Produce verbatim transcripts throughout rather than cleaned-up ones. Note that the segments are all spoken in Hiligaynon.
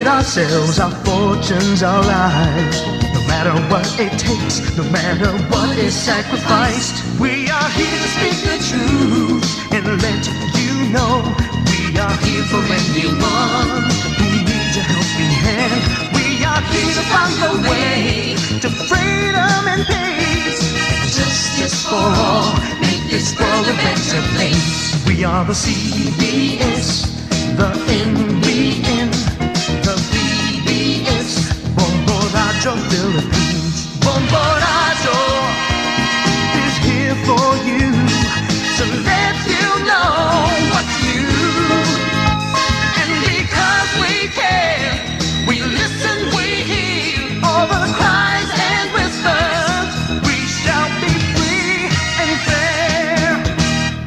Ourselves, our fortunes, our lives. No matter what it takes, no matter what is sacrificed, we are here to speak the truth and let you know we are here for anyone who needs a helping hand. We are here to find a way to freedom and peace and justice for all. Make this world a better place. We are the C B S, the N B N, the P B S, Bombo Radyo Philippines. Bombo Radyo is here for you to let you know what you. And because we care, we listen, we hear all the cries and whispers. We shall be free and fair.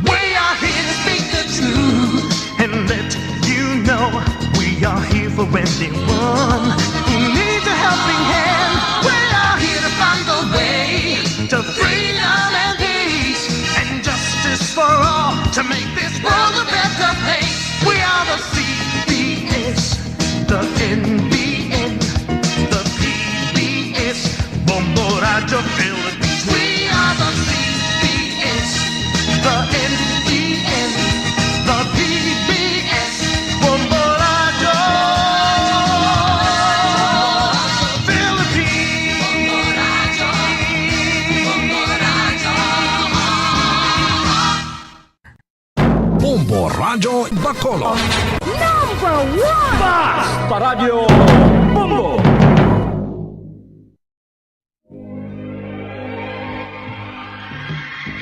We are here to speak the truth and let you know we are here for anyone who needs a helping hand. We are here to find a way to freedom and peace and justice for all, to make this world a better place. We are the C B S, the N B N, the P B S, Bombo Radyo Philippines. We are the C B S, the N B N, the P B S, Bombo Radyo Philippines. Bombo Radyo Bacolod. Number one! Basta Radyo Bombo!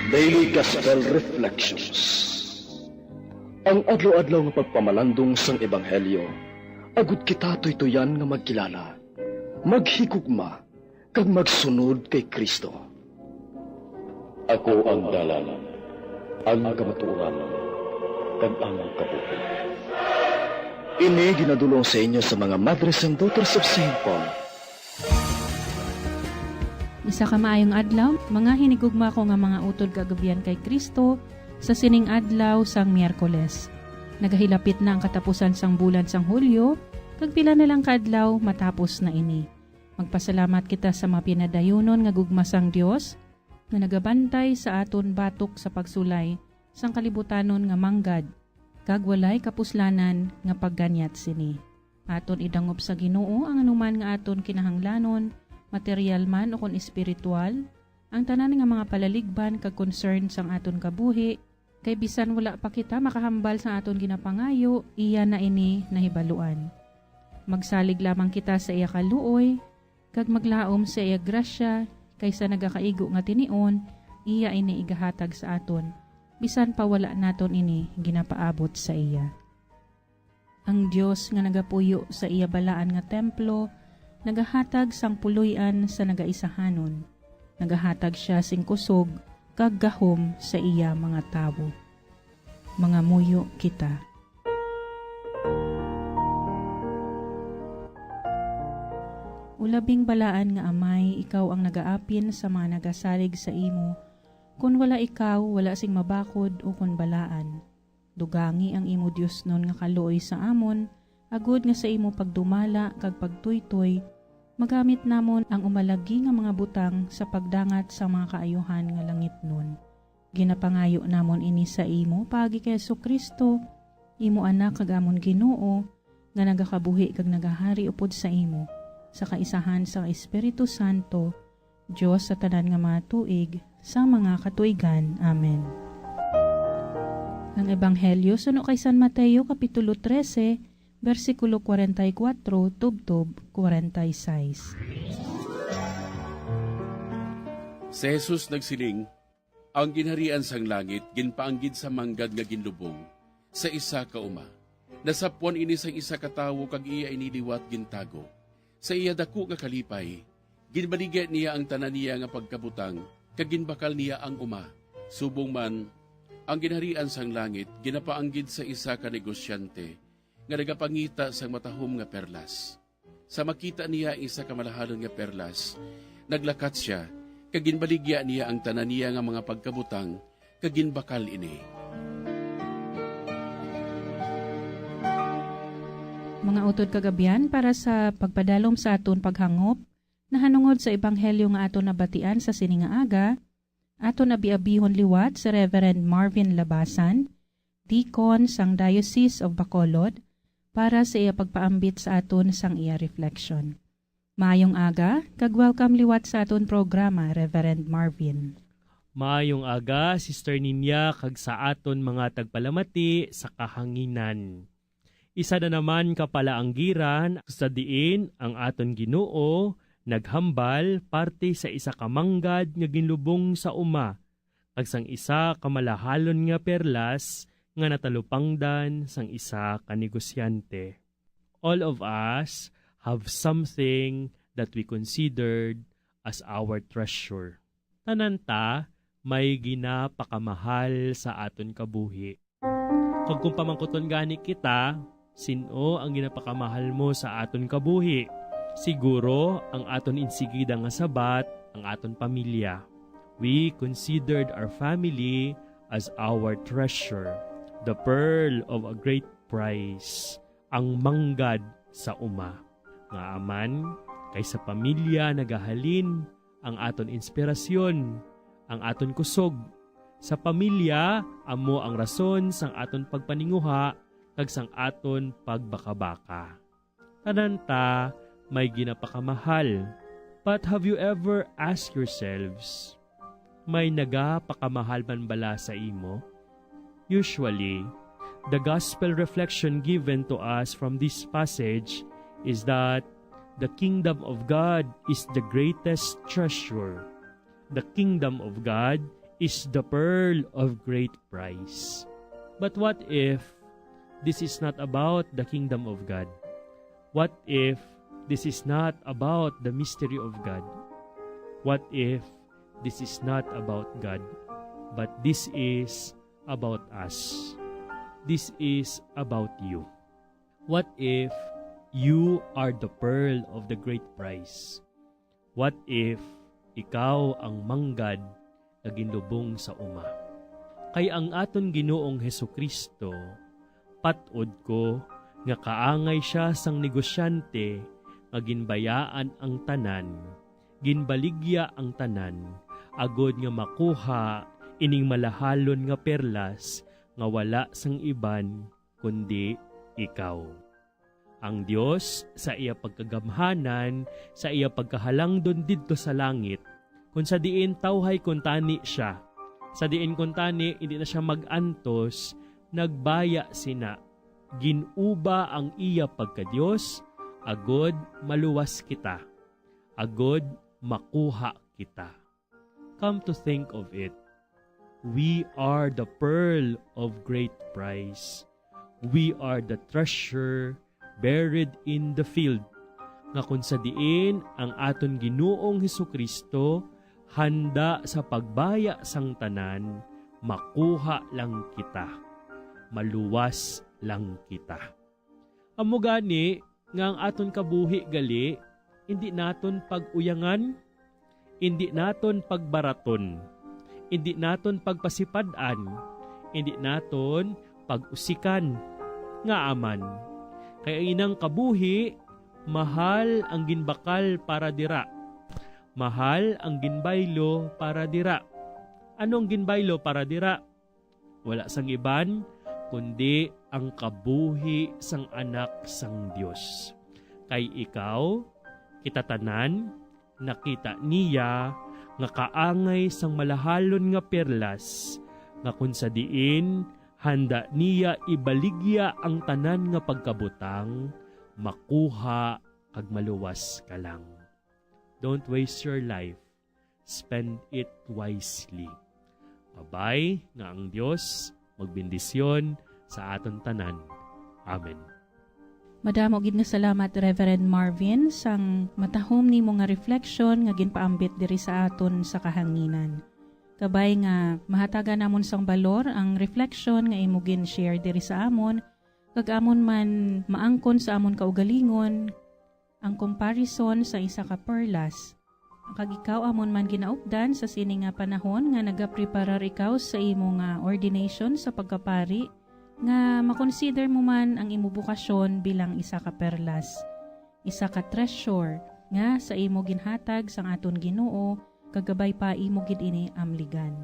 Daily Gospel Reflections. Ang adlaw-adlaw nga pagpamalandong sang Ebanghelyo, agud kita tuytuyan nga magkilala, maghigugma, kag magsunod kay Cristo. Ako ang dalan, ang kamatuoran, kag ang kabuhi. Ini ginadul-ong sa inyo sa mga Madres and Daughters of Saint Paul. Isa ka maayong adlaw, mga hinigugma ko nga mga utod kag abyan kay Cristo, sa sining adlaw sang Miyerkules. Nagahilapit na ang katapusan sang bulan sang Hulyo, kag pila na lang ka adlaw matapos na ini. Magpasalamat kita sa mapinadayunon nga gugma sang Dios, nga nagabantay sa aton batok sa pagsulay sang kalibutanon nga manggad, kag walay kapuslanan nga pagganyat sini. Aton idangop sa Ginoo ang anuman nga aton kinahanglanon, material man ukon espiritual, ang tanan nga mga palaligban kag concern sang aton kabuhi, kay bisan wala pa kita makahambal sang aton ginapangayo, iya na ini nahibaluan. Magsalig lamang kita sa iya kaluoy, kag maglaom sa iya grasya, kay sa nagakaigo nga tinion, iya ini igahatag sa aton, bisan pa wala naton ini ginapaabot sa iya. Ang Dios nga nagapuyo sa iya balaan nga templo, nagahatag sang puloy-an sa nagaisahanon, nagahatag sia sing kusog kag gahom sa iya mga tawo. Mangamuyo kita. O labing balaan nga Amay, ikaw ang nagaapin sa mga nagasalig sa imo. Kon wala ikaw, wala sing mabakod ukon balaan. Dugangi ang imo diosnon nga kaluoy sa amon, agod nga sa imo pagdumala kag pagtuytoy, magamit namon ang umalagi nga mga butang sa pagdangat sang mga kaayuhan nga langitnon. Ginapangayo namon ini sa imo paagi kay Jesu-Cristo, imo Anak kag amon Ginoo, nga nagakabuhi kag nagahari upod sa imo, sa kaisahan sang Espiritu Santo, Dios sa tanan nga mga tuig, sa mga katuigan. Amen. Ang Ebanghelyo suno kay San Mateo, Kapitulo trese, bersikulo kwarenta y kuatro tubtob kwarenta y seis. Si Jesus nagsiling, "Ang ginharian sang langit ginpaanggid sa manggad nga ginlubong sa isa ka uma. Nasapwan ini sang isa ka tawo kag iya ini liwat gintago. Sa iya daku nga kalipay, ginbaligya niya ang tanan niya nga pagkabutang kag ginbakal niya ang uma. Subong man, ang ginharian sang langit ginapaanggid sa isa ka negosyante nga nagapangita sang matahom nga perlas. Sa makita niya ang isa ka malahalon nga perlas, naglakat sia, kag ginbaligya niya ang tanan niya nga mga pagkabutang, kag ginbakal ini." Mga utod kag abyan, para sa pagpadalom sa aton paghangop nahanungod sa ebanghelyo nga aton nabatian sa sini nga aga, aton abi-abihon liwat si Reverend Marvin Labasan, Deacon sang Diocese of Bacolod, para sa iya pagpaambit sa aton sang iya reflection. Maayong aga, kag welcome liwat sa aton programa, Reverend Marvin. Maayong aga, Sister Ninya, kag sa aton mga tagpalamati sa kahanginan. Isa na naman ka palaanggiran sa diin ang aton Ginoo naghambal parte sa isa ka manggad nga ginlubong sa uma, kag sang isa ka malahalon nga perlas nga natalupangdan sang isa ka negosyante. All of us have something that we considered as our treasure. Tanan ta may ginapakamahal sa aton kabuhi. Kag kung pamangkuton gani kita, sin-o ang ginapakamahal mo sa aton kabuhi? Siguro ang aton insigida nga sabat, ang aton pamilya. We considered our family as our treasure, the pearl of a great price, ang manggad sa uma. Ngaa man, kay sa pamilya nagahalin ang aton inspirasyon, ang aton kusog. Sa pamilya amo ang rason sang aton pagpaninguha kag sang aton pagbakabaka. Tanan ta may ginapakamahal. But have you ever asked yourselves, may nagapakamahal man bala sa imo? Usually, the gospel reflection given to us from this passage is that the kingdom of God is the greatest treasure. The kingdom of God is the pearl of great price. But what if this is not about the kingdom of God? What if this is not about the mystery of God? What if this is not about God, but this is about us? This is about you. What if you are the pearl of the great price? What if ikaw ang manggad nga ginlubong sa uma? Kay ang aton Ginoong Jesu-Cristo, pat-od ko nga kaangay sia sang negosyante nga ginbayaan ang tanan, ginbaligya ang tanan, agod nga makuha ining malahalon nga perlas nga wala sang iban kundi ikaw. Ang Dios, sa iya pagkagamhanan, sa iya pagkahalangdon didto sa langit, kun sa diin tawhay kuntani sia, sa diin kuntani indi na sia mag-antos, nagbaya sina, gin-uba ang iya pagka-Dios, agod maluwas kita, agod makuha kita. Come to think of it, we are the pearl of great price. We are the treasure buried in the field, nga kun sa diin ang aton Ginoong Jesu-Cristo handa sa pagbaya sang tanan, makuha lang kita, maluwas lang kita. Amo gani nga ang aton kabuhi gali, indi naton pag-uyangan, indi naton pagbaraton, indi naton pagpasipad-an, indi naton pag-usikan. Ngaa man? Kay ang inang kabuhi, mahal ang ginbakal para dira. Mahal ang ginbaylo para dira. Ano ang ginbaylo para dira? Wala sang iban kundi ang kabuhi sang Anak sang Dios. Kay ikaw, kita tanan, nakita niya nga kaangay sang malahalon nga perlas, nga kun sa diin handa niya ibaligya ang tanan nga pagkabutang, makuha kag maluwas ka lang. Don't waste your life. Spend it wisely. Kabay nga ang Dios magbendisyon sa aton tanan. Amen. Madamo gid nga salamat, Reverend Marvin, sang matahom nimo nga reflection nga ginpaambit diri sa aton sa kahanginan. Kabay nga mahatagan namon sang balor ang reflection nga imo gin-share diri sa amon, kag amon man maangkon sa amon kaugalingon ang comparison sa isa ka perlas. Kag ikaw amon man ginaupdan sa sini nga panahon nga nagapreparar ikaw sa imo nga ordination sa pagkapari, nga makonsider mo man ang imo bukasyon bilang isa ka perlas, isa ka treasure nga sa imo ginhatag sang aton Ginoo, kag kabay pa imo gid ini amligan.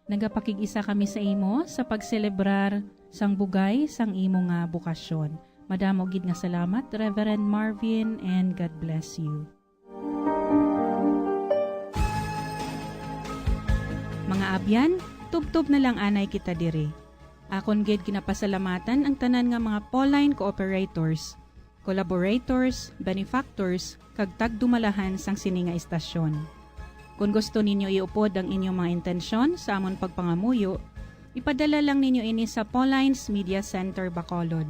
Nagapakig-isa kami sa imo sa pagselebrar sang bugay sang imo nga bukasyon. Madamo gid nga salamat, Reverend Marvin, and God bless you. Mga abyan, tubtob na lang anay kita diri. Akon gid ginapasalamatan ang tanan nga mga Pauline cooperators, collaborators, benefactors, kag tagdumalahan sang sini nga istasyon. Kon gusto ninyo iupod ang inyong mga intensyon sa amon pagpangamuyo, ipadala lang ninyo ini sa Pauline's Media Center, Bacolod,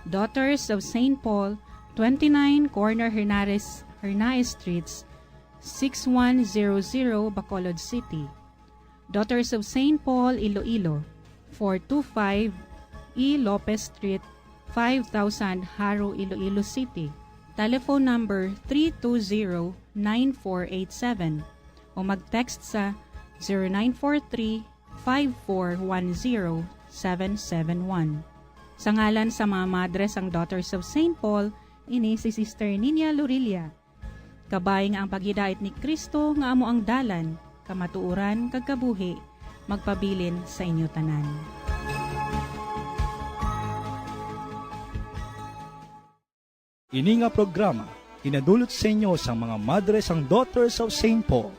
Daughters of Saint Paul, twenty-nine Corner Hernares, Hernaez Streets, six one zero zero, Bacolod City. Daughters of Saint Paul, Iloilo, four two five E Lopez Street, five thousand, Jaro, Iloilo City. Telephone number three two zero nine four eight seven o mag-text sa zero nine four three five four one zero seven seven one. Sa ngalan sa mga madre sang Daughters of Saint Paul, ini si Sister Ninia Lorilla. Kabay nga ang paghidait ni Cristo nga amo ang dalan, kamatuoran, kag kabuhi, magpabilin sa inyo tanan. Ini nga programa ginadulot sa inyo sang mga madre sang Daughters of Saint Paul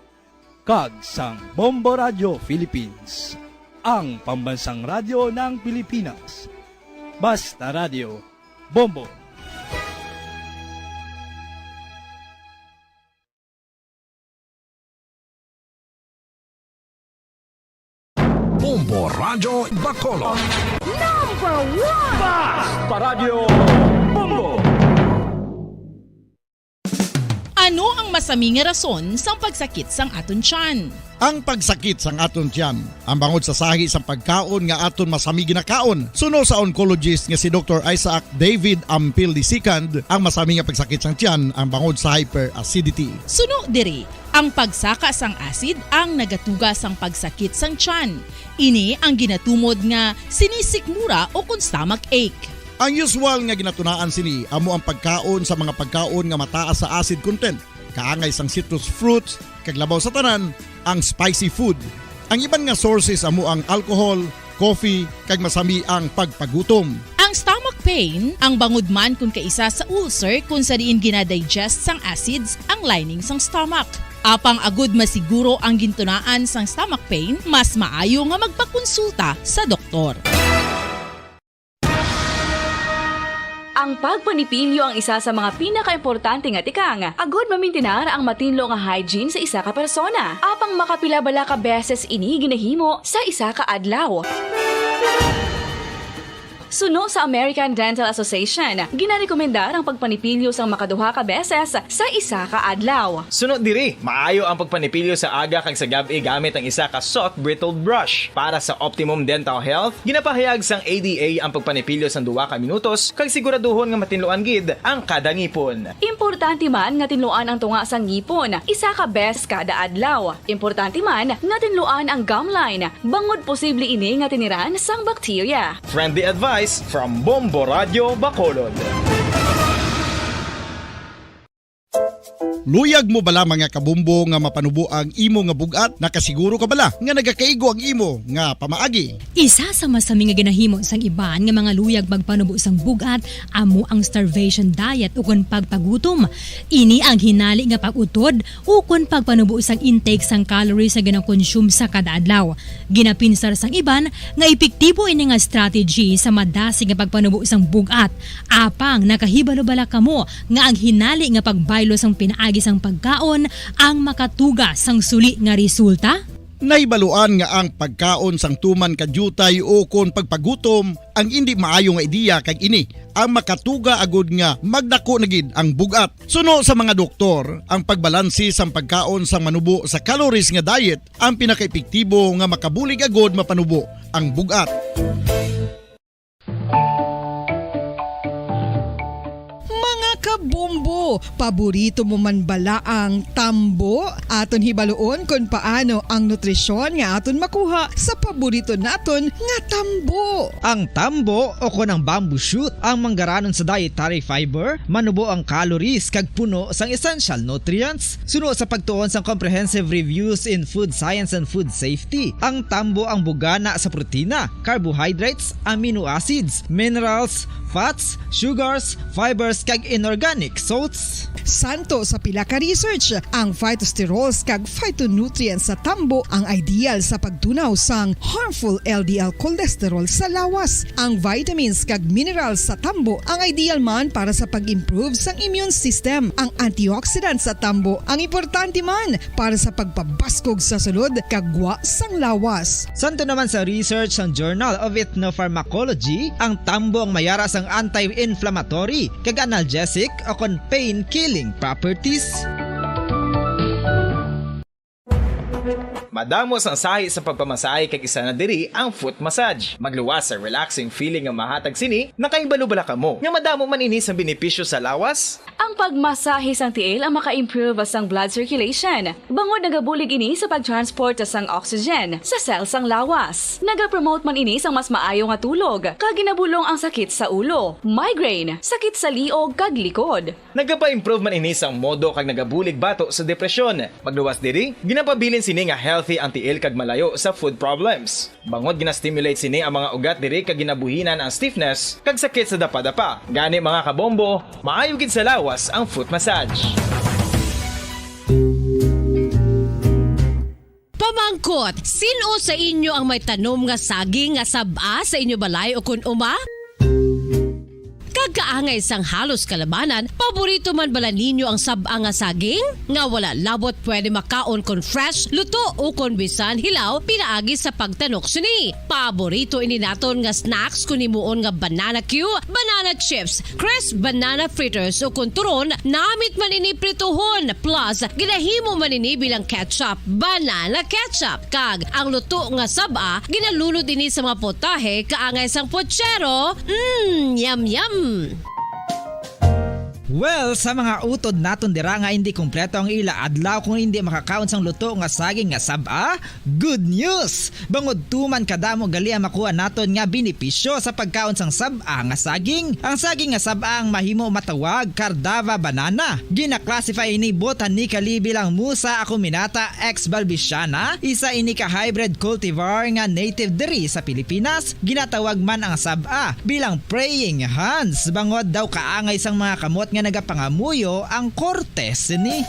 kag sang Bombo Radio Philippines, ang pambansang radyo ng Pilipinas. Basta Radio, Bombo. Bombo Radyo Bacolod. Number one! Basta Radyo Bombo! Ano ang masami nga rason sang pagsakit sang aton tiyan? Ang pagsakit sang aton tiyan, ang bangod sa sahi sang pagkaon nga aton masami ginakaon. Suno sa oncologist nga si Doktor Isaac David Ampil the second, ang masami nga pagsakit sang tiyan ang bangod sa hyperacidity. Suno diri, ang pagsaka sang acid ang nagatuga sang pagsakit sang tiyan. Ini ang ginatumod nga sinisikmura o kon stomach ache. Ang usual nga ginatunaan sini amo ang pagkaon sa mga pagkaon nga mataas sa acid content, kaangay sang citrus fruits, kag labaw sa tanan, ang spicy food. Ang iban nga sources amo ang alcohol, coffee, kag masami ang pagpagutom. Ang stomach pain, ang bangod man kon kaisa sa ulcer kon sa diin gina-digest sang acids ang lining sang stomach. Apang agud masiguro ang gintunaan sang stomach pain, mas maayo nga magpakonsulta sa doktor. Ang pagpanipilyo ang isa sa mga pinakaimportante nga tikang agud mamintinar ang matinlo nga hygiene sa isa ka persona. Apang makapila bala ka beses ini ginahimo sa isa ka adlaw? Suno sa American Dental Association, ginarekomendar ang pagpanipilyo sang makaduha ka beses sa isa ka adlaw. Suno diri, maayo ang pagpanipilyo sa aga kag sa gab-i gamit ang isa ka soft bristled brush. Para sa optimum dental health, ginapahayag sang A D A ang pagpanipilyo sang duha ka minutos kag siguraduhon nga matinluan gid ang kada ngipon. Importante man nga tinluan ang tunga sang ngipon isa ka beses kada adlaw. Importante man nga tinluan ang gum line, bangod posible ini nga tiniran sang bakterya. Friendly advice from Bombo Radio Bacolod. Luyag mo bala, mga kabombo, nga mapanubo ang imo nga bug-at? Nakasiguro ka bala nga nagakaigo ang imo nga pamaagi? Isa sa masami nga ginahimo sang iban nga mga luyag magpanubo sang bug-at amo ang starvation diet ukon pagpagutom. Ini ang hinali nga pag-utod ukon pagpanubo sang intake sang calories nga ginakonsume sa kada adlaw. Ginapinsar sang iban nga epektibo ini nga strategy sa madasig nga pagpanubo sang bug-at. Apang nakahibalo bala kamo nga ang hinali nga pagbaylo sang pinaagi sang pagkaon ang makatuga sang suli nga resulta? Nahibaluan nga ang pagkaon sang tuman ka diutay ukon pagpagutom ang indi maayo nga ideya, kag ini ang makatuga agud nga magdako na gid ang bug-at. Suno sa mga doktor, ang pagbalanse sang pagkaon sang manubo sa calories nga diet ang pinakaepektibo nga makabulig agud mapanubo ang bug-at. Mga kabombo, Paborito mo man bala ang tambo? Aton hibaluon kon paano ang nutrisyon nga aton makuha sa paborito naton nga tambo. Ang tambo, o kon ang bamboo shoot, ang manggaranon sa dietary fiber, manubo ang calories kag puno sang essential nutrients. Suno sa pagtuon sang Comprehensive Reviews in Food Science and Food Safety, ang tambo ang bugana sa protina, carbohydrates, amino acids, minerals, fats, sugars, fibers, kag inorganic salts. Santo sa pila ka research, ang phytosterols kag phytonutrients sa tambo ang ideal sa pagtunaw sang harmful L D L cholesterol sa lawas. Ang vitamins kag minerals sa tambo ang ideal man para sa pag-improve sang immune system. Ang antioxidants sa tambo ang importante man para sa pagpabaskog sa sulod kag gwa sang lawas. Santo naman sa research sang Journal of Ethnopharmacology, ang tambo ang mayara sang anti-inflammatory kag analgesic o kon pain-killing properties. Madamo sang sahi sa pagpamasahe kag isa na diri ang foot massage. Magluwas sa relaxing feeling nga mahatag sini, nakahibalo bala kamo nga madamo man ini sang benepisyo sa lawas? Ang pagmasahe sang tiil ang maka-improve sang blood circulation, bangod nagabulig ini sa pag-transport sang oxygen sa cell sang lawas. Nagapromote man ini sang mas maayo nga tulog, kag ginabulong ang sakit sa ulo, migraine, sakit sa liog, kag likod. Nagapa-improve man ini sang modo kag nagabulig bato sa depresyon. Magluwas diri, ginapabilin sini nga healthy ang tiil kag malayo sa food problems. Bangod gina-stimulate sini ang mga ugat diri kag ginabuhinan ang stiffness kag sakit sa dapadapa. Gani, mga kabombo, maayo gid sa lawas ang foot massage. Pamangkot, sin-o sa inyo ang may tanom nga saging nga sab-a sa inyo balay ukon uma? Kag kaangay sang halos kalabanan, paborito man bala ninyo ang sab-a nga saging? Nga wala labot pwede makaon kon fresh, luto, ukon bisan hilaw pinaagi sa pagtanok sini. Paborito ini naton nga snacks kon himuon nga banana cue, banana chips, crisp banana fritters, ukon turon, namit man ini prituhon, plus ginahimo man ini bilang ketchup, banana ketchup. Kag ang luto nga sab-a, ginalunod ini sa mga potahe kaangay sang pochero. Mm, yum, yum! Well, sa mga utod naton dira nga hindi kompleto ang ila adlaw kung hindi makakaon sang luto nga saging nga sab-a, good news! Bangod tuman kadamo gali ang makuha naton nga benepisyo sa pagkaon sang sab-a nga saging. Ang saging nga sab-a ang mahimo matawag Cardava banana. Gina-classify ini botanically bilang Musa acuminata ex balbisiana, isa ini ka hybrid cultivar nga native diri sa Pilipinas. Ginatawag man ang sab-a bilang praying hands, bangod daw kaangay sang mga kamot nga nagapangamuyo ang korte sini.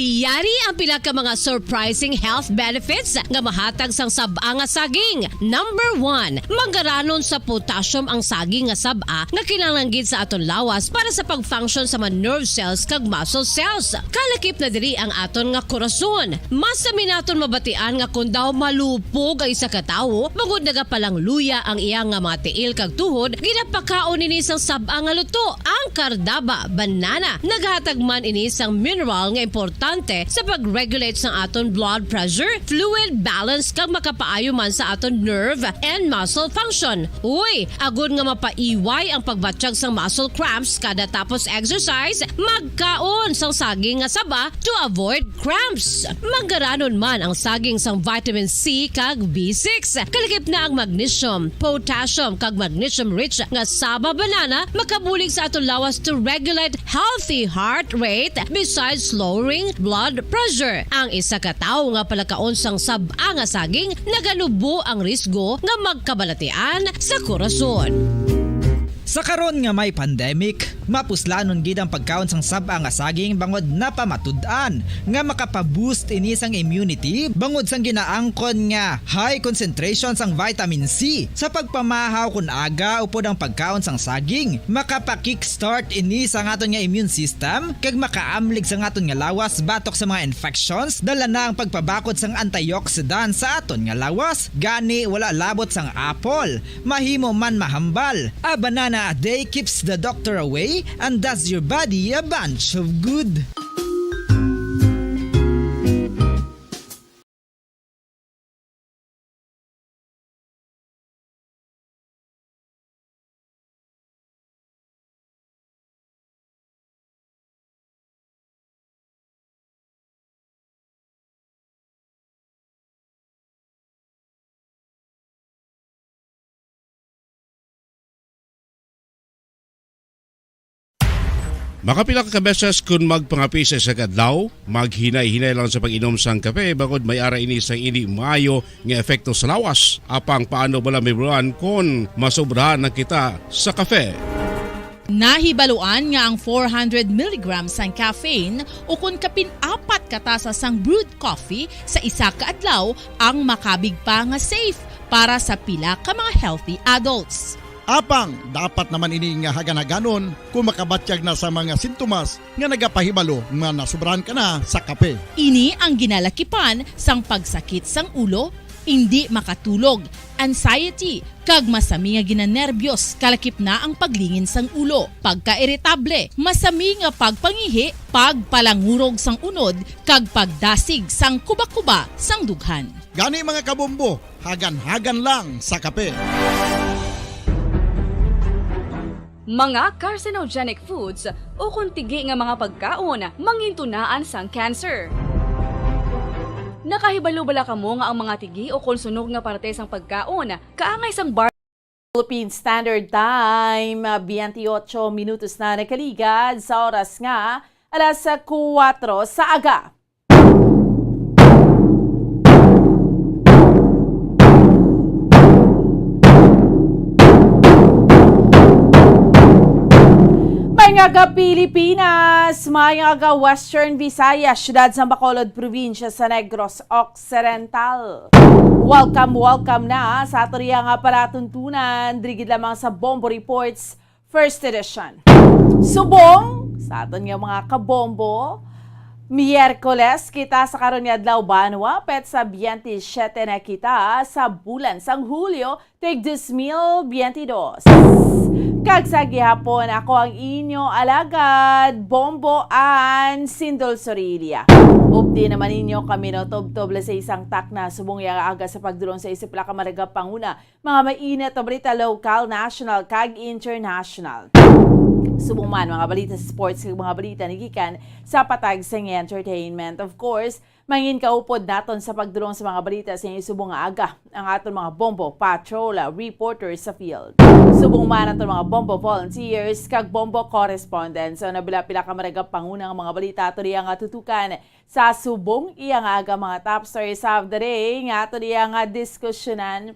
Yari ang pila ka mga surprising health benefits nga mahatag sang sab-a nga saging. Number one, manggaranon sa potassium ang saging nga sab-a nga kinahanglan gid sa aton lawas para sa pag-function sa mga nerve cells kag muscle cells. Kalakip na diri ang aton nga korason. Mas sami naton mabatian nga kon daw malupog ang isa ka tawo, bangod nagapalangluya ang iya nga mga tiil kag tuhod, ginapakaon nini sang sab-a nga luto, ang Cardaba banana. Naghatag man ini sang mineral nga importante sa pag-regulate sang aton blood pressure, fluid balance, kag makapaayo man sa aton nerve and muscle function. Uy, agod nga mapaiway ang pagbatyag sang muscle cramps kada tapos exercise, magkaon sang saging nga saba to avoid cramps. Manggaranon man ang saging sang vitamin C kag B six. Kalakip na ang magnesium, potassium, kag magnesium-rich nga saba banana makabulig sa aton lawas to regulate healthy heart rate, besides lowering blood pressure. Ang isa ka tawo nga palakaon sang sab-a nga saging naganubo ang risgo nga magkabalatian sa korason. Sa karon nga may pandemic, mapuslanon gid ang pagkaon sang sab-a nga saging bangod napamatud-an nga makapa-boost ini sang immunity bangod sang ginaangkon nga high concentration sang vitamin C. Sa pagpamahaw kon aga upod ang pagkaon sang saging, makapa-kickstart ini sa aton nga immune system kag makaamlig sa aton nga lawas batok sa mga infections, dala na ang pagpabakod sang antioxidant sa aton nga lawas. Gani, wala labot sang apple, mahimo man mahambal. A banana a day keeps the doctor away and does your body a bunch of good. Makapila ka beses kun magpangape sa isa ka adlaw, maghinay-hinay lang sa pag-inom sang kape, bangod may ara ini sang indi maayo nga epekto sa lawas. Apang paano bala mahibaluan kon masobrahan na kita sa kape? Nahibaluan nga ang four hundred milligrams sang caffeine, ukon kapin apat ka tasa sang brewed coffee sa isa ka adlaw, ang makabig pa nga safe para sa pila ka mga healthy adults. Apang dapat naman ini nga hagan-haganon kung makabatyag na sa mga sintomas nga nagapahibalo nga nasubrahan ka na sa kape. Ini ang ginalakipan sang pagsakit sang ulo, indi makatulog, anxiety, kag masami nga ginanerbyos, kalakip na ang paglingin sang ulo, pagkairitable, masami nga pagpangihi, pagpalangurog sang unod, kag pagdasig sang kuba-kuba sang dughan. Gani, mga kabombo, hagan-hagan lang sa kape. Mga carcinogenic foods o kon tigi nga mga pagkaon mangintunaan sang cancer. Nakahibalo bala kamo nga ang mga tigi o kon sunog nga parte sang pagkaon kaangay sang bar- Philippine Standard Time, twenty-eight minutos na nakaligad sa oras nga alas kuwatro sa aga. May nga aga, Pilipinas, may nga aga, Western Visayas, siyudad sang Bacolod, probinsya sa Negros Occidental. Welcome, welcome na sa ato riya nga palatuntunan, diri gid lamang sa Bombo Reports, First Edition. Subong sa aton nga mga kabombo, Miyerkules kita sa karon nga adlaw, banwa, petsa twenty-seven na kita sa bulan sang Hulyo, tig dos mil twenty-dos. Kag sa gihapon, ako ang inyo alagad, Bombo Ann Sindol Sorilla. Updi naman ninyo kami, no, tubtob la sa isang takna subong iya nga aga sa pagdulong sa isa pila ka mga nagapanguna, mga mainit nga balita, lokal, national, kag international. Subong man mga balita sa sports kag mga balita nagikan sa patag sang entertainment. Of course, manginkaupod naton sa pagdulong sa mga balita sa inyo subong nga aga ang aton mga Bombo Patrol, ah, reporters sa field. Subong man aton mga Bombo volunteers kag Bombo correspondents. So, nabila pila ka maragap pangunang mga balita ato diya nga tutukan sa subong iya nga aga, mga top stories of the day nga ato diya nga diskusyonan.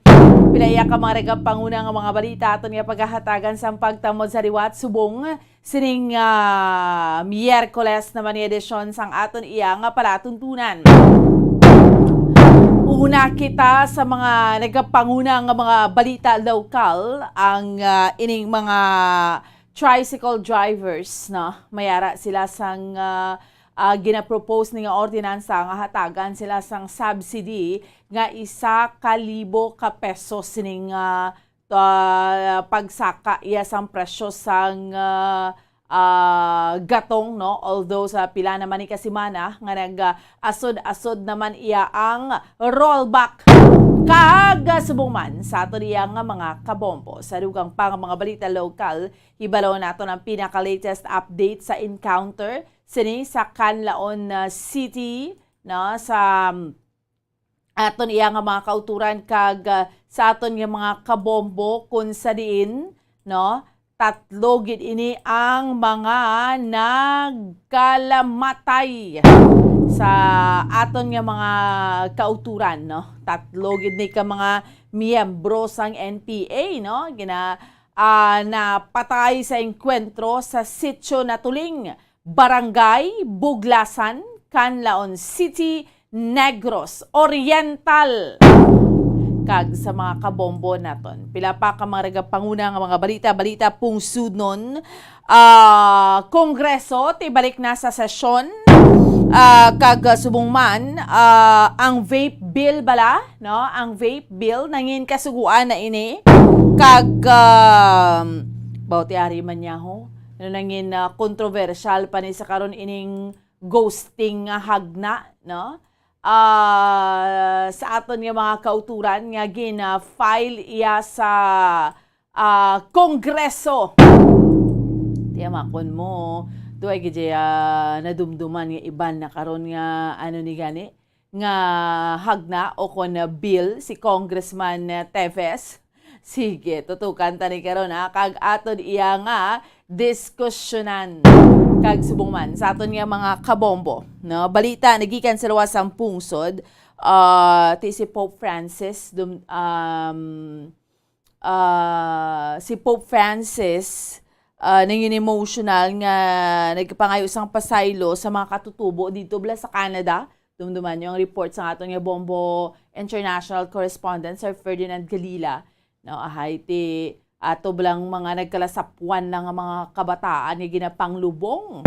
Pila iya ka mga ragap pangunang mga balita aton nga pagahatagan sang pagtamod sa liwat subong sining, ah, Miyerkules naman nga edisyon sang aton iya nga palatuntunan. Una kita sa mga nagapanguna nga mga balita lokal, ang, ah, ining mga tricycle drivers, no? Mayara sila sang, ah, ah, ginapropose ni nga ordinansa nga hatagan sila sang subsidy nga isa ka libo ka pesos sining, ah, ah, pagsaka iya sang presyo sang, ah, ah, gatong, no? Although sa pila naman ni ka semana nga nag, ah, asod-asod naman iya ang rollback. Kag, ah, subong man sa ato diya nga mga kabombo, sa dugang pa nga mga balita lokal, hibalo naton ang pinaka-latest update sa encounter sini sa Canlaon, ah, City, no? Sa, um, aton iya nga mga kauturan kag, ah, sa aton nga mga kabombo, kun sa diin, no, tatlo gid ini ang mga nagkalamatay sa aton nga mga kauturan, no. Tatlo gid ni ka mga miyembro sang N P A, no, gina-, ah, napatay sa engkwentro sa Sitio Natuling, Barangay Buglasan, Canlaon City, Negros Oriental. Kag sa mga kabombo naton, pila pa ka mga ragapanguna nga mga balita-balita pungsudnon. Ah, Kongreso tibalik na sa sesyon. Ah, kag, ah, subong man, ah, ang vape bill bala, no? Ang vape bill nangin kasuguan na ini. Kag, ah, bawti ari man niya ho. Ano nangin, ah, kontrobersyal pa ni sa karon ining ghosting nga hagna, no? Ah, sa aton nga mga kauturan nga gina-file iya sa, ah, Kongreso. Tiyamakon mo, duay gid, ah, nadumduman nga iban na karon nga, ano ni gani, nga hagna o kon bill si Congressman Teves. Sige, tutukan ta ni karon, ha, kag aton iya nga diskusyonan. Kag subong man sa aton nga mga kabombo, no? Balita nagikan sa luwas sang pungsod, ah, ti si Pope Francis, dum-, um, ah, si Pope Francis, ah, nangin emotional nga nagpangayo sang pasaylo sa mga katutubo dito bala sa Canada. Dumduman niyo ang report sa aton nga Bombo International Correspondent, Sir Ferdinand Galila. No, ahay ti ato bala nga mga nagkalasapwan na nga mga kabataan nga ginapanglubong.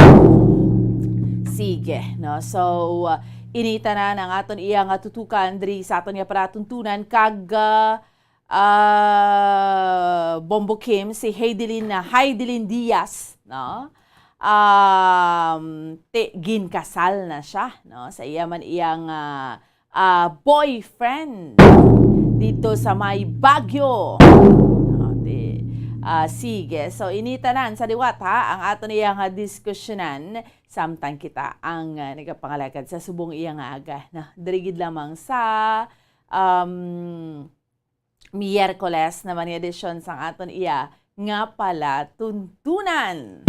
Sige, no? So, uh, ini tanan ang aton iya nga tutukan diri sa aton nga palatuntunan kag, uh, uh, Bombo Kim, si Heidelin, Heidelin Diaz, no? Um, ti-, ginkasal na siya, no? Sa iya man iyang, uh, ah, boyfriend dito sa may Baguio. Ah, di, ah, sige. So, ini tanan sa liwat, ha, ang aton iya nga diskusyonan, samtang kita ang, ah, nagapangalagad sa subong iya nga aga. Na, diri gid lamang sa, um, Miyerkules naman nga edisyon sang aton iya nga palatuntunan.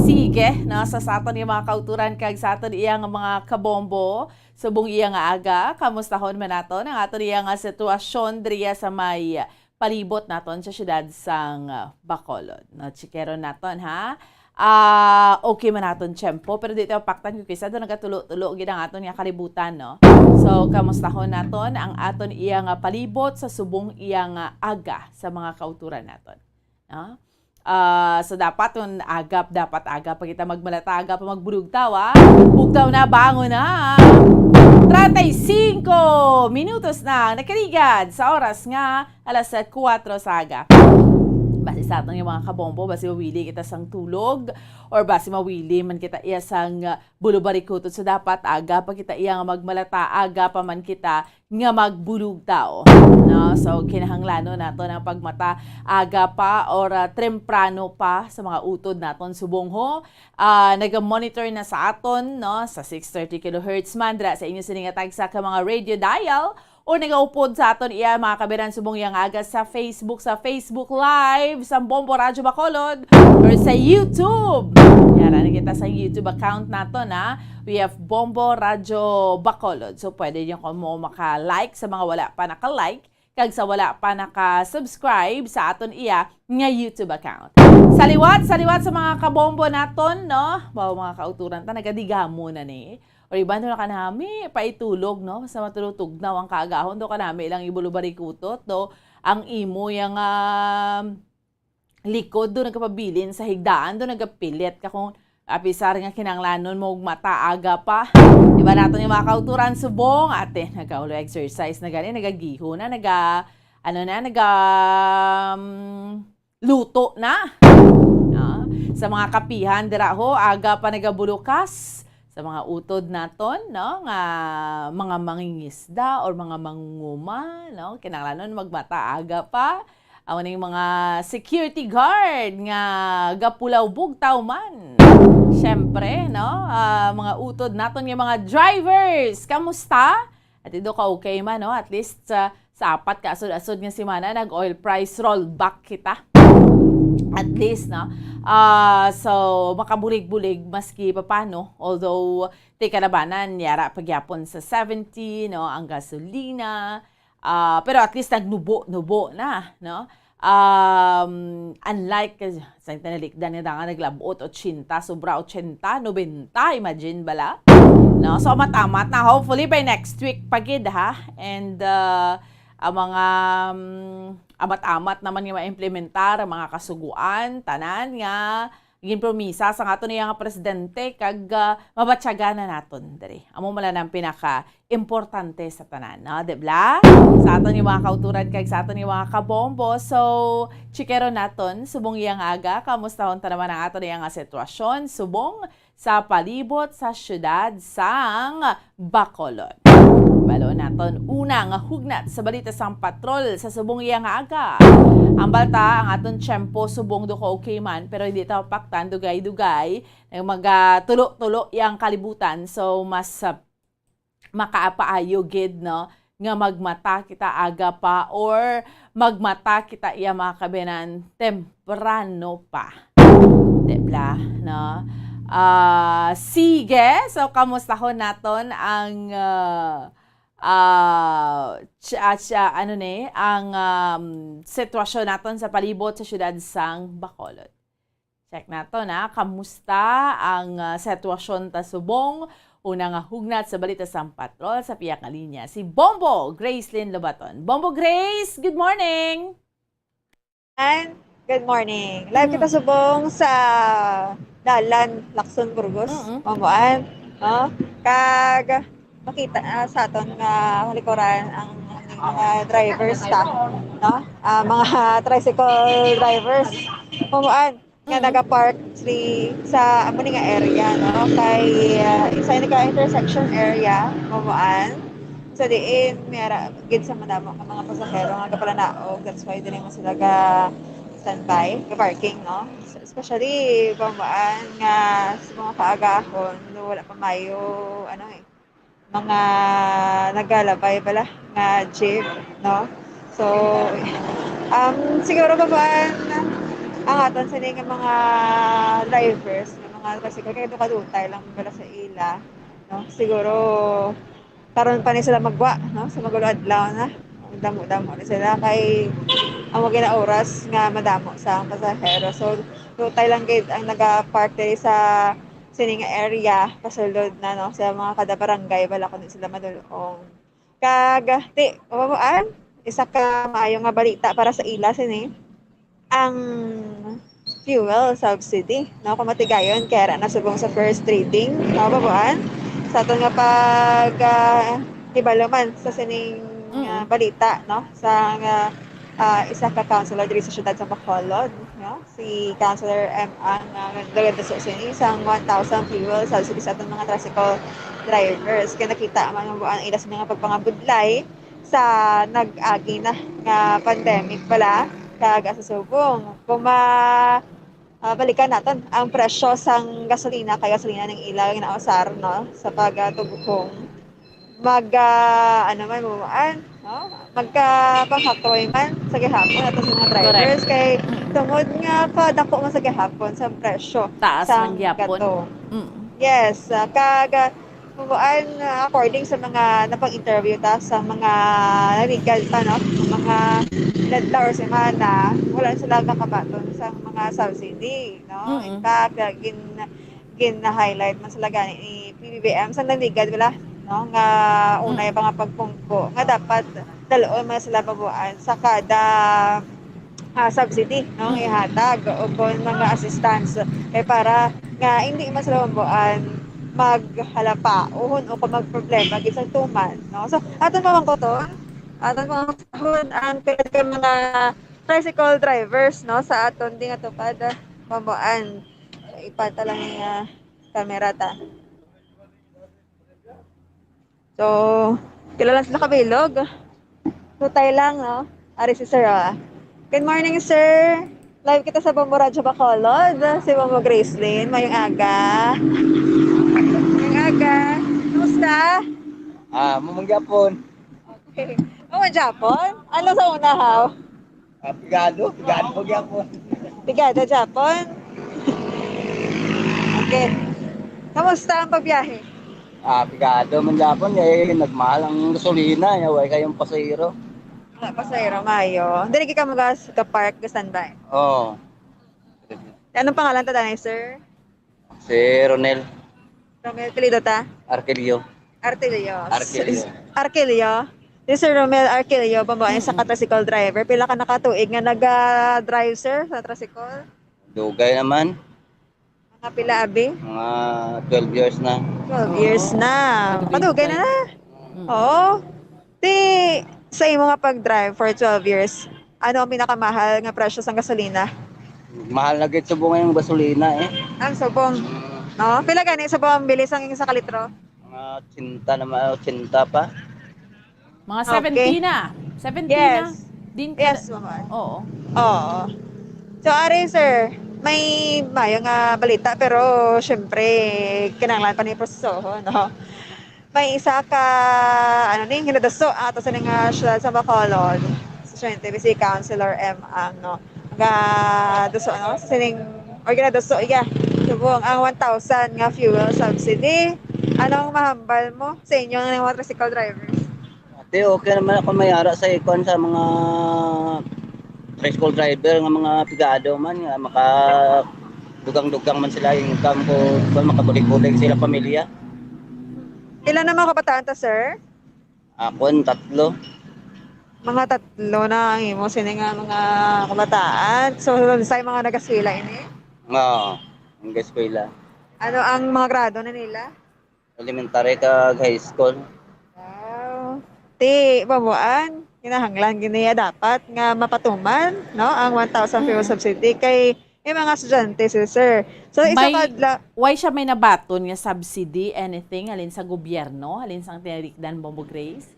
Sige, no, sa, sa aton nga mga kauturan kag sa aton iya nga mga kabombo, subong iya nga aga, kamustahon man naton ang aton iya nga sitwasyon diriya sa may palibot naton sa siyudad sang, ah, Bacolod. No, chikeron naton, ha? Ah, okay man naton tiyempo, pero di ta mapaktan kung kisa do nagatulo-tulo gid ang aton nga kalibutan, no? So, kamustahon naton ang aton iya nga palibot sa subong iya nga aga sa mga kauturan naton. No? Ah, so dapat kung aga, dapat aga pa kita magmalata, aga pa magbulugtaw, ah. Bugtaw na, bangon na. Treinta y cinco minutos na ang nakaligad sa oras nga alas kuwatro sa aga. Basi sa aton nga mga kabombo, basi mawili kita sang tulog, or basi mawili man kita iya sang, ah, bulubarikutot. So, dapat aga pa kita iya nga magmalata, aga pa man kita nga magbulugtaw. No? So, kinahanglanon naton ang pagmata aga pa or, ah, temprano pa sa mga utod naton subong ho. Ah, naga-monitor na sa aton, no, sa six thirty kilohertz man dira sa inyo sini nga tagsa ka mga radio dial, o nagaupod sa aton iya, mga kabiran, subong iya nga aga sa Facebook, sa Facebook Live sa Bombo Radyo Bacolod, or sa YouTube. Yara na kita sa YouTube account naton, ha. We have Bombo Radyo Bacolod. So, pwede niyo kamo maka-like sa mga wala pa naka-like, kag sa wala pa naka-subscribe sa aton iya nga YouTube account. Sa liwat, sa liwat sa mga kabombo naton, no? Bawo mga kauturan ta, nagadigamo na ni. Or iban na kanami, paitulog, no? Sa matulog-tugnaw ang kaagahon, do kanami lang ibulubarikutot, do ang imo yang, ah, likod, do nagkapabilin sa higdaan, do nagapilit ka kung apisar nga kinahanglanon mo og mata aga pa. Iban naton yung mga kauturan subong, ate, nagaulo exercise na gani, nagagiho na, naga, ano na, naga, um, luto na. Ah, sa mga kapihan dira ho, aga pa nagabulukas. Sa mga utod naton, no, nga mga mangingisda or mga mangunguma, no, kinahanglanon magmata aga pa. Amo ning mga security guard nga gapulaw bugtaw man. Siyempre, no, ah, mga utod naton nga mga drivers, kamusta? At ido ka okay man, no? At least, ah, sa apat ka asod-asod nga semana, nag-oil price rollback kita. At least, no? Ah, so, makabulig-bulig maski papano. Although, ti kalabanan, yara pagyapon sa seventy, no? Ang gasolina. Ah, pero at least nagnubo-nubo na, no? Um, unlike, sa tinalikdan nga dangan naglabot, ochenta, sobra ochenta, nobenta, imagine bala? No? So, amat-amat na. Hopefully, by next week pa gid, ha? And, uh, ang mga, um, amat-amat naman nga maimplementar ang mga kasuguan, tanan nga ginpromisa sa aton iya nga presidente, kag, ah, mabatyagan na naton diri. Amo man lang ang pinaka importante sa tanan, no? Di bala? Sa aton nga mga kauturan kag sa aton nga mga kabombo. So, chikeron naton, subong iya nga aga, kamustahon ta naman ang aton iya nga sitwasyon, subong sa palibot sa siyudad sang Bacolod. Balo naton una nga hugnat sa balita sang patrol sa subong iya nga aga. Ang balta, ang aton tiyempo subong do ka okay man, pero hindi ta mapaktan, dugay-dugay, nag-, magatulo-tulo yang kalibutan. So, mas, ah, makaapaayo gid, no, nga magmata kita aga pa or magmata kita iya, mga kabayan, temprano pa. Di bala, no? Ah, sige, so kamustahon naton ang, ah, ah, ch-, ah, ch-, ah, ano ni, ang, um, sitwasyon naton sa palibot sa siyudad sang Bacolod. Check naton, ah, kamusta ang, ah, sitwasyon ta subong? Una nga hugnat sa balita sang patrol sa pihak nga linya, si Bombo Gracelyn Lobaton. Bombo Grace, good morning! And good morning. Live Mm. kita subong sa dalan Lacson, Burgos, Mm-mm. Mamuan, no? Kag makita, ah, sa aton nga likuran ang mga drivers ta, no? Ah, mga tricycle drivers, Mamuan, nga Mm. nagapark si, sa amo ni nga area, no? Kay, ah, sa ini ka intersection area, Mamuan. So, diin, may ara gid sa madamo nga mga pasahero nga gapalanaog. That's why dili man sila ga standby, ga parking, no? So, especially, Mamuan, nga sa mga kaagahon, no, wala pa mayo, ano, eh, mga nagalabay bala nga jeep, no? So, um, siguro, Mamuan, ang aton sini nga mga drivers, nga mga tricycle, kay dukadutay lang bala sa ila, no? Siguro, karon pa ni sila magwa, no? Sa magulo adlaw na. Damo-damo ni sila kay amo gina oras nga madamo sa ang pasahero. So, dutay lang gid ang nagapark diri sa sini nga area, pasulod na, no, sa mga kada barangay, bala kundi sila madul-ong. Kag, ti, Mamuan, isa ka maayo nga balita para sa ila sini, ang fuel subsidy, no, kung matigayon, kay ara na subong sa first reading, no, Mamuan, sa aton nga pag, ah, hibalo man sa sining, Mm. ah, balita, no, sa nga, ah, isa ka councilor diri sa siyudad sa Bacolod, no? Si Councilor M. Ang, ah, nagdagdag sa sini sang one thousand fuel subsidy sa aton mga tricycle drivers. Kaya nakita man ang buwan ila sa mga pagpangabudlay sa nag-agi na nga pandemic pala, kag sa subong. Kung ma-, ah, balikan naton ang presyo sang gasolina, kay gasolina ning ila ginausar, no, sa pagtughong mag, ah, ano man, Mamuan, no? Magkapanghakoy man sa gihapon ato sa mga drivers. Correct. Kay Mm. tungod nga kadako man sa gihapon sa presyo Taas sang man gihapon. gato. Mm. Yes, ah, kag, ah, Mamuan, ah, according sa mga napag-interview ta sa mga nanigan pa, no? Sa mga adlaw or semana, wala sila nakabaton sa mga subsidy, no? Mm. In fact, ah, gin-, gin-highlight man sila gani ni P B B M sa nanigan, wala, no, nga unay Mm. pa nga pagpungko nga dapat dal-on man sila, Mamuan, sa kada, ah, subsidy, no, nga Mm. ihatag o kon mga assistance kay para nga hindi man sila, Mamuan, maghalapahon o kon magproblema gid sa tuman, no. So, aton mamangkoton, aton mamangkoton ang pila ka mga tricycle drivers, no, sa aton di nga tupad, Mamuan. Ipata lang nga camera ta. So, kilala sila kabilog. Tutay lang, no? Ari si Sir, ah. Good morning, sir. Live kita sa Bombo Radyo Bacolod. Si Bombo Gracelyn. Mayong aga. Mayong aga. Kumusta? Ah, mamanggapon. Okay. Oh, Japon? Ano sa una, haw? Ah, pigado, pigado gyapon. Pigado gyapon? Okay. Kamusta ang pagbiyahe? Ah, pigado man gyapon, eh, nagmahal ang gasolina, eh, way kayong pasahero. Wala pasahero, mayo. Dili ka magas ka park, ka standby. Oo. Anong pangalan ta, danay, sir? Si Ronel. Ronel, apelyido ta? Arquillo. Artilio. Arquillo. Arquillo. Si Sir Romel Arquillo, bambae sa Mm. ka tricycle driver. Pila ka nakatuig nga naga-drive, sir, sa tricycle? Dugay naman. Mga pila, abi? Mga twelve years na. Twelve Oo. years na. Kadugay Kadugay na na. na. Mm. Oo. Ti, sa imo nga pag-drive for twelve years, ano ang pinakamahal nga presyo sang gasolina? Mahal na gid subong ang gasolina, eh. Ang subong, Mm. no? Pila gani subong ang bili sang isa ka litro? Mga ochenta naman, ochenta pa. Mga Okay. seventy na. Seventy na. Yes. Din ka Yes, na- mama. Oo. Oo. So, ari, sir, may mayo nga balita, pero, syempre, kinahanglan pa ni prosesohon, no? May isa ka, ano ni, ginaduso ang ato sa nga siyudad sa Bacolod. Estudyante, si Councilor M ang, no, ginaduso, no, sa sining, or ginaduso, iya, subong ang one thousand nga fuel subsidy. Anong mahambal mo sa inyo nga mga tricycle drivers? Ate, okay naman ako may ara sa ikon sa mga tricycle driver nga mga pigado man nga maka dugang-dugang man sila income ko, kung makabulig-bulig sila pamilya. Pila na mga kabataan ta, sir? Akon, tatlo. Mga tatlo na ang imo sini nga mga kabataan. So, sa mga nagaskwela ini? Oo, ang eskwela. Ano ang mga grado na nila? Elementary kag high school. Wow. Ti, babuan, kinahanglan gini dapat nga mapatuman, no, ang one thousand fuel Mm. subsidy kay may mga estudyante si sir. So, isa May, ka adla- why siya may nabaton nga subsidy, anything, halin sa gobyerno, halin sang tinarikdan, Bombo Grace?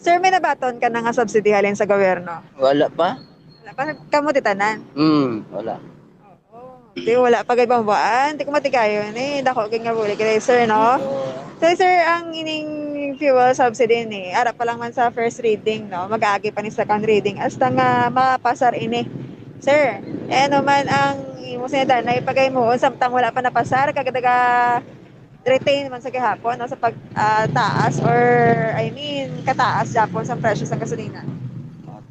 Sir, may nabaton ka na nga subsidy halin sa gobyerno? Wala pa. Wala pa? Kamo ti tanan? Hmm, wala. Oo. Di, wala pa gid bambuan. Di ko matigayon eh. Dako gid nga bulig kay sir, no? Oo. So, sir, ang ining fuel subsidy ni, ara pa lang man sa first reading, no? Mag-aagi pa ni second reading. Hasta nga mapasar ini. Sir, eh, ano man ang imo sinadanay pagaymuon samtang wala pa napasar, kag daga retain man sa gihapon, no, sa pag, ah, taas or, I mean, kataas gihapon sa presyo sa gasolina?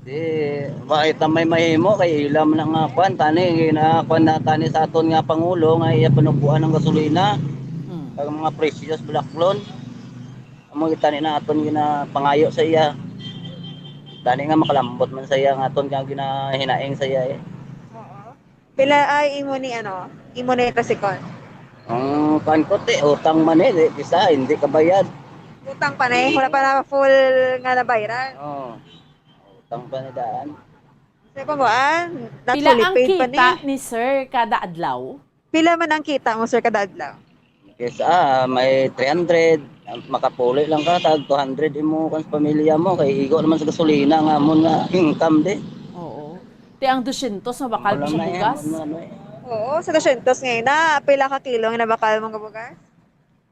Di, wa ita may mahimo kay ila man ang, ah, kwan, tani, na, kwan na, tani sa aton nga Pangulo nga iya panuboan ang gasolina, Mm. ang mga presyo sa bulaklon. Amo gid tani na aton ginapangayo sa iya. Tani nga makalambot man sa iya nga aton nga ginahinaing sa iya, eh. Oo. Pila ay imo ni, ano, imo ni tricycle? Ang kuwan ko, ti, utang man eh, di, bisa, hindi kabayad. Utang pa ni, wala pa na full nga nabayaran. Oo. Utang pa ni daan. Sa pa mo, ah, not Pila fully ang paid pa ni. Kita ni sir kada adlaw? Pila man ang kita mo, sir, kada adlaw? Kaysa, ah, may three hundred, makapuli lang ka, tag two hundred imo kan sa pamilya mo, kay igo naman sa gasolina nga amon nga income di. Oo. Ti ang dosyentos mabakal Wala pa sa na yan, bugas? Ano, ano eh. Oo, sa dosyentos ngayon na, pila ka kilo nga nabakal mo nga bugas?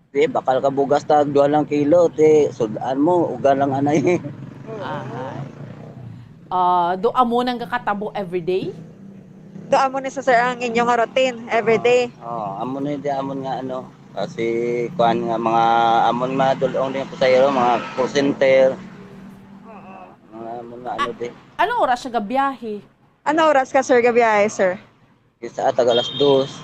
Di, bakal ka bugas tag duha lang kilo, ti, sud-an mo, uga lang anay. Ahay. Ah, do amo nang kakatabo everyday? Do amo ni sa sir ang inyo nga routine everyday? Oo, amo ni di amon nga ano, kasi kuan nga mga amon madul-ong din pasahero, mga call center. Oo. Mga amon nga ano di. Anong oras siya gabiyahe? Ano oras ka, sir, gabiyahe, sir? Isa, tag alas dos.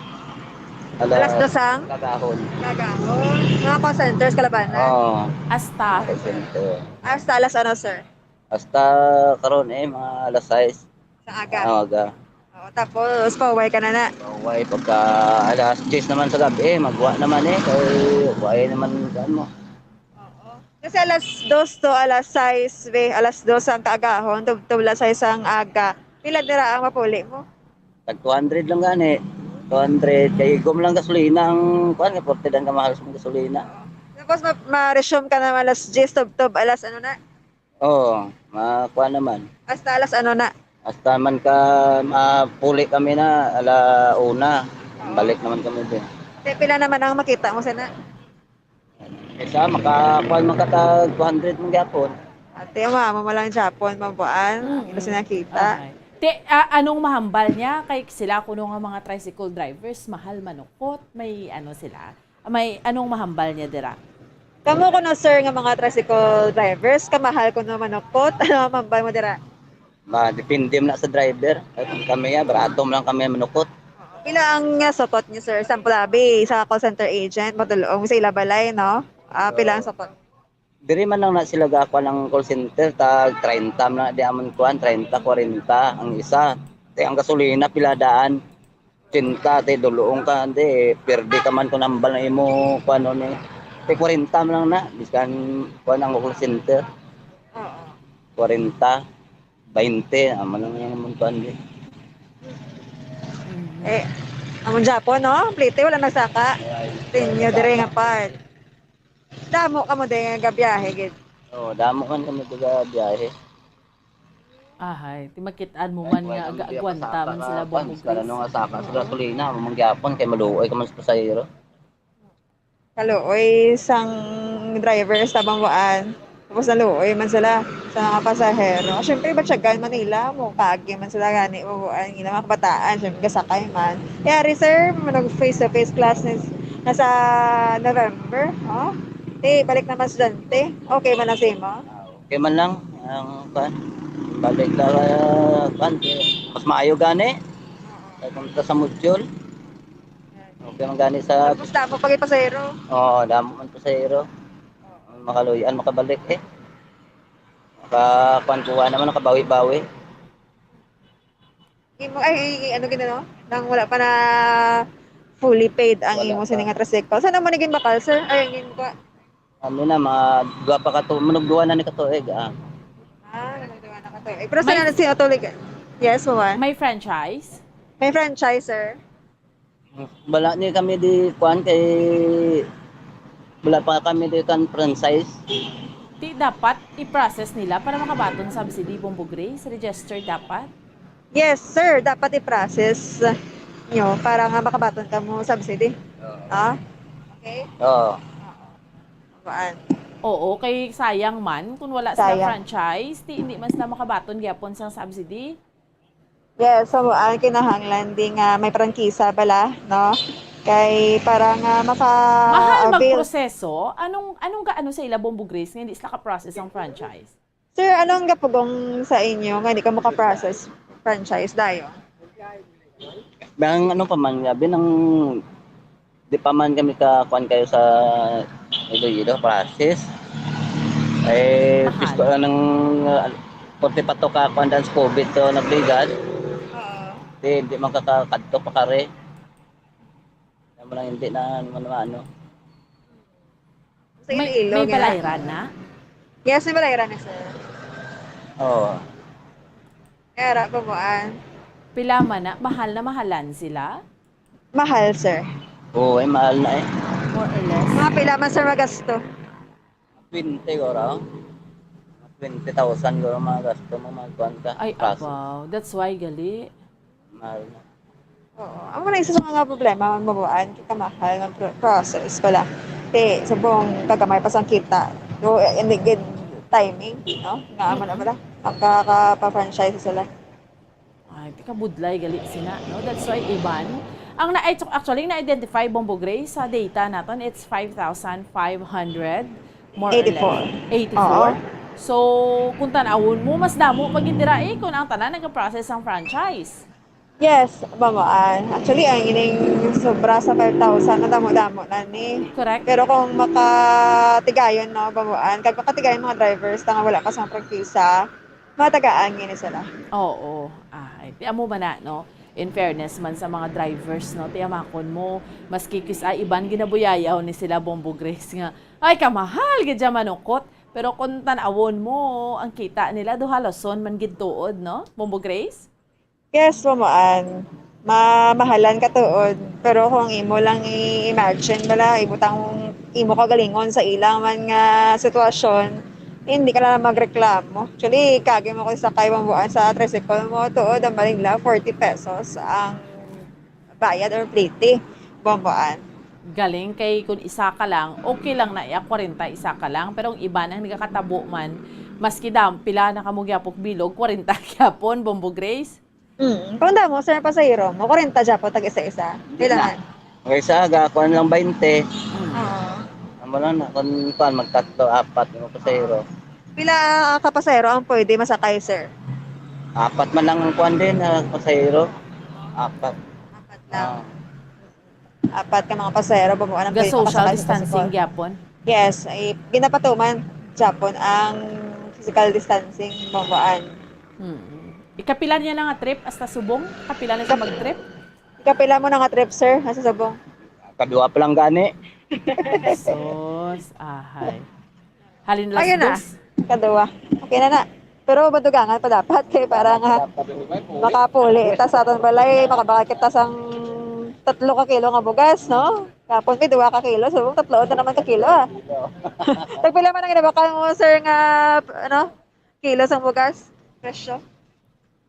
Alas dos ang? Kagahon. Kagahon. Mga call centers, kalabanan? Oo. Hasta? Call center. Hasta alas ano, sir? Hasta karon eh, mga alas sais. Sa aga? Ah, aga. Oo, tapos, pauwi ka na na? Pauwi, pagka alas diyes naman sa gabi eh, magwa naman eh. Kay, wa eh naman, kuan mo. Oo. Kasi alas dos to alas sais, be, alas dos ang kaagahon, tubtob alas sais ang aga. Pila dira ang mapuli mo? Tag two hundred lang gani. Two hundred, kay igom lang gasolina ang, kuan, nga forty lang kamahal sa gasolina. Tapos ma-, ma-resume ka na alas diyes, tubtob alas ano na? Oo, ma-, kuan naman. Hasta alas ano na? Hasta man ka, mapuli kami na, ala una. Oo. Balik naman kami din. Kaya pila naman ang makita mo sana? Isa, maka, kuan, makatag two hundred man gyapon. Ate, ma, amo mo lang Japon, mabuan. Mm. Ino sila kita? Okay. Te, ah, anong mahambal niya? Kay sila kuno nga mga tricycle drivers, mahal manukot. May ano sila? May anong mahambal niya dira? Kamo kuno, sir, nga mga tricycle drivers, kamahal kuno manukot. Ano ang mahambal mo dira? Ma, depende man na sa driver. At kami, ah, barato man lang kami manukot. Pila ang, ah, sukot niyo, sir? Sample, abi, sa call center agent, matulong sa ila balay, no? Ah, pila ang sukot? Diri man lang na sila gakuan ang call center, tag treinta man lang di amon kuan, treinta, kwarenta ang isa. Te, ang gasolina, pila daan? Ochenta, te, duluong ka, ante, perde ka man kung hambal na imo, kuan, ano, eh. Te, kwarenta man lang na, biskan, kuan, ang call center. Oo. Kwarenta, baynte, amo lang yung amon kuan, eh. Mm. Eh, amon Japon, no? Plite, wala nagsaka. Ay, Tinyo, wala dire nga nagsaka. Part. Damo kamo din nga gabiyahe gid. Oo, damo man kami taga biyahe. Ahay, ti makit-an mo man nga aga-, agwanta man sila, Bombo Grace. Kay wala nang biya pasaka ka, kuan, para nung asaka sa gasolina, amo man gyapon kay maluoy ka man sa pasahero. Kaluoy sang Drivers sa Bambuan. Tapos naluoy man sila sa mga pasahero. Siyempre, batyagan man nila, mo kaagi man sila gani, Bambuan, nila mga kabataan, siyempre, kasakay man. Yari, sir, mag face-to-face class na, na sa November, oh? Di, balik naman estudyante. Okay man na sa imo? Okay man lang ang kuan. Balik lang uh, kuan. Mas maayo gani. Kaya kung sa module. Okay man gani sa Tapos damo pag pasahero. Oo, damo man pasahero. Makaluyan, makabalik eh. Makakuan kuha naman, nakabawi-bawi. Imo ay ano gina no? Nang wala pa na fully paid ang Wala imo pa. Sining nga tricycle. Saan naman naging bakal, sir? Ay, ang imo ko. Ano na, mga dua pa ka to, manugduan na ni katuig ah. Ah, nagduwa na ka to. Eh, pero May- saan na si Otolig? Yes, Wawan. May franchise? May franchise, sir. Wala ni kami di kuan kay wala pa kami di kan franchise. Di dapat i-process nila para makabaton subsidy, Bombo Grace? Register dapat? Yes, sir. Dapat i-process nyo para nga makabaton ka mo subsidy. Ah? Okay? Oo. Kuan. Oo, kay sayang man kung wala sila Sayang. Franchise, di hindi man sila makabaton gyapon sang subsidy. Yes, so ang kinahanglan di nga may prangkisa bala, no? Kay para nga maka Mahal avail. Magproseso? Anong anong gaano sa ila, Bombo Grace, nga hindi sila ka-process ang franchise? Sir, anong gapugong sa inyo nga di ka maka-process franchise dayo? Bang ano pa man, grabe nang di pa man kami ka kuan kayo sa Iloilo process. Eh, Mahal. Pisto lang ng uh, forty pa to ka kuan dan sa COVID to nagligad. Oo. Di, di man kakadto pa kare. Kaya mo lang hindi na ano, ano. Sa May, Iloilo may nga. balayran na? Yes, may balayran na, sir. Oo. Kaya ra pa mo, ah. Pila man na? Mahal na mahalan sila? Mahal, sir. Oo, eh, mahal na eh. More or less? Mga pila man, sir, magasto? Twenty guro. Twenty thousand guro mga gasto mo, mga kuan ka. Ay, Kaso, abaw. That's why, gali. Mahal na. Oo. Amo na isa sa mga problema, mabuan, kay kamahal ng pro- process pala. Kay subong kagamay pa sang kita. Do, eh, hindi good timing, no? Nga amo na pala. Makakapa-franchise sila. Ay, di ka budlay gali sina, no? That's why iban. Ang na actually na-identify, Bombo Grace, sa data naton, it's five thousand five hundred, more or Eighty-four. less. Eighty-four. Oo. So, kung tanawon mo, mas damo pa gid dira eh kung ang tanan nag-process ang franchise. Yes, mamuan. Actually, ang ining sobra sa five thousand, nadamo-damo na ni. Correct? Pero kung makatigayon, no, mamuan, kag makatigayon mga drivers nga wala pa sang prangkisa, matagaan gini sila. Oo. Ah, ay, ti amo ba na, no? In fairness man sa mga drivers, no, tiyamakon mo, maski kis-a iban ginabuyayaw ni sila, Bombo Grace, nga, "Ay, kamahal gid siya manukot." Pero kung tan-awon mo, ang kita nila, duha lason man gid tuod, no, Bombo Grace? Yes, mamuan. Mamahalan ka tuod. Pero kung imo lang i-imagine bala, ibutang imo kaugalingon sa ilang man nga sitwasyon, hindi ka na lang magreklamo. Actually, kagi mo kung sakay mamuan sa tricycle mo, tuod ang balingla, forty pesos ang bayad or plete. Bomboan. Galing kay kung isa ka lang, okay lang na iya kwarenta isa ka lang, pero ang iban ang nagakatabo man, maski dam pila na kamo gyapok bilog, kwarenta gyapon, Bombo Grace. Mm. Kung damo, sir, pasahero mo, kwarenta gyapon tag isa-isa. Hindi Pila na. man? Okay sa aga, kuan lang twenty. Oo. Amo lang na, kung kuan, magtatlo, apat yung pasahero. Pila ka pasahero ang pwede masakay, sir? Apat man lang ang kuan din, ah, pasahero. Apat. Apat lang. Ah. Apat ka mga pasahero, Bomboan, ang Ga pwede social makasakay sa distancing tricycle. gyapon. Yes, ay, ginapatuman gyapon ang physical distancing, Bomboan. Hmm. Ikapila niya na nga trip hasta subong? Kapila na siya mag-trip? Ikapila mo na nga trip, sir, hasta subong? Kadua pa lang gani. Sus, ahay. Halin las Ayun na. dos. Kadua. Okay na na. Pero madugangan pa dapat kay para nga makapuli ta sa aton balay, makabakal kita sang tatlo ka kilo nga bugas, no? Kapon may duwa ka kilo, so tatlo na naman ka kilo, ah. Tagpila man ang ginabakal mo, sir, nga, ano, kilo sang bugas? Presyo?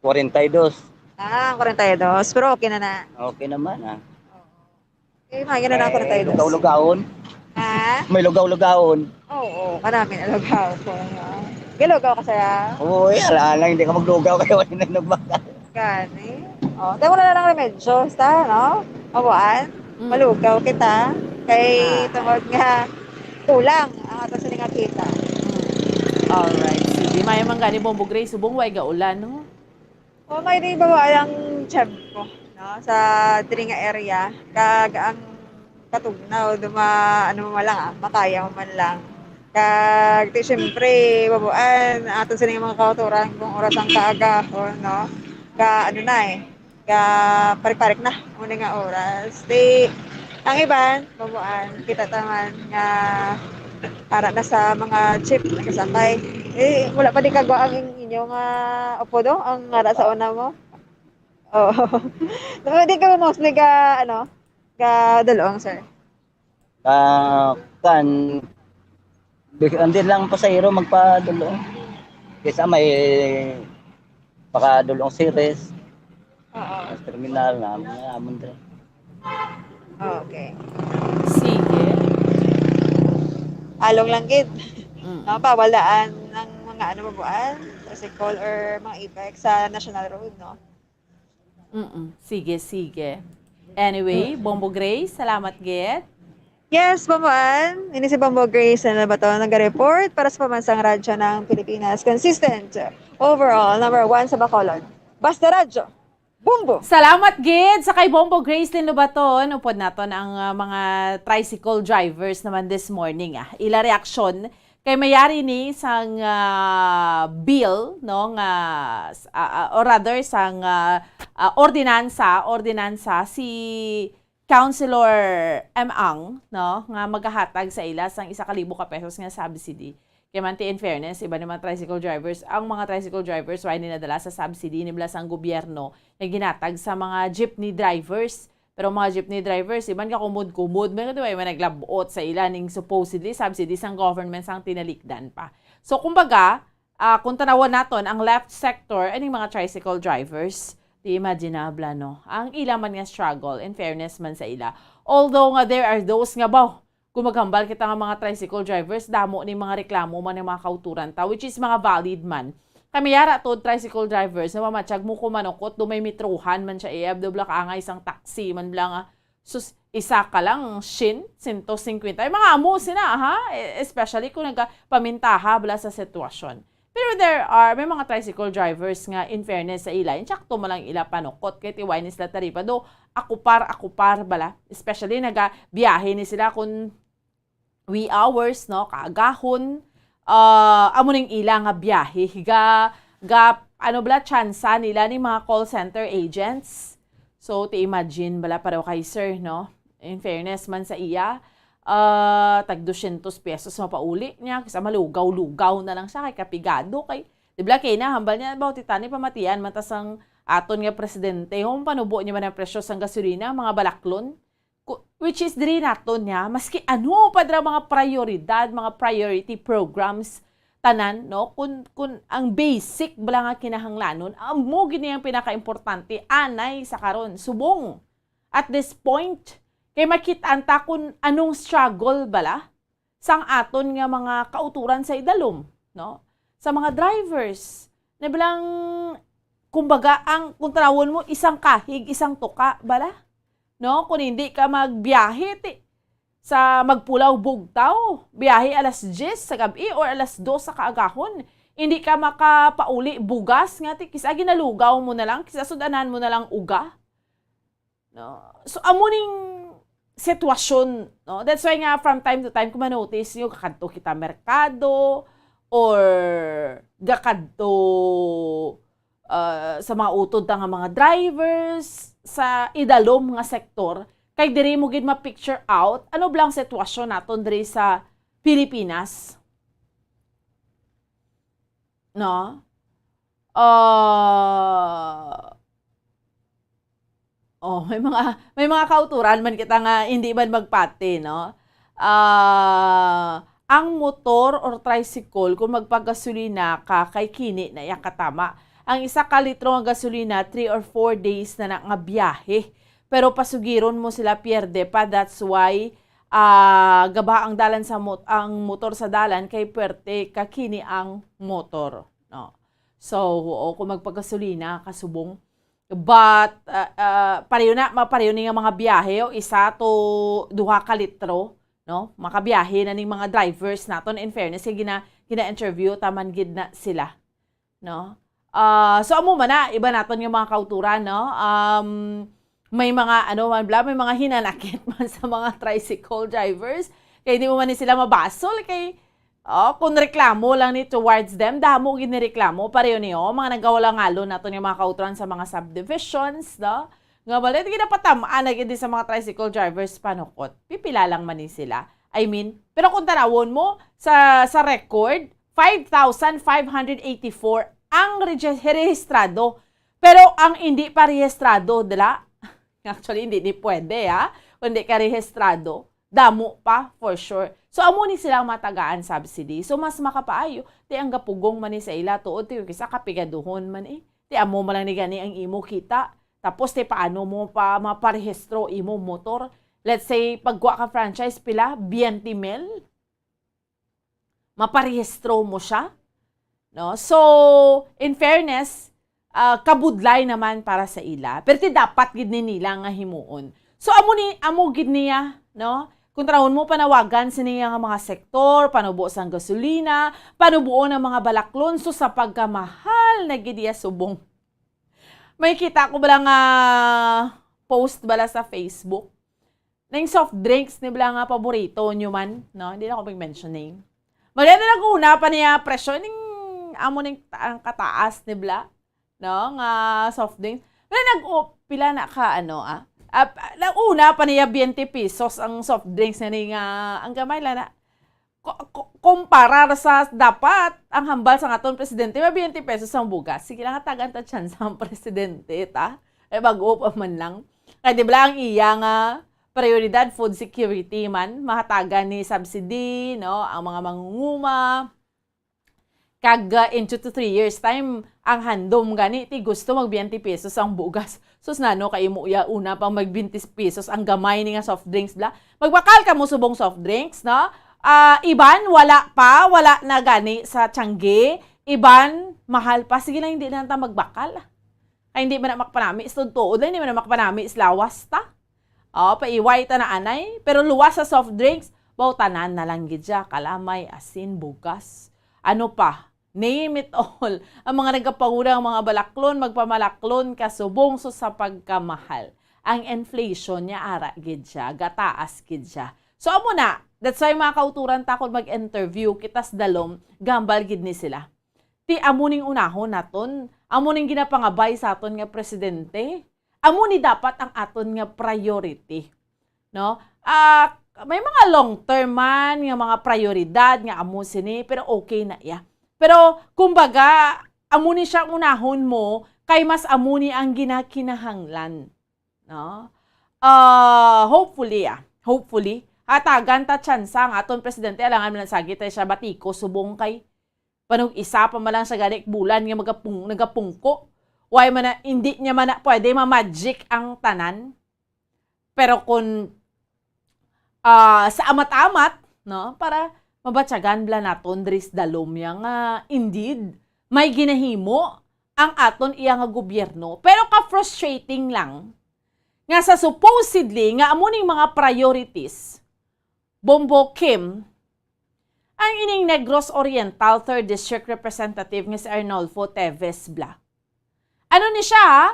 Kwarenta y dos. Ah, kwarenta y dos. Pero okay na na. Okay naman ah. Okay, mga ganun na kwarenta y dos. Lugaw-lugawon. May lugaw-lugawon. Oo, karami na lugaw ko. Galugaw ka, sir, ah? Oo, eh, ala lang, hindi ka maglugaw kaya wala na nagbaga. Gani. Oh, tayo na lang remedyo, basta, no? Mabuan, Mm. malugaw kita. Kay Ah. tungod nga kulang ang ato sini nga kita. Alright, sige. Mayo man gani, Bombo Gray, subong way gaulan, no? O, may di ba ang tiyempo, no? Sa diri nga area, kag ang katugnaw, duma, ano mo lang, ah, makaya mo man lang. Kag, di, siyempre, babuan, ato sila yung mga kauturan kung oras ang kaagahon, no? Ka, ano na eh, ka parik-parik na, muna nga oras. Di, ang iban, babuan, kita taman nga ara na sa mga jeep, nagasakay. Eh, wala pa di kagwa ang inyong uh, upo do, ang ara sa una mo? Oo. Di ka mostly ka, ano, ka dulong, sir? Ah, kan, bi- hindi lang pasahero magpadulong. Kaysa may pakadulong series, Oo. sa terminal na mga amon dre. Okay. Sige. Along lang gid. Mm. No, bawal daan ng mga ano babuan, tricycle or mga e-bike sa national road, no? Mm-mm. Sige, sige. Anyway, Bombo Gray, salamat gid. Yes, Bomboan. Ini si Bombo Grace na ba to nag-report para sa Pambansang Radyo ng Pilipinas. Consistent. Overall, number one sa Bacolod. Basta Radyo. Bombo! Salamat gid sa kay Bombo Grace Linlobaton. Upod naton ang ah, mga tricycle drivers naman this morning. Ah. Ila reaksyon kay mayari ni sang ah, bill, no, nga s- ah, ah, or rather sang ah, ah, ordinansa, ordinansa si Councilor M. Ang, no, nga magahatag sa ila sang isa ka libo ka pesos nga subsidy. Kay man ti, in fairness, iban ni mga tricycle drivers, ang mga tricycle drivers wala ni nadala sa subsidy ni bala sang gobyerno nga ginatag sa mga jeepney drivers. Pero mga jeepney drivers, iban ka kumod-kumod, may di ba, may naglabot sa ila ning supposedly subsidy sang government sang tinalikdan pa. So, kumbaga, ah, kung tanawan naton ang left sector, aning mga tricycle drivers, di imaginable, no? Ang ila man nga struggle, in fairness man sa ila. Although nga there are those nga, baw, kung maghambal kita nga mga tricycle drivers, damo ni mga reklamo man ng mga kauturan ta, which is mga valid man. Kami yara to tricycle drivers, na mamatsyag mo kumanukot, do may metrohan man siya, eh, abdo bla ka angay isang taxi man bla nga, sus, isa ka lang, shin, sento singkwenta. Ay, mga amo sina, ha? E- Especially kung nagpamintaha bla sa sitwasyon. Pero there are, may mga tricycle drivers nga, in fairness sa ila, insakto mo lang ila panukot, kay tiway ni sila taripa, do, akupar, akupar bala. Especially, nagabiyahe ni sila kung wee hours, no, kaagahon, ah, amo ning ila nga biyahe, ga, ga, ano bala, tsansa nila ni mga call center agents. So, ti imagine bala pareho kay sir, no? In fairness man sa iya, ah, tag dosyentos pesos mapauli niya, kisa malugaw-lugaw na lang siya, kay kapigado, kay, di bala, kay nahambal niya, baw, titani pamatian, man ta sang aton nga presidente, hon panubo niya man ang presyo sang gasolina, mga balaklon. Ku- which is diri naton niya, maski ano pa dira mga prioridad, mga priority programs, tanan, no? Kun, kun ang basic bala nga kinahanglanon, amo gid ang pinakaimportante anay sa karon, subong. At this point, kay makit-an ta kun anong struggle bala sang aton nga mga kauturan sa idalom, no? Sa mga drivers, na bilang, kumbaga, ang, kung tanawon mo, isang kahig, isang tuka, bala? No? Kung hindi ka magbiyahe, ti, sa Magpulaw Bugtaw, biyahe alas diyes sa gabi or alas dos sa kaagahon, hindi ka makapauli bugas nga, ti, kisa ginalugaw mo na lang, kisa sudanan mo na lang uga. No? So, amo ning sitwasyon, no? That's why nga, from time to time, kung ma-notice nyo, kakadto kita merkado, or gakadto, uh, sa mga utod ta nga mga drivers, sa idalom nga sektor, kay diri mo gid ma-picture out, ano bala ang sitwasyon naton diri sa Pilipinas. No? Ah, oh, may mga, may mga kauturan man kita nga hindi man magpati, no? Ah, ang motor or tricycle, kung magpagasolina ka, kay kini na iya katama. Ang isa ka litro nga gasolina, three or four days na na nga biyahe. Pero pasugiron mo sila pierde pa, that's why ah, gaba ang dalan sa mot-, ang motor sa dalan kay puwerte ka kini ang motor, no? So, oo, kung magpagasolina ka subong, but, ah, ah, pareho na, mapareho ni nga mga biyahe, o isa to duha ka litro, no? Makabiyahe na ning mga drivers naton. In fairness, kay gina-, gina-interview ta man gid na sila, no? Ah, so, amo man na, iba naton nga mga kauturan, no? Um, may mga, ano man bla, may mga hinanakit man sa mga tricycle drivers. Kay di mo man ni sila mabasol, kay, oh, kung reklamo lang ni towards them, damo gid ni reklamo. Pareho ni, oh, mga nagawala-ngalon naton nga mga kauturan sa mga subdivisions, no? Nga bala, ginapatam-an na gid sa mga tricycle drivers panukot. Pipila lang man ni sila. I mean, pero kung tanawon mo sa, sa record, five thousand five hundred eighty-four ang reje-, rehistrado. Pero ang hindi pa rehistrado, dala, actually, hindi ni pwede, ha? Kung hindi ka rehistrado, damo pa, for sure. So, amo ni sila ang matagaan subsidy. So, mas makapaayo, ti ang gapugong man ni sa ila, tuod, ti kisa kapigaduhon man, eh. Ti amo man lang ni gani ang imo kita. Tapos, ti paano mo pa maparehistro imo motor? Let's say, pagkuha ka franchise, pila? Twenty mil? Maparehistro mo siya? No? So, in fairness, ah, kabudlay naman para sa ila. Pero ti dapat gid ni nila nga himuon. So, amo ni, amo gid niya, no? Kung tanawon mo, panawagan sini nga mga sektor, panubo sang gasolina, panubuon ang mga balaklon, so sa pagkamahal na gid iya subong. May kita ko bala nga post bala sa Facebook. Ning soft drinks ni bala nga paborito nyo man, no? Hindi na ako mag-mention name. Maganda lang una pa niya presyo ning amo ning ta-, ang kataas ni bala, no? Nga soft drinks. Pero nag-, o, pila na ka, ano, ah? Ah, pa-, na una pa niya twenty pesos ang soft drinks na ni nga, ang gamay lang na. Ku-, ku-, kumparar sa dapat, ang hambal sa aton presidente, may twenty pesos ang bugas. Sige lang, hatagan ta tsansa ang presidente, ta? Eh, bag-o pa man lang. Kay di ba ang iya nga prioridad, food security man, mahatagan ni subsidy, no? Ang mga mangunguma. Kag, uh, in two to three years time, ang handom gani, ti gusto mag twenty pesos ang bugas. Sus, nano kay imo ya, una pang mag twenty pesos ang gamay ni nga soft drinks, bla? Magbakal ka mo subong soft drinks, no? Ah, iban, wala pa, wala na gani sa tiyanggi. Iban, mahal pa. Sige lang, hindi na ta magbakal. Kay hindi man na makapanami sa tuod, hindi man na makapanami sa lawas ta. Oh, paiway ta na anay, pero luwas sa soft drinks, baw tanan na lang gid siya, kalamay, asin, bugas. Ano pa? Name it all. Ang mga nagapanguna, ang mga balaklon, magpamalaklon ka subong so sa pagkamahal. Ang inflation niya, ara gid siya, gataas gid siya. So, amo na. That's why, mga kauturan, takod mag-interview kita sa dalom, gambal gid ni sila. Ti amo ning unahon naton, amo ning ginapangabay sa aton nga presidente, amo ni dapat ang aton nga priority, no? Ah, may mga long term man nga mga prioridad nga amo sini, pero okay na iya. Pero kumbaga, amo ni siya unahon mo kay mas amo ni ang ginakinahanglan, no? Ah, hopefully, ah, hopefully, hatagan ta tsansa ang aton presidente, alangan man lang sagit ay siya batiko subong kay panug isa pa man lang sa gani bulan nga magapung-, nagapungko. Why man na, hindi niya man na pwede ma-magic ang tanan. Pero kung, ah, sa amat-amat, no, para mabatyagan bala naton diri sa dalom niya nga indeed may ginahimo ang aton iya nga gobyerno. Pero ka-frustrating lang nga sa supposedly nga amo ning mga priorities, Bombo Kim, ang ining Negros Oriental Third District Representative nga si Arnolfo Teves bla. Ano ni siya, ha?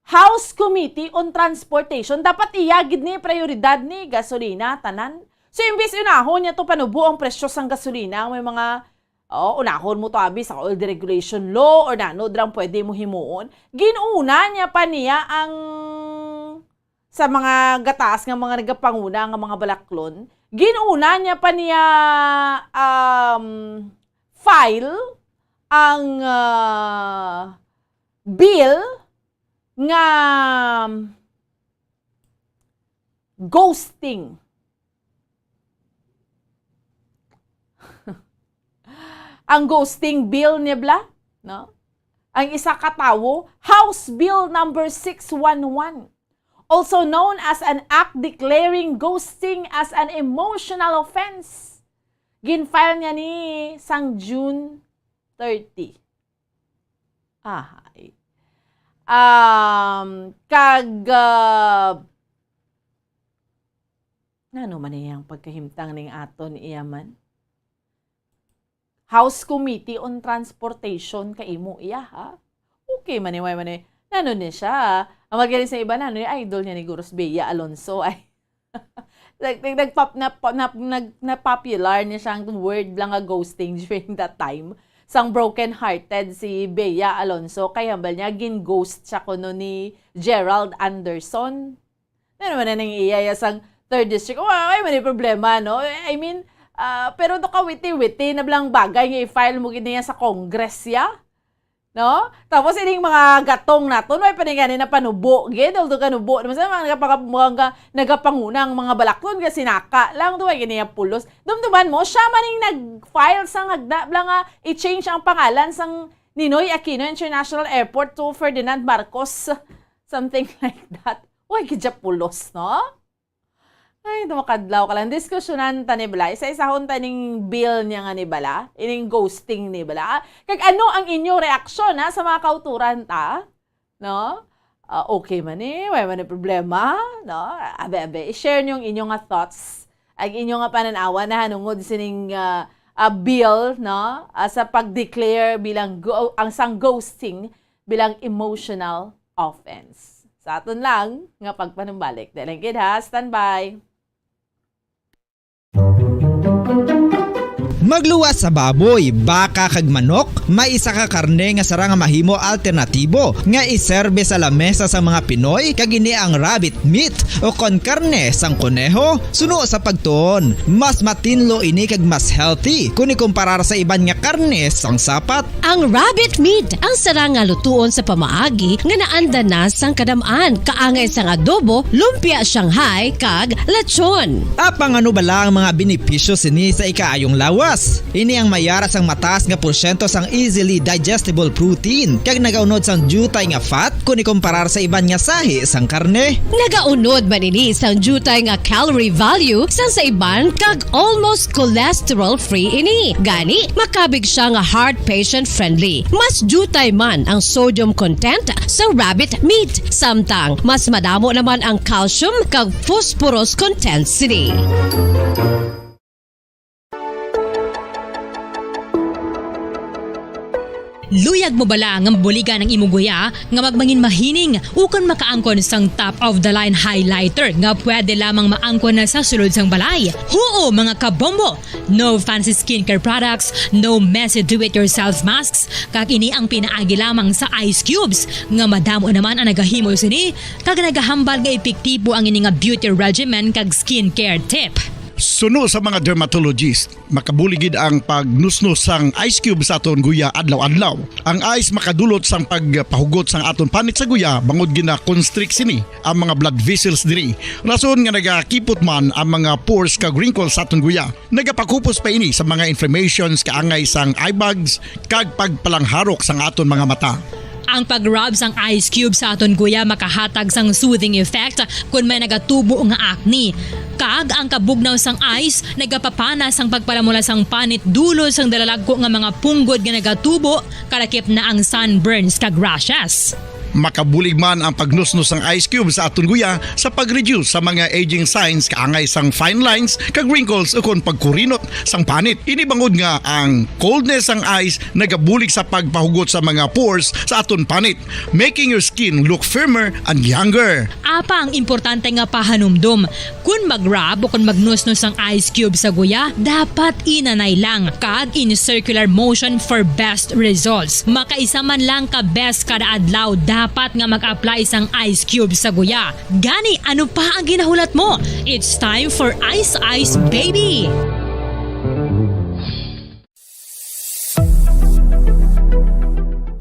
House Committee on Transportation. Dapat iya gid ni prioridad ni gasolina, tanan. So, imbis unahon niya to panubo ang presyo sang gasolina, may mga, oh, unahon mo to abi sa oil deregulation law or nano drang pwede mo himuon. Ginuna niya pa niya ang sa mga gataas nga mga nagapanguna nga mga balaklon, ginuna niya pa niya, um, file ang, ah, bill nga ghosting. Ang ghosting bill niya bla, no? Ang isa ka tawo, House Bill number six one one. also known as an act declaring ghosting as an emotional offense. Gin-file niya ni sang June thirty. Ahay. Um, kag, uh, nano man iyang pagkahimtang ning aton iya man? House Committee on Transportation ka imo iya, ha? Okay man ni, way man ni. Nano ni siya? Ang magaling sa iba, nano ni, idol niya ni Gurus Bea Alonso, ay. Nag-, nag-, nagpop-, nap-, nap-, nag-, na-popular ni siyang word lang nga ghosting during that time. Sang broken-hearted si Bea Alonso, kay hambal niya, gin-ghost siya kuno ni Gerald Anderson. Ano naman na nang iya, iya sang third district? Oh, ay, may problema, no? I mean, ah, pero do ka witi-witi na blang bagay nga i-file mo gid niya sa Congress, ya? No? Tapos ining mga gatong naton, may pa ni gani napanubo gid, although kanubo naman sa mga nagapanga-, mga nagapanguna ang mga balaklon nga sinaka lang, do ay gani niya pulos. Dumduman mo, siya man ning nag-file sang hagda bla nga i-change ang pangalan sang Ninoy Aquino International Airport to Ferdinand Marcos, something like that. Uy, gid siya pulos, no? Ay, dumakadlaw ka lang. Diskusyonan ta ni bala. Isa-isahon ta ning bill niya nga ni bala. Ining ghosting ni bala. Kag ano ang inyo reaksyon, ha, sa mga kauturan ta? No? Ah, okay man eh. Wala man ang problema. No? Abe, abe. I-share niyo ang inyo nga thoughts. Ang inyo nga pananawan na hanungod sining, ah, ah, bill, no? Ah, sa pag-declare bilang go-, ang sang ghosting bilang emotional offense. Sa aton lang nga pagpanumbalik. Dahil lang gid ha, standby. Magluwas sa baboy, baka kag manok, may isa ka karne nga sarang nga mahimo alternatibo nga iserbe sa lamesa sa mga Pinoy, kag ini ang rabbit meat o kon karne sang koneho. Suno sa pagtuon, mas matinlo ini kag mas healthy kun ikumparar sa iban nga karne sang sapat. Ang rabbit meat ang sarang nga lutuon sa pamaagi nga naanda na sang kadam-an, kaangay sang adobo, lumpia Shanghai, kag lechon. Apang ano bala ang mga benepisyo sini sa ikaayong lawas? Ini ang may ara sang mataas nga porsyento sang easily digestible protein, kag nagaunod sang diutay nga fat kun ikumparar sa iban nga sahi sang karne. Nagaunod man ini sang diutay nga calorie value sang sa iban, kag almost cholesterol-free ini. Gani, makabig siya nga heart patient-friendly. Mas diutay man ang sodium content sa rabbit meat, samtang mas madamo naman ang calcium kag phosphorus content sini. Luyag mo bala nga mabuligan ang imo guya nga magmangin mahining ukon makaangkon sang top of the line highlighter nga pwede lamang maangkon na sa sulod sang balay? Huo, mga kabombo! No fancy skincare products, no messy do-it-yourself masks, kag ini ang pinaagi lamang sa ice cubes, nga madamo naman ang nagahimo sini, kag nagahambal nga epektibo ang ini nga beauty regimen kag skincare tip. Suno sa mga dermatologist, makabulig gid ang pagnusnos sang ice cube sa aton guya adlaw-adlaw. Ang ice makadulot sang pagpahugot sang aton panit sa guya, bangod gina-constrict sini ang mga blood vessels diri. Rason nga nagakipot man ang mga pores kag wrinkles sa aton guya. Nagapakupos pa ini sa mga inflammations kaangay sang eye bags kag pagpalangharok sang aton mga mata. Ang pag-rub sang ice cube sa aton guya makahatag sang soothing effect kon may nagatubo nga acne. Kag ang kabugnaw sang ice nagapapana sang pagpalamula sang panit dulot sang dalalagko nga mga punggod nga nagatubo, kalakip na ang sunburns kag rashes. Makabulig man ang pagnusnos sang ice cube sa aton guya sa pag-reduce sa mga aging signs kaangay sang fine lines kag wrinkles ukon pagkurinot sang panit. Ini bangod nga ang coldness sang ice nagabulig sa pagpahugot sa mga pores sa aton panit, making your skin look firmer and younger. Apang importante nga pahanumdom, kon mag-rub o kon magnusnos ang ice cube sa guya, dapat inanay lang kag in circular motion for best results. Makaisa man lang ka beses kada adlaw dapat nga mag-apply sang ice cube sa guya. Gani, ano pa ang ginahulat mo? It's time for Ice Ice Baby!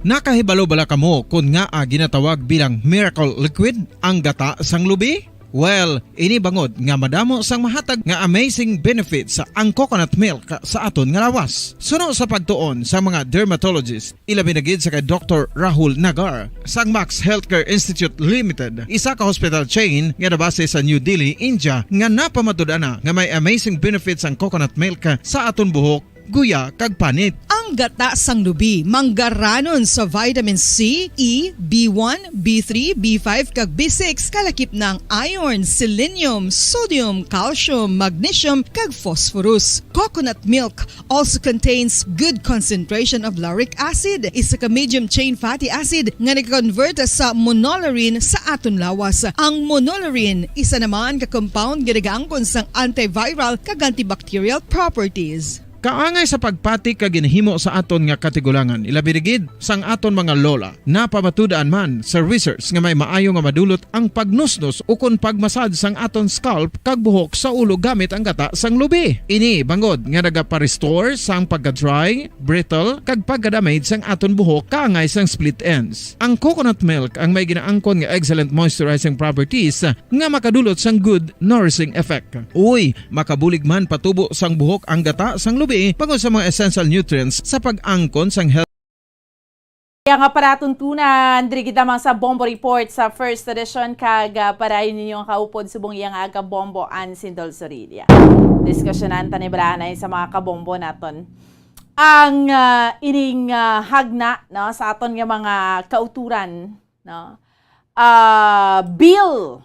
Nakahibalo bala kamo kon ngaa ginatawag bilang miracle liquid ang gata sang lubi? Well, ini bangod nga madamo sang mahatag nga amazing benefits ang coconut milk sa aton nga lawas. Suno sa pagtuon sa mga dermatologist, ilabi na gid sa kay Doctor Rahul Nagar sang Max Healthcare Institute Limited, isa ka hospital chain nga nabase sa New Delhi, India, nga napamatud-an na nga may amazing benefits ang coconut milk sa aton buhok, guya, kag panit. Ang gata sang lubi manggaranon sa vitamin C, E, B one, B three, B five, kag B six, kalakip na ang iron, selenium, sodium, calcium, magnesium, kag phosphorus. Coconut milk also contains good concentration of lauric acid, isa ka medium chain fatty acid nga nag-convert sa monolaurin sa aton lawas. Ang monolaurin, isa naman ka compound nga nagaangkon sang antiviral kag antibacterial properties. Kaangay sa pagpati kag ginhimo sa aton nga katigulangan, ilabi na gid sang aton mga lola. Napamatud-an man sa research nga may maayo nga madulot ang pagnusnos ukon pagmasad sang aton scalp kag buhok sa ulo gamit ang gata sang lubi. Ini bangod nga nagapa-restore sang pagka-dry, brittle, kag pagka-damage sang aton buhok kaangay sang split ends. Ang coconut milk ang may ginaangkon nga excellent moisturizing properties nga makadulot sang good nourishing effect. Uy, makabulig man patubo sang buhok ang gata sang lubi bangod sa mga essential nutrients sa pag-angkon sang health. Kaya nga, para tuntunan, diri gid lamang sa Bombo Report sa first edition, kag, ah, para ninyo nga kaupod subong iya nga aga Bombo Ann Sindol Sorilla. Diskusyonan ta ni bala anay sa mga kabombo naton ang, ah, ining, ah, hagna, no, sa aton nga mga kauturan, no. Ah, bill,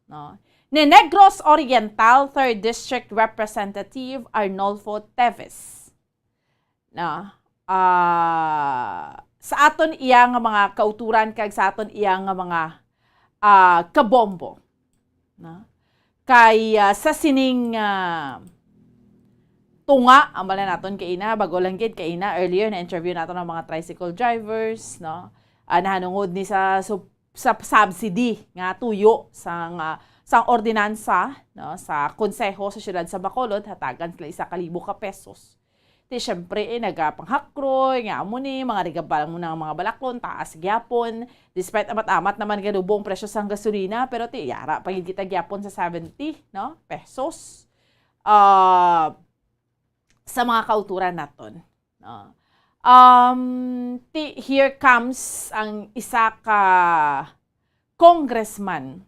no, ni Negros Oriental Third District Representative Arnolfo Teves, no, ah, sa aton iya nga mga kauturan kag sa aton iya nga mga, ah, kabombo, no? Kay, ah, sa sining, ah, tunga, ang bala naton kaina, bago lang gid kaina, earlier na-interview naton ang mga tricycle drivers, no? Ah, nahanungod ni sa sub-, sa subsidy nga tuyo sang, ah, sang ordinansa, no, sa konseho sa siyudad sa Bacolod, hatagan sila isa ka libo ka pesos. Ti, syempre, eh, nagapanghakroy nga amo ni, mga rigabal mo ng mga balaklon, taas gyapon. Despite amat-amat naman nga lubong presyo sang gasolina, pero ti, yara pa gid kita gyapon sa seventy, no, pesos, ah, sa mga kauturan naton, no. Um, ti, here comes ang isa ka congressman,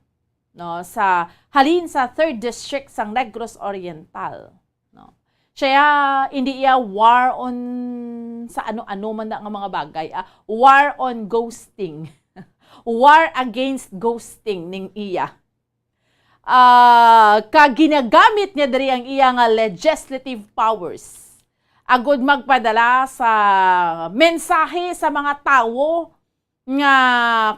no, sa, halin sa third District sang Negros Oriental, no. Siya, hindi iya war on sa ano-ano man na nga mga bagay, ah, war on ghosting. War against ghosting ning iya. Ah, ka ginagamit niya diri ang iya nga legislative powers agud magpadala sa mensahe sa mga tawo nga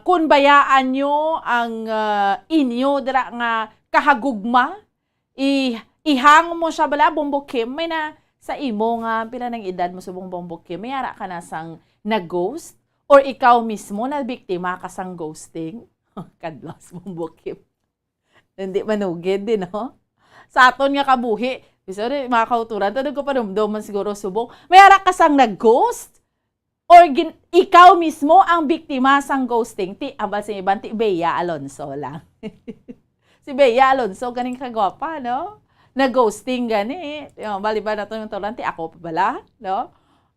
kun bayaan nyo ang, ah, inyo dira nga kahagugma, i-, ihang mo siya bala, Bombo Kim, may na sa imo nga pila nang edad mo subong, Bombo Kim, may ara ka na sang nag-ghost? Or ikaw mismo nabiktima ka sang ghosting? Kadlos, Bombo Kim. Hindi manugid din, no? Sa aton nga kabuhi, bisan mga kauturan, tanong ko panumdom man siguro subong. May ara ka sang nag-ghost? Or gin-, ikaw mismo ang biktima sang ghosting? Ti, ambal sa iban, ti Bea Alonso lang. Si Bea Alonso, ganing kagwapa, no? Na-ghosting gani. Yung, bali ba nato yung turan? Ti ako pa bala, no?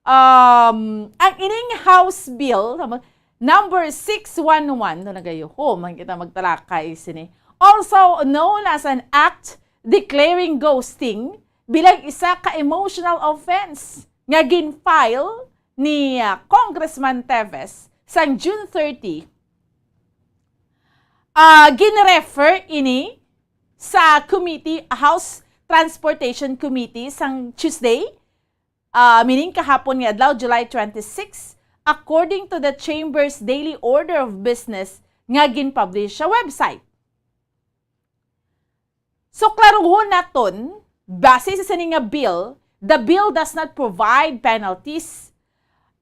Um, ang ining House Bill, tama, number six one one, no, nagayuho man kita magtalakay sini. Also known as an act declaring ghosting bilang isa ka emotional offense nga gin-file ni, ah, Congressman Teves sang June thirty. Ah, gin-refer ini sa committee, House Transportation Committee, sang Tuesday, ah, meaning kahapon nga adlaw, July twenty-six, according to the Chamber's Daily Order of Business nga gin-publish sa website. So, klaruhon naton, base sa sini nga bill, the bill does not provide penalties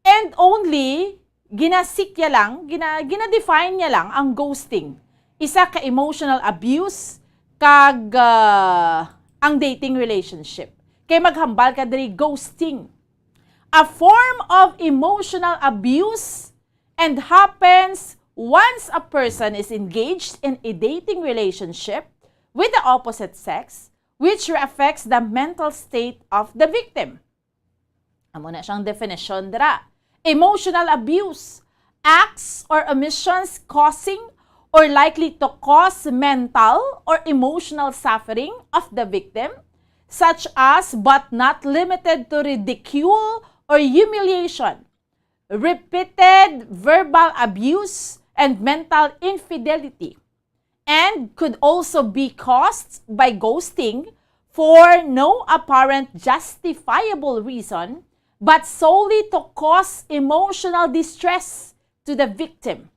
and only ginasikya lang, gina-, gina-define niya lang ang ghosting. Isa ka emotional abuse kag, ah, ang dating relationship. Kay maghambal ka diri ghosting. A form of emotional abuse and happens once a person is engaged in a dating relationship with the opposite sex, which affects the mental state of the victim. Amo na siyang definition dira. Emotional abuse, acts or omissions causing or likely to cause mental or emotional suffering of the victim, such as but not limited to ridicule or humiliation, repeated verbal abuse, and mental infidelity, and could also be caused by ghosting for no apparent justifiable reason, but solely to cause emotional distress to the victim.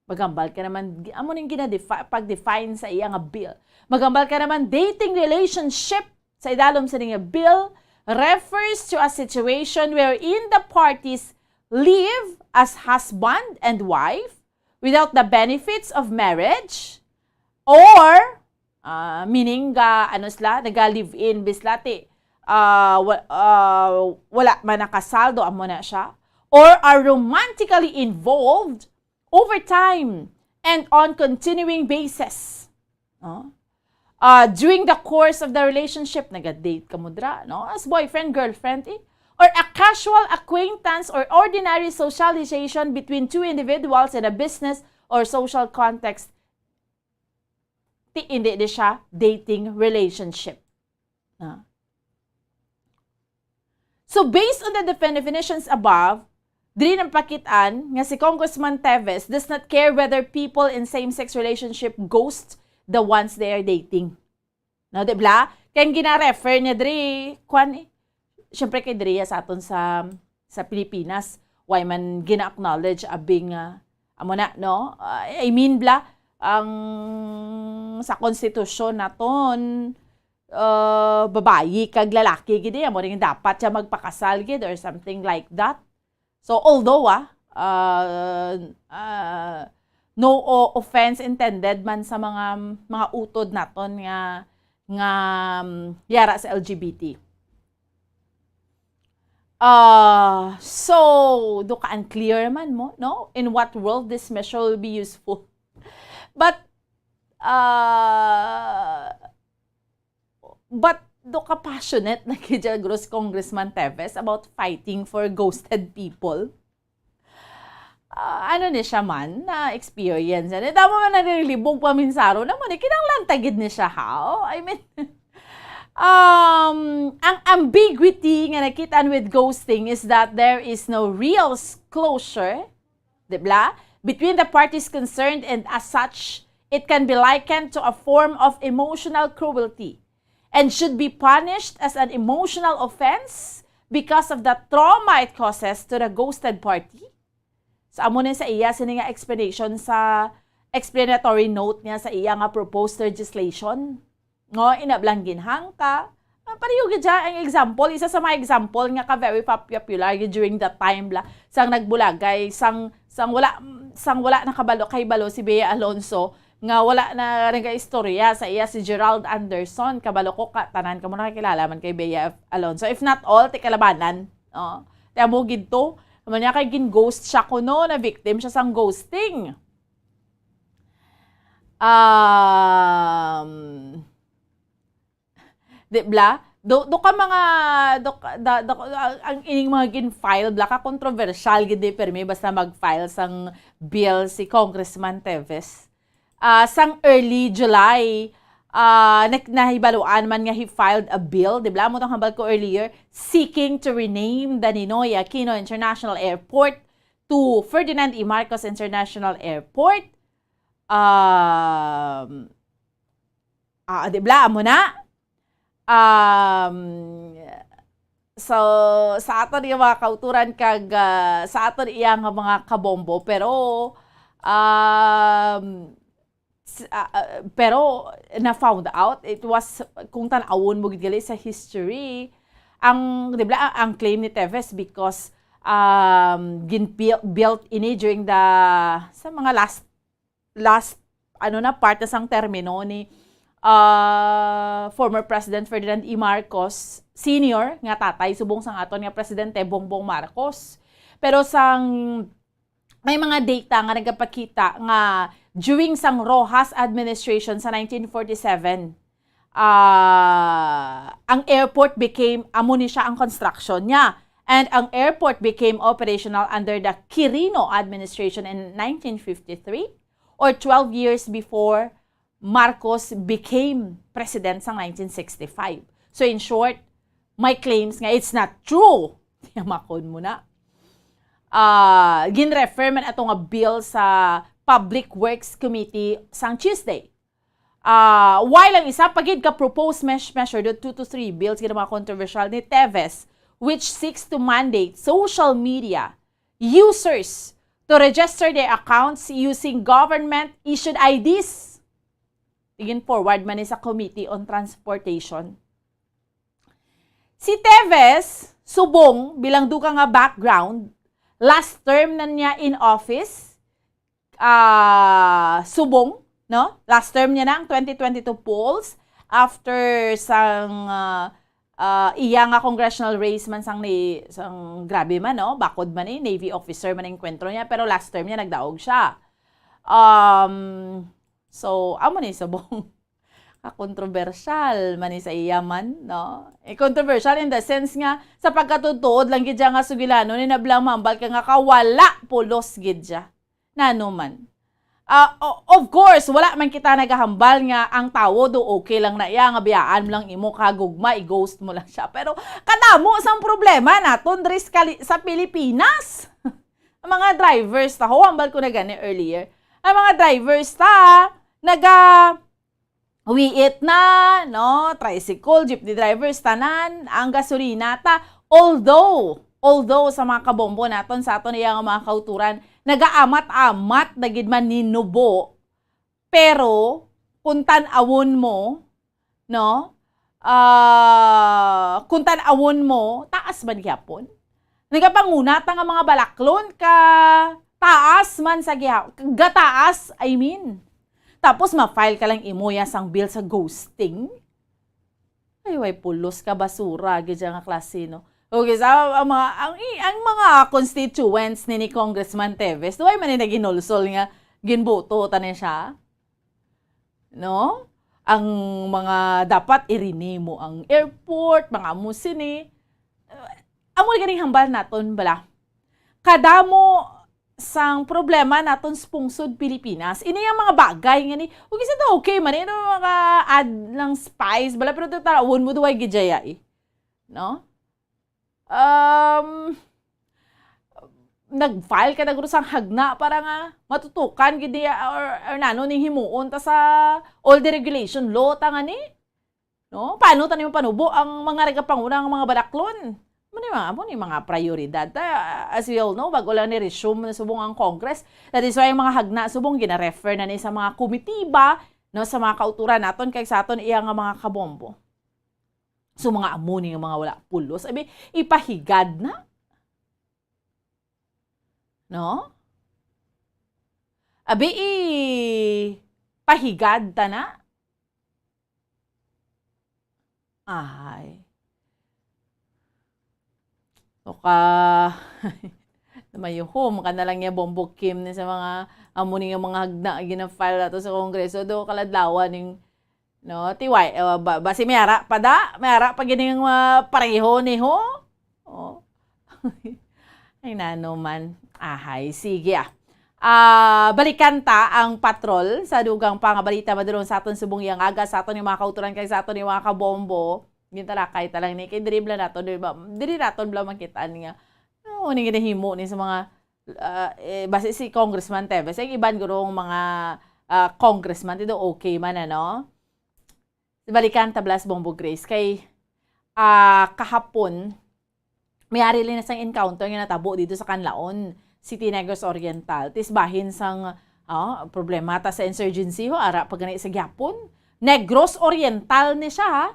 Magambal ka naman, amo ning ginadefi-, pag-define sa iya nga bill. Magambal ka naman, dating relationship sa idalom sa ning bill refers to a situation wherein the parties live as husband and wife without the benefits of marriage, or, ah, meaning ga, ano sila, naga-live-in, bislati, ah, wa-, ah, wala man nakasaldo, amo na siya, or are romantically involved over time and on continuing basis. No? Uh, during the course of the relationship, naga-date ka mo dira, no? As boyfriend, girlfriend, eh? Or a casual acquaintance or ordinary socialization between two individuals in a business or social context. Ti, hindi di siya dating relationship. Ah. So, based on the definitions above, diri nang pakit-an nga si Congressman Teves does not care whether people in same-sex relationship ghost the ones they are dating. No, di bla? Kay ang gina-refer niya diri, kwan eh. Siyempre kay diri sa aton sa, sa Pilipinas, why man gina-acknowledge abing, ah, amo na, no? Ah, I mean, bla, ang sa konstitusyon naton, ah, babayi kag lalaki gid, eh, amo rin dapat siya magpakasal gid or something like that. So, although, ah, ah, ah, no o-, offense intended man sa mga, mga utod naton nga, nga, um, yara sa L G B T. Ah, so, do ka unclear man mo, no? In what world this measure will be useful? But, ah, but do ka passionate na kay Congressman Teves about fighting for ghosted people? Ah, ano ni siya man na experience? Ano, tama man na nilibog pa minsaro naman, eh, kinahanglan ta gid ni siya, how? I mean, um, ang ambiguity nga nakita with ghosting is that there is no real s-, closure, di bla, between the parties concerned, and as such, it can be likened to a form of emotional cruelty and should be punished as an emotional offense because of the trauma it causes to the ghosted party. So, amo ni sa iya sini nga explanation sa explanatory note niya sa iya nga proposed legislation. Ngo, inablang ginhangka. Ah, pareho gid siya ang example, isa sa mga example nga ka very pop-, popular gid during that time, bla, sang nagbulagay, sang, sang wala, sang wala nakabalo, kay balo si Bea Alonzo, nga wala na nagaistorya sa iya si Gerald Anderson. Kabalo ko ka, tanan kamo nakakilala man kay Bea Alonzo. If not all, ti kalabanan. Oh. Ti amo gid to. Amo niya kay gin-ghost siya kuno, na victim siya sang ghosting. Um, di bla? Do, do ka mga, do, ka- da, do, ang, ang ining mga gin-file, bla ka controversial gid di permi basta mag-file sang bill si Congressman Teves. Ah, sang early July, ah, nag-, nahibaluan man nga he filed a bill, di bla? Mo tong hambal ko earlier, seeking to rename the Ninoy Aquino International Airport to Ferdinand E. Marcos International Airport. Um, ah, di bla? Amo na. Um, so, sa aton nga mga kauturan kag, ah, sa aton iya nga mga kabombo, pero, um, s-, ah, ah, pero na-found out, it was, kung tan-awon mo gid gali sa history, ang, di bla, ang claim ni Teves because, um, gin-, built ini during the, sa mga last last, ano na, part na sang termino ni, ah, former President Ferdinand E. Marcos Senior nga tatay subong sang aton nga Presidente Bongbong Marcos. Pero sang, may mga data nga nagapakita nga during sang Roxas administration sa nineteen forty-seven, ah, ang airport became, amo ni siya ang construction niya. And ang airport became operational under the Quirino administration in nineteen fifty-three, or twelve years before Marcos became president sa nineteen sixty-five. So in short, my claims nga it's not true. Yamakon mo na. Ah, ginrefer man ato nga bill sa Public Works Committee sang Tuesday. Ah, while ang isa pa gid ka proposed mesh-, measure, the two to three bills, gid ang mga controversial ni Teves, which seeks to mandate social media users to register their accounts using government-issued I Ds. Igin-forward man ni sa Committee on Transportation. Si Teves, subong, bilang dugang nga background, last term na niya in office, ah, subong, no? Last term niya na ang twenty twenty-two polls after sang, ah, ah, iya nga congressional race man sang ni, sang grabe man, no? Bakod man ni, Navy officer man ang enkwentro niya, pero last term niya nagdaog siya. Um, so, amo ni subong. Kakontrobersyal man ni sa iya man, no? Eh, controversial in the sense nga, sa pagkatutuod lang gid siya nga sugilanon, ni nablang mambal ka nga kawala pulos gid siya. Nano man? Ah, o-, of course, wala man kita nagahambal nga ang tawo do okay lang na iya, nga biyaan mo lang imo kagugma, i-ghost mo lang siya. Pero kadamo sang problema naton diri sa kali-, sa Pilipinas. Ang mga drivers ta, ho, hambal ko na gani earlier. Ang mga drivers ta, naga-, wiit na, no? Tricycle, jeepney drivers, tanan, ang gasolina ta. Although, although sa mga kabombo naton, sa aton iya nga mga kauturan, nagaamat-amat na gid man ni nubo. Pero, kung tan-awon mo, no? Ah, kung tan-awon mo, taas man gyapon. Nagapanguna ta nga mga balaklon ka taas man sa giha-, gataas, I mean. Tapos ma-file ka lang imo ya sang bill sa ghosting. Ay, way pulos ka basura, gid siya nga klase, no? Okay, sa ang mga, ang, i-, ang mga constituents ni, ni Congressman Teves, do ay man ni naginulsol nga ginboto ta ni siya? No? Ang mga dapat irini mo ang airport, mga amo sini. Uh, amo ganing hambal naton bala. Kadamo sang problema naton sa pungsod Pilipinas. Ini ang mga bagay nga ni, okay, sa to, okay man, eh, no, maka-add lang spice bala, pero tarawon mo duway gid jaya, eh. No? Um, nag-file ka na guro sang hagna para nga matutukan gid niya or, or nano ning himuon ta sa all the regulation law ta nga ni? No? Paano ta nimo panubo ang mga nagapanguna nga mga balaklon? Amo ni mga, amo ni mga prioridad ta, as we all know, bago lang ni resume na subong ang Congress. That is why ang mga hagna subong gina-refer na ni sa mga komitiba, no, sa mga kauturan naton kag sa aton iya nga mga kabombo. So, mga amo ni nga mga wala pulos, abi, ipahigad na. No? Abi, ipahigad ta na. Ay. So ka, mayuhom ka na lang niya, Bombo Kim, ni sa mga amo ni nga mga hagna nga gina-file nato sa Kongreso. Do kaladlawan ning, no, tiway, eh, ba, basi may ara pa da? May ara pa gid ning, ah, pareho ni ho? Oh. Ay, nano man. Ahay, sige, ah. Ah, balikan ta ang patrol sa dugang pa nga balita madulong sa aton subong iya nga aga, sa aton ni mga kauturan kag sa aton ni mga kabombo. Gintalakay ta lang ni kay diri bala naton, diri ba, diri naton bala makit-an nga, ano ni ginahimo ni sa mga, ah, eh, basi si Congressman Teves, ang iban guro nga mga, ah, congressman, ti do okay man, ano? Balikan ta bala si Bombo Grace kay, ah, kahapon, may ari lang na sang encounter nga natabo dito sa Canlaon City, Negros Oriental. Tis bahin sang, ah, problema ta sa insurgency, ho, ara pa gani sa gyapon. Negros Oriental ni siya, ha?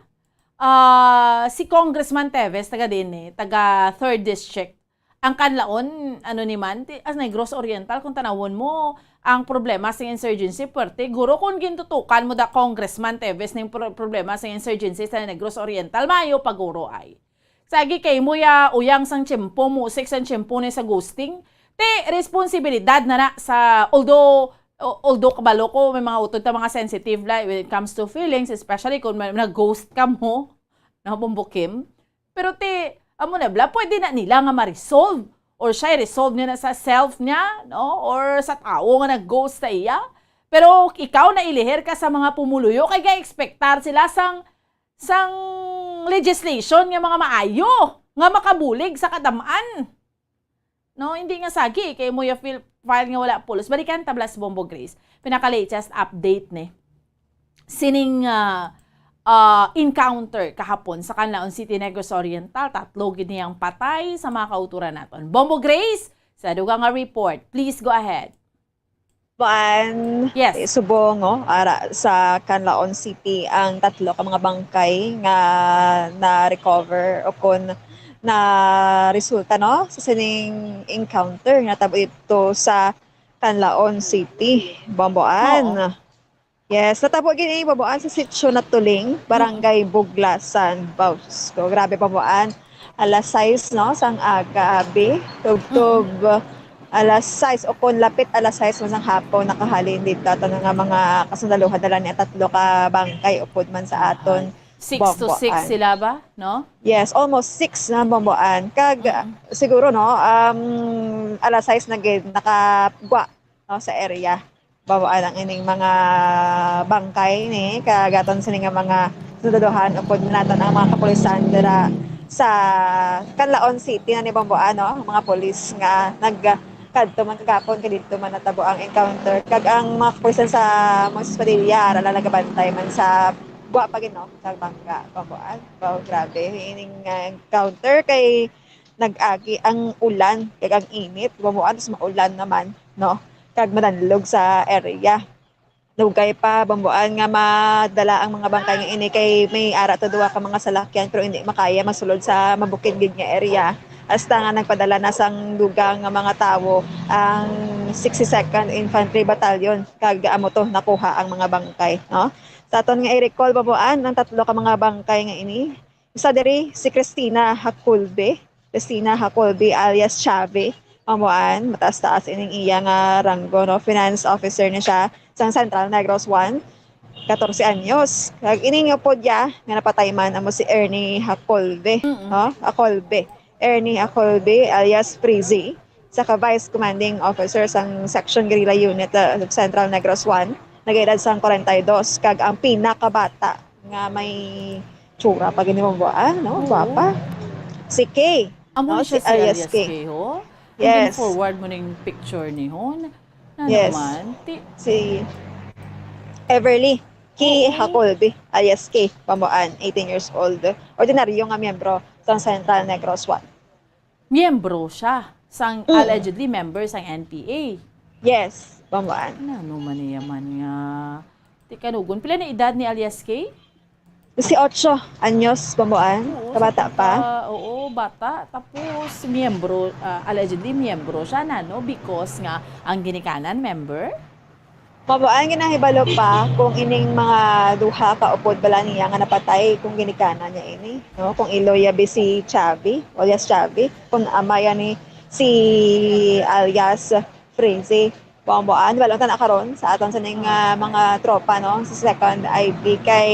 Ah, si Congressman Teves, taga din eh, taga third District. Ang Canlaon, ano ni man, ti-, as Negros Oriental, kung tanawon mo, ang problema sa insurgency, puwerte. Guro, kung gintutukan mo da Congressman Teves ning pro-, problema sa insurgency sa Negros Oriental, mayo pa guro ay. Sagi kay mo ya, uyang sang tiyempo, musik sang tiyempo ni sa ghosting, Ti, responsibilidad na na sa, although, o-, although kabalo ko, may mga utod ta mga sensitive la when it comes to feelings, especially kung may, nag-ghost ka mo, no, Bombo Kim. Pero ti, amo na bla, pwede na nila nga ma-resolve. Or siya i-resolve niya na sa self niya, no? Or sa tawo nga nag-ghost sa iya. Pero ikaw na ilihir ka sa mga pumuluyo, kay ga-expectar sila sang, sang legislation nga mga maayo, nga makabulig sa kadam-an. No, hindi nga sagi kay mo ya fil-, file nga wala pulos. Balikan ta bla si Bombo Grace. Pinaka-latest update ni sining, ah, ah, encounter kahapon sa Canlaon City, Negros Oriental. Tatlo gid niyang patay sa mga kauturan naton. Bombo Grace, sa dugang nga report. Please go ahead. Buan, Yes. eh, subong, oh, ara sa Canlaon City ang tatlo ka mga bangkay nga na-recover o kon na resulta, no, sa sining encounter nga natabo ito sa Canlaon City, Bamboan. Oo. Yes, natabo gid ini, Bamboan, sa Sitio Natuling, Barangay Buglasan, Bausco. Grabe, Bamboan. Alas sais, no, sang aga, abi. Tubtob, Mm. alas sais o kon lapit alas sais man sang hapon, nakahalin dito ato nga mga kasundaluhan dala niya tatlo ka bangkay upod man sa aton Six to six Bamboan. sila ba, no? Yes, almost six na Bamboan. Kag, Mm. siguro, no, um, alas sais na gid, nakagwa, no, sa area. Bamboan ang ining mga bangkay ni kagaton sini nga mga sundaluhan upod naton ang mga kapulisan dira sa Canlaon City na ni Bamboan, no? Ang mga pulis nga nagkadto man kagapon kay dito man natabo ang encounter. Kag ang mga kapulisan sa Moises Padilla, ara lang nagabantay man sa gwa pa gid, no, sa bangka, Bamboan. Wow, grabe. Ining, ah, encounter kay nag-agi ang ulan kag ang init, Bamboan, tapos maulan naman, no? Kag madanlog sa area. Dugay pa, Bamboan, nga madala ang mga bangkay nga ini kay may ara to duha ka mga salakyan pero hindi makaya magsulod sa mabukid gid nga area. Hasta nga nagpadala na sang dugang nga mga tawo ang sixty-second Infantry Battalion kag amo to nakuha ang mga bangkay, no? Sa aton nga i-recall, Bamboan, ang tatlo ka mga bangkay nga ini, isa diri si Christina Hakulbe, Christina Hakulbe alias Chavy, Bamboan, mataas-taas ining iya nga ranggo, no? Finance officer ni siya sa Central Negros One, katorse anyos. Kag ini nga upod iya nga napatay man amo si Ernie Hakolbe, Mm-mm. no? Hakolbe. Ernie Hakolbe alias Freezy, sa ka Vice Commanding Officer sang Section Guerrilla Unit, uh, of Central Negros One, nag-edad sang kwarenta y dos, kag ang pinakabata nga may tsura pa gid ni Bamboan, no? Oo. Gwapa. Si Kay, Amo no? ni siya Si si alias alias Kay. Kay, ho? Yes. Ang forward mo ning picture ni, ho? Na Yes. naman? Ti- Si Everly Kay Oo. Hakolbe, alias Kay Bamboan, eighteen years old. Ordinaryo nga miyembro sa Central Negros One. Miyembro siya sang, Mm. allegedly member sang N P A. Yes, Bamboan. Ano man niya man nga, ti kanugon. Pila na edad ni alias Kay? Dieciocho anyos, Bamboan. Oo, Kabata sa pa. pagka-, oo, bata. Tapos, miyembro, ah, allegedly, miyembro siya na, no? Because nga, ang ginikanan, member? Bamboan, ginahibalo pa kung ining mga duha ka upod bala niya nga napatay, kung ginikanan niya ini, no? Kung iloy abi si Chavy, alias Chavy, kung ama yan ni si alias Frenzy. Bamboan, wala ta na karon sa aton sining, ah, mga tropa, no? Sa second I P kay,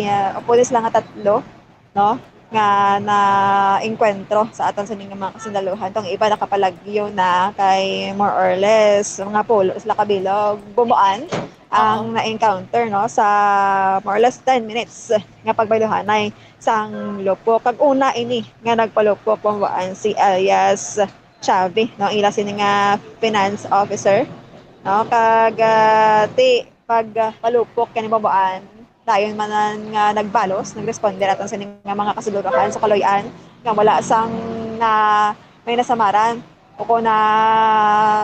ah, upod sila nga tatlo, no? Nga na-engkwentro sa aton sining mga kasundaluhan. Tong iba nakapalagyo na kay more or less mga pulo sila ka bilog. Bamboan ang Oo. na-encounter, no? Sa more or less ten minutes nga pagbayluhanay sang lupok. Kag una ini nga nagpalupok, Bamboan, si alias Chavy, no, ang ila sini nga finance officer, no, kag, ah, ti pag, ah, palupok kani Bamboan, dayon man nga nagbalos, nagresponde aton sini nga mga kasundaluhan sa kaluy-an nga wala sang na may nasamaran o kon na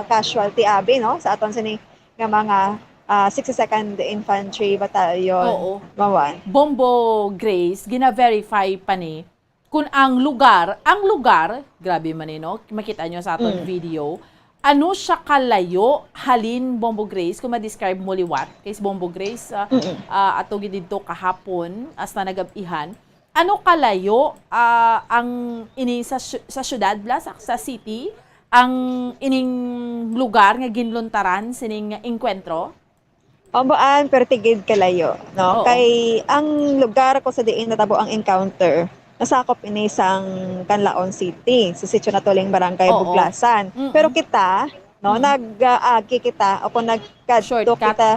casualty abi, no, sa aton sini nga mga, ah, sixty-second Infantry Battalion, Oo. Bamboan. Bombo Grace, gina-verify pa ni kung ang lugar, ang lugar, grabe man eh, no? Makita nyo sa aton Mm. video, ano siya kalayo halin Bombo Grace, kung ma-describe mo liwat, kay si Bombo Grace, ah, Mm-mm. ah, ato gid didto kahapon, hasta nagab-ihan. Ano kalayo, ah, ang ini sa sy-, sa syudad, bla, sa, sa city, ang ining lugar nga ginluntaran sining engkwentro? Bamboan, perti gid kalayo, no? Oo. Kay ang lugar kung sa diin natabo ang encounter, nasakop ini sang Canlaon City, sa Sitio Natuling, Barangay Oo. Buglasan. Mm-mm. Pero kita, no, Mm. nag-, ah, agi kita o kung nagkadto Shortcut. kita,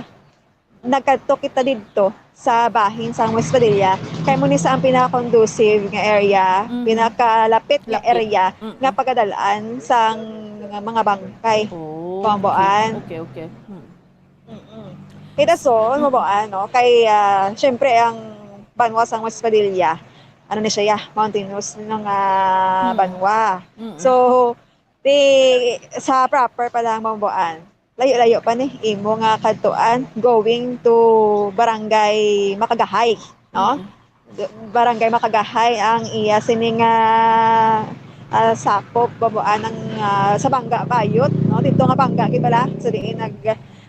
nagkadto kita didto sa bahin sang West Padilla, kay mo ni sa ang pinaka-conducive nga area, Mhm. pinakalapit nga Lapit. area Mm-mm. nga pagadal-an sang mga bangkay. Oh, Bamboan. okay. Okay, okay. Hmm. Mm-mm. Kay dason, Mm. Bamboan, no? Kay, ah, syempre, ang banwa sang West Padilla, ano ni siya, mountainous nga Mm. banwa. Mm-mm. So, di, sa proper pa lang, Bamboan, layo-layo pa ni, imo nga kadtuan, going to Barangay Makagahay, no? Mm. Barangay Makagahay ang iya sini nga, ah, sakop, Bamboan, ang, ah, sa Banga Bayot, no? Dito nga Banga, di bala? So, diin nag,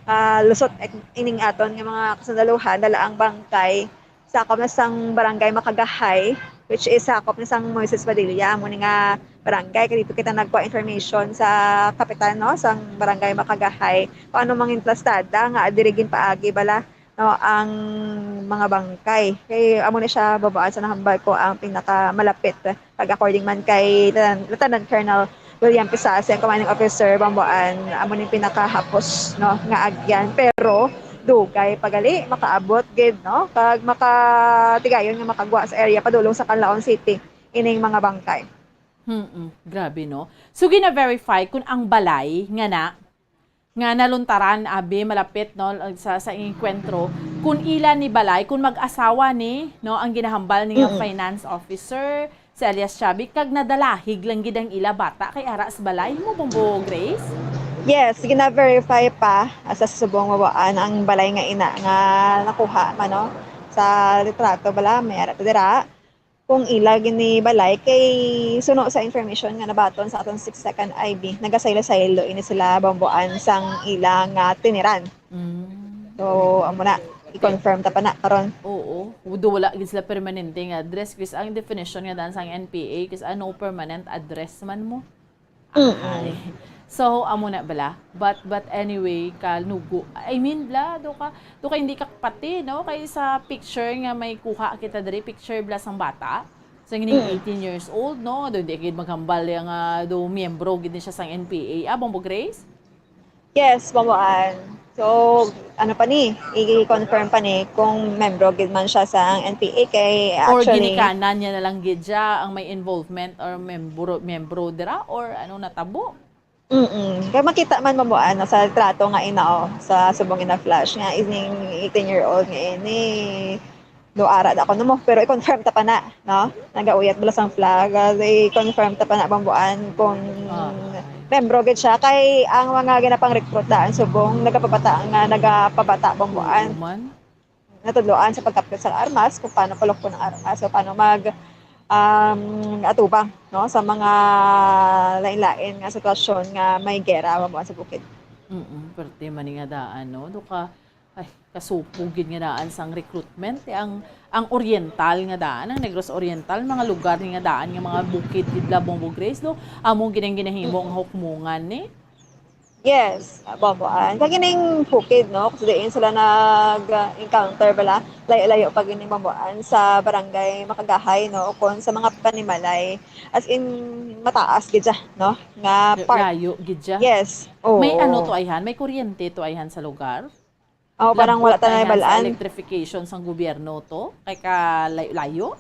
ah, lusot ining aton nga mga kasundaluhan, dala ang bangkay, sakop na sang Barangay Makagahay, which is sakop na sang Moises Padilla, amo ni nga barangay. Kay dito kita nagkuha information sa kapitan, no, sang Barangay Makagahay, kung ano mang implastada nga diri ginpaagi bala, no, ang mga bangkay. Kay amo ni siya, Bamboan, sa nahambal ko, ang pinakamalapit. Kag according man kay Lieutenant, Lieutenant Colonel William Pisasi, ang commanding officer, Bamboan, amo ning pinakahapos, no, nga agyan. Pero dugay pa gali makaabot gid, no, kag makatigayon nga makagwa sa area padulong sa Canlaon City ining mga bangkay. Hmm, grabe, no? So, gina-verify kung ang balay nga na nga naluntaran, abi, malapit, no, sa, sa enkwentro, kun ila ni balay, kun mag-asawa ni, no, ang ginahambal ni nga Mm-mm. finance officer, si alias Chubby, kag nadalahig lang gid ang ila bata kay ara sa balay mo, Bombo Grace? Yes, gina-verify pa, ah, sa subong, Bamboan, ang balay nga ina nga nakuha man, no, sa litrato bala, may ara ta dira. Kung ila gini balay, kay suno sa information nga nabaton sa aton six second I B, nagasaylo-saylo ini sila, Bamboan, sang ila nga tiniran. Mm. So, amo na, i-confirm ta pa na karon. Oo. Do wala gid sila permanente nga address, kis ang definition nga daan sang N P A, kis ano, permanent address man mo. Mm. Ay. So, amo na bala. But, but anyway, kalugo. I mean, bla, do ka, do ka hindi ka pati, no? Kay sa picture nga may kuha kita diri, picture bla sang bata. Sa gining Mm. eighteen years old, no? Do hindi gid maghambal yang, ah, do miyembro gid ni siya sang N P A. Ah, Bombo Grace? Yes, Bomboan. So, ano pa ni, i-confirm pa ni kung membro gid man siya sa N P A kay Or actually ginikanan niya na lang gid siya ang may involvement or membro, membro dira or ano natabo? Mm-mm. Kay makita man, Bomboan, no, sa litrato nga ina, oh, sa subong ina flash nga ining eighteen-year-old nga ini, do ara da ko nimo, pero i-confirm ta pa na, no? Nagauyat bala sang flag, ah, i-confirm ta pa na, Bomboan, kung Ah. membro gid siya. Kay ang mga ginapang-recruit daan subong nagapabata nga nagapabata, Bomboan. Oo man. Natudloan sa pagkapit sa armas, kung paano palukpon ang armas, o paano mag, um, atubang, no, sa mga lain-lain nga sitwasyon nga may gera, Bomboan, sa bukid. Mm-mm, perte man ni nga daan, no? Do ka, ay, kasupog gid nga daan sang recruitment. Eh, ang, ang Oriental nga daan, ang Negros Oriental, mga lugar ni nga daan nga mga bukid gid la, Bombo Grace, do? Amo gid ang ginahimo nga hukmongan ni? Yes, Bomboan. Kag ining bukid, no, kung diin sila nag-encounter bala, layo-layo pa gini, Bomboan, sa barangay Makagahay, no, o kon sa mga panimalay. As in, mataas gid siya, no, nga La-, part. Layo gid siya. Yes. May Oo. ano to ayhan? May kuryente to ayhan sa lugar? Oh, parang wala ta Labot na ayhan sa nabal-an. Electrification sang gobyerno to? Kay ka layo-layo?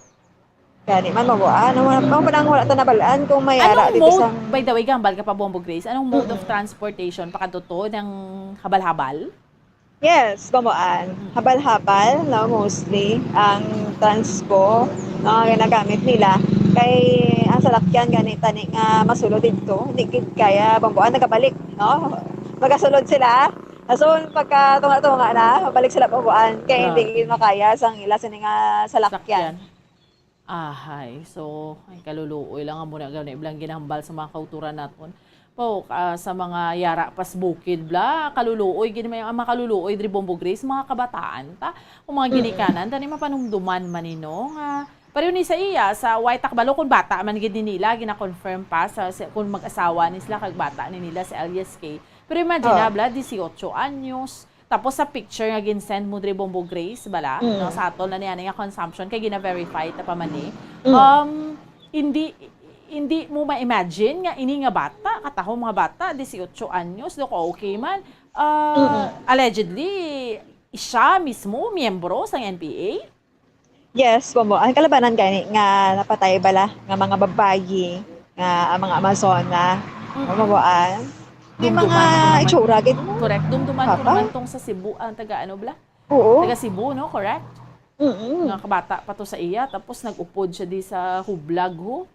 Gani man, Bomboan. Ano, ano, parang wala ta nabal-an kung may ara Anong dito mode, sang by the way, gambal ka pa, Bombo Grace, anong mode of Mm-mm. transportation? Pakadto to ng habal-habal? Yes, Bomboan. Mm. Habal-habal, no, mostly ang transpo, no, ang ginagamit nila. Kay ang salakyan gani tani nga masulod dito, hindi gid kaya, Bomboan, nagabalik, no? Magasulod sila. So, pagka tunga-tunga na, balik sila, Bomboan. Kay hindi Grabe. gid makaya sang ila sini nga salakyan. Sakyan. Ahay. So, ay, kaluluoy lang amo na gani bala ang ginahambal sa mga kauturan naton. Po, ah, sa mga yara pas bukid bala, kaluluoy gid may, ang mga kaluluoy diri, Bombo Grace, mga kabataan ta, o mga Mm-mm. ginikanan, tani mapanumduman man ni, no, nga Pareho ni sa iya, sa White Takbalo, kung bata man gid ni nila, gina-confirm pa sa, sa, kung mag-asawa ni sila, kag bata ni nila sa L S K. Pero imagine na, Oh. bala, dieciocho anyos, tapos sa picture nga gin-send mo diri, Bombo Grace, bala, Mm. no, sa aton na niya nga consumption, kay gina-verify ta pa man ni. Mm. Um, hindi, hindi mo ma-imagine nga ini nga bata, kataho mga bata, dieciocho anyos, do ko okay man. Ah, Mm. allegedly, siya mismo, miyembro sang N P A? Yes, Bombo. Ang kalabanan gani nga napatay bala nga mga babayi nga ang mga Amazona, Mm. Bombo, ah, may mga Dumduman ko naman. itsura gid mo. Correct. Dumduman ko Papa? naman tong sa Cebu, ang taga ano bala? Oo. Taga Cebu, no? Correct? Mm-mm. Nga kabata pa to sa iya, tapos nag-upod siya di sa hublag, ho?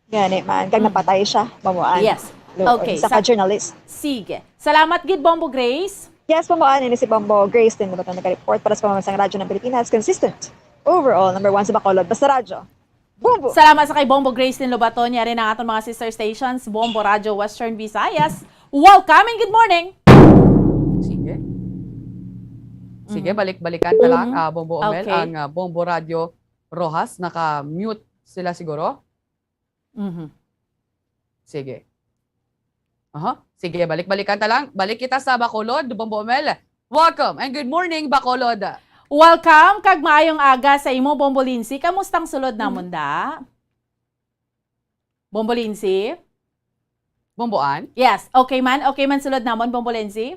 Gani man, kag Mm. napatay siya, Bombo Ann. Yes. Lo-, Okay, isa sa ka journalist. Sige. Salamat gid, Bombo Grace. Yes, Bombo Ann, ini si Bombo Grace din, dapat na nag-report para sa pamamansang radyo ng Pilipinas, consistent. Overall, number one sa Bacolod, basta radyo. Bombo! Salamat sa kay Bombo Grace din Lobaton, yari na aton mga sister stations, Bombo Radyo Western Visayas. Welcome and good morning! Sige. Sige, Mhm. balik-balikan ta lang, Mhm. ah, Bombo Omel, Okay. ang, ah, Bombo Radyo Rojas, naka-mute sila siguro. Mhm. Sige. Aha. Sige, balik-balikan ta lang. Balik kita sa Bacolod, Bombo Omel. Welcome and good morning, Bacolod. Welcome, kag maayong aga sa imo, Bombo Lindsay. Kamusta ang sulod namon, Mhm. da? Bombo Lindsay? Bombo Ann? Yes. Okay man? Okay man sulod namon, Bombo Lindsay?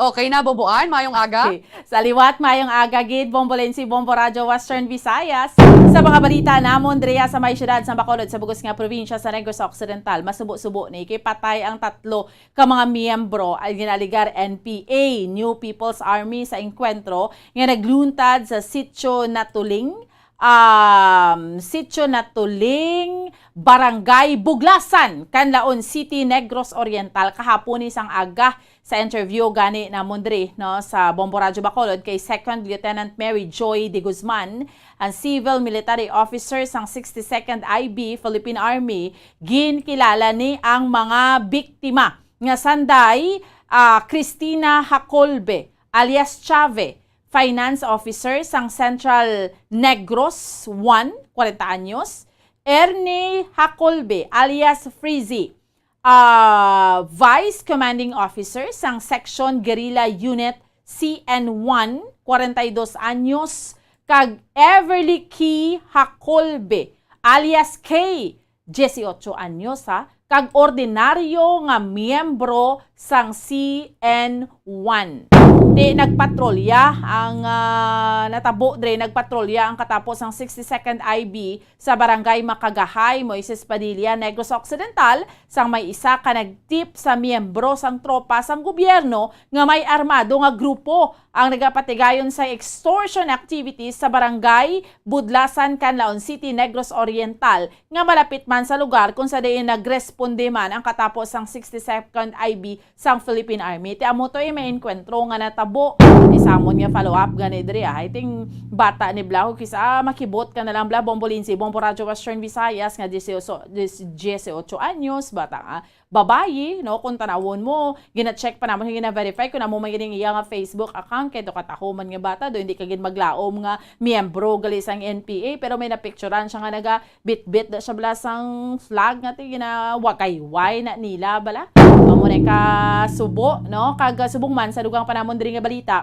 Okay na, Bombo Ann. Mayong aga. Okay. Sa liwat, mayong aga gid, Bombo Lindsay, Bombo Radyo Western Visayas. Sa mga balita namon, diriya sa may siyudad sa Bacolod, sa bugos nga probinsya sa Negros Occidental, masubo-subo ni kay patay ang tatlo ka mga miyembro ang ginaligar N P A, New People's Army, sa engkwentro nga nagluntad sa Sitio Natuling, um, Sitio Natuling, Barangay Buglasan, Canlaon City, Negros Oriental, kahapon ni sang aga. Sa interview gani namon diri, no, sa Bombo Radyo Bacolod kay Second Lieutenant Mary Joy de Guzman, ang civil military officer sang sixty-second I B Philippine Army, ginkilala ni ang mga biktima nga sanday, ah, Christina Hacolbe alias Chave, finance officer sang Central Negros one, kwarenta anyos, Ernie Hacolbe alias Freezy, ah, Vice Commanding Officer sang Section Guerrilla Unit C N one, kwarenta y dos anyos, kag Everly Key Hacolbe alias Kay, dieciocho anyos, ha, kag ordinaryo nga miyembro sang C N one. Ti nagpatrolya ang, ah, natabo dre, nagpatrolya ang katapo sang sixty-second I B sa Barangay Makagahay, Moises Padilla, Negros Occidental, sang may isa ka nag-tip sa miyembro sang tropa sang gobyerno nga may armado nga grupo ang nagapatigayon sa extortion activities sa barangay Budlasan, Canlaon City, Negros Oriental, nga malapit man sa lugar kung sa diin nagresponde man ang katapo sang sixty-second I B sang Philippine Army. Ti amo to, eh, may enkwentro nga natabo. Ti samon nga follow-up gani diri, ah. I think bata ni Blaho, kisa makibot ka na lang, Bla, Bombo Lindsay, Bombo Radyo Western Visayas, nga dieciocho, dieciocho anyos, bata nga babayi, no? Kung tanawon mo, gina-check pa namon, gina-verify kung amo man gini iya nga Facebook account, kay do katahuman nga bata, do hindi ka gid maglaom nga miyembro gali sang N P A, pero may napicturan siya nga naga bitbit da siya bala sang flag nga ti ginawagayway na nila bala. Amo na ka subo, no? Kag, ah, subong man sa dugang pa namon diri nga balita.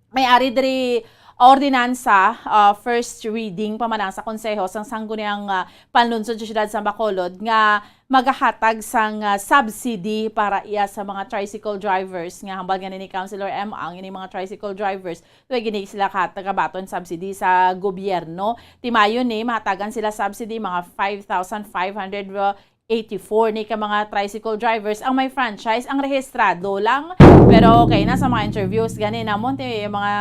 May ari diri ordinansa, ah, first reading pa man ang sa Konseho sang Sangguniang, ah, Panlunsod sa Siyudad sa Bacolod nga magahatag sang, ah, subsidy para iya sa mga tricycle drivers nga hambal nga ni Councilor M ang ini mga tricycle drivers. Tuig ini sila ka-, tagabaton subsidy sa gobyerno. Timayon ni, mahatagan sila subsidy mga five thousand five hundred eighty-four ni ka mga tricycle drivers ang may franchise, ang rehistrado lang. Pero kay na sa mga interviews gani namon, ti mga,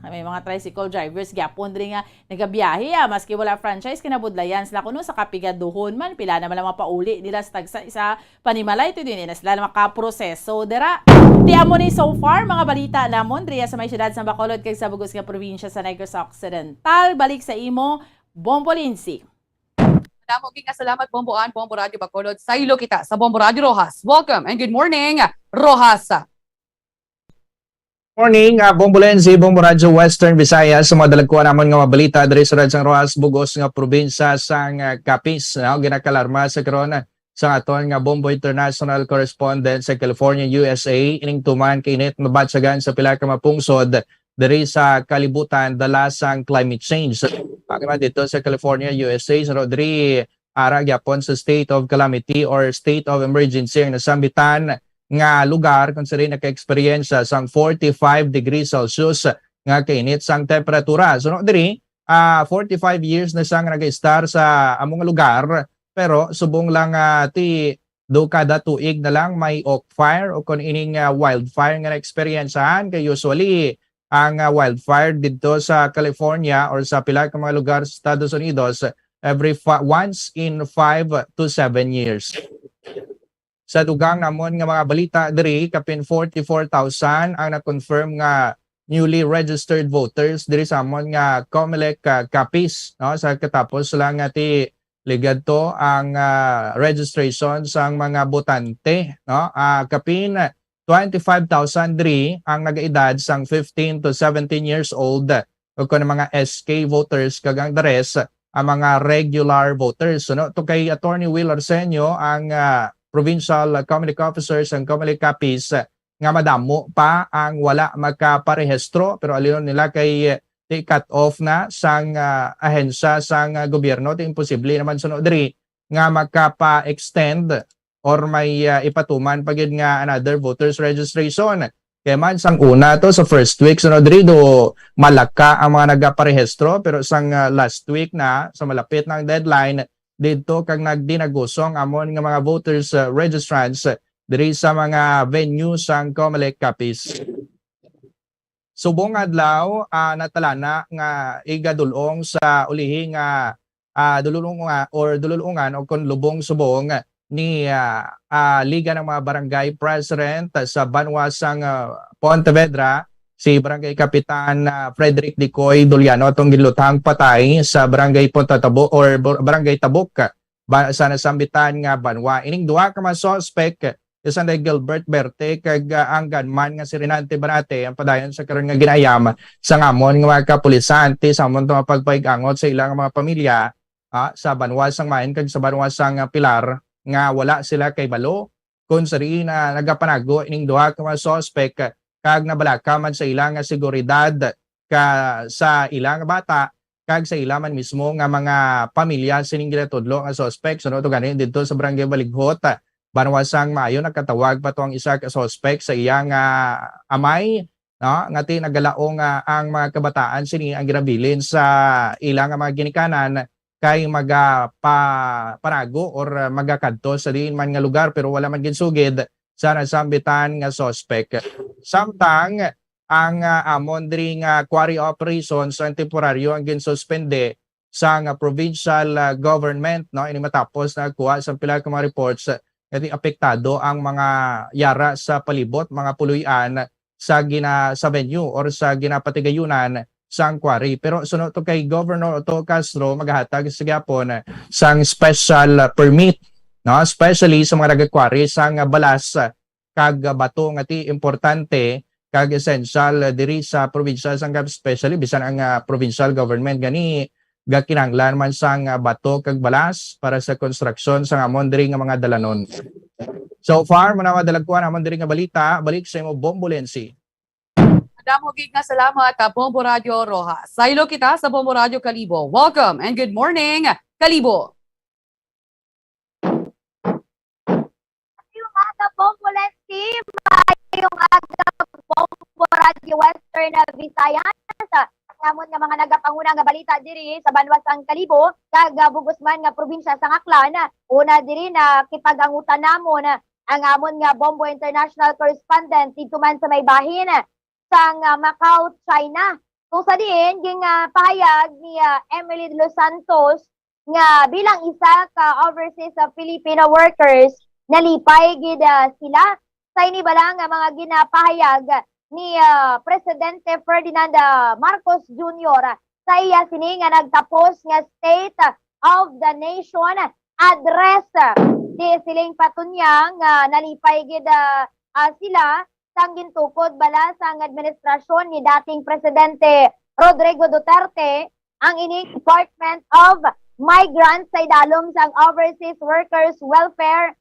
may mga tricycle drivers gyapon diri nga nagabiyahe, ah, maski wala franchise, kinabudlayan sila kuno sa kapigaduhon man, pila naman ang mapauli nila sa tagsa isa panimalay, ti di na sila makaproseso dira. Ti amo ni so far mga balita namon diriya sa may siyudad sa Bacolod kag sa bugos nga probinsya sa Negros Occidental. Balik sa imo, Bombo Lindsay. Damo gid nga salamat, Bombo Ann, Bombo Radyo Bacolod. Saylo kita sa Bombo Radyo Roxas. Welcome and good morning, Roxas. Morning, uh, Bombolense, Bombo Radyo Western Visayas. Sa mga dalagkuan namon nga mga balita diri sa Radsang Roas, bugos nga probinsya sang uh, Capiz, no? Ginakalarma sa karon sa aton nga Bombo International Correspondent sa California, U S A, ining tuman kainit mabatyagan sa pila ka mapungsod diri sa kalibutan dala sang climate change. Ang naman dito sa California, U S A, sa diri ara gyapon sa state of calamity or state of emergency ang nasambitan nga lugar kung sila naka-experience sang forty-five degrees Celsius nga kainit sang temperatura. So, no, diri, ah, forty-five years na siya nga nag-istar sa among lugar, pero subong lang ah, ti do kada tuig na lang may oak fire o kung ining ah, wildfire nga na-experiencehan. Kay usually, ang ah, wildfire dito sa California or sa pila ka mga lugar sa Estados Unidos every fa- once in five to seven years. Sa dugang namon nga mga balita diri, kapin forty-four thousand ang na-confirm nga newly registered voters diri sa amon nga Comelec ah, Capiz, no? Sa katapos lang nga ti ligadto ang ah, registration sang mga botante, no? Ah, kapin twenty-five thousand diri ang nagaedad sang fifteen to seventeen years old, o kon mga S K voters, kag ang the rest ang mga regular voters. So, no, to kay Attorney Will Arsenio, ang ah, provincial Comelec officer sang Comelec Capiz, nga madamo pa ang wala makaparehistro, pero alinon nila kay ti cut off na sang ah, ahensya sang ah, gobyerno, ti imposible naman suno diri nga makapa-extend or may ah, ipatuman pa gid nga another voters registration. Kay man sang una to sa first week, suno diri do malaka ang mga nagaparehistro, pero sang ah, last week na, sa malapit na ang deadline, didto kag nagdinagusong amon nga mga voters ah, registrants diri sa mga venue sang Comelec Capiz. Subong adlaw, ah, natalana nga igadulong sa ulihi nga ah, dululungan or dululungan o kon lubong subong ni ah, ah, Liga ng mga Barangay President sa banwa sang ah, Pontevedra, si Barangay Kapitan ah, Frederick Dicoy Doliano, atong ginlutang patay sa Barangay Punta Tabo or Bar- Barangay Tabuk, ba, sa nasambitan nga banwa. Ining duha ka mga suspect, si Sanday Gilbert Berte kag ah, ang gunman nga si Renante Barate, ang padayon sa karon nga ginaayam sa ngamon nga mga kapulisan, ti sa amon to nga pagpaig-angot sa ilang mga pamilya, ah, sa banwa sang Mayon kag sa banwa sang ah, Pilar, nga wala sila kay balo kung sa diin na nagapanago ining duha ka mga suspect, kag nabalaka man sa ila nga seguridad ka sa ila nga bata kag sa ila man mismo nga mga pamilya sining ginatudlo nga suspect. Suno to gani didto sa Barangay Balighot, banwa sang Mayon, nakatawag pa to ang isa ka suspect sa iya nga amay, no, nga ti nagalaong ah, ang mga kabataan sini ang ginabilin sa ila nga mga ginikanan kay maga pa, panago or ah, magakadto sa diin man nga lugar, pero wala man ginsugid sa nasambitan nga suspect. Samtang ang ah, amon diri nga quarry operations ang temporaryo ang ginsuspende sang provincial ah, government, no, ini matapos na kuha sa pila ka mga reports nga di apektado ang mga yara sa palibot, mga puloy-an sa gina sa venue or sa ginapatigayunan sang quarry. Pero suno to kay Governor Otto Castro, magahatag sa gyapon sang special permit, no, especially sa mga nagakwarry sang balas kag bato nga ti importante kag essential diri sa probinsya sang Capiz, especially bisan ang ah, provincial government gani gakinahanglan man sang ah, bato kag balas para sa konstruksyon sang amon diri nga mga dalanon. So far, muna madalagkuan amon diri nga balita, balik sa imo, Bombolensi. Damo gid nga salamat, ah, Bombo Radio Rojas. Saylo kita sa Bombo Radio Kalibo. Welcome and good morning, Kalibo. Maayong aga, Bombo Lens Team. Maayong aga, Bombo Radio Western Visayas. Ang amon nga mga nagapanguna nga balita diri sa banwa sang Kalibo, kag ah, bugos man nga probinsya sang Aklan. Una diri, nakipag-angutan namon ang amon nga Bombo International Correspondent didto man sa may bahin sang ah, Macau, China. Kung sa diin, ging ah, pahayag ni ah, Emily de los Santos nga bilang isa ka overseas ah, Filipino workers, nalipay gid ah, sila sa ini bala nga mga ginapahayag ni ah, Presidente Ferdinand ah, Marcos Junior sa iya sini nga nagtapos nga State of the Nation Address. Di siling pa to niya nga nalipay gid ah, ah, sila sang gintukod bala sang administrasyon ni dating Presidente Rodrigo Duterte ang ining Department of Migrants sa idalom sang Overseas Workers Welfare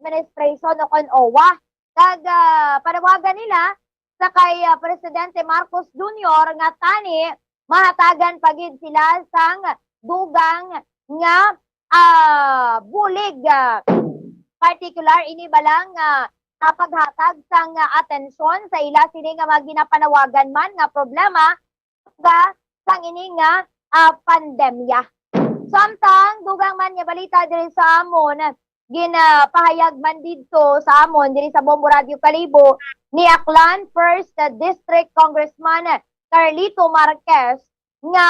Administration o kon OWWA. Kag, ah, panawagan nila sa kay, ah, Presidente Marcos Junior nga tani mahatagan pa gid sila sang dugang nga, ah, bulig, ah, partikular ini bala nga, ah, paghatag sang, ah, atensyon sa ila sini nga mga ginapanawagan man nga problema tungod sang ini nga, ah, pandemya. Samtang dugang man nga balita diri sa amon, ginapahayag man didto sa amon diri sa Bombo Radio Kalibo ni Aklan First District Congressman Carlito Marquez nga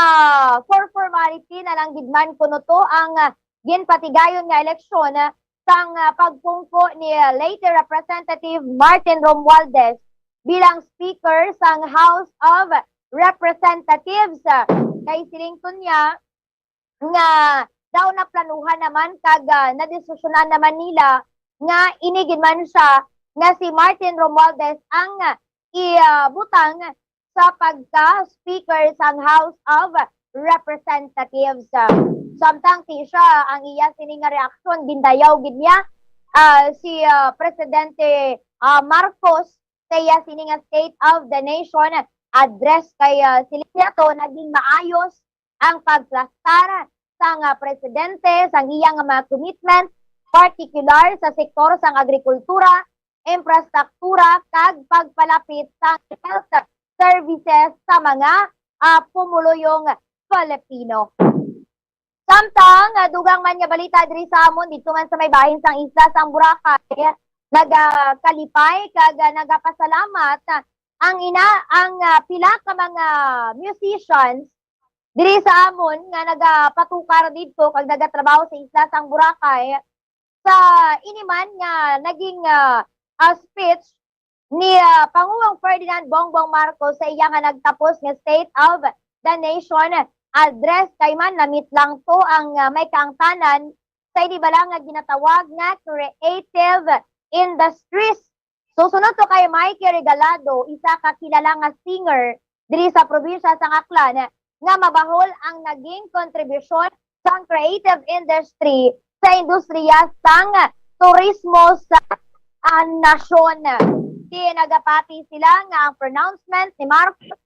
for formality na lang gid man kuno to ang, ah, ginpatigayon nga eleksyon, ah, sang, ah, pagpungko ni, ah, late Representative Martin Romualdez bilang Speaker sang House of Representatives. Ah, kay siling to niya nga daw naplanuhan naman kag, ah, nadesisyonan naman nila nga ini gid man siya nga si Martin Romualdez ang, ah, ibutang sa pagka-Speaker sang House of Representatives. Samtang ti siya ang iya sini nga reaksyon, gindayaw gid niya, ah, si, ah, Presidente, ah, Marcos sa iya sini nga State of the Nation Address kay, ah, siling niya to naging maayos ang pagplastar sang, ah, presidente sang iya nga mga commitment, partikular sa sektor sang agrikultura, infrastruktura, kag pagpalapit sang health services sa mga, ah, pumuluyong Filipino. Samtang, ah, dugang man nga balita diri sa amon, didto man sa may bahin sang isla sang Boracay, nagakalipay kag, ah, nagapasalamat ang ina, ang, ah, pila ka mga musicians diri sa amon nga nagapatukar didto kag nagatrabaho sa isla sang Boracay sa ini man nga naging, ah, ah, speech ni, ah, Pangulong Ferdinand Bongbong Marcos sa iya nga nagtapos nga State of the Nation Address, kay man namit lang to ang, ah, may kaangtanan sa ini bala nga ginatawag nga creative industries. So, sunod to kay Mikey Regalado, isa ka kilala nga singer diri sa probinsya sang Aklan, nga mabahol ang naging kontribusyon sang creative industry sa industriya sang turismo sa, ah, nasyon. Di nagapati sila nga ang pronouncement ni Marcos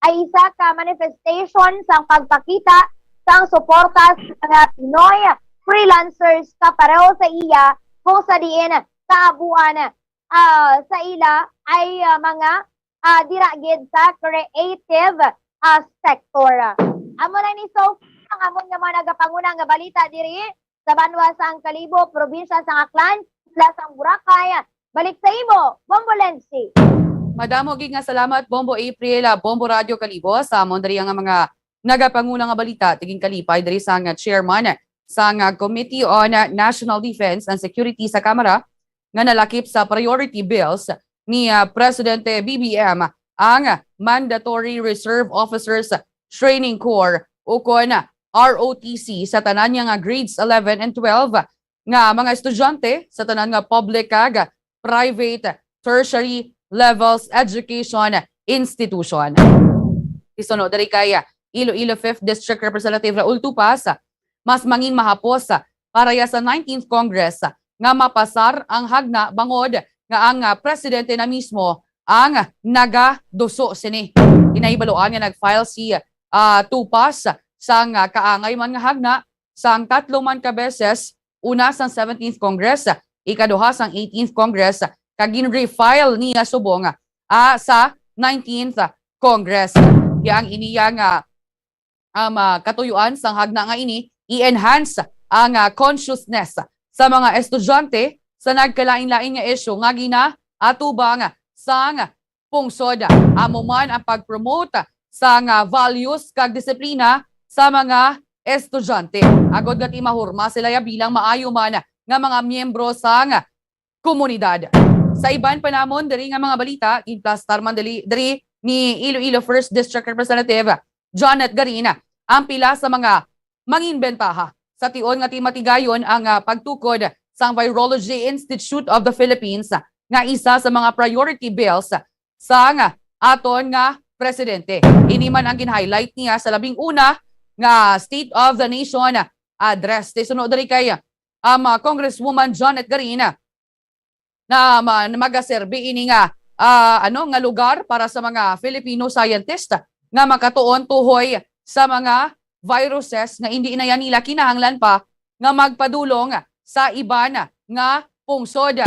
ay isa ka manifestation sang pagpakita sang suporta sa mga Pinoy freelancers kapareho sa iya, kung sa diin kaabuan, ah, sa ila ay, ah, mga, ah, dira gid sa creative, ah, sector. Amo na ni so far ang amon nga mga nagapanguna nga balita diri sa banwa sang Kalibo, probinsya sang Aklan, isla sang Boracay. Balik sa imo, Bombo Lenzi. Madamo gid nga salamat, Bombo April, ah, Bombo Radio Kalibo, sa amon diri nga mga nagapanguna nga balita. Tiging kalipay diri sang chairman sang, ah, Committee on National Defense and Security sa Kamara nga nalakip sa priority bills ni, ah, Presidente B B M ang Mandatory Reserve Officers Training Corps, ukon R O T C, sa tanan niya nga grades eleven and twelve nga mga estudyante sa tanan nga public kag private tertiary levels education institution. Isuno diri kay Iloilo Fifth District Representative Raul Tupas, mas mangin mahapos para ya sa nineteenth Congress nga mapasar ang hagna bangod nga ang, ah, presidente na mismo ang nagaduso sini. Ginahibaluan nga nag-file si, ah, Tupas sang, ah, kaangay man nga hagna sang tatlo man ka beses, una sang seventeenth Congress, ikaduha sang eighteenth Congress, kag gin-refile niya subong, ah, sa nineteenth Congress. Kaya ang iniya nga, um, ah, katuyuan sang hagna nga ini, i-enhance ang, ah, consciousness sa mga estudyante sa nagkalain-lain nga isyu nga ginaatubang sang pungsod. Amo man ang pag-promote sang, ah, values kag disiplina sa mga estudyante, agod nga ti mahurma sila ya bilang maayo man nga mga miyembro sang komunidad. Sa iban pa namon diri nga mga balita, ginplastar man diri, diri ni Iloilo First District Representative Janet Garin ang pila sa mga mangin bentaha sa tion nga ti matigayon ang, ah, pagtukod sang Virology Institute of the Philippines nga isa sa mga priority bills sang aton nga presidente. Ini man ang gin-highlight niya sa labing una nga State of the Nation Address. Ti suno diri kay, um, ah, Congresswoman Jonette Garin, na ma-, magaserbi ini nga, ah, ano, nga lugar para sa mga Filipino scientist nga makatuon tuhoy sa mga viruses nga indi na yan nila kinahanglan pa nga magpadulong sa iban nga pungsod.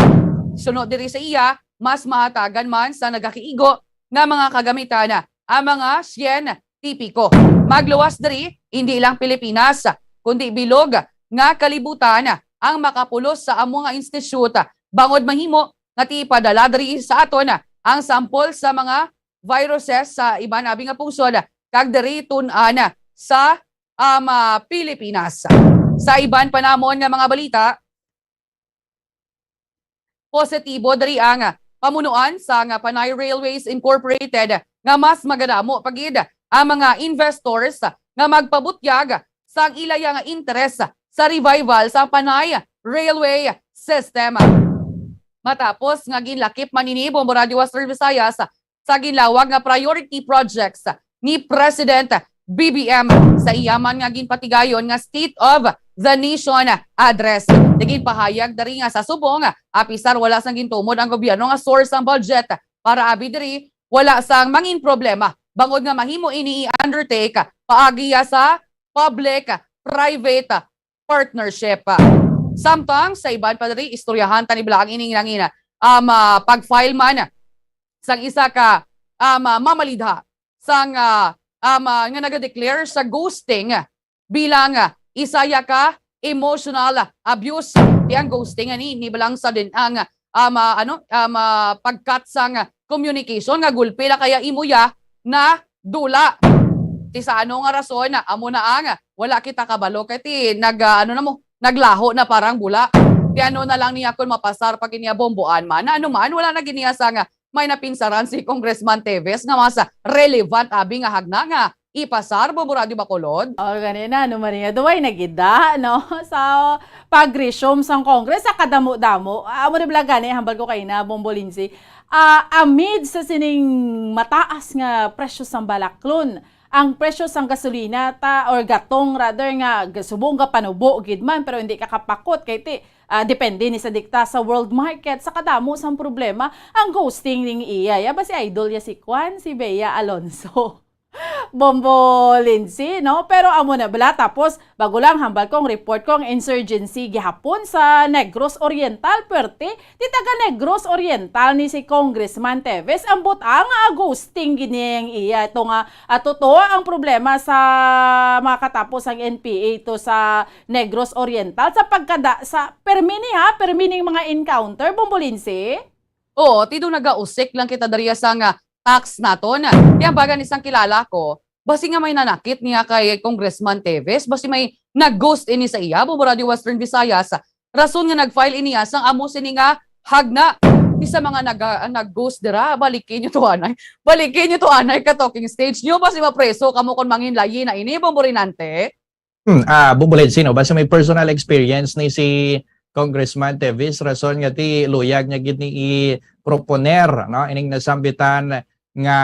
Suno diri sa iya, mas mahatagan man sa nagakiigo nga mga kagamitan ang mga siyentipiko. Magluwas diri, indi lang Pilipinas, kundi bilog nga kalibutan ang makapulos sa amo nga institute, bangod mahimo nga ti ipadala diri sa aton ang sample sa mga viruses sa iban abi nga pungsod kag diri tun-an sa, um, ah, Pilipinas. Sa iban pa namon nga mga balita, positibo diri ang pamunuan sang Panay Railways Incorporated nga mas magadamo pa gid ang mga investors nga magpabutyag sang ilaya nga interes sa revival sa Panay Railway System. Matapos nga ginlakip man ini, Bombo Radyo Western Visayas, sa ginlawag nga priority projects ni President B B M sa iya man nga ginpatigayon nga State of the Nation Address. Ginpahayag diri nga sa subong, apisar wala sang gintumod ang gobyerno nga source ang budget para abi diri, wala sang mangin problema bangod nga mahimo ini i-undertake paagi sa public-private partnership. Samtang sa iban pa diri, istoryahan tani bala ang ining nangin, um, ah, pag-file man sang isa ka, um, ah, mamalidha sang, ah, um, ah, nga naga-declare sa ghosting bilang, ah, isa ya ka emotional abuse. Ti ang ghosting ani, ni balang sa din ang, um, ah, ano, um, ah, pag-cut sang communication nga gulpi la kaya imo ya na dula. Ti sa ano nga rason, amo na ang wala kita kabalo kay ti nag, ah, ano na mo, naglaho na parang bula. Ti ano na lang niya kung mapasar pa gid niya bomboan man. Ano man, wala na gid niya sang may napinsaran si Congressman Teves nga mas relevant abi nga hagna nga ipasar, Bombo Radyo Bacolod. O, gani na, ano man niya, duway na gid da, no? Sa pag-resume sang Congress, sa kadamo-damo. Ah, amo na bala gani, hambal ko kay na, Bombo Lindsay. Ah, amid sa sining mataas nga presyo sang balaklon, ang presyo sang gasolina ta, or gatong rather, nga subong gapanubo gid man, pero hindi ka kapakot kay ti, ah, depende ni sa dikta sa world market. Sa kadamo sang problema, ang ghosting ning iya, ya ba si idol ya si Kwan, si Bea Alonso? Bombo Lindsay, no? Pero amo na bala. Tapos, bago lang, hambal kong report kong insurgency gihapon sa Negros Oriental. Pwerte, ti taga Negros Oriental ni si Congressman Teves. Ang butang, ah, ghosting gid niya ang iya. Ito nga, ah, totoo ang problema sa mga katapos ang N P A to sa Negros Oriental. Sa pagkada, sa permi ni ha, permi ning mga encounter, Bombo Lindsay? Oo, ti do nagausik lang kita dariya sang tax naton. Kaya baga ni sang kilala ko, basi nga may nanakit niya kay Congressman Teves, basi may nag-ghost ini sa iya, Bombo Radyo Western Visayas. Rason nga nag-file ini ya sang amo sini nga hagna. Ti sa mga nag-, nag-ghost dira, balikin niyo to anay. Balikin niyo to anay ka talking stage niyo, basi mapreso kamo kon manginlayi na ini, Bombo Rinante. Hmm, ah, Bombo Lindsay, no? Basta may personal experience ni si Congressman Tevis, rason nga ti luyag niya gid ni i-proponer, no, ining nasambitan nga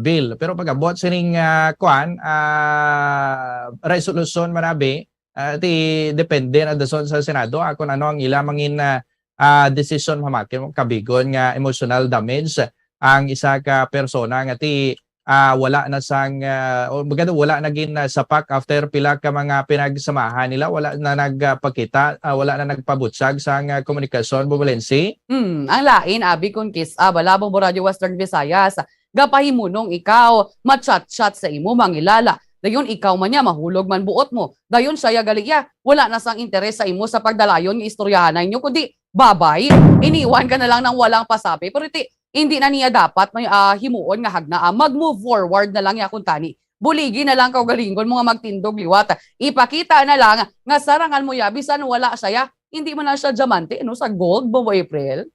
bill. Pero pag-abot sining, ah, kuan, ah, resolusyon marabi, ah, ti depende na dason sa Senado, ah, kung ano ang ila mangin, ah, ah, desisyon, mamakin kabigon nga emotional damage ang isa ka persona nga ti ah, wala na sang, ah, o baga wala na gin, ah, sapak after pila ka mga pinagsamahan nila, wala na nagpakita, ah, wala na nagpabutyag sang, ah, komunikasyon, Bombo Lindsay? Hmm, ang lain, abi, kun kis-a bala, Bombo Radyo Western Visayas, gapahimunong ikaw, ma-chat-chat sa imo, mangilala. Dayon ikaw man niya, mahulog man buot mo. Dayon siya ya gali ya, wala na sang interes sa imo sa pagdalayon nga istoryahanay niyo, kundi babay. Iniwan ka na lang ng walang pasabi. Pero ti, hindi na niya dapat may, ah, himuon nga hagna, ah. Mag-move forward na lang ya kuntani. Buligi na lang kaugalingon mo nga magtindog liwat. Ipakita na lang nga sarangan mo ya, bisan wala siya ya. Hindi man na siya diamante, no, sa gold, Bombo April.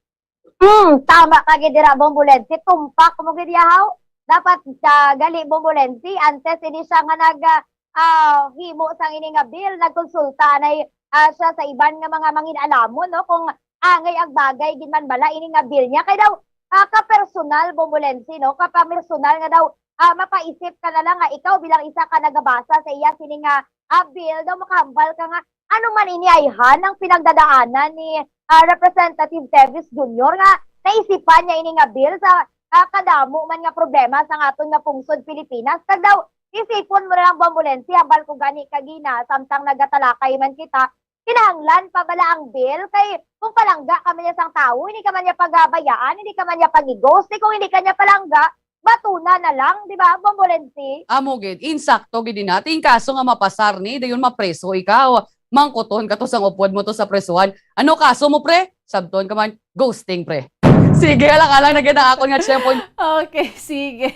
Hmm, tama ka gid dira, Bombo Lindsay. Tumpak mo gid ya, haw. Dapat sa gali, Bombo Lindsay, antes ini siya nga nag, ah, ah, himo sang ini nga bill, nagkonsulta na, ah, siya sa iban nga mga mangin-alamon, no, kung angay ang bagay gid man bala ini nga bill niya. Kay daw, ah, ka-personal, Bombolense, no? Kapamersonal nga daw, ah, mapaisip ka na lang nga ikaw bilang isa ka nagabasa sa iya sini nga, ah, bill, daw makahambal ka nga, ano man ini ayhan ang pinagdadaanan ni, ah, Representative Teves Junior nga naisipan niya ini nga bill sa, ah, kadamo man nga problema sa aton nga pungsod Pilipinas? Kag daw, isipon mo na lang, Bombolense, hambal ko gani kagina, samtang nagatalakay man kita, kinahanglan pa bala ang bill? Kay kung palangga ka man niya sang tawo, hindi ka man niya pagabayaan, hindi ka man niya pag-ghost. Di kung hindi ka niya palangga, batuna na lang, di ba, Bombolense? Amo gid, insakto gid din natin. Kaso nga mapasar ni, dayon mapreso ikaw. Mangkuton ka to sang upod mo to sa presuhan. Ano kaso mo, pre? Sabton ka man, ghosting, pre. Sige, alang-alang na gid ang akon nga tiyempo. Okay, sige.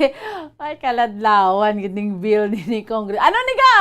Ay, kaladlawan gid ning bill ni, ni Congress. Ano ni ga?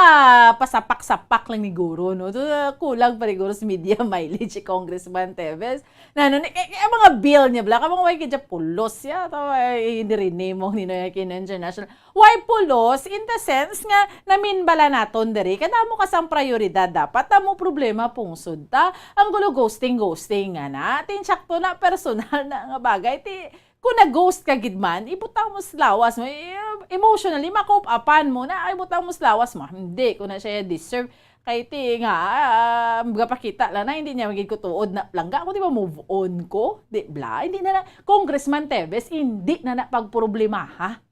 Pasapak-sapak lang ni guro, no? To, kulang pa ni guro sa media mileage si Congressman Teves. Na, ano ni, eh, eh, mga bill niya, bla, ka mga way kaya pulos, ya, to, ay, hindi rin name mo, nino, ya, kina international. Why pulos? In the sense nga, namin bala naton diri, kadamo ka sang prioridad dapat, amo problema pungsod ta. Ang gulo ghosting-ghosting nga na, tinsakto na personal na nga bagay, ti, kung na-ghost ka gid man, ibutang mo sa lawas mo, i-, emotionally, ma-cope upan mo na, ay, ibutang mo sa lawas mo, hindi ko na siya deserve. Kay ti nga, ah, magapakita lang na, hindi niya magiging kutuod na langga, kung di ba move on ko, di bla? Hindi na na, Congressman Teves, hindi na na pagproblemaha.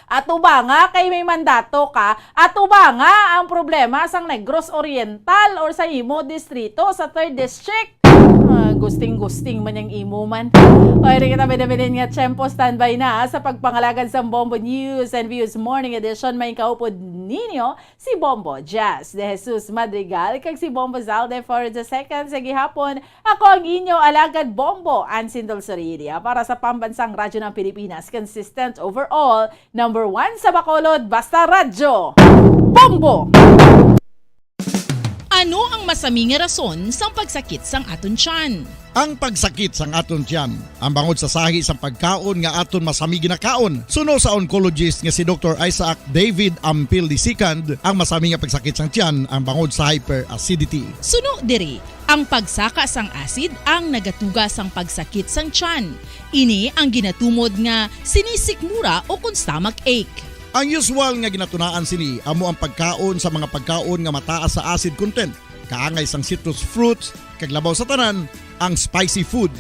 Ato ba nga kay may mandato ka? Ato ba nga ang problema sang Negros Oriental or sa imo distrito sa third District? Ah, gusting-gusting man yang imo man. Okay, rin kita binabilin nga tiyempo, standby na sa pagpangalagad sa Bombo News and Views Morning Edition. May kaupod ninyo si Bombo Jazz de Jesus Madrigal kag si Bombo Zalde for the second sa gihapon. Ako ang inyo alagad Bombo, Ansin Dulzuridia, para sa Pambansang Radyo ng Pilipinas, consistent overall, number one sa Bacolod, basta radyo, Bombo! Ano ang masami nga rason sang pagsakit sang aton tiyan? Ang pagsakit sang aton tiyan, ang bangod sa sahi sang pagkaon nga aton masami ginakaon. Suno sa oncologist nga si Doktor Isaac David Ampil the second, ang masami nga pagsakit sang tiyan ang bangod sa hyperacidity. Suno diri, ang pagsaka sang acid ang nagatuga sang pagsakit sang tiyan. Ini ang ginatumod nga sinisikmura o kon stomach ache. Ang usual nga ginatunaan sini amo ang pagkaon sa mga pagkaon nga mataas sa acid content, kaangay sang citrus fruits, kag labaw sa tanan, ang spicy food.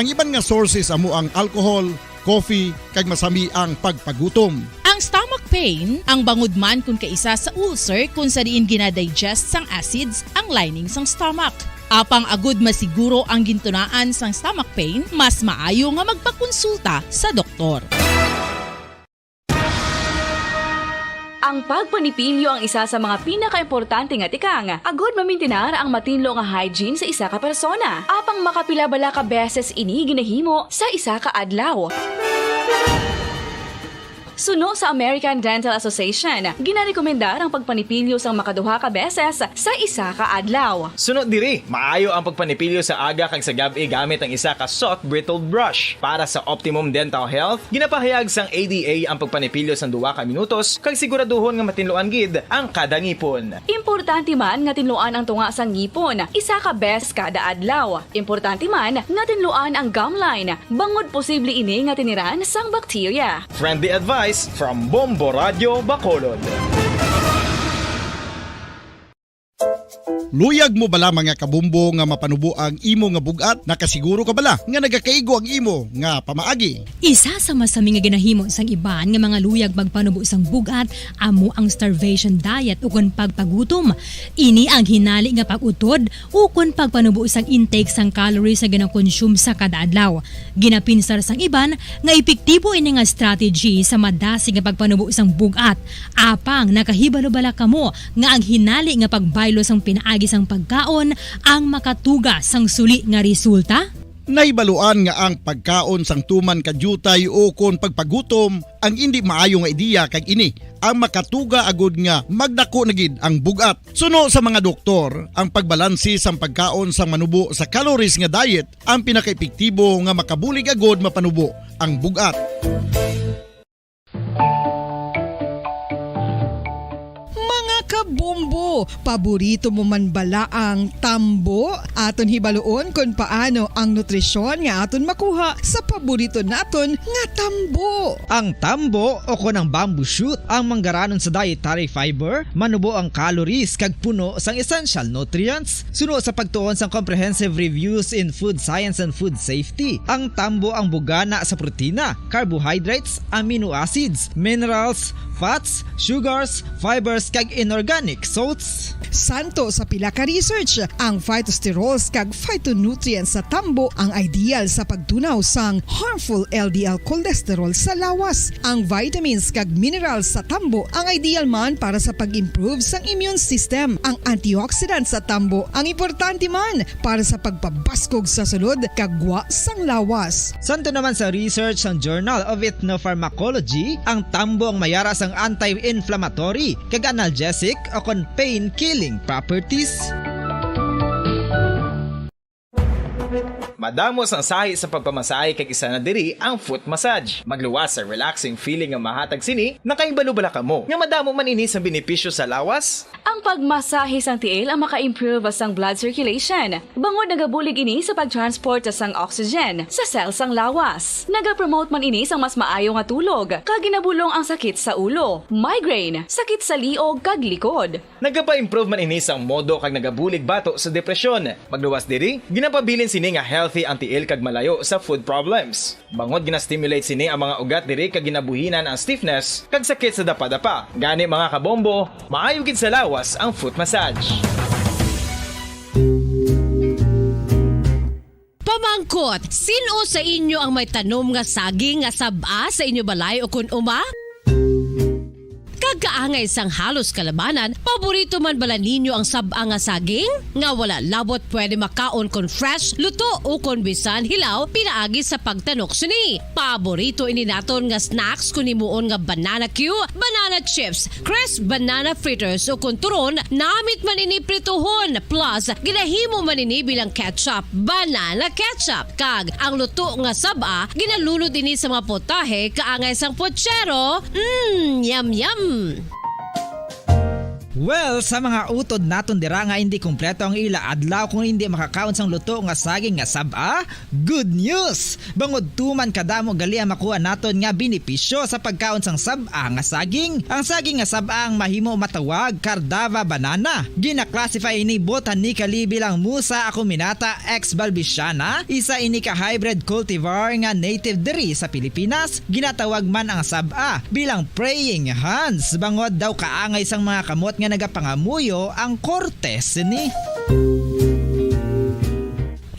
Ang iban nga sources amo ang alcohol, coffee, kag masami ang pagpagutom. Ang stomach pain, ang bangod man kon kaisa sa ulcer, kon sa diin ginadigest sang acids ang lining sang stomach. Apang agud masiguro ang gintunaan sang stomach pain, mas maayo nga magpakonsulta sa doktor. Ang pagpanipilyo ang isa sa mga pinakaimportante nga tikang agud mamintinar ang matinlo nga hygiene sa isa ka persona. Apang makapila bala ka beses ini ginahimo sa isa ka adlaw? Suno sa American Dental Association, ginarekomendar ang pagpanipilyo sang makaduha ka beses sa isa ka adlaw. Suno diri, maayo ang pagpanipilyo sa aga kag sa gab-i gamit ang isa ka soft bristled brush. Para sa optimum dental health, ginapahayag sang A D A ang pagpanipilyo sang duha ka minutos kag siguraduhon nga matinluan gid ang kada ngipon. Importante man nga tinluan ang tunga sang ngipon isa ka beses kada adlaw. Importante man nga tinluan ang gum line, bangod posible ini nga tiniran sang bakterya. Friendly advice from Bombo Radio Bacolod. Luyag mo bala, mga kabombo, nga mapanubo ang imo nga bug-at? Nakasiguro ka bala nga nagakaigo ang imo nga pamaagi? Isa sa masami nga ginahimo sang iban nga mga luyag magpanubo sang bug-at amo ang starvation diet ukon pagpagutom. Ini ang hinali nga pag-utod ukon pagpanubo sang intake sang calories nga ginakonsume sa kada adlaw. Ginapinsar sang iban nga epektibo ini nga strategy sa madasig nga pagpanubo sang bug-at. Apang nakahibalo bala kamo nga ang hinali nga pagbaylo sang pinaagi sang pagkaon ang makatuga sang suli nga resulta? Nahibaluan nga ang pagkaon sang tuman ka diutay ukon pagpagutom ang indi maayo nga ideya, kag ini ang makatuga agud nga magdako na gid ang bug-at. Suno sa mga doktor, ang pagbalanse sang pagkaon sang manubo sa calories nga diet ang pinakaepektibo nga makabulig agud mapanubo ang bug-at. Mga Bombo, paborito mo man bala ang tambo? Aton hibaluon kon paano ang nutrisyon nga aton makuha sa paborito naton nga tambo. Ang tambo o kon ang bamboo shoot ang manggaranon sa dietary fiber, manubo ang calories kag puno sang essential nutrients. Suno sa pagtuon sang Comprehensive Reviews in Food Science and Food Safety, ang tambo ang bugana sa protina, carbohydrates, amino acids, minerals, fats, sugars, fibers, kag inorganic salts. Santo sa pila ka research, ang phytosterols kag phytonutrients sa tambo ang ideal sa pagtunaw sang harmful L D L cholesterol sa lawas. Ang vitamins kag minerals sa tambo ang ideal man para sa pag-improve sang immune system. Ang antioxidants sa tambo ang importante man para sa pagpabaskog sa sulod kag gwa sang lawas. Santo naman sa research sang Journal of Ethnopharmacology, ang tambo ang mayara sang anti-inflammatory kag analgesic o kon pain-killing properties. Madamo sang sahi sa pagpamasahe kag isa na diri ang foot massage. Magluwas sa relaxing feeling nga mahatag sini. Nakahibalo bala kamo nga madamo man ini sang benepisyo sa lawas? Ang pagmasahe sang tiil ang maka-improve sang blood circulation, bangod nagabulig ini sa pag-transport sang oxygen sa cell sang lawas. Nagapromote man ini sang mas maayo nga tulog, kag ginabulong ang sakit sa ulo, migraine, sakit sa liog, kag likod. Nagapa-improve man ini sang modo kag nagabulig bato sa depresyon. Magluwas diri, ginapabilin sini nga healthy ang tiil kag malayo sa food problems. Bangod gina-stimulate sini ang mga ugat diri kag ginabuhinan ang stiffness kag sakit sa dapadapa. Gani, mga kabombo, maayo gid sa lawas ang foot massage. Pamangkot, sin-o sa inyo ang may tanom nga saging nga sab-a sa inyo balay ukon uma? Kag kaangay sang halos kalabanan, paborito man bala ninyo ang sab-a nga saging? Nga wala labot pwede makaon kon fresh, luto, o kon bisan hilaw pinaagi sa pagtanok sini. Paborito ini naton nga snacks kon himuon nga banana cue, banana chips, crisp banana fritters, o kon turon, namit man ini prituhon, plus ginahimo man ini bilang ketchup, banana ketchup. Kag ang luto nga sab-a, ginalunod ini sa mga potahe kaangay sang pochero. Mm, yum, yum! Well, sa mga utod naton dira nga hindi kompleto ang ila adlaw kung hindi makakaon sang luto nga saging nga sab-a, good news! Bangod tuman kadamo gali ang makuha naton nga benepisyo sa pagkaon sang sab-a nga saging. Ang saging nga sab-a ang mahimo matawag Cardava banana. Gina-classify ini botanically bilang Musa acuminata exbalbisiana, isa ini ka hybrid cultivar nga native diri sa Pilipinas. Ginatawag man ang sab-a bilang praying hands, bangod daw kaangay sang mga kamot nga nagapangamuyo ang korte sini.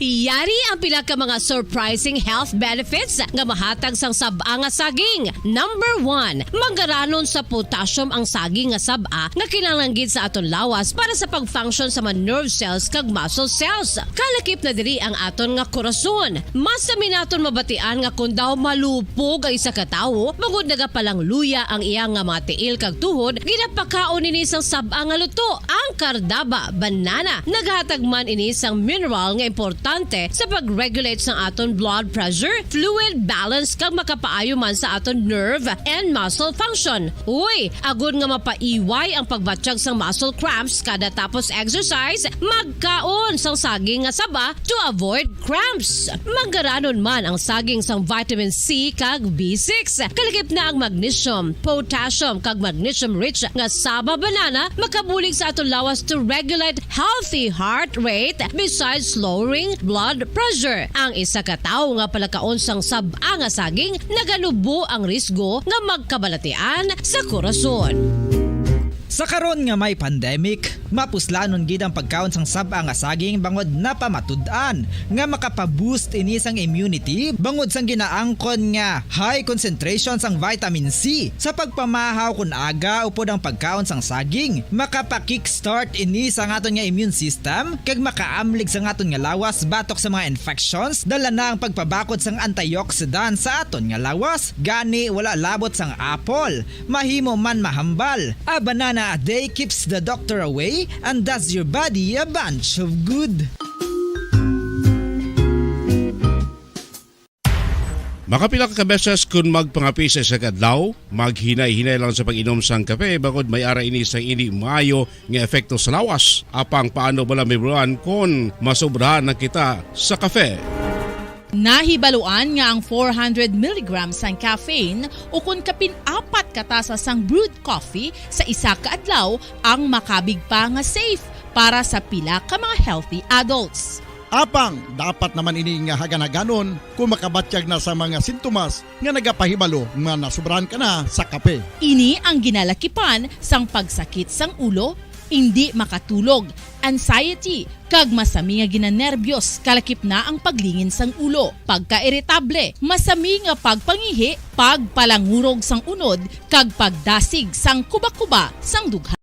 Yari ang pila ka mga surprising health benefits nga mahatag sang sab-a nga saging. Number one, manggaranon sa potassium ang saging nga sab-a nga kinahanglan gid sa aton lawas para sa pag-function sa mga nerve cells kag muscle cells. Kalakip na diri ang aton nga korason. Mas sami naton mabatian nga kon daw malupog ang isa ka tawo, bangod nagapalangluya ang iya nga mga tiil kag tuhod, ginapakaon ini sang sab-a nga luto, ang Cardava banana. Naghatag man ini sang mineral nga importante sa pag-regulate sang aton blood pressure, fluid balance, kag makapaayo man sa aton nerve and muscle function. Uy, agod nga mapaiway ang pagbatyag sang muscle cramps kada tapos exercise, magkaon sang saging nga saba to avoid cramps. Manggaranon man ang saging sang vitamin C kag B six. Kalakip na ang magnesium, potassium, kag magnesium-rich nga saba banana makabulig sa aton lawas to regulate healthy heart rate, besides lowering blood pressure. Ang isa ka tawo nga palakaon sang sab-a nga saging, naganubo ang risgo nga magkabalatian sa korason. Sa karon nga may pandemic, mapuslanon gid ang pagkaon sang sab-a nga saging bangod napamatud-an nga makapa-boost ini sang immunity bangod sang ginaangkon nga high concentration sang vitamin C. Sa pagpamahaw kon aga upod ang pagkaon sang saging, makapa-kickstart ini sa aton nga immune system kag makaamlig sa aton nga lawas batok sa mga infections, dala na ang pagpabakod sang antioxidant sa aton nga lawas. Gani, wala labot sang apple, mahimo man mahambal. A banana a day keeps the doctor away and does your body a bunch of good. Makapila ka beses kun magpangape sa isa ka adlaw, maghinay-hinay lang sa pag-inom sang kape, bangod may ara ini sang indi maayo nga epekto sa lawas. Apang paano bala mahibaluan kon masobrahan na kita sa kape? Nahibaluan nga ang four hundred milligrams sang caffeine ukon kapin apat ka tasa sang brewed coffee sa isa ka adlaw ang makabig pa nga safe para sa pila ka mga healthy adults. Apang dapat naman ini nga haganhaganon kung makabatyag na sa mga sintomas nga nagapahibalo nga nasobrahan ka na sa kape. Ini ang ginalakipan sang pagsakit sang ulo, indi makatulog, anxiety, kag masami nga ginanerbiyos, kalakip na ang paglingin sang ulo, pagkairitable, masami nga pagpangihi, pagpalangurog sang unod, kag pagdasig sang kubakuba sang dughan.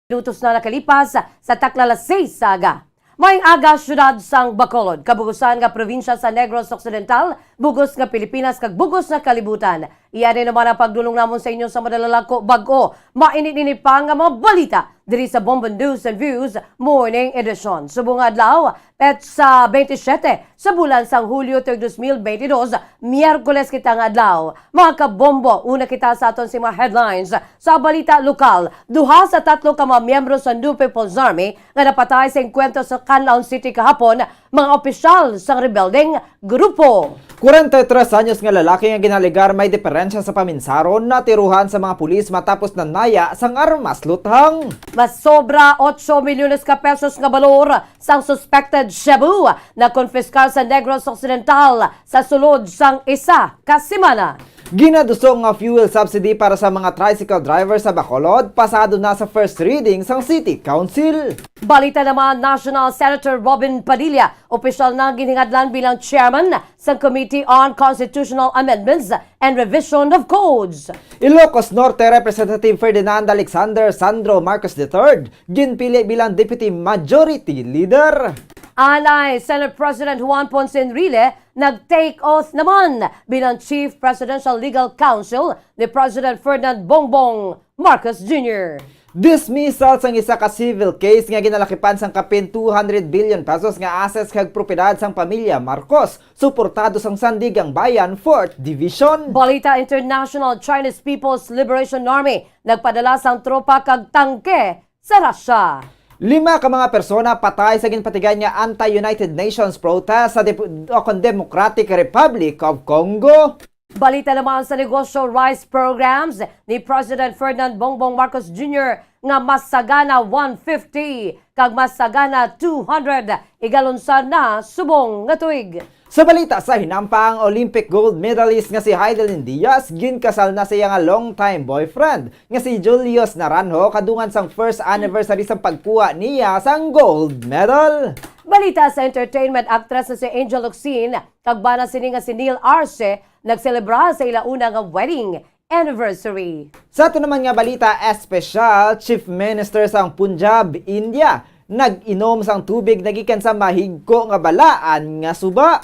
Minutos na nakalipas sa takna alas seis sa aga. Maayong aga, siyudad sang Bacolod, kabugusan nga probinsya sa Negros Occidental, bugos nga Pilipinas, kag bugos nga kalibutan. Iya na naman ang pagdulong namon sa inyo sa madalalako bag-o, mainit-init pa nga mga balita diri sa Bombo News and Views Morning Edition. Subong nga adlaw, petsa twenty-seven sa bulan sang Hulyo tuig dos mil bente dos, Miyerkules kita nga adlaw. Mga kabombo, una kita sa aton sa mga headlines sa balita lokal. Duha sa tatlo ka mga miyembro sa New People's Army nga napatay sa engkwentro sa Canlaon City kahapon, mga opisyal sang rebeldeng grupo. Kwarenta y tres anyos nga lalaki nga ginalegar may diferensya sa paminsaron natiruhan sa mga pulis matapos nanaya sang armas luthang. Masobra otso milyones ka pesos nga balor sang suspected shabu nakonpiskar sa Negros Occidental sa sulod sang isa ka semana. Ginaduso nga fuel subsidy para sa mga tricycle driver sa Bacolod pasado na sa first reading sang City Council. Balita naman, National Senator Robin Padilla opisyal na ginhingadlan bilang chairman sang Committee on Constitutional Amendments and Revision of Codes. Ilocos Norte Representative Ferdinand Alexander Sandro Marcos the third ginpili bilang Deputy Majority Leader. Anay, Senate President Juan Ponce Enrile nag-take oath naman bilang Chief Presidential Legal Counsel ni President Ferdinand Bongbong Marcos Junior. Dismissal sang isa ka civil case nga ginalakipan sang kapin two hundred billion pesos nga assets kag propiedad sang pamilya Marcos, suportado sang Sandigang Bayan Fourth Division. Balita international, Chinese People's Liberation Army nagpadala sang tropa kag tangke sa Russia. Lima ka mga persona patay sa ginpatigayon nga anti-United Nations protest sa Dep-, o kon Democratic Republic of Congo. Balita naman sa negosyo, rice programs ni President Ferdinand Bongbong Marcos Junior nga mas sagana one fifty kag mas sagana two hundred igalunsan na subong nga tuig. Sa balita sa hinampang, Olympic gold medalist nga si Heidelin Diaz ginkasal na sa iya nga long-time boyfriend nga si Julius Naranjo kadungan sang first anniversary sang pagkuha niya sang gold medal. Balita sa entertainment, actress na si Angel Locsin kag bana sini nga si Neil Arce nagselebra sa ila una nga wedding anniversary. Sa ato naman nga balita espesyal, Chief Minister sang Punjab, India, nag-inom sang tubig nagikan sa mahigko nga balaan nga suba.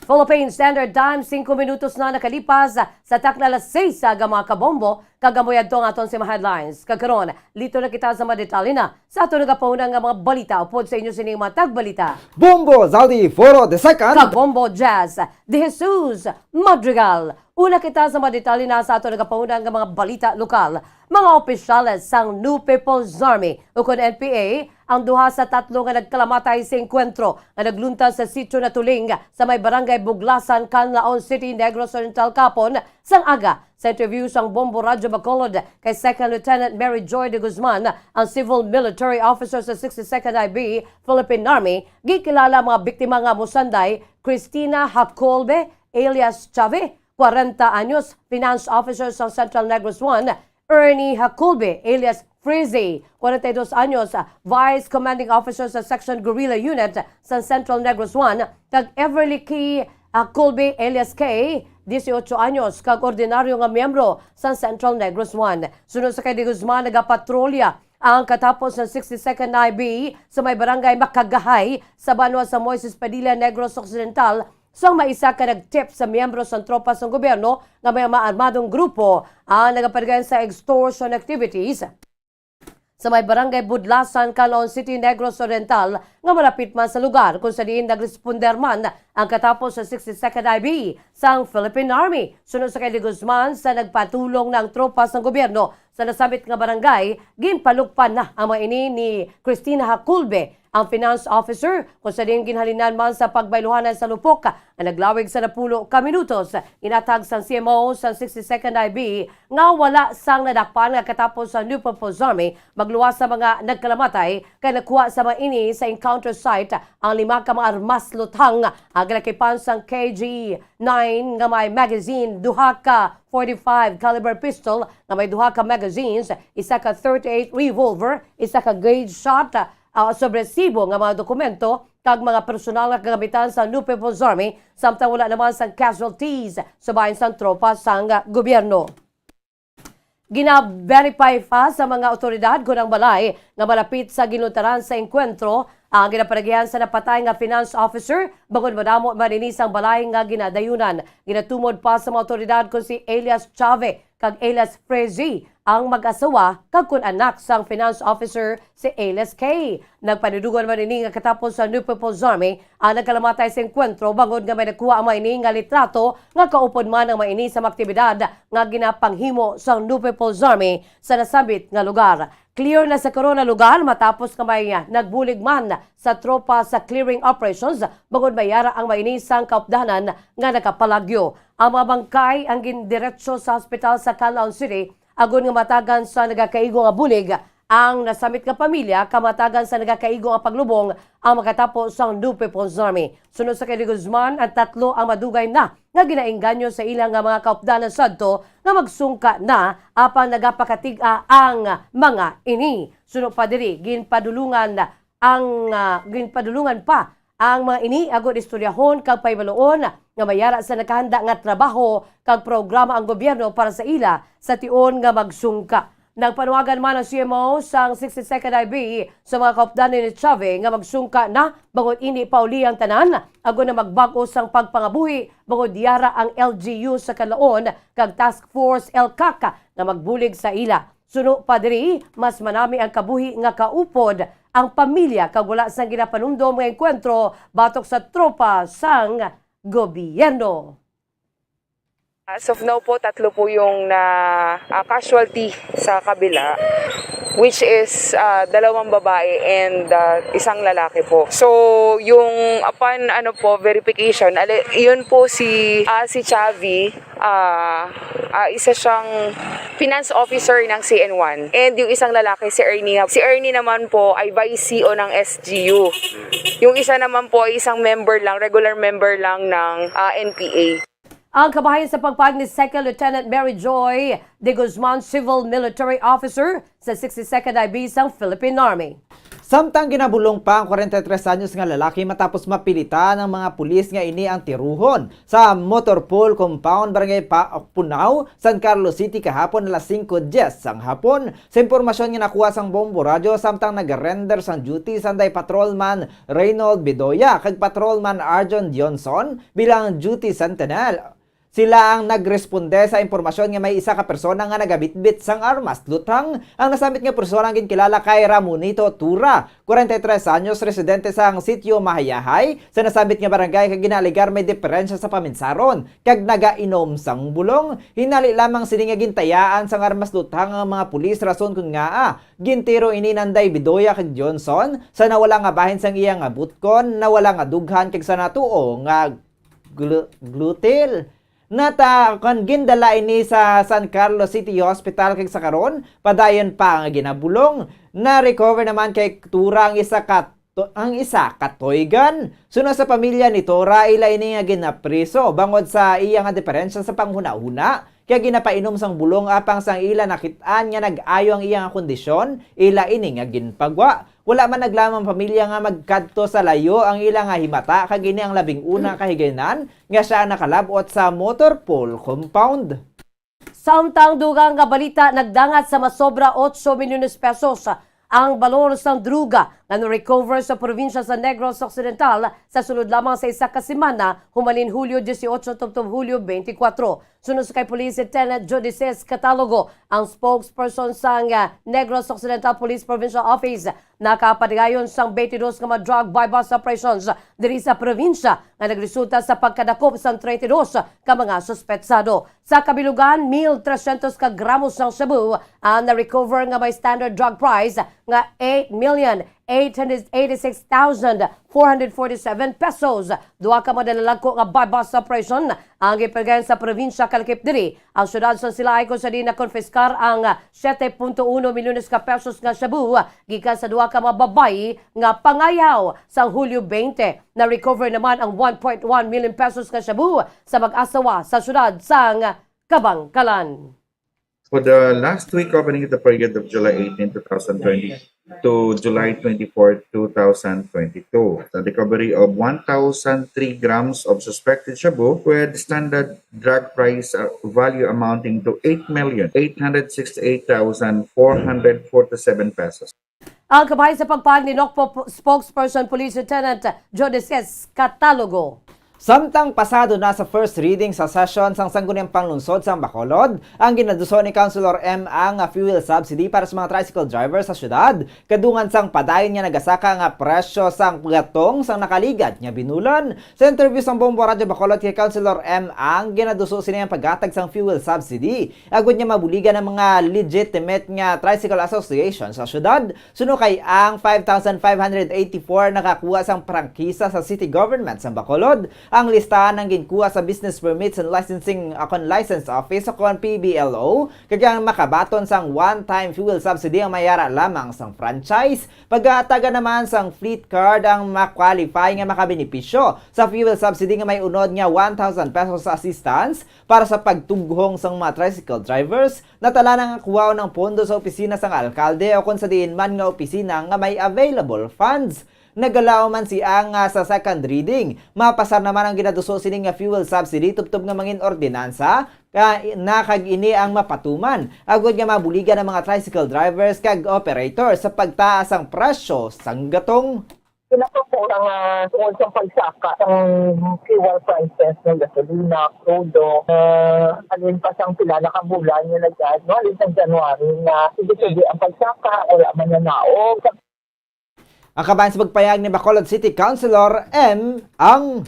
Philippine Standard Time, singko minutos na nakalipas sa takna alas seis sa aga, mga kabombo, kag amoy adto ang aton sa mga headlines. Kag karon, liton na kita sa mga detalye na sa aton nagapahunang nga mga balita upod sa inyo sining mga tagbalita. Bombo Zaldi Foro the second. Kag Bombo Jazz de Jesus Madrigal. Una kita sa mga detalye na sa aton nagapahunang nga mga balita lokal. Mga opisyales sang New People's Army ukon N P A ang duha sa tatlo nga nagkalamatay sa engkwentro nga nagluntas sa Sitio Natuling sa may Barangay Buglasan, Canlaon City, Negros Oriental, kapon sang aga. Sa interview sang Bombo Radyo Bacolod kay Second Lieutenant Mary Joy de Guzman, ang civil military officer sa sixty-second I B Philippine Army, gikilala ang mga biktima nga mosanday Christina Hacolbe alias Chave, kwarenta anyos, finance officer sa Central Negros One, Ernie Hacolbe alias Frizzy, kwarenta y dos anyos, Vice Commanding Officer sa Section Guerrilla Unit sa Central Negros One, kag Everly Key Hacolbe alias Kay, dieciocho anyos, kag ordinaryo nga miyembro sa Central Negros One. Suno sa kay De Guzman, nagapatrolya ang katapos ng sixty-second I B sa may barangay Makagahay sa banwa sa Moises Padilla, Negros Occidental, sang may isa ka nag-tip sa miyembro sang tropa sang gobyerno nga may mga armadong grupo ang nagapadagayon sa extortion activities. sa may Barangay Budlasan, Caloocan City, Negros Oriental, nga malapit man sa lugar kung sa diin nagresponde man ang katapo sa sixty-second I B sang Philippine Army. Suno sa kay De Guzman, sa nagpatulong na ang tropa sang gobyerno sa nasambit nga barangay, ginpalukpan na ang mga ini ni Christina Haculbe, ang finance officer, kung sa diin ginhalinan man sa pagbayluhanay sa lupok nga naglawig sa napulo ka minutos. Inathag sang C M O sang sixty-second I B nga wala sang nadakpan nga katapo sa Nupe Pozarme magluwas sa mga nagkalamatay, kay nakuha sa mga ini sa encounter site ang lima ka mga armas luthang, ang ginakipan sang K G nine nga may magazine, duha ka forty-five caliber pistol nga may duha ka magazines, isa ka thirty-eight revolver, isa ka gauge shot, ah, sobresibo nga mga dokumento, kag mga personal nga kagamitan sa Nupe Pozarme, samtang wala naman sang casualties sa bahin sang tropa sang gobyerno. Gina-verify pa sa mga awtoridad kon ang balay nga malapit sa ginluntaran sa engkwentro ang ginapalagihan sa napatay nga finance officer, bangod madamo man ini sang balay nga ginadayunan. Ginatumod pa sa mga awtoridad kon si alias Chave kag alias Frezi ang mag-asawa kag kon anak sang finance officer si alias Kay. Nagpanudugan man ini nga katapos sa Nupe Pozarme ang nagkalamatay sa engkwentro, bangod nga may nakuha ang mga ini nga litrato nga kaupod man ang mga ini sa mga aktibidad nga ginapanghimo sang Nupe Pozarme sa nasambit nga lugar. Clear na sa karon ang lugar matapos nga may nagbulig man sa tropa sa clearing operations, bangod may yara ang mga ini sang kaupdanan nga nakapalagyo. Ang mga bangkay ang gindiretso sa hospital sa Caloocan City, agod nga matagan sa nagakaigo nga bulig ang nasambit nga pamilya, kag matagan sa nagakaigo nga paglubong ang makatapo sang Nupe Pozarme. Suno sa kay De Guzman, ang tatlo ang madugay na nga ginaengganyo sa ila nga mga kaupdanan sadto nga magsungka na, apang nagapakatig-a ang mga ini. Suno pa diri, ginpadulungan ang, ah, ginpadulungan pa ang mga ini agod istoryahon kag pahibaluon nga may yara sa nakahanda nga trabaho kag programa ang gobyerno para sa ila sa tion nga magsungka. Nagpanuwagan man ang C M O sang sixty-second I B sa mga kaupdanan ni Chave nga magsungka na, bangod ini pauli ang tanan, agod na magbag-o sang pagpangabuhi, bangod yara ang L G U sa Caloocan kag Task Force L CAC nga magbulig sa ila. Suno pa diri, mas manami ang kabuhi nga kaupod ang pamilya kag wala sang ginapanumdom nga engkwentro batok sa tropa sang gobyerno. As of now po, tatlo po yung na, ah, casualty sa kabila, which is, ah, dalawang babae and, ah, isang lalaki po. So, yung upon, ano po, verification, ali-, yun po si, ah, si Chavi, ah, ah, isa siyang finance officer ng C N one. And yung isang lalaki, si Ernie. Si Ernie naman po ay vice C E O ng S G U. Yung isa naman po ay isang member lang, regular member lang ng, ah, N P A. Ang kabahin sa pagpag ni Second Lieutenant Mary Joy De Guzman, Civil Military Officer sa sixty-second I B sang Philippine Army. Samtang ginabulong pa ang kwarenta y tres anyos nga lalaki matapos mapilitan ang mga pulis nga ini ang tiruhon sa Motor Pool Compound, Barangay Pa-, Punao, San Carlos City, kahapon alas singko diyes sang hapon. Sa impormasyon nga nakuha sang Bombo Radyo, samtang nag-render sang duty sanday Patrolman Reynold Bedoya kag Patrolman Arjon Dionson bilang duty sentinel. Sila ang nagresponde sa impormasyon nga may isa ka persona nga nagabitbit sang armas luthang. Ang nasambit nga persona ang ginkilala kay Ramonito Tura, kwarenta y tres anyos, residente sang sitio Mahayahay, sa nasambit nga barangay, kag ginaalegar may diferensya sa paminsaron kag nagainom sang bulong. Hinali lamang sini nga gintayaan sang armas luthang ang mga pulis, rason kon ngaa gintiro ini nanday Bedoya kag Johnson sa nawala nga bahin sang iya nga butkon, nawala nga dughan kag sa natuo nga glu-, gluteal. Nata-, kan gindala ini sa San Carlos City Hospital kag sa karon, padayon pa nga ginabulong. Na-recover naman kay Tura ang isa ka to-, ang isa ka toy gun. Suno sa pamilya ni Tora, ila ini nga ginapriso bangod sa iya nga diferensya sa panghunahuna, kay ginapainom sang bulong, apang sang ila nakit-an nga nag-ayo ang iya nga kondisyon, ila ini nga ginpagwa. Wala man naglamang pamilya nga magkadto sa layo ang ila nga himata, kag ini ang labing una ka higayonan nga sia ang nakalab-ot sa Motor Pool Compound. Samtang dugang nga balita, nagdangat sa masobra otso milyones pesos ang balor sang druga nga na-recover sa probinsya sa Negros Occidental sa sulod lamang sa isa ka semana, humalin Hulyo dieciocho tubtob Hulyo twenty-four. Suno sa kay Police Lieutenant Judices Catalogo, ang spokesperson sang, ah, Negros Occidental Police Provincial Office, nakapadayon sang twenty-dos nga mga drug buy-bust operations diri sa probinsya nga nagresulta sa pagkadakop sang treinta y dos ka mga suspetsado. Sa kabilugan, mil trescientos ka gramos sang shabu ang na-recover nga may standard drug price nga eight million eight hundred eighty-six thousand four hundred forty-seven pesos. Duha ka madalalagko nga buy-bust operation ang gipagayon sa probinsya kalakip diri ang siyudad sang Silay, kung sa diin nakonpiskar ang siete punto uno milyones ka pesos nga shabu gikan sa duha ka mga babayi nga pangayaw. Sang Hulyo twenty, na-recover naman ang one point one million pesos nga shabu sa mag-asawa sa siyudad sang Kabangkalan. For the last week covering the period of July eighteen, two thousand twenty to July twenty-four, two thousand twenty-two, the recovery of one thousand three grams of suspected shabu with standard drug price, uh, value amounting to eight million eight hundred sixty-eight thousand four hundred forty-seven pesos. Ang kabahin sa pagpahayag ni NOCPO spokesperson Police Lieutenant Judices Catalogo. Samtang pasado na sa first reading sa session sang Sangguniang Panlungsod sang Bacolod ang ginaduso ni Councilor M Ang nga fuel subsidy para sa mga tricycle driver sa syudad, kadungan sang padayon nga nagasaka nga presyo sang gatong sang nakaligad nga binulan. Sa interview sang Bombo Radyo Bacolod kay Councilor M Ang, ginaduso sini ang paghatag sang fuel subsidy agud nga mabuligan ang mga legitimate nga tricycle association sa syudad. Suno kay Ang, five thousand five hundred eighty-four nakakuha sang prangkisa sa city government sang Bacolod. Ang listahan ang ginkuha sa Business Permits and Licensing, ah, kon License Office o kon P B L O, kag ang makabaton sang one-time fuel subsidy ang may ara lamang sang franchise. Pagatagan naman sang fleet card ang ma-qualify nga makabenepisyo sa fuel subsidy nga may unod nga one thousand pesos assistance para sa pagtughong sang mga tricycle drivers. Natala na nga kuhaon ang pondo sa opisina sang alkalde o kon sa diin man nga opisina nga may available funds. Nagalaom man si Ang nga sa second reading, mapasar naman ang ginaduso sini nga fuel subsidy tubtob nga mangin ordinansa ka na, kag ini ang mapatuman agud nga mabuligan ang mga tricycle drivers kag operator sa pagtaas sang presyo sang gatong. Pinapamura nga tungod sa pagsaka sang fuel prices ng gasolina, krudo, eh, halin pa sang pila na ka bulan nga nagad, no? Halin sang January nga sige-sige ang pagsaka, wala man nanaog. Ang kabahin sa pagpayag ni Bacolod City Councilor M Ang.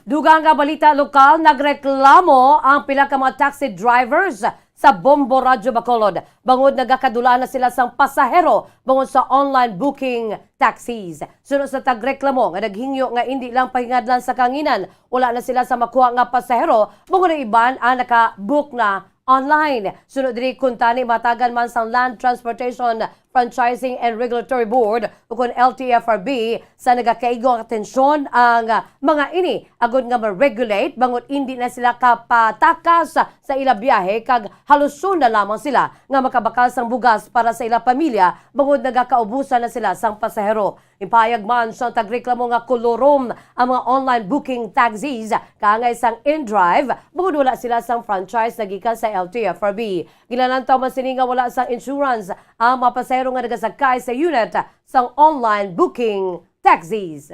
Dugang nga balita lokal, nagreklamo ang pila ka mga taxi drivers sa Bombo Radyo Bacolod bangod nagakadulaan na sila sang pasahero bangod sa online booking taxis. Suno sa tagreklamo nga naghingyo nga indi lang pahingadlan sa kahanginan, wala na sila sa makuha nga pasahero bangod ang iban ang naka-book na online. Suno diri, kuntani matagan man sang Land Transportation Franchising and Regulatory Board, ukon L T F R B, sa nagakaigo nga atensyon ang, ah, mga ini agud nga ma-regulate bangod indi na sila kapatakas sa ila biyahe kag haluson na lamang sila nga makabakal sang bugas para sa ila pamilya bangod nagakaubusan na sila sang pasahero. Ginpahayag man sang tagreklamo nga kulurom ang mga online booking taxis kaangay sang InDrive bangod wala sila sang franchise na gikan sa L T F R B. Ginalantaw man sini nga wala sang insurance ang mga pasahero nga nagasakay sa unit sang online booking taxis.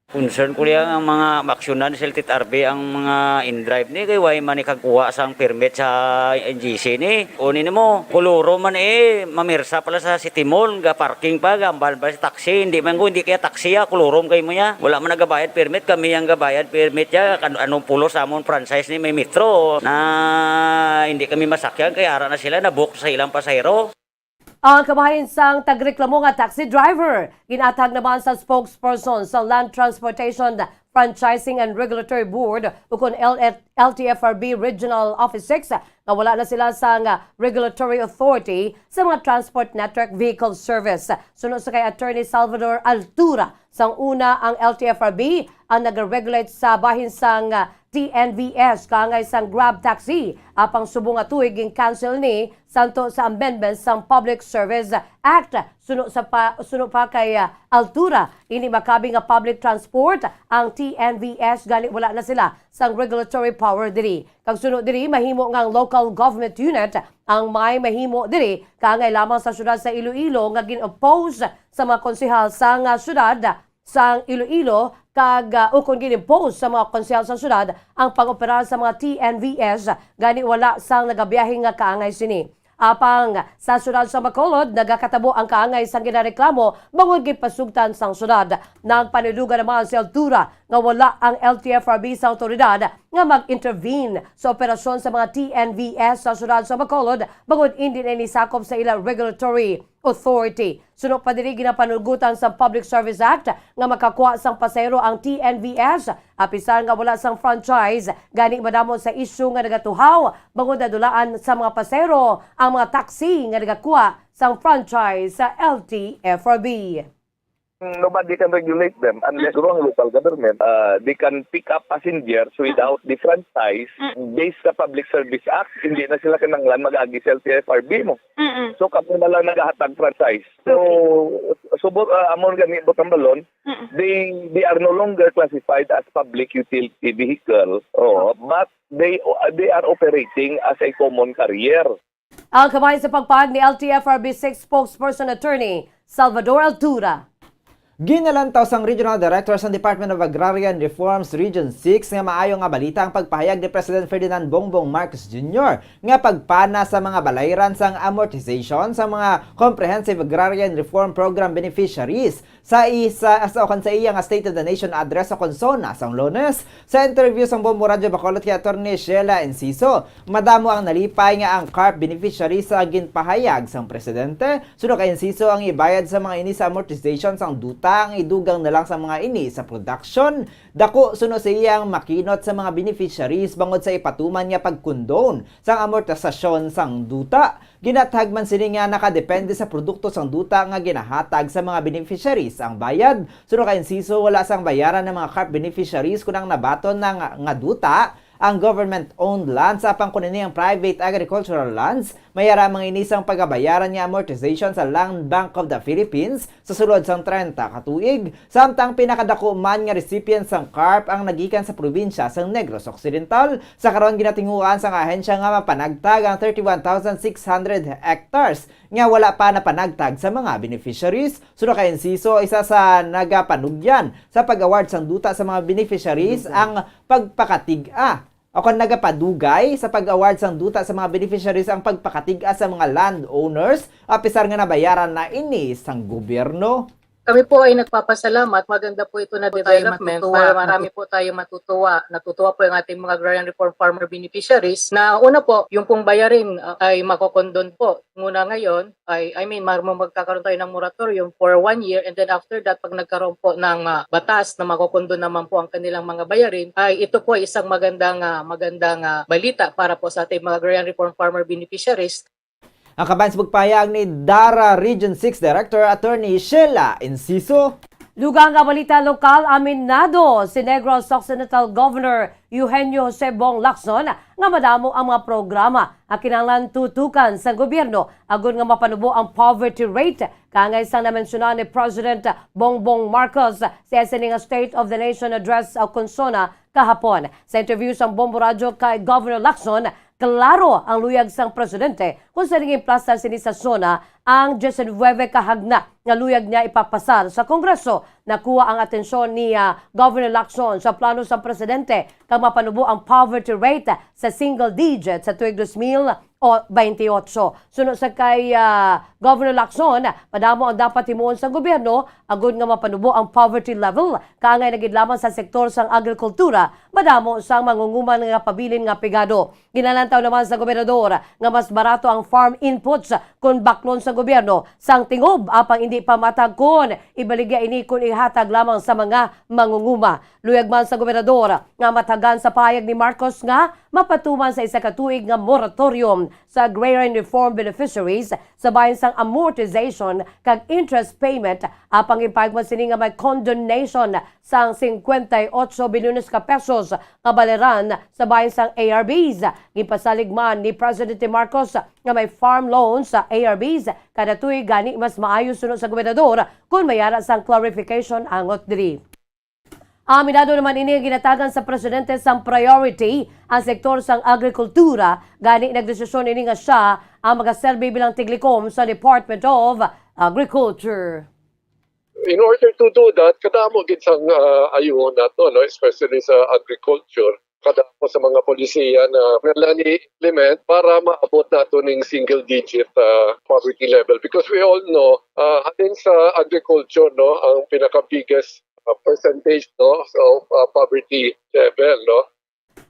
Concern ko liya ang mga maaksyonan sa L T F R B ang mga InDrive ni kay way man ni kagkuha sang permit sa N G C ni. Uni nimo, kulurom man eh, mamirsa pala sa City Mall, ga parking pa, gambal pa sa taxi, hindi man ko, hindi kaya taxi ah, kulurom kay mo niya. Wala man nagabayad permit, kami ang gabayad permit ya. Kan-, anong pulos sa amon franchise ni may Metro na hindi kami masakyan kay ara na sila na-book sa ilang pasahero. Ang kabahin sang tagreklamo nga taxi driver, ginathag naman sa spokesperson sa Land Transportation Franchising and Regulatory Board, ukon L-, L T F R B Regional Office six, nga wala na sila sang regulatory authority sa mga transport network vehicle service. Suno sa kay Attorney Salvador Altura, sang una ang L T F R B ang nag-regulate sa bahin sang T N V S kaangay sang Grab Taxi. Apang subong nga tuig gin-cancel ni santo sa amendments sang Public Service Act. Suno sa pa, suno pa kay, ah, Altura, hindi makabi nga public transport ang T N V S, gani wala na sila sang regulatory power diri. Kag suno diri, mahimo nga ang local government unit ang may mahimo diri, kaangay lamang sa siyudad sa Iloilo nga gin-oppose sa mga konsehal sang, ah, siyudad sang Iloilo kag, ah, ukon gin-impose sa mga konsehal sa syudad ang pag-operar sa mga T N V S, gani wala sang nagabiyahe nga kaangay sini. Apang sa syudad sa Bacolod, nagakatabo ang kaangay sang ginareklamo bangod ginpasugtan sang syudad. Nagpanilugan naman si Altura nga wala ang L T F R B sa awtoridad nga mag-intervene sa operasyon sa mga T N V S sa syudad sa Bacolod bangod indi na ini sakop sa ila regulatory authority. Suno pa diri, ginapanugutan sa Public Service Act nga makakuha sang pasahero ang T N V S, apisar nga wala sang franchise. Gani, madamo sa isyu nga nagatuhaw bangod nadulaan sa mga pasahero ang mga taxi nga nagakuha sang franchise sa L T F R B. Nobody can regulate them unless, mm, siguro ang local government, uh, they can pick up passengers without the franchise. Mm. Based sa Public Service Act, hindi na sila kinahanglan mag-agi sa L T F R B mo. Mm-mm. So, kamo na lang nagahatag franchise. So, okay, so, uh, amo gani, Butang Balon, mm-mm, they, they are no longer classified as public utility vehicle, oh, but they, uh, they are operating as a common carrier. Ang kabahin sa pagpahayag ni L T F R B six spokesperson attorney Salvador Altura. Ginalantaw sang Regional Director sang Department of Agrarian Reforms Region six nga maayo nga balita ang pagpahayag ni President Ferdinand Bongbong Marcos Junior nga pagpana sa mga balayran sang amortization sa mga Comprehensive Agrarian Reform Program beneficiaries. Sa isa, sa, ukon sa iya nga State of the Nation Address sa Consona sang Lunes, sa interview sang Bombo Radyo Bacolod kay Attorney Sheila Enciso, madamo ang nalipay nga ang CARP beneficiaries sa ginpahayag sang presidente. Suno kay Enciso, ang ibayad sa mga ini sa amortization sang duta ang idugang na lang sa mga ini sa production. Dako suno sa iya ang makinot sa mga beneficiaries bangod sa ipatuman nga pag-condone sang amortisasyon sang duta. Ginathag man sini nga nakadepende sa produkto sang duta nga ginahatag sa mga beneficiaries ang bayad. Suno kay Enciso, wala sang bayaran ang mga CARP beneficiaries kon ang nabaton na nga, nga duta ang government-owned lands, apang kon ini ang private agricultural lands, may ara man ini sang pagabayaran nga amortization sa Land Bank of the Philippines sa sulod sang treinta ka tuig. Samtang pinakadako man nga recipient sang CARP ang nagikan sa probinsya sang Negros Occidental, sa karon ginatinguhaan sang ahensya nga mapanagtag ang thirty-one thousand six hundred hectares nga wala pa napanagtag sa mga beneficiaries. Suno kay Enciso, isa sa nagapanugyan sa pag-award sang duta sa mga beneficiaries ang pagpakatig-a, o kon nagapadugay sa pag-award sang duta sa mga beneficiaries ang pagpakatig-a sa mga landowners, apisar nga nabayaran na ini sang gobyerno. Kami po ay nagpapasalamat. Maganda po ito na development para marami po tayong matutuwa. Natutuwa po yung ating mga agrarian reform farmer beneficiaries na una po, yung pong bayarin, uh, ay makokondon po. Muna ngayon, ay, I mean, mar-, magkakaroon tayo ng moratorium for one year, and then after that, pag nagkaroon po ng, uh, batas na makokondon naman po ang kanilang mga bayarin, ay ito po ay isang magandang, uh, magandang, uh, balita para po sa ating mga agrarian reform farmer beneficiaries. Ang kabahin sa pagpahayag ni DARA Region six Director Attorney Sheila Enciso. Dugang nga balita lokal, aminado si Negros Occidental Governor Eugenio Jose Bong Lacson nga madamo ang mga programa nga kinahanglan tutukan sang gobyerno agod nga mapanubo ang poverty rate, kaangay sang namensyonan ni President Bongbong Marcos sa iya sini nga State of the Nation Address sa Consona kahapon. Sa interview sang Bombo Radyo kay Governor Lacson, klaro ang luyag sang presidente kon sa naging plastar sini sa SONA ang diyes nuwebe ka hagna nga luyag niya ipapasar sa Kongreso. Nakuha ang atensyon ni, ah, Governor Lacson sa plano sang presidente kag mapanubo ang poverty rate sa single digit sa tuig dos mil o baynte-otso. Suno sa kay, ah, Governor Lacson, madamo ang dapat himuon sang gobyerno agud nga mapanubo ang poverty level, kaangay na gid lamang sa sektor sang agrikultura, madamo sang mangunguman nga pabilin nga pigado. Ginalantaw naman sa gobernador nga mas barato ang farm inputs kon baklon sa gobyerno sang tingob, apang indi pa matag kon ibaligya ini kon ihatag lamang sa mga mangunguma. Luyag man sa gobernador nga matagan sa pahayag ni Marcos nga mapatuman sa isa ka tuig nga moratorium sa agrarian reform beneficiaries sa bahin sang amortization kag interest payment, apang ipahayag man sini nga may condonation sang cincuenta y ocho bilyones ka pesos nga baleran sa bahin sang A R Bs. Ginpasalig man ni Presidente Marcos nga may farm loans sa A R Bs kada tuig, gani mas maayo suno sa gobernador kon may ara sang clarification angot diri. Aminado naman ini nga ginatagan sa presidente sang priority ang sektor sang agrikultura, gani nagdesisyon ini nga sia ang magaserbi bilang tiglikom sa Department of Agriculture. In order to do that, kadamo gid sang ah, ayuhon nato, no, especially sa agriculture. Kadamo sa mga polisiya na nila ni-implement para maabot nato ning single digit ah, poverty level, because we all know ah, halin sa agriculture, no, ang pinaka biggest ah, percentage, no, of ah, poverty level, no.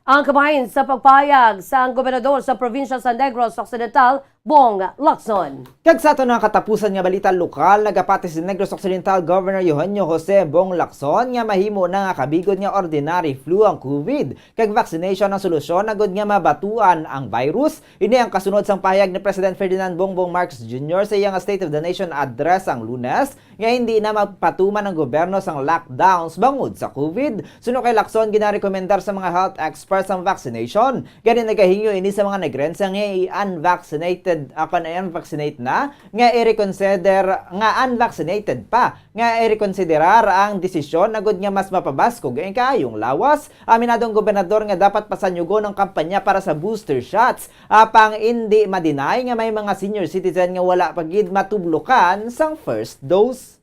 Ang kabahin sa pagpahayag sang gobernador sa probinsya sa Negros Occidental, Bong Lacson. Kag sa aton nga katapusan nga balita lokal, nagapati si Negros Occidental Governor Eugenio Jose Bong Lacson nga mahimo na nga kabigod nga ordinary flu ang COVID, kag vaccination ang solusyon agud nga mabatuan ang virus. Ini ang kasunod sang pahayag ni President Ferdinand Bongbong Marcos Junior sa iya nga State of the Nation Address ang Lunes, nga hindi na magpatuman ang gobyerno sang lockdowns bangod sa COVID. Suno kay Lacson, ginarekomendar sa mga health experts ang vaccination. Gani nagahingyo ini sa mga Negrense nga i-unvaccinated, ah, kon i-unvaccinate na, nga i-reconsider nga unvaccinated pa, nga i-rekonsiderar ang desisyon agud nga mas mapabaskog ang kaayong lawas. Aminado ang gobernador nga dapat pasanyugon ang kampanya para sa booster shots. Apang indi ma-deny nga may mga senior citizen nga wala pa gid matublokan sang first dose.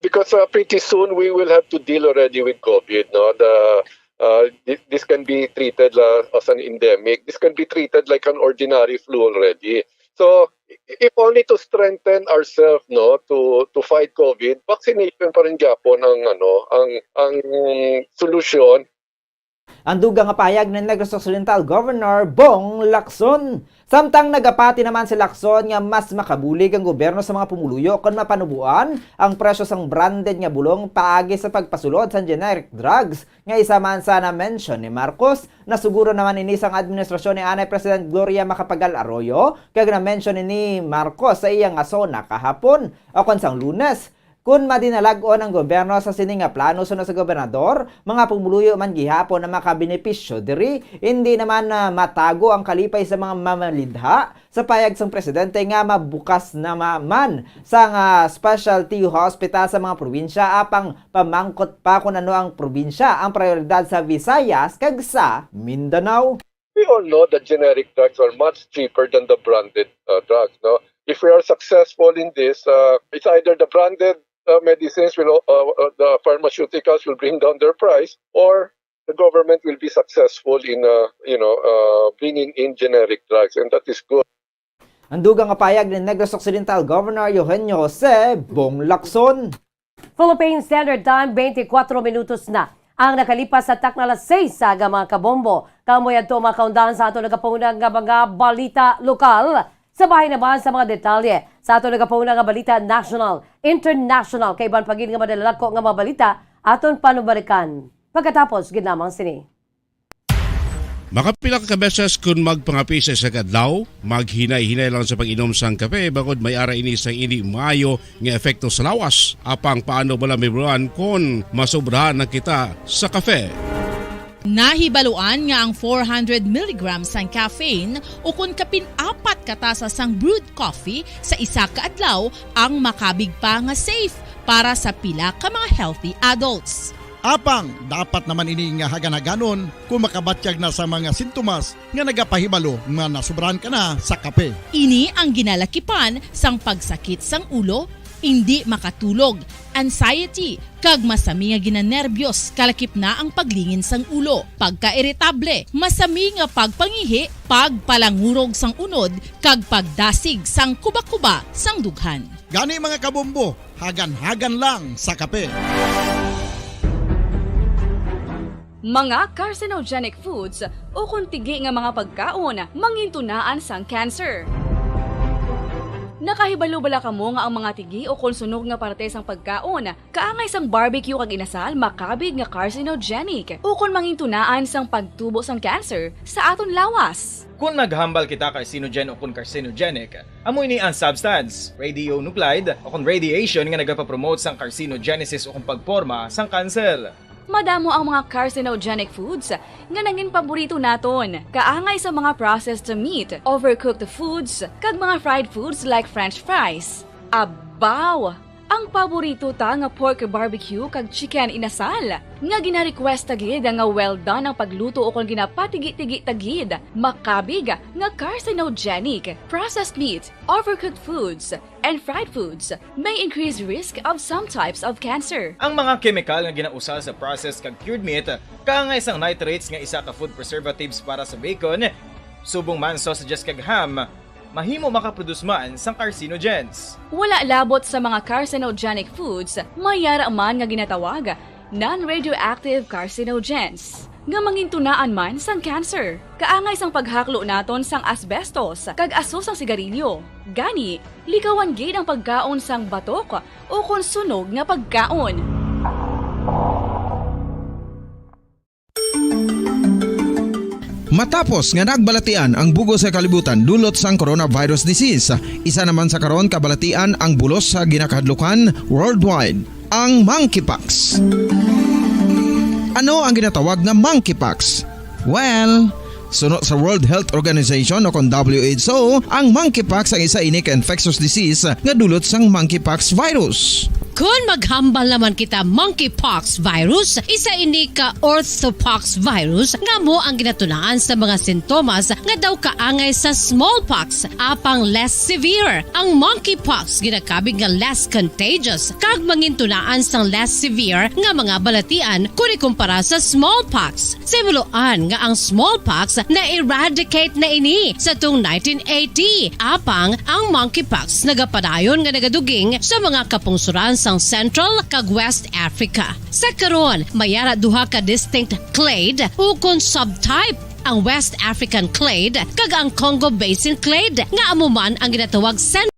Because uh, pretty soon we will have to deal already with COVID, no? The uh, thi- this can be treated uh, as an endemic. This can be treated like an ordinary flu already. So i- if only to strengthen ourselves, no, to to fight COVID, vaccination pa rin gyapon ang ano, ang ang solusyon. Ang dugang nga pahayag ni Negros Occidental Governor Bong Lacson. Samtang nagapati naman si Lacson nga mas makabulig ang gobyerno sa mga pumuluyo kon mapanuboan ang presyo sang branded nga bulong paagi sa pagpasulod sang generic drugs nga isa man sa na-mention ni Marcos. Nasuguro naman ini sang administrasyon ni anay President Gloria Macapagal Arroyo kag na-mention ni Marcos sa iya nga SONA kahapon o kon sang Lunes. Kon madinalag-on ang gobyerno sa sini nga plano suno sa gobernador, mga pumuluyo man gihapon ang makabenepisyo diri. Indi naman ah, matago ang kalipay sa mga mamalidha sa payag sang presidente nga mabukas na ma- man sang ah, specialty hospital sa mga probinsya, apang pamangkot pa kon ano ang probinsya ang prioridad sa Visayas kag sa Mindanao. We all know that generic drugs are much cheaper than the branded uh, drugs. No, if we are successful in this, uh, it's either the branded uh, medicines will, uh, uh, the pharmaceuticals will bring down their price, or the government will be successful in, uh, you know, uh, bringing in generic drugs, and that is good. Ang dugang nga payag ni Negros Occidental Governor Eugenio Jose Bong Lacson. Philippine Standard Time, twenty-four minutos na ang nakalipas sa takna alas sais sa aga, mga kabombo. Kamoy adto, mga kaundahan, sa ato nagapauna nga mga balita lokal. Sa bahin naman sa mga detalye sa ato nagapauna nga balita national, international, kay iban pa gid nga madalako nga mga balita aton panumalikan pagkatapos gid lamang sini. Makapila ka beses kun magpangapi sa isa ka adlaw, maghinay-hinay lang sa pag-inom sang kape bangod may ara ini sang indi maayo nga epekto sa lawas. Apang paano bala mahibaluan kon masobrahan na kita sa kape? Nahibaluan nga ang four hundred milligrams sang caffeine o kon kapin apat ka tasa sang brewed coffee sa isa ka adlaw ang makabig pa nga safe para sa pila ka mga healthy adults. Apang dapat naman ini nga hagan-haganon kon makabatyag na sa mga sintomas nga nagapahibalo nga nasobrahan ka na sa kape. Ini ang ginalakipan sang pagsakit sang ulo, indi makatulog, anxiety, kag masami nga ginanerbyos kalakip na ang paglingin sang ulo, pagkairitable, masami nga pagpangihi, pagpalangurog sang unod, kag pagdasig sang kubakuba sang dughan. Gani mga kabombo, hagan-hagan lang sa kape. Mga carcinogenic foods ukon tigi nga mga pagkaon mangintunaan sang cancer. Nakahibalo bala kamo nga ang mga tigi o kon sunog nga parte sang pagkaon kaangay sang barbecue kag inasal makabig nga carcinogenic o kon mangintunaan sang pagtubo sang cancer sa aton lawas? Kon maghambal kita carcinogen o kon carcinogenic, amo ini ang substance, radionuclide o kon radiation nga nagapapromote sang carcinogenesis o kon pagporma sang cancer. Madamo ang mga carcinogenic foods nga nangin paborito naton, kaangay sa mga processed meat, overcooked foods, kag mga fried foods like french fries. Abaw! Ang paborito ta nga pork barbecue kag chicken inasal, nga gina-request ta gid nga well done ang pagluto o kon ginapatigi-tigi ta gid, makabig nga carcinogenic. Processed meat, overcooked foods, and fried foods may increase risk of some types of cancer. Ang mga kemikal nga ginausar sa processed kag cured meat, kaangay sang nitrates nga isa ka food preservatives para sa bacon, subong man sausages kag ham, mahimo makaproduce man sang carcinogens. Wala labot sa mga carcinogenic foods, may yara man nga ginatawag non-radioactive carcinogens, nga mangintunaan man sang cancer, kaangay sang paghaklo naton sang asbestos kag aso sang sigarilyo. Gani, likawan gid ang pagkaon sang batok o kon sunog nga pagkaon. Matapos nga nagbalatian ang bug-os nga kalibutan dulot sang coronavirus disease, isa naman sa karon kabalatian ang bulos sa ginakahadlukan worldwide, ang monkeypox. Ano ang ginatawag nga monkeypox? Well, suno sa World Health Organization o kon W H O, ang monkeypox ang isa ini ka infectious disease nga dulot sang monkeypox virus. Kon maghambal naman kita monkeypox virus, isa ini ka orthopox virus nga amo ang ginatunaan sa mga sintomas nga daw kaangay sa smallpox, apang less severe. Ang monkeypox ginakabig nga less contagious kag mangintunaan sang less severe nga mga balatian kon ikumpara sa smallpox. Sa himuloan nga ang smallpox na-eradicate na ini sa tuong nineteen eighty, apang ang monkeypox nagapadayon nga nagaduging sa mga kapungsoran sang Central kag West Africa. Sa karon, may ara duha ka distinct clade ukon subtype, ang West African clade kag ang Congo Basin clade, nga amo man ang ginatawag Cen-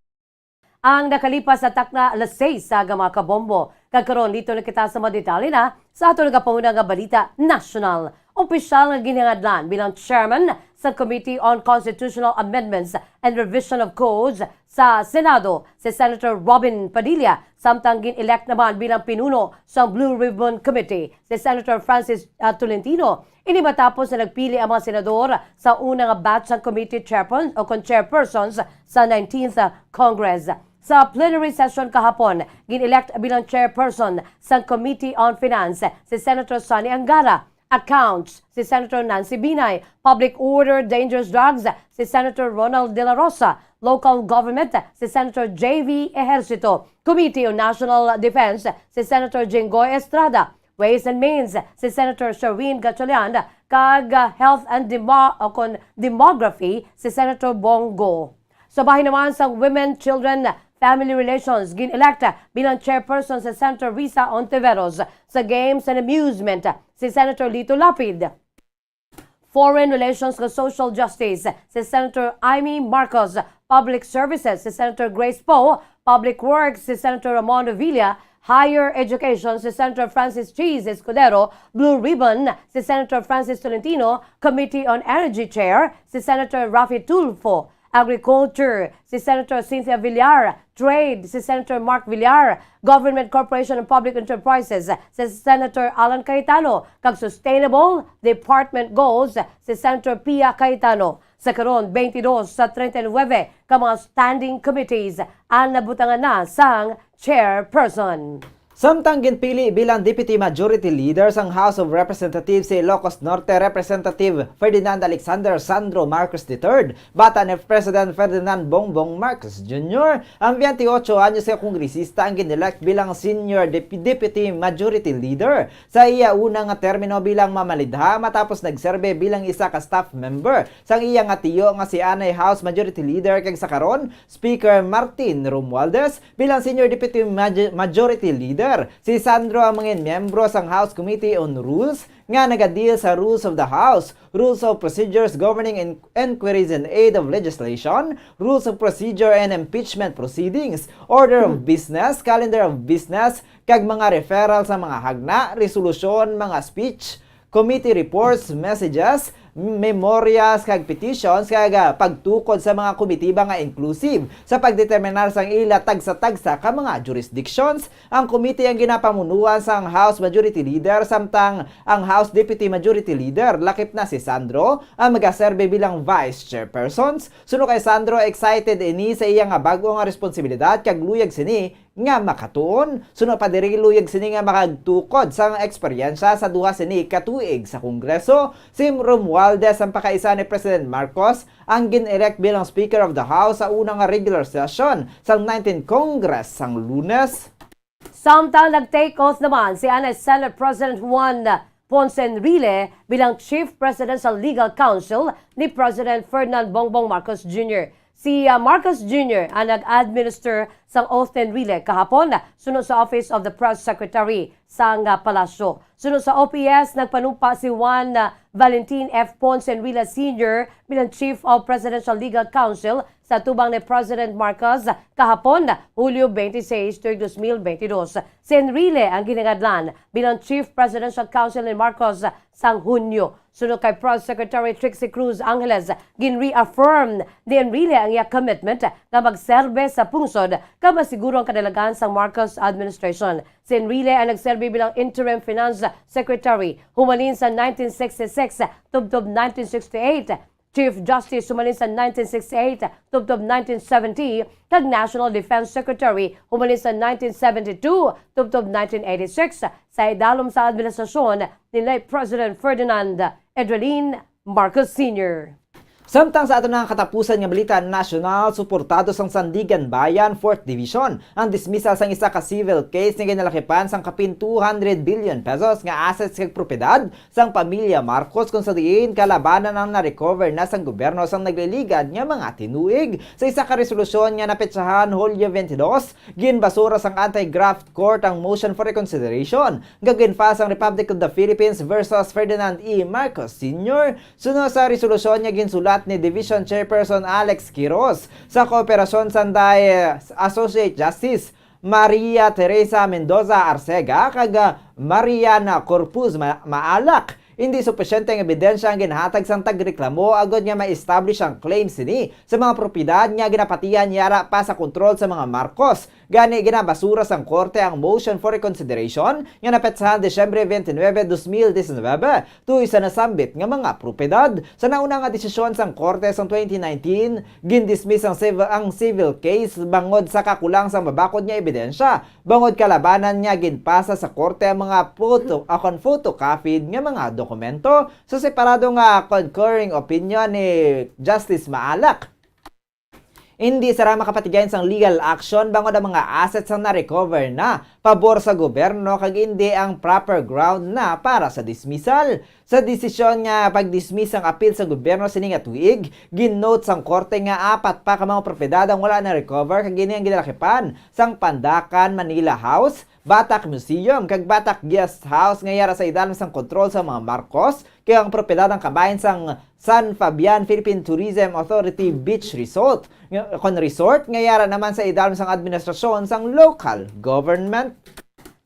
Ang nakalipas sa takna alas seis sa aga, mga kabombo. Kag karon, dito na kita sa mga detalye na sa ato nagapanguna nga balita nasyonal. Opisyal nga ginhangadlan bilang chairman sa Committee on Constitutional Amendments and Revision of Codes sa Senado si Senator Robin Padilla, samtang gin-elect naman bilang pinuno sang Blue Ribbon Committee si Senator Francis, ah, Tolentino. Ini matapos na nagpili ang mga senador sa una nga batch sang committee chairpon-, o kon chairpersons sa nineteenth Congress. Sa plenary session kahapon, gin-elect bilang chairperson sang Committee on Finance si Senator Sonny Angara, Accounts si Senator Nancy Binay, Public Order, Dangerous Drugs si Senator Ronald De La Rosa, Local Government si Senator J V Ejercito, Committee on National Defense si Senator Jinggoy Estrada, Ways and Means si Senator Sherwin Gatchalian, kag, ah, Health and Demo-, o kon Demography si Senator Bong Go. Sa bahin naman sang Women, Children, Family Relations, gin-elect bilang chairperson si Senator Risa Ontiveros, sa Games and Amusement si Senator Lito Lapid, Foreign Relations kag Social Justice si Senator Imee Marcos, Public Services si Senator Grace Poe, Public Works si Senator Ramon Revilla, Higher Education si Senator Francis Cheese Escudero, Blue Ribbon si Senator Francis Tolentino, Committee on Energy Chair si Senator Raffy Tulfo, Agriculture si Senator Cynthia Villar, Trade si Senator Mark Villar, Government, Corporation and Public Enterprises si Senator Alan Cayetano, kag Sustainable Department Goals si Senator Pia Cayetano. Sa karon, twenty-dos sa treinta y nueve ka mga standing committees ang nabutangan na sang chairperson. Samtang ginpili bilang Deputy Majority Leader sang House of Representatives si Ilocos Norte Representative Ferdinand Alexander Sandro Marcos the third, bata ni President Ferdinand Bongbong Marcos Junior, ang twenty-ocho anyos nga kongresista ang gin-elect bilang Senior Dep-, Deputy Majority Leader sa iya una nga termino bilang mamalidha matapos nagserbe bilang isa ka staff member sang iya nga tiyo nga si anay House Majority Leader kag sa karon Speaker Martin Romualdez. Bilang Senior Deputy Maj-, Majority Leader, si Sandro ang mangin miyembro sang House Committee on Rules, nga nagadeal sa rules of the House, rules of procedures governing in- inquiries in aid of legislation, rules of procedure and impeachment proceedings, order of business, calendar of business, kag mga referral sa mga hagna, resolusyon, mga speech, committee reports, messages, memorials, kag petitions, kag, ah, pagtukod sa mga komitiba nga inclusive sa pagdeterminar sang ila tagsa-tagsa ka mga jurisdictions. Ang komite ang ginapamunuan sang House Majority Leader, samtang ang House Deputy Majority Leader, lakip na si Sandro, ang magaserbe bilang vice chairpersons. Suno kay Sandro, excited ini sa iya nga bag-o nga responsibilidad kag luyag sini nga makatuon. Suno pa diri, luyag sini nga makagtukod sang eksperyensya sa duha sini ka tuig sa Kongreso. Si Romualdez ang pakaisa ni President Marcos ang gin-elect bilang Speaker of the House sa una nga regular session sang nineteenth Congress sang Lunes. Samtang nag-take oath naman si anay Senate President Juan Ponce Enrile bilang Chief Presidential Legal Counsel ni President Ferdinand Bongbong Marcos Junior. Si, ah, Marcos Junior ang nag-administer sang oath ni Enrile kahapon, suno sa Office of the Press Secretary sang, ah, palasyo. Suno sa O P S, nagpanumpa si Juan, ah, Valentin F. Ponce Enrile Senior bilang Chief of Presidential Legal Counsel sa tubang ni President Marcos kahapon, Hulyo twenty-six, tuig dos mil bentidós. Si Enrile ang ginangadlan bilang Chief Presidential Counsel ni Marcos sang Hunyo. Suno kay Press Secretary Trixie Cruz Angeles, gin-reaffirm ni Enrile ang iya commitment nga magserbe sa pungsod kag masiguro ang kadalagan sang Marcos administration. Si Enrile ang nagserbe bilang Interim Finance Secretary humalin sa nineteen sixty-six tubtob nineteen sixty-eight, Chief Justice humalin sa nineteen sixty-eight tubtob nineteen seventy, kag National Defense Secretary humalin sa nineteen seventy-two tubtob nineteen eighty-six, sa idalom sa administrasyon ni late President Ferdinand Edrelin Marcos Senior. Samtang sa aton nga katapusan nga balita nasyonal, suportado sang Sandiganbayan Fourth Division ang dismissal sang isa ka civil case nga ginalakipan sang kapin two hundred billion pesos nga assets kag propiedad sang pamilya Marcos, kung sa diin kalabanan ang na-recover na sang gobyerno sang nagliligad nga mga tinuig. Sa isa ka resolusyon nga napetsahan Hulyo twenty-two, ginbasura sang Anti-Graft Court ang motion for reconsideration nga gin-file sang Republic of the Philippines versus Ferdinand E. Marcos Senior. Suno sa resolusyon nga ginsulat ni Division Chairperson Alex Quiroz, sa kooperasyon sang Associate Justice Maria Teresa Mendoza Arcega kag, ah, Mariana Corpuz Ma-, Maalak, hindi supisyente nga ebidensya ang ginhatag sang tagreklamo agod nga ma-establish ang claim sini sa mga propiedad nga ginapatihan yara pa sa kontrol sa mga Marcos. Gani, ginabasura sang korte ang motion for reconsideration nga napetsahan Disyembre twenty-nine, dos mil diecinuebe, tuhoy sa nasambit nga mga propiedad. Sa nauna nga desisyon sang korte sang twenty nineteen, gindismiss ang civil, ang civil case bangod sa kakulang sang mabakod nga ebidensya, bangod kalabanan nga ginpasa sa korte ang mga photo, akon photocopied nga mga dokumento. Sa separado nga concurring opinion ni Justice Maalak, hindi sara makapatigayon sang legal action bangod ang mga assets ang na-recover na pabor sa gobyerno kag indi ang proper ground na para sa dismissal. Sa desisyon nga pag-dismiss ang apil sa gobyerno sini nga tuig, gin-note sang korte nga apat pa ka mga propiedad ang wala na-recover kag ini ang ginalakipan sang Pandacan Manila House, Batak Museum, kag Batak Guest House nga yara sa idalom sang kontrol sa mga Marcos, kag ang propiedad ang kabahin sang San Fabian Philippine Tourism Authority Beach Resort, nga, kon resort, nga yara naman sa idalom sang administrasyon sang local government.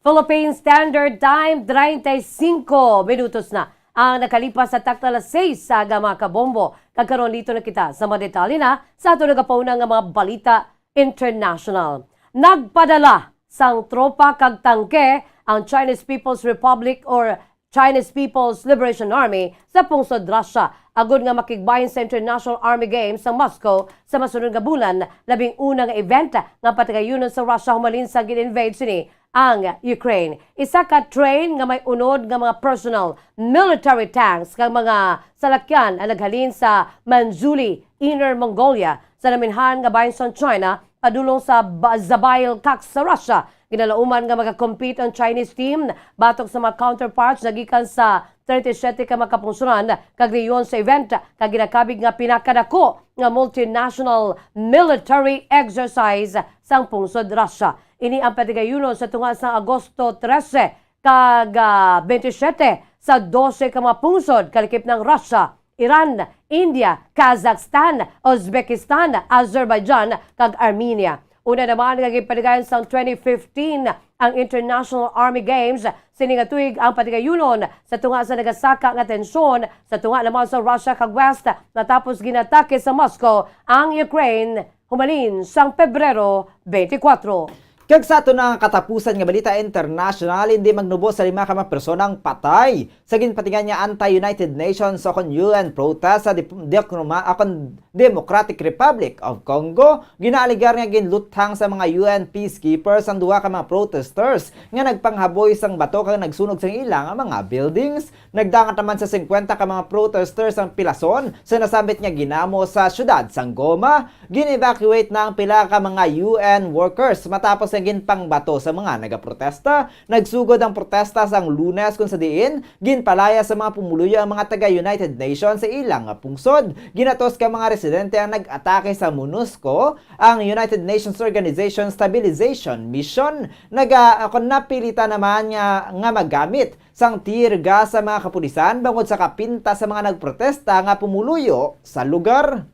Philippine Standard Time, treinta y cinco minutos na ang nakalipas sa takna alas seis sa aga, mga kabombo. Kag karon, dito na kita sa mga detalye na sa aton nagapauna nga mga balita international. Nagpadala sang tropa kag tangke ang Chinese People's Republic or Chinese People's Liberation Army sa pungsod Russia, agud nga makigbahin sa International Army Games sa Moscow sa masunod nga bulan, labing una nga event nga patigayunon sa Russia humalin sa gin-invade sini ang Ukraine. Isa ka train nga may unod nga mga personal, military tanks kag mga salakyan ang naghalin sa Manzhuli, Inner Mongolia, sa naminhan nga bahin sang China, padulong sa Ba-, Zabailkak sa Russia. Ginalauman nga maka-compete ang Chinese team batok sa mga counterparts nga gikan sa treinta y siete ka mga kapungsoran kag rehiyon sa event, kag ginakabig nga pinakadako nga multinational military exercise sang pungsod Russia. Ini ang patigayunon sa tunga sang Agosto trese kag, ah, twenty-seven sa dose ka mga pungsod kalakip ng Russia, Iran, India, Kazakhstan, Uzbekistan, Azerbaijan, kag Armenia. Una naman nga ginpatigayon sang twenty fifteen ang International Army Games, sini nga tuig ang patigayunon sa tunga sa nagasaka nga tensyon sa tunga naman sa Russia kag West, natapos ginatake sa Moscow ang Ukraine humalin sang Pebrero twenty-four. Kag sa ato na nga katapusan nga balita international, hindi magnubo sa lima ka mga persona ang patay sa ginpatingan nga anti-United Nations o kon U N protest sa dip-, diakroma-, o kon Democratic Republic of Congo. Ginaaligar nga ginluthang sa mga U N peacekeepers ang duha ka mga protesters nga nagpanghaboy sang bato kag nagsunog sang ila nga mga buildings. Nagdangat naman sa singkwenta ka mga protesters ang pilason sa nasambit nga ginamo sa siyudad sang Goma. Gin-evacuate na ang pila ka mga U N workers matapos nga ginpangbato sa mga nagaprotesta. Nagsugod ang protesta sang Lunes, kung sa diin ginpalaya sa mga pumuluyo ang mga taga United Nations sa ilang pungsod. Ginatos ka mga residente ang nag-atake sa MONUSCO, ang United Nations Organization Stabilization Mission. Naga-, ako, napilitan naman nga, nga magamit sang tear gas sa mga kapulisan bangod sa kapintas sa mga nagprotesta nga pumuluyo sa lugar.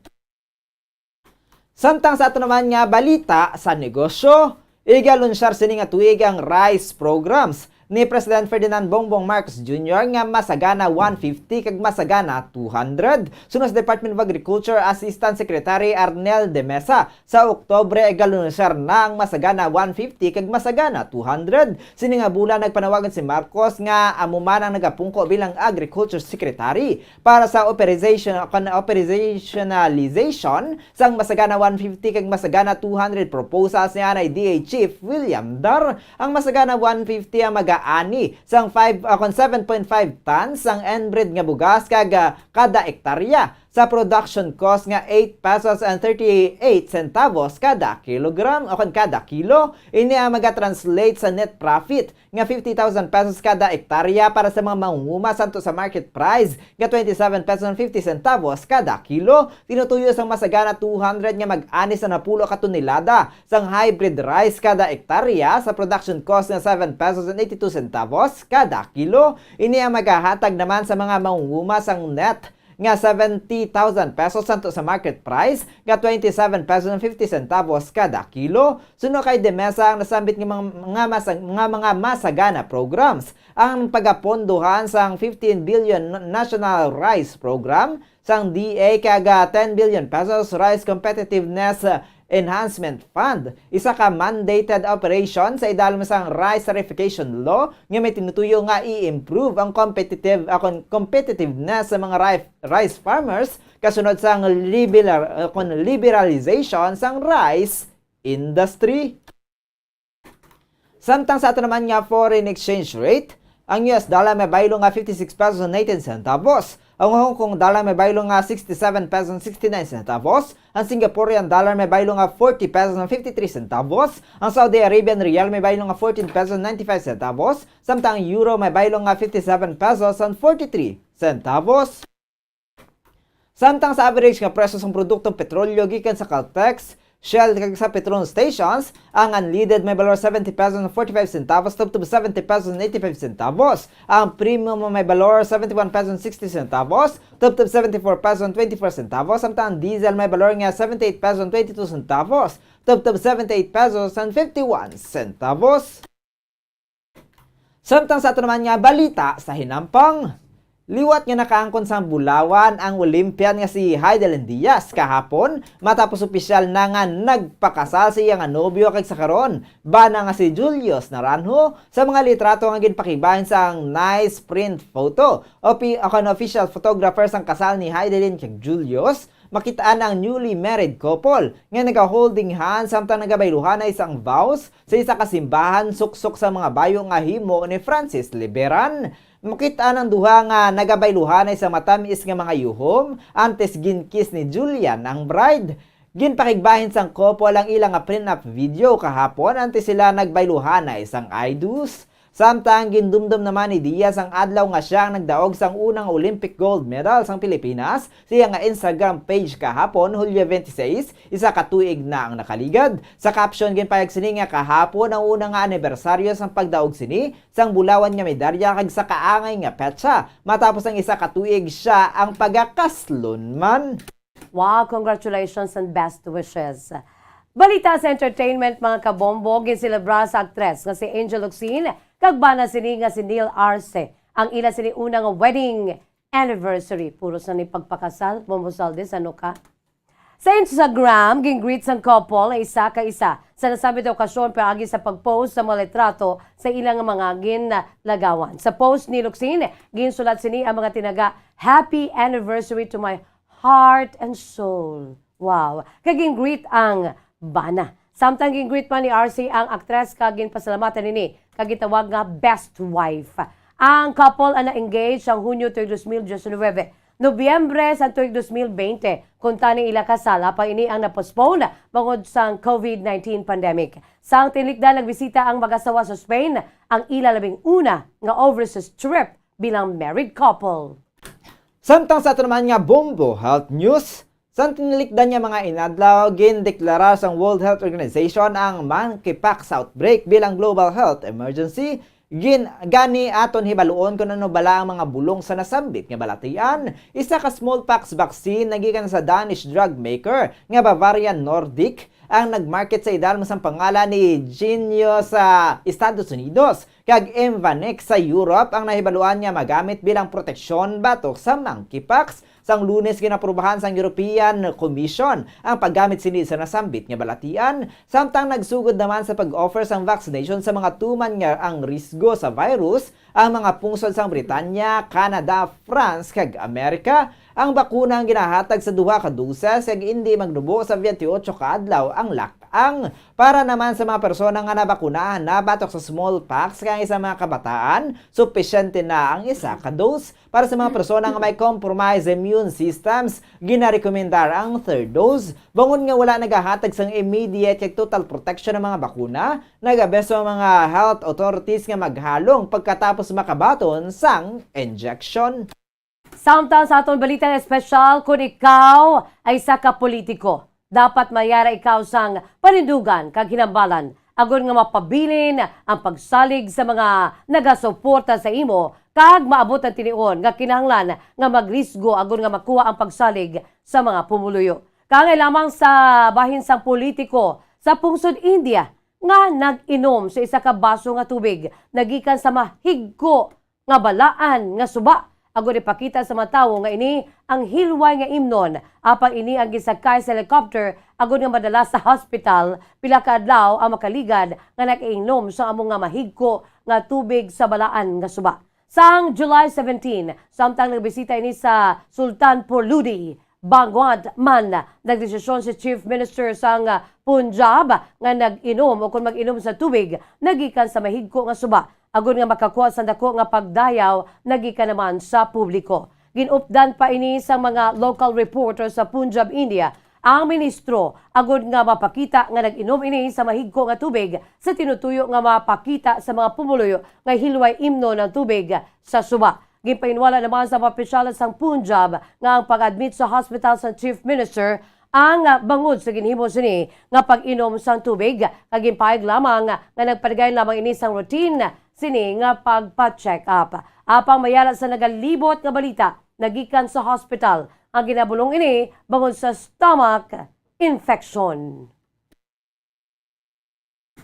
Samtang sa ato naman nga balita sa negosyo, igalunsyar sini nga tuig ang RISE programs ni President Ferdinand Bongbong Marcos Junior nga Masagana one fifty kag Masagana two hundred. Suno sa Department of Agriculture Assistant Secretary Arnel de Mesa, sa Oktubre, igalunsyar na ang Masagana one fifty kag Masagana two hundred. Sini nga bulan, nagpanawagan si Marcos nga amo man ang nagapungko bilang Agriculture Secretary para sa authorization, kon operationalization sang Masagana one fifty kag Masagana two hundred proposals ni anay D A Chief William Dar. Ang Masagana one fifty ang mag-aani sang five, ah, kon seven point five tons sang inbred nga bugas kag, ah, kada ektarya sa production cost nga eight pesos and thirty-eight centavos kada kilogram o kon kada kilo. Ini ang maga-translate sa net profit nga fifty thousand pesos kada ektarya para sa mga mangunguma, santo sa market price nga twenty-seven pesos and fifty centavos kada kilo. Tinutuyo sang Masagana two hundred nga mag-ani sa napulo ka tonelada sang hybrid rice kada ektarya sa production cost nga seven pesos and eighty-two centavos kada kilo. Ini ang magahatag naman sa mga mangunguma sang net nga seventy thousand pesos santo sa market price nga twenty-seven pesos and fifty centavos kada kilo. Suno kay De Mesa, ang nasambit nga mga, nga masa-, nga mga Masagana programs ang pagapondohan sang fifteen billion National Rice Program sang D A kag, ah, ten billion pesos Rice Competitiveness, ah, Enhancement Fund, isa ka mandated operation sa idalom sang Rice Tariffication Law nga may tinutuyo nga i-improve ang competitive, ah, kon-, competitiveness sa mga rice, rice farmers kasunod sang liberal-, ah, kon liberalization sang rice industry. Samtang sa ato naman nga foreign exchange rate, ang U S dollar may baylo nga fifty-six pesos and eighteen centavos. Ang Hong Kong dollar may baylo nga sixty-seven pesos and sixty-nine centavos. Ang Singaporean dollar may baylo nga forty pesos and fifty-three centavos. Ang Saudi Arabian riyal may baylo nga fourteen pesos and ninety-five centavos. Samtang ang euro may baylo nga fifty-seven pesos and forty-three centavos. Samtang sa average nga presyo sang produktong petrolyo gikan sa Caltex, Shell kag sa Petron stations, ang unleaded may balor seventy pesos and forty-five centavos tubtob seventy pesos and eighty-five centavos. Ang premium may balor seventy-one pesos and sixty centavos tubtob seventy-four pesos and twenty-four centavos, samtang ang diesel may balor nga seventy-eight pesos and twenty-two centavos tubtob seventy-eight pesos and fifty-one centavos. Samtang sa ato naman nga balita sa hinampang, liwat nga nakaangkon sang bulawan ang Olympian nga si Hidilyn Diaz kahapon, matapos opisyal na nga nagpakasal sa iya nga nobyo kag sa karon, bana nga si Julius Naranjo, sa mga litrato nga ginpakigbahin sang Nice Print Photo, o pi-, o kon official photographer sang kasal ni Hidilyn kag Julius. Makit-an ang newly married couple nga nagaholding hands samtang nagabayluhanay sang vows sa isa ka simbahan suksok sa mga bayo nga himo ni Francis Liberan. Makit-an ang duha nga nagabayluhanay sa matamis nga mga yuhom antes gin-kiss ni Julian ang bride. Ginpakigbahin sang couple ang ila nga prenup video kahapon antes sila nagbayluhanay sang I do's. Samtang gindumdom naman ni Diaz ang adlaw nga siya ang nagdaog sang unang Olympic gold medal sang Pilipinas sa iya nga Instagram page kahapon, Hulyo twenty-six, isa ka tuig na ang nakaligad. Sa caption, ginpahayag sini nga kahapon ang una nga anibersaryo sang pagdaog sini sang bulawan nga medalya kag sa kaangay nga petsa matapos ang isa ka tuig siya ang pagakaslon man. Wow, congratulations and best wishes. Balita sa entertainment, mga kabombo, ginselebra sa aktres nga si Angel Locsin kag bana sini nga si Neil Arce ang ila sini una nga wedding anniversary. Puro sa ni pagpakasal, Bombo Saldes, ano ka? Sa Instagram, gin-greet sang couple ang isa ka isa sa nasambit nga okasyon paagi sa pag-post sa mga litrato sa ilang mga ginlagawan. Sa post ni Locsin, ginsulat sini ang mga tinaga, "Happy anniversary to my heart and soul." Wow! Kag gin-greet ang bana. Samtang gin-greet man ni Arce ang aktres kag ginpasalamatan ini kag gitawag nga best wife. Ang couple ang na-engage sang Hunyo tuig dos mil diecinuebe, Nobyembre sang tuig dos mil bente, kuntani ila kasal, apang ini ang na-postpone bangod sang covid nineteen pandemic. Sang tinlikdan nagbisita ang mag-asawa sa Spain, ang ila labing una nga overseas trip bilang married couple. Samtang sa ato naman nga Bombo Health News, sa tinlikdan nga mga inadlaw, gindeklara sang World Health Organization ang monkeypox outbreak bilang global health emergency. Gin, gani aton hibaluon kung ano bala ang mga bulong sa nasambit nga balatian. Isa ka smallpox vaccine nga gikan sa Danish drug maker nga Bavarian Nordic ang nag-market sa idalom sang pangalan ni Genio sa Estados Unidos kag Imvanex sa Europe ang nahibaluan nga magamit bilang proteksyon batok sa monkeypox. Sang Lunes, ginaprubahan sang European Commission ang paggamit sini sa nasambit nga balatian, samtang nagsugod naman sa pag-offer sang vaccination sa mga tuman nga ang risgo sa virus, ang mga pungsod sang Britanya, Canada, France, kag Amerika. Ang bakuna ang ginahatag sa duha ka doses kag indi magnubo sa twenty-eight ka adlaw ang lak-, ang para naman sa mga persona nga nabakunahan na batok sa smallpox kag sa mga kabataan, supisyente na ang isa ka dose. Para sa mga persona nga may compromised immune systems, ginarekomendar ang third dose. Bangod nga wala nagahatag sang immediate kag total protection ang mga bakuna, nagabeso ang mga health authorities nga maghalong pagkatapos makabaton sang injection. Samtang sa aton balita nga espesyal, kung ikaw ay isa ka politiko, dapat mayara ikaw sang panindugan kag hinambalan agod nga mapabilin ang pagsalig sa mga nagasuporta sa imo kag maabot ang tinion nga kinahanglan nga magrisgo agod nga makuha ang pagsalig sa mga pumuluyo. Kaangay lamang sa bahin sang politiko sa pungsod India nga nag-inom sa isa ka baso nga tubig nagikan sa mahigko nga balaan nga suba, agod ipakita sa mga tawo nga ini ang hilway nga imnon, apang ini ang gisakay sa helicopter agod nga madala sa hospital pila ka adlaw ang makaligad nga nakainom sa amo nga mahigko nga tubig sa balaan nga suba. Sang July seventeen, samtang nagbisita ini sa Sultanpur Lodi, Bhagwant man, nagdesisyon si Chief Minister sang Punjab nga nag-inom o kon mag-inom sa tubig nagikan sa mahigko nga suba, agod nga makakuha sa dako nga pagdayaw nagikan naman sa publiko. Ginupdan pa ini sang mga local reporter sa Punjab, India, ang ministro agod nga mapakita nga nag-inom ini sa mahigko nga tubig sa tinutuyo nga mapakita sa mga pumuluyo nga hilway imnon ang tubig sa suba. Ginpahinwala naman sa mga opisyal sang Punjab nga ang pag-admit sa hospital sa Chief Minister ang, ah, bangod sa ginhimo sini nga pag-inom sang tubig, kag ginpahayag lamang nga nagpadayon lamang ini sang routine sini nga pagpa-check up. Apang mayara sa nagalibot nga balita nagikan sa hospital, ang ginabulong ini bangod sa stomach infection.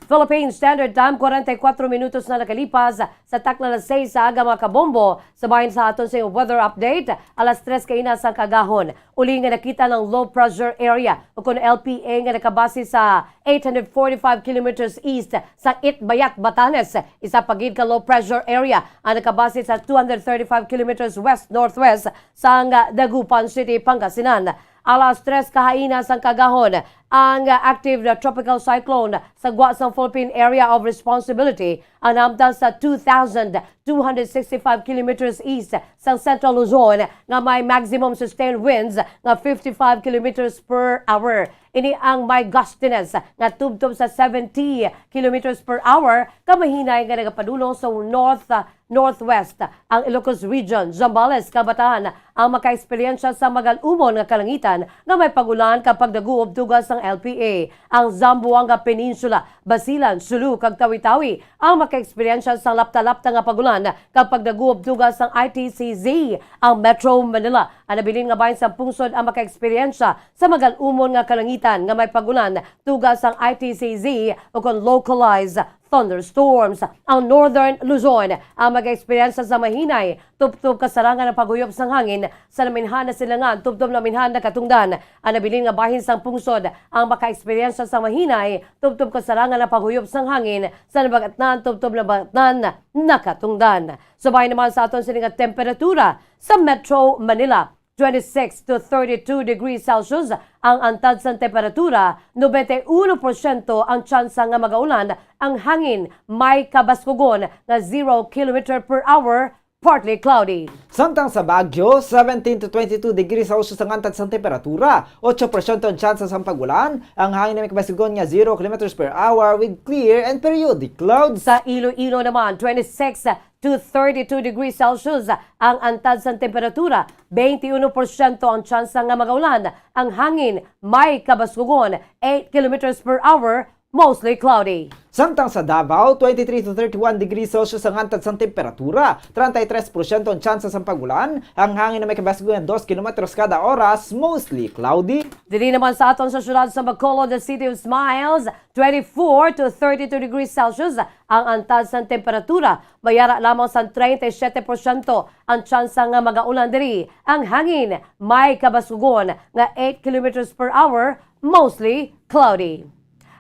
Philippine Standard Time, kwarenta y kuwatro minutos na nakalipas sa takna alas seis sa aga, mga kabombo. Sa bahin sa aton sa weather update, alas tres kaina sang kaagahon, uli nga nakita ang low pressure area o kon L P A nga nakabase sa eight hundred forty-five kilometers east sa Itbayat, Batanes. Isa pa gid ka low pressure area ang nakabase sa two hundred thirty-five kilometers west-northwest sang Dagupan City, Pangasinan. Alas tres kahaina sang kaagahon, Ang, ah, active na tropical cyclone sa gwa sang Philippine Area of Responsibility ang nahamtang sa two thousand two hundred sixty-five kilometers east sang Central Luzon, nga may maximum sustained winds nga fifty-five kilometers per hour. Ini ang may gustiness nga tubtob sa seventy kilometers per hour ka mahinay nga nagapadulong sa north, ah, northwest. Ang Ilocos Region, Zambales, kag Bataan ang makaeksperyensya sa magal-umon nga kalangitan nga may pag-ulan kag pagdaguob tuga sang L P A. Ang Zamboanga Peninsula, Basilan, Sulu, kag Tawi-Tawi ang makaeksperyensya sang lapta-lapta nga pag-ulan kag pagdaguob tuga sang I T C Z. Ang Metro Manila, ang nabilin nga bahin sang pungsod, ang makaeksperyensya sa magal-umon nga kalangitan nga may pag-ulan tuga sang I T C Z o kon localized thunderstorms. Ang Northern Luzon ang mag-eksperyensya sa mahinay tubtob kasarangan ang paghuyop sang hangin sa naminhan na silangan tubtob naminhan na katungdan. Ang nabilin nga bahin sang pungsod ang makaeksperyensya sa mahinay tubtob kasarangan ang paghuyop sang hangin sa nabagatnan tubtob nabagatnan na katungdan. Subay naman sa aton sini nga temperatura sa Metro Manila, twenty-six to thirty-two degrees Celsius ang antad sang temperatura, nobenta y uno porsyento ang tsansa nga magaulan, ang hangin may kabaskugon nga zero kilometer per hour, partly cloudy. Samtang sa Baguio, seventeen to twenty-two degrees Celsius ang antad sang temperatura, otso porsyento ang tsansa sang pag-ulan, ang hangin may kabaskugon nga zero kilometers per hour with clear and periodic clouds. Sa Iloilo naman, twenty-six to thirty-two degrees Celsius ang antad sang temperatura, twenty-one porsyento ang tsansa nga magaulan, ang hangin may kabaskugon, eight kilometers per hour, mostly cloudy. Samtang sa Davao, twenty-three to thirty-one degrees Celsius ang antad sang temperatura, treinta y tres porsyento ang tsansa sang pag-ulan, ang hangin na may kabaskugon nga dos kilometros kada oras, mostly cloudy. Diri naman sa aton sa siyudad sa Bacolod, the City of Smiles, twenty-four to thirty-two degrees Celsius ang antad sang temperatura, may ara lamang sang treinta y siete porsyento ang tsansa nga magaulan diri. Ang hangin may kabaskugon nga eight kilometers per hour, mostly cloudy.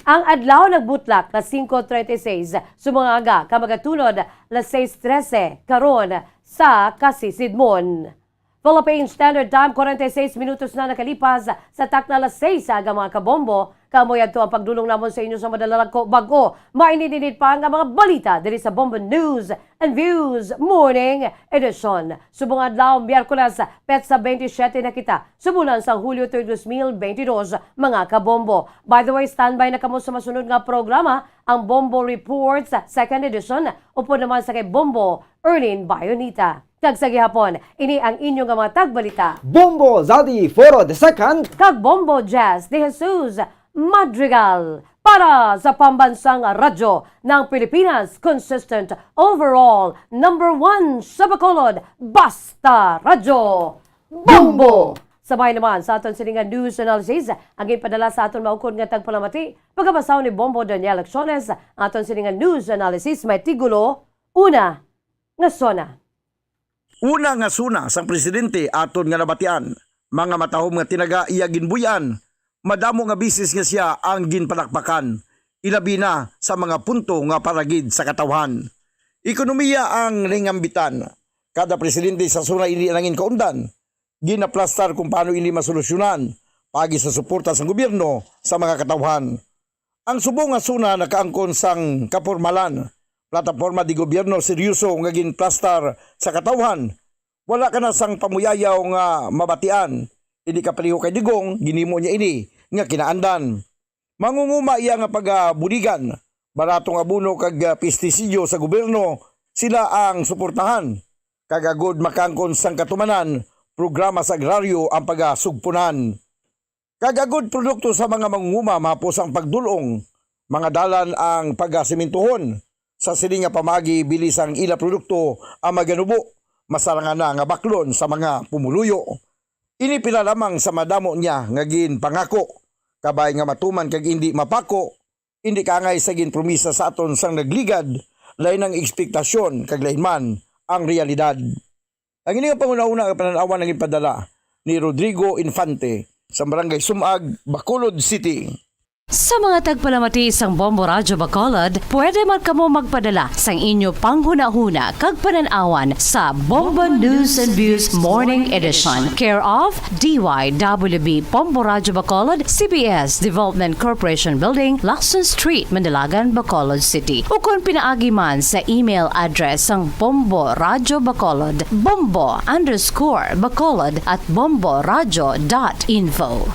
Ang adlaw nagbutlak na singko treinta y seis sa mga aga, kag magatunod las seis trese karon sa kasisidmon. Philippine Standard Time, kwarenta y seis minutos na nakalipas sa takna las seis sa aga, mga kabombo. Kamo yadto ang pagdulong namon sa inyo sa madalalag ko bag-o mainit-init pa nga mga balita diri sa Bombo News and Views Morning Edition. Subong adlaw, Miyerkules, petsa twenty-seven na kita sa bulan sang Hulyo tuig dos mil twenty-two, mga kabombo. By the way, standby na kamo sa masunod nga programa, ang Bombo Reports Second Edition, upod naman sa kay Bombo Erlin Bayonita. Kag sa gihapon, ini ang inyo nga mga tagbalita, Bombo Zaldi Foro the Second kag Bombo Jazz de Jesus Madrigal para sa Pambansang Radyo ng Pilipinas, consistent overall number one sa Bacolod, Basta Radyo Bombo! Sabay naman sa aton sini nga news analysis, ang ginpadala sa aton maukod nga tagpalamati, pagkabasa ni Bombo Daniel Acciones. Aton sini nga news analysis may tigulo, una nga zona. Una nga zona sang presidente aton nga nabatian, mga matahom nga tinaga iya ginbuy-an, madamo nga beses nga sia ang ginpalakpakan, ilabi na sa mga punto nga para gid sa katawhan. Ekonomiya ang nahingambitan. Kada presidente sa zona ini nangin kaundan, ginaplastar kung paano ini masolusyonan paagi sa suporta sang gobyerno sa mga katawhan. Ang subong nga zona nakaangkon sang kapormalan, plataporma di gobyerno seryoso nga ginplastar sa katawhan. Wala ka na sang pamuyayaw nga mabatian. Hindi ka pareho kay Digong, ginimo niya ini nga kinaandan. Mangunguma iya nga pagabuligan, barato nga abono kag, ah, pestisidyo sa gobyerno, sila ang suportahan. Kag agod makaangkon sang katumanan, programa sa agraryo ang pagasugpunan. Kag agod produkto sa mga mangunguma, mahapos ang pagdul-ong, mga dalan ang pagasimintuhon. Sa sini nga pamaagi, bilis ang ila produkto ang maganubo, masarangan na nga baklon sa mga pumuluyo. Ini pila lamang sa madamo niya nga ginpangako. Kabay nga matuman kag indi mapako, indi kaangay sa ginpromisa sa aton sang nagligad, lain ang ekspektasyon kag lain man ang realidad. Ang ini nga panghunahuna nga panan-awan ang ginpadala ni Rodrigo Infante sa Barangay Sumag, Bacolod City. Sa mga tagpalamati sang Bombo Radyo Bacolod, pwede man kamo magpadala sang inyo panghunahuna kag panan-awan sa Bombo News and Views Morning Edition, care of D Y W B Bombo Radyo Bacolod, C B S Development Corporation Building, Lacson Street, Mandalagan, Bacolod City. Ukon pinaagi man sa email address sang Bombo Radyo Bacolod, bombo underscore bacolod at bombo radyo dot info.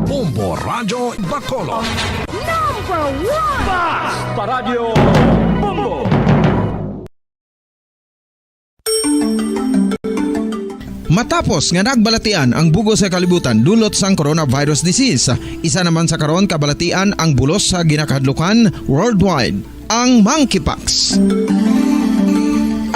Bombo Radyo Bacolod. Number one! Basta Radyo Bombo! Matapos nga nagbalatian ang bug-os nga kalibutan dulot sang coronavirus disease, isa naman sa karon kabalatian ang bulos sa ginakahadlukan worldwide, ang monkeypox.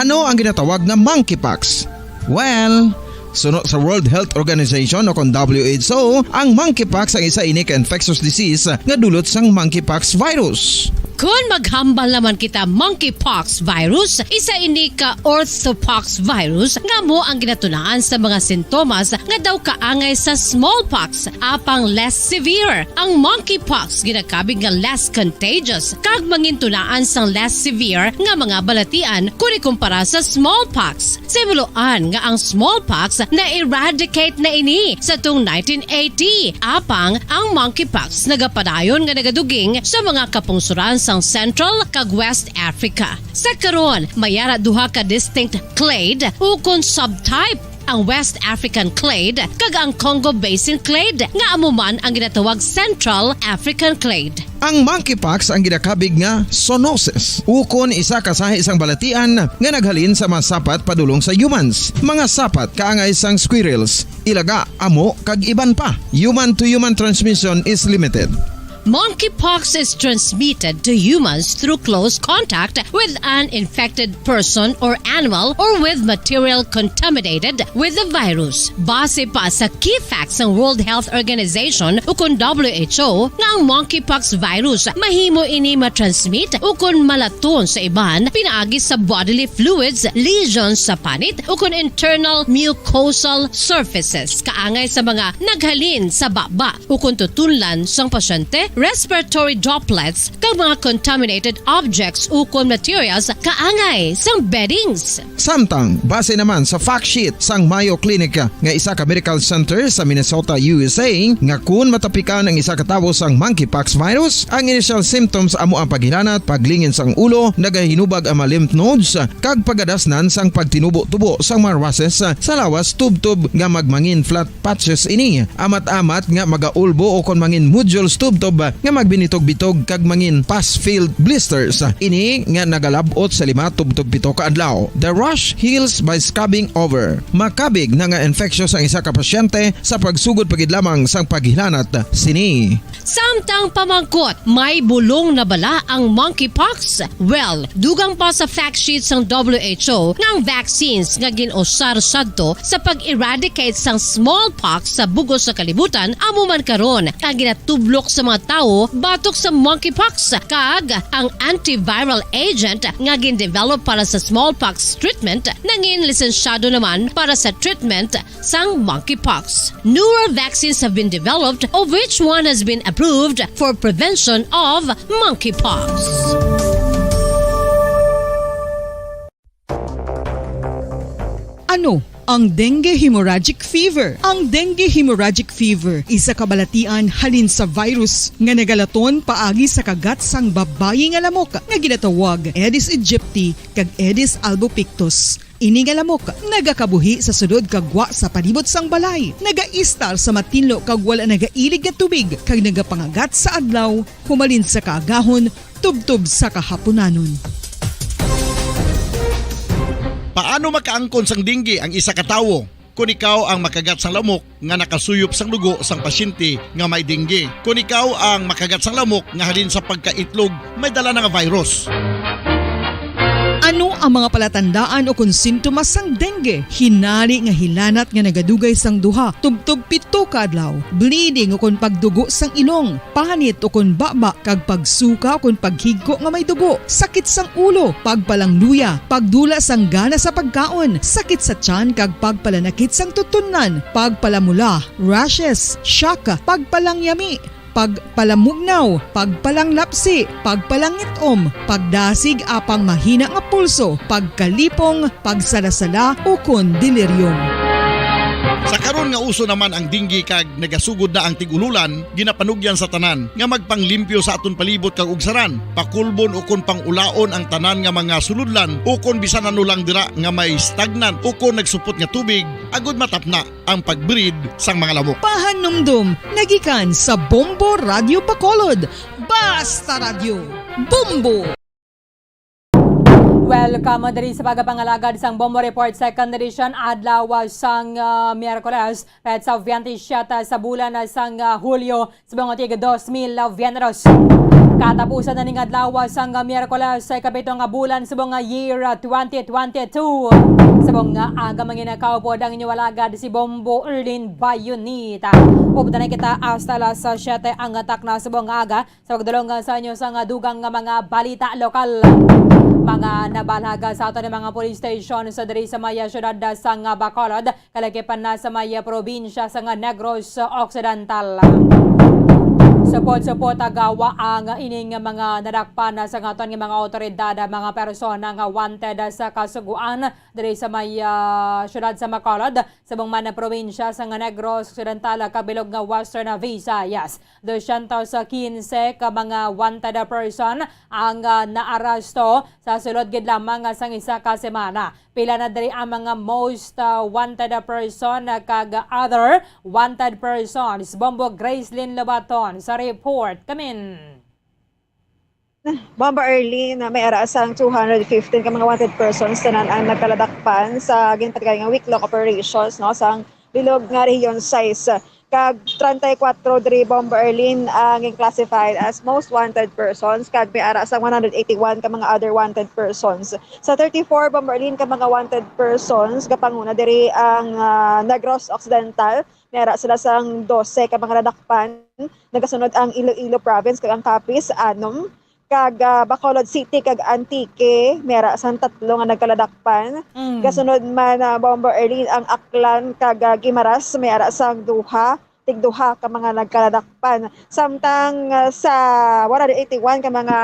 Ano ang ginatawag nga monkeypox? Well, suno sa World Health Organization o kon W H O, ang monkeypox ang isa ini ka infectious disease nga dulot sang monkeypox virus. Kon maghambal naman kita monkeypox virus, isa ini ka orthopox virus nga amo ang ginatunaan sa mga sintomas nga daw kaangay sa smallpox, apang less severe. Ang monkeypox ginakabig nga less contagious kag mangintunaan sang less severe nga mga balatian kon ikumpara sa smallpox. Sa himuloan nga ang smallpox na-eradicate na ini sa tuong nineteen eighty, apang ang monkeypox nagapadayon nga nagaduging sa mga kapungsoran sang Central kag West Africa. Sa karon, may ara duha ka distinct clade ukon subtype ang West African clade kag ang Congo Basin clade, nga amo man ang ginatawag Central African clade. Ang monkeypox ang ginakabig nga zoonosis, ukon isa ka sahi sang balatian nga naghalin sa mga sapat padulong sa humans, mga sapat kaangay sang squirrels, ilaga, amo, kag iban pa. Human-to-human transmission is limited. Monkeypox is transmitted to humans through close contact with an infected person or animal or with material contaminated with the virus. Base pa sa key facts sang World Health Organization ukon W H O, nga ang monkeypox virus mahimo ini matransmit ukon malaton sa iban pinaagi sa bodily fluids, lesions sa panit, ukon internal mucosal surfaces kaangay sa mga naghalin sa baba ukon tutunlan sang pasyente, respiratory droplets, kag mga contaminated objects ukon materials kaangay sang beddings. Samtang, base naman sa fact sheet sang Mayo Clinic nga isa ka medical center sa Minnesota, U S A, nga kun matapikan ang isa ka tawo sang monkeypox virus, ang initial symptoms amo ang paghilanat, paglingin sang ulo, nagahinubag ang mga lymph nodes, kag pagadasnan sang pagtinubo-tubo sang mga rushes sa lawas tubtob nga magmangin flat patches ini, amat-amat nga magaulbo ukon mangin nodules tubtob nga magbinitog-bitog kag mangin pus-filled blisters. Ini nga nagalab-ot sa lima tubtob pito ka adlaw. The rash heals by scabbing over. Makabig na nga infectious ang isa ka pasyente sa pagsugod pa gid lamang sang paghilanat sini. Samtang pamangkot, may bulong na bala ang monkeypox? Well, dugang pa sa fact sheet sang W H O nga ang vaccines nga gin-usar sadto sa pag-eradicate sang smallpox sa bug-os nga kalibutan amo man karon ang ginatublok sa mga tawo batok sa monkeypox, kag ang antiviral agent nga gin-develop para sa smallpox treatment nangin lisensyado naman para sa treatment sang monkeypox. Newer vaccines have been developed, of which one has been approved for prevention of monkeypox. Ano ang dengue hemorrhagic fever? Ang dengue hemorrhagic fever, isa ka balatian halin sa virus nga nagalaton paagi sa kagat sang babayi nga lamok nga ginatawag Aedes aegypti kag Aedes albopictus. Ini nga lamok nagakabuhi sa sulod kag gwa sa palibot sang balay, nagaistar sa matinlo kag wala nagailig nga tubig, kag nagapangagat sa adlaw humalin sa kaagahon tubtob sa kahapunanon. Paano makaangkon sang dengue ang isa ka tawo? Kon ikaw ang makagat sang lamok nga nakasuyop sang dugo sang pasyente nga may dengue. Kon ikaw ang makagat sang lamok nga halin sa pagkaitlog may dala na nga virus. Ano ang mga palatandaan o kon sintomas sang dengue? Hinari nga hilanat nga nagadugay sang duha tubtob pito ka adlaw, bleeding o kon pagdugo sang ilong, panit o kon baba, kag pagsuka o kon paghigko nga may dugo, sakit sang ulo, pagpalangluya, pagdula sang gana sa pagkaon, sakit sa tiyan kag pagpalanakit sang tutunlan, pagpalamula, rashes, shock, pagpalangyami, pagpalamugnaw, pagpalanglapsi, pagpalangit-om, pagdasig apang mahina nga pulso, pagkalipong, pagsalasala, ukon delirium. Sa karon nga uso naman ang dengue kag nagasugod na ang tig-ululan, ginapanugyan sa tanan nga magpanglimpyo sa aton palibot kag ugsaran, pakulbon ukon pang-ulaon ang tanan nga mga sulodlan ukon bisan ano lang dira nga may stagnant ukon nagsupot nga tubig, agud matapna ang pag-breed sang mga lamok. Pahanumdom nga gikan sa Bombo Radyo Bacolod. Basta Radyo, Bombo! Welcome diri sa pagpangalagad sang Bombo Report, second edition, adlaw sang, ah, Miyerkules, petsa twenty-seven sa bulan sang, ah, Hulyo, subong nga tig dos mil veintidos. Katapusan na ning adlaw sang, ah, Miyerkules, sa ikapito nga bulan subong nga year, ah, twenty twenty-two. Subong nga aga, mga ginikaupod, ang inyo alagad si Bombo Erlin Bayonita. Upod na kita hasta alas siyete ang takna subong nga aga. Sa pagdulong sa inyo sang dugang nga mga balita lokal, mga nabalhag sa aton nga mga police station sa diri sa may siyudad sang Bacolod, kalagipan na sa may probinsya sang Negros Occidental. Supot-supot agawa ang ining mga nadakpan sa aton nga mga awtoridad, mga persona nga wanted sa kasugoan diri sa may, ah, siyudad sa Bacolod, subong man ang probinsya sang Negros Occidental, kabilog nga Western Visayas. Dosyentos quince ka mga wanted person ang, ah, naaresto sa sulod gid lamang, ah, sang isa ka semana. Pila na diri ang mga most, ah, wanted person, ah, kag other wanted persons? Bombo Gracelyn Lobaton sa report. Kamin. Bombo Arlene, may ara sang two hundred fifteen ka mga wanted persons tanan ang nagkaladakpan sa ginpatigayon nga week-long operations, no, sang bilog nga Region sais. Kag treinta y cuatro diri, Bombo Arlene, ang gin-classified as most wanted persons, kag may ara sang one hundred eighty-one ka mga other wanted persons. Sa thirty-four, Bombo Arlene, ka mga wanted persons, gapanguna diri ang, ah, Negros Occidental, may ara sila sang dose ka mga nadakpan. Nagasunod ang Iloilo Province kag ang Capiz, anom, kag, ah, Bacolod City kag Antique, may ara sang tatlo nga nagkaladakpan. Mm. Gasunod man, ah, Bombo Arlene, ang Aklan kag, ah, Guimaras, may ara sang duha, tigduha ka mga nagkaladakpan. Samtang, ah, sa one hundred eighty-one ka mga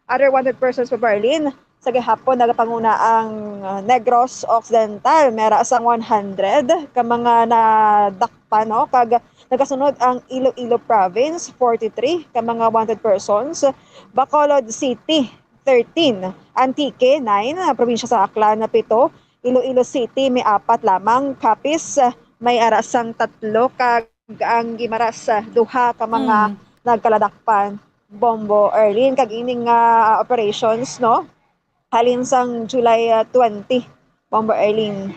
other wanted persons, Bombo Arlene, sa gihapon nagapanguna ang, ah, Negros Occidental, may ara sang one hundred ka mga nadakpan, no? Kag nagasunod ang Iloilo Province, forty-three ka mga wanted persons, Bacolod City, thirteen, Antique, nine, ah, probinsya sa Aklan, pito, Iloilo City may apat lamang, Capiz, ah, may ara sang tatlo, kag ang Guimaras, ah, duha ka mga Mm. nagkaladakpan. Bombo Arlene, kag ining, ah, operations, no? Halin sang July, ah, twenty, Bombo Arlene,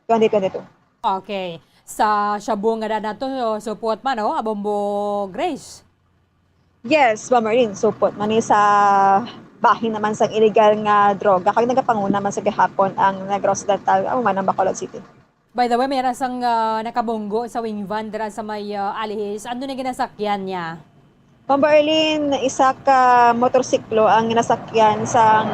twenty twenty-two. Okay. Sa shabu nga daan nato, supot man, no, Bombo Grace? Yes, Bombo Arlene, supot man ni sa bahin naman sang illegal nga droga. Kag nagapanguna man sa gihapon ang Negros Occidental, amo man ang Bacolod City. By the way, may ara sang, ah, nakabunggo sa wing van dira sa may, ah, Alihis. Ano na ginasakyan niya? Bombo Arlene, isa ka motorsiklo ang ginasakyan sang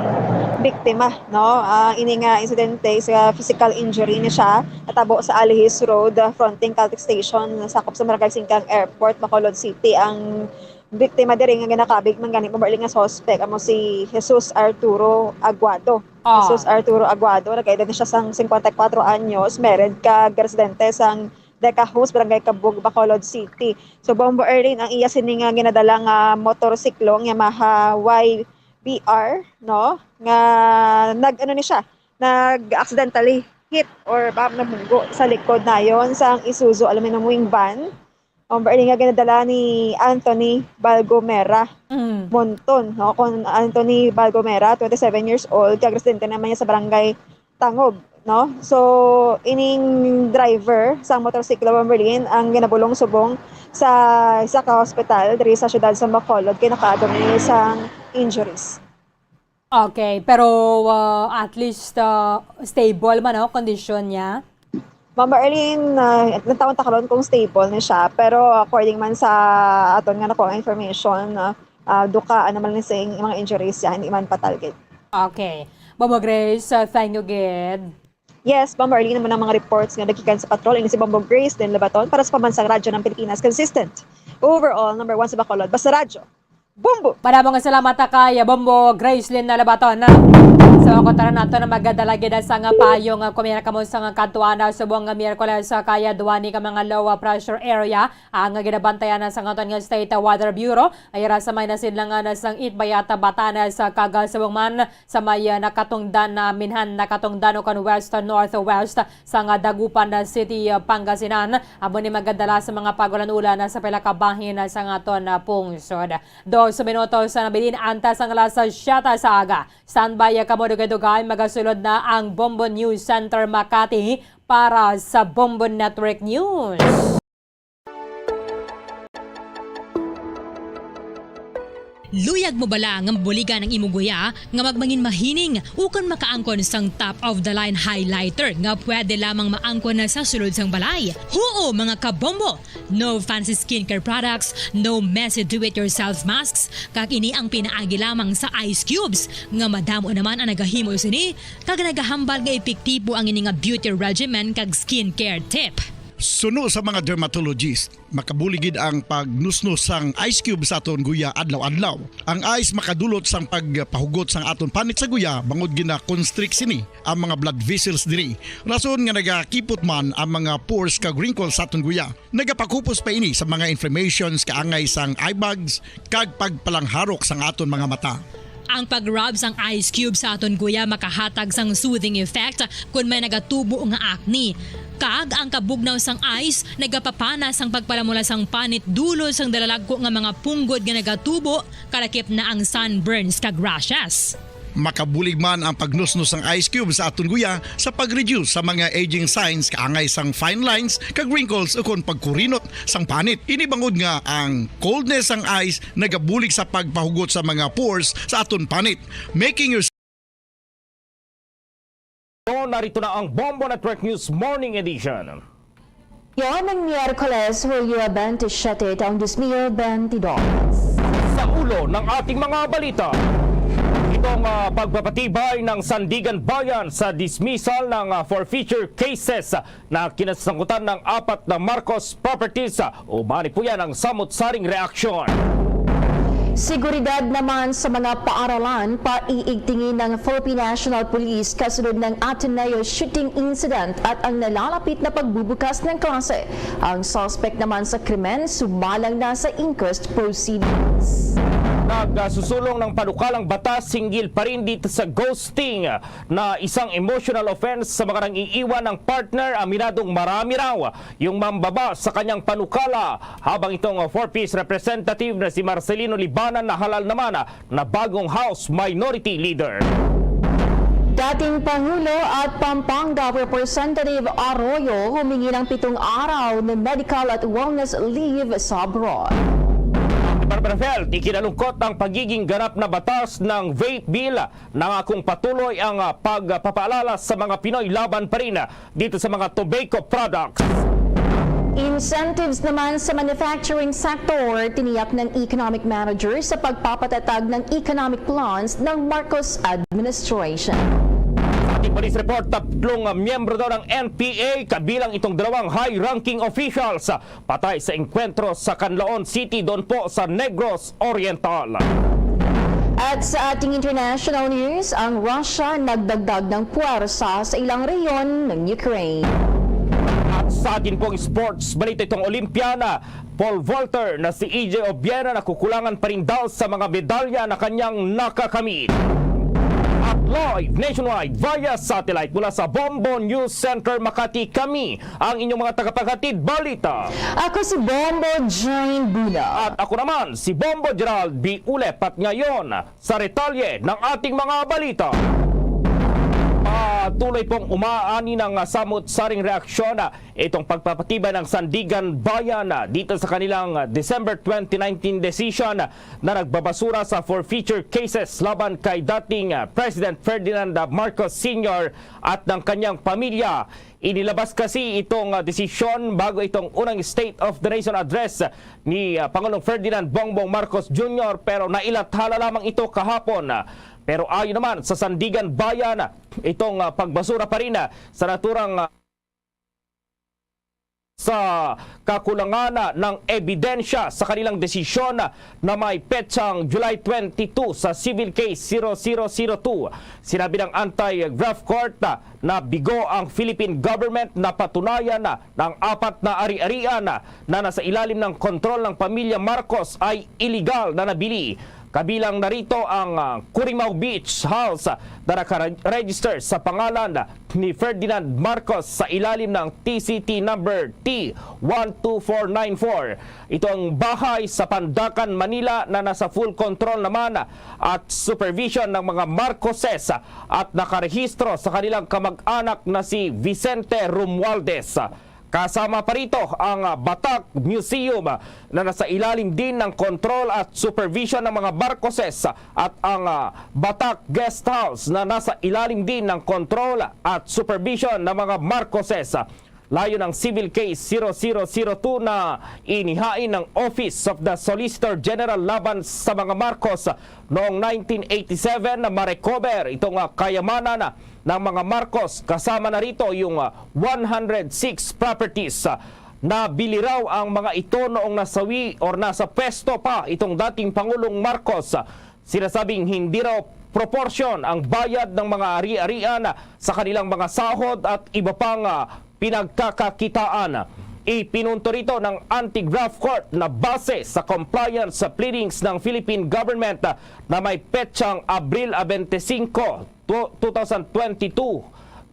biktima, no? Ah, ini nga insidente, isa physical injury ni siya, natabo sa Alihis Road, ah, fronting Caltex Station, sakop sa Barangay Singkang Airport, Bacolod City. Ang biktima diri nga ginakabig man gani, Bombo Arlene, nga suspect amo si Jesus Arturo Aguado. Ah. Jesus Arturo Aguado, nagkaedad ni siya sang cincuenta y cuatro anyos, married kag residente sang Deca Homes, Barangay Cabug, Bacolod City. So, Bombo Arlene, ang iya sini nga ginadala nga motorsiklo, ang Yamaha Y B R, no? Nga nag-, ano ni siya, nag-accidentally hit or bump, nabunggo sa likod nayon sang Isuzu aluminum wing van. Bombo Arlene, nga ginadala ni Anthony Balgomera Mm. Monton, no? Kung Anthony Balgomera, twenty-seven years old, kag residente naman niya sa barangay Tangub, no? So, ining driver sang motorsiklo, Bombo Arlene, ang ginabulong subong sa isa ka hospital diri sa siyudad sa Bacolod, kay nakaadom ni sang injuries. Okay, pero, ah, at least, ah, stable man, no, kondisyon niya? Bombo Arlene, ah, natawon ta karon kung stable ni siya, pero according man sa aton nga nakuha nga information, ah, ah, duka naman ni sing mga injuries siya, hindi man fatal gid. Okay. Bombo Grace, ah, thank you gid. Yes, Bombo Arlene, naman ang mga reports nga nagikan sa patrol. Ini si Bombo Grace Len Lobaton para sa Pambansang Radyo ng Pilipinas, consistent Overall, number one sa Bacolod. Basta Radyo. Bombo! Madamo nga salamat kay Bombo Gracelyn na Labaton. Sa mga kontra nato na magdala gid sa nga payo nga kumira kamo sa nga kadtuan na subong nga Miyerkules, kay duwani ka mga low pressure area ang ginabantayan sa aton nga State Weather Bureau. Ay ra sa may nasidlangan sang Itbayat, Batanes, kag subong man sa may, ah, nakatungdan na minhan, nakatungdan o kan west northwest sa nga Dagupan City, ah, Pangasinan. Amo ni magadala sa mga pag-ulan-ulan sa pila ka bahin sa aton, ah, pungsod. Dos minutos na nabilin antes ang alas siyete sa aga. Standby kamo, dugay-dugay magasulod na ang Bombo News Center Makati para sa Bombo Network News. Luyag mo bala nga mabuligan ang imong guya nga magmangin mahining ukon makaangkon sang top of the line highlighter nga pwede lamang maangkon na sa sulod sang balay? Huo, mga kabombo! No fancy skincare products, no messy do-it-yourself masks, kag ini ang pinaagi lamang sa ice cubes, nga madamo naman ang nagahimo sini, kag nagahambal nga epektibo ang ini nga beauty regimen kag skincare tip. Suno sa mga dermatologist, makabulig gid ang pagnusnos sang ice cube sa aton guya adlaw-adlaw. Ang ice makadulot sang pagpahugot sang aton panit sa guya, bangod gina-constrict sini ang mga blood vessels diri. Rason nga nagakipot man ang mga pores kag wrinkles sa aton guya. Nagapakupos pa ini sa mga inflammations kaangay sang eye bags kag pagpalangharok sang aton mga mata. Ang pag-rub sang ice cube sa aton guya makahatag sang soothing effect kon may nagatubo nga acne. Kag ang kabugnaw sang ice nagapapana sang pagpalamula sang panit dulot sang dalalagko nga mga punggod nga nagatubo, kalakip na ang sunburns kag rashes. Makabulig man ang pagnusnos sang ice cube sa aton guya sa pag-reduce sa mga aging signs kaangay sang fine lines kag wrinkles ukon pagkurinot sang panit. Ini bangod nga ang coldness sang ice nagabulig sa pagpahugot sa mga pores sa aton panit, making your So, narito na ang Bombo Network News Morning Edition. Yon ang Miyerkules, Hulyo twenty-seven, taong dos mil twenty-dos. Sa ulo ng ating mga balita, itong, ah, pagpapatibay ng Sandiganbayan sa dismissal ng, ah, forfeiture cases na kinasangkutan ng apat na Marcos properties. Umani po yan ang samot-saring reaksyon. Seguridad naman sa mga paaralan, paiigtingin ng Philippine National Police kasunod ng Ateneo shooting incident at ang nalalapit na pagbubukas ng klase. Ang suspect naman sa krimen sumalang na sa inquest proceedings. Nagsusulong ng panukalang batas hinggil pa rin dito sa ghosting na isang emotional offense sa mga nang-iiwan ng partner. Aminadong marami raw yung mambaba sa kanyang panukala, habang itong four Ps representative na si Marcelino Libanan nahalal naman na bagong House Minority Leader. Dating Pangulo at Pampanga Representative Arroyo humingi ng pitong araw na medical at wellness leave sa abroad. Department of Health, ikinalungkot ang pagiging ganap na batas ng vape bill. Nangakong patuloy ang, ah, pagpapaalala sa mga Pinoy laban pa rin, ah, dito sa mga tobacco products. Incentives naman sa manufacturing sector, tiniyak ng economic manager sa pagpapatatag ng economic plans ng Marcos administration. Sa ating police report, tatlong, ah, miyembro daw ng N P A, kabilang itong dalawang high-ranking officials, ah, patay sa engkwentro sa Canlaon City, doon po sa Negros Oriental. At sa ating international news, ang Russia nagdagdag ng puwersa sa ilang rehiyon ng Ukraine. At sa atin pong sports balita, itong Olympian pole vaulter na si E J Obiera nakukulangan pa rin daw sa mga medalya na kanyang nakakamit. At live nationwide via satellite mula sa Bombo News Center Makati, kami ang inyong mga tagapaghatid balita. Ako si Bombo Jane Buna. At ako naman, si Bombo Gerald B. Ulep. At ngayon, sa detalye ng ating mga balita. Patuloy pong umaani ng samot-saring reaksyon, ah, itong pagpapatibay ng Sandiganbayan, ah, dito sa kanilang, ah, December twenty nineteen decision, ah, na nagbabasura sa forfeiture cases laban kay dating, ah, President Ferdinand, ah, Marcos Senior at ng kanyang pamilya. Inilabas kasi itong, ah, desisyon bago itong unang State of the Nation Address ni, ah, Pangulong Ferdinand Bongbong Marcos Junior, pero nailathala lamang ito kahapon. Pero ayon naman sa Sandiganbayan, itong, ah, pagbasura pa rin, ah, sa naturang, ah, sa kakulangan ng ebidensya sa kanilang desisyon na may petsang July twenty-two sa civil case zero zero zero two. Sinabi ng anti-graft court na bigo ang Philippine government na patunayan na ang apat na ari-arian na nasa ilalim ng kontrol ng pamilya Marcos ay iligal na nabili. Kabilang na rito ang, ah, Curimaw Beach House na nakaregister sa pangalan ni Ferdinand Marcos sa ilalim ng T C T number T one two four nine four. Ito ang bahay sa Pandacan, Manila na nasa full control naman at supervision ng mga Marcoses at nakarehistro sa kanilang kamag-anak na si Vicente Romualdez. Kasama pa rito ang, ah, Batak Museum, ah, na nasa ilalim din ng kontrol at supervision ng mga Marcoses, ah, at ang, ah, Batak Guest House na nasa ilalim din ng kontrol at supervision ng mga Marcoses. Layo ng civil case zero zero zero two na inihain ng Office of the Solicitor General laban sa mga Marcos noong nineteen eighty-seven na ma-recover itong, ah, kayamanan, ah, ng mga Marcos. Kasama na rito yung, ah, one hundred six properties, ah, na bili raw ang mga ito noong nasawi or nasa pwesto pa itong dating Pangulong Marcos. Sinasabing hindi raw proporsyon ang bayad ng mga ari-arian sa kanilang mga sahod at iba pang, ah, pinagkakakitaan. Ipinunto rito ng Anti-Graft Court na base sa compliance sa pleadings ng Philippine government, ah, na may petsang Abril twenty-five, tw-, two thousand twenty-two,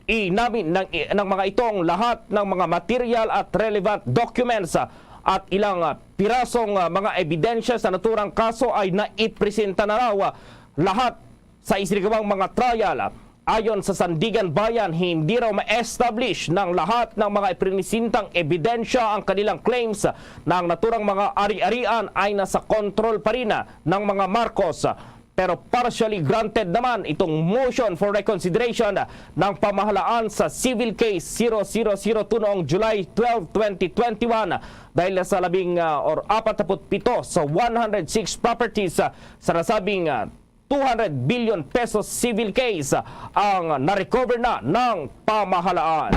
inamin ng, ng mga itong lahat ng mga material at relevant documents, ah, at ilang, ah, pirasong, ah, mga ebidensya sa naturang kaso ay naipresenta na raw, ah, lahat sa isinagawang mga trial. Ayon sa Sandiganbayan, hindi raw ma-establish ng lahat ng mga iprinisintang ebidensya ang kanilang claims na ang naturang mga ari-arian ay nasa kontrol pa rin ng mga Marcos. Pero partially granted naman itong motion for reconsideration ng pamahalaan sa civil case zero zero zero two noong July twelve, twenty twenty-one, dahil sa labing, ah, or apat na put pito sa one hundred six properties, ah, sa nasabing, ah, two hundred billion pesos civil case, ah, ang na-recover na ng pamahalaan.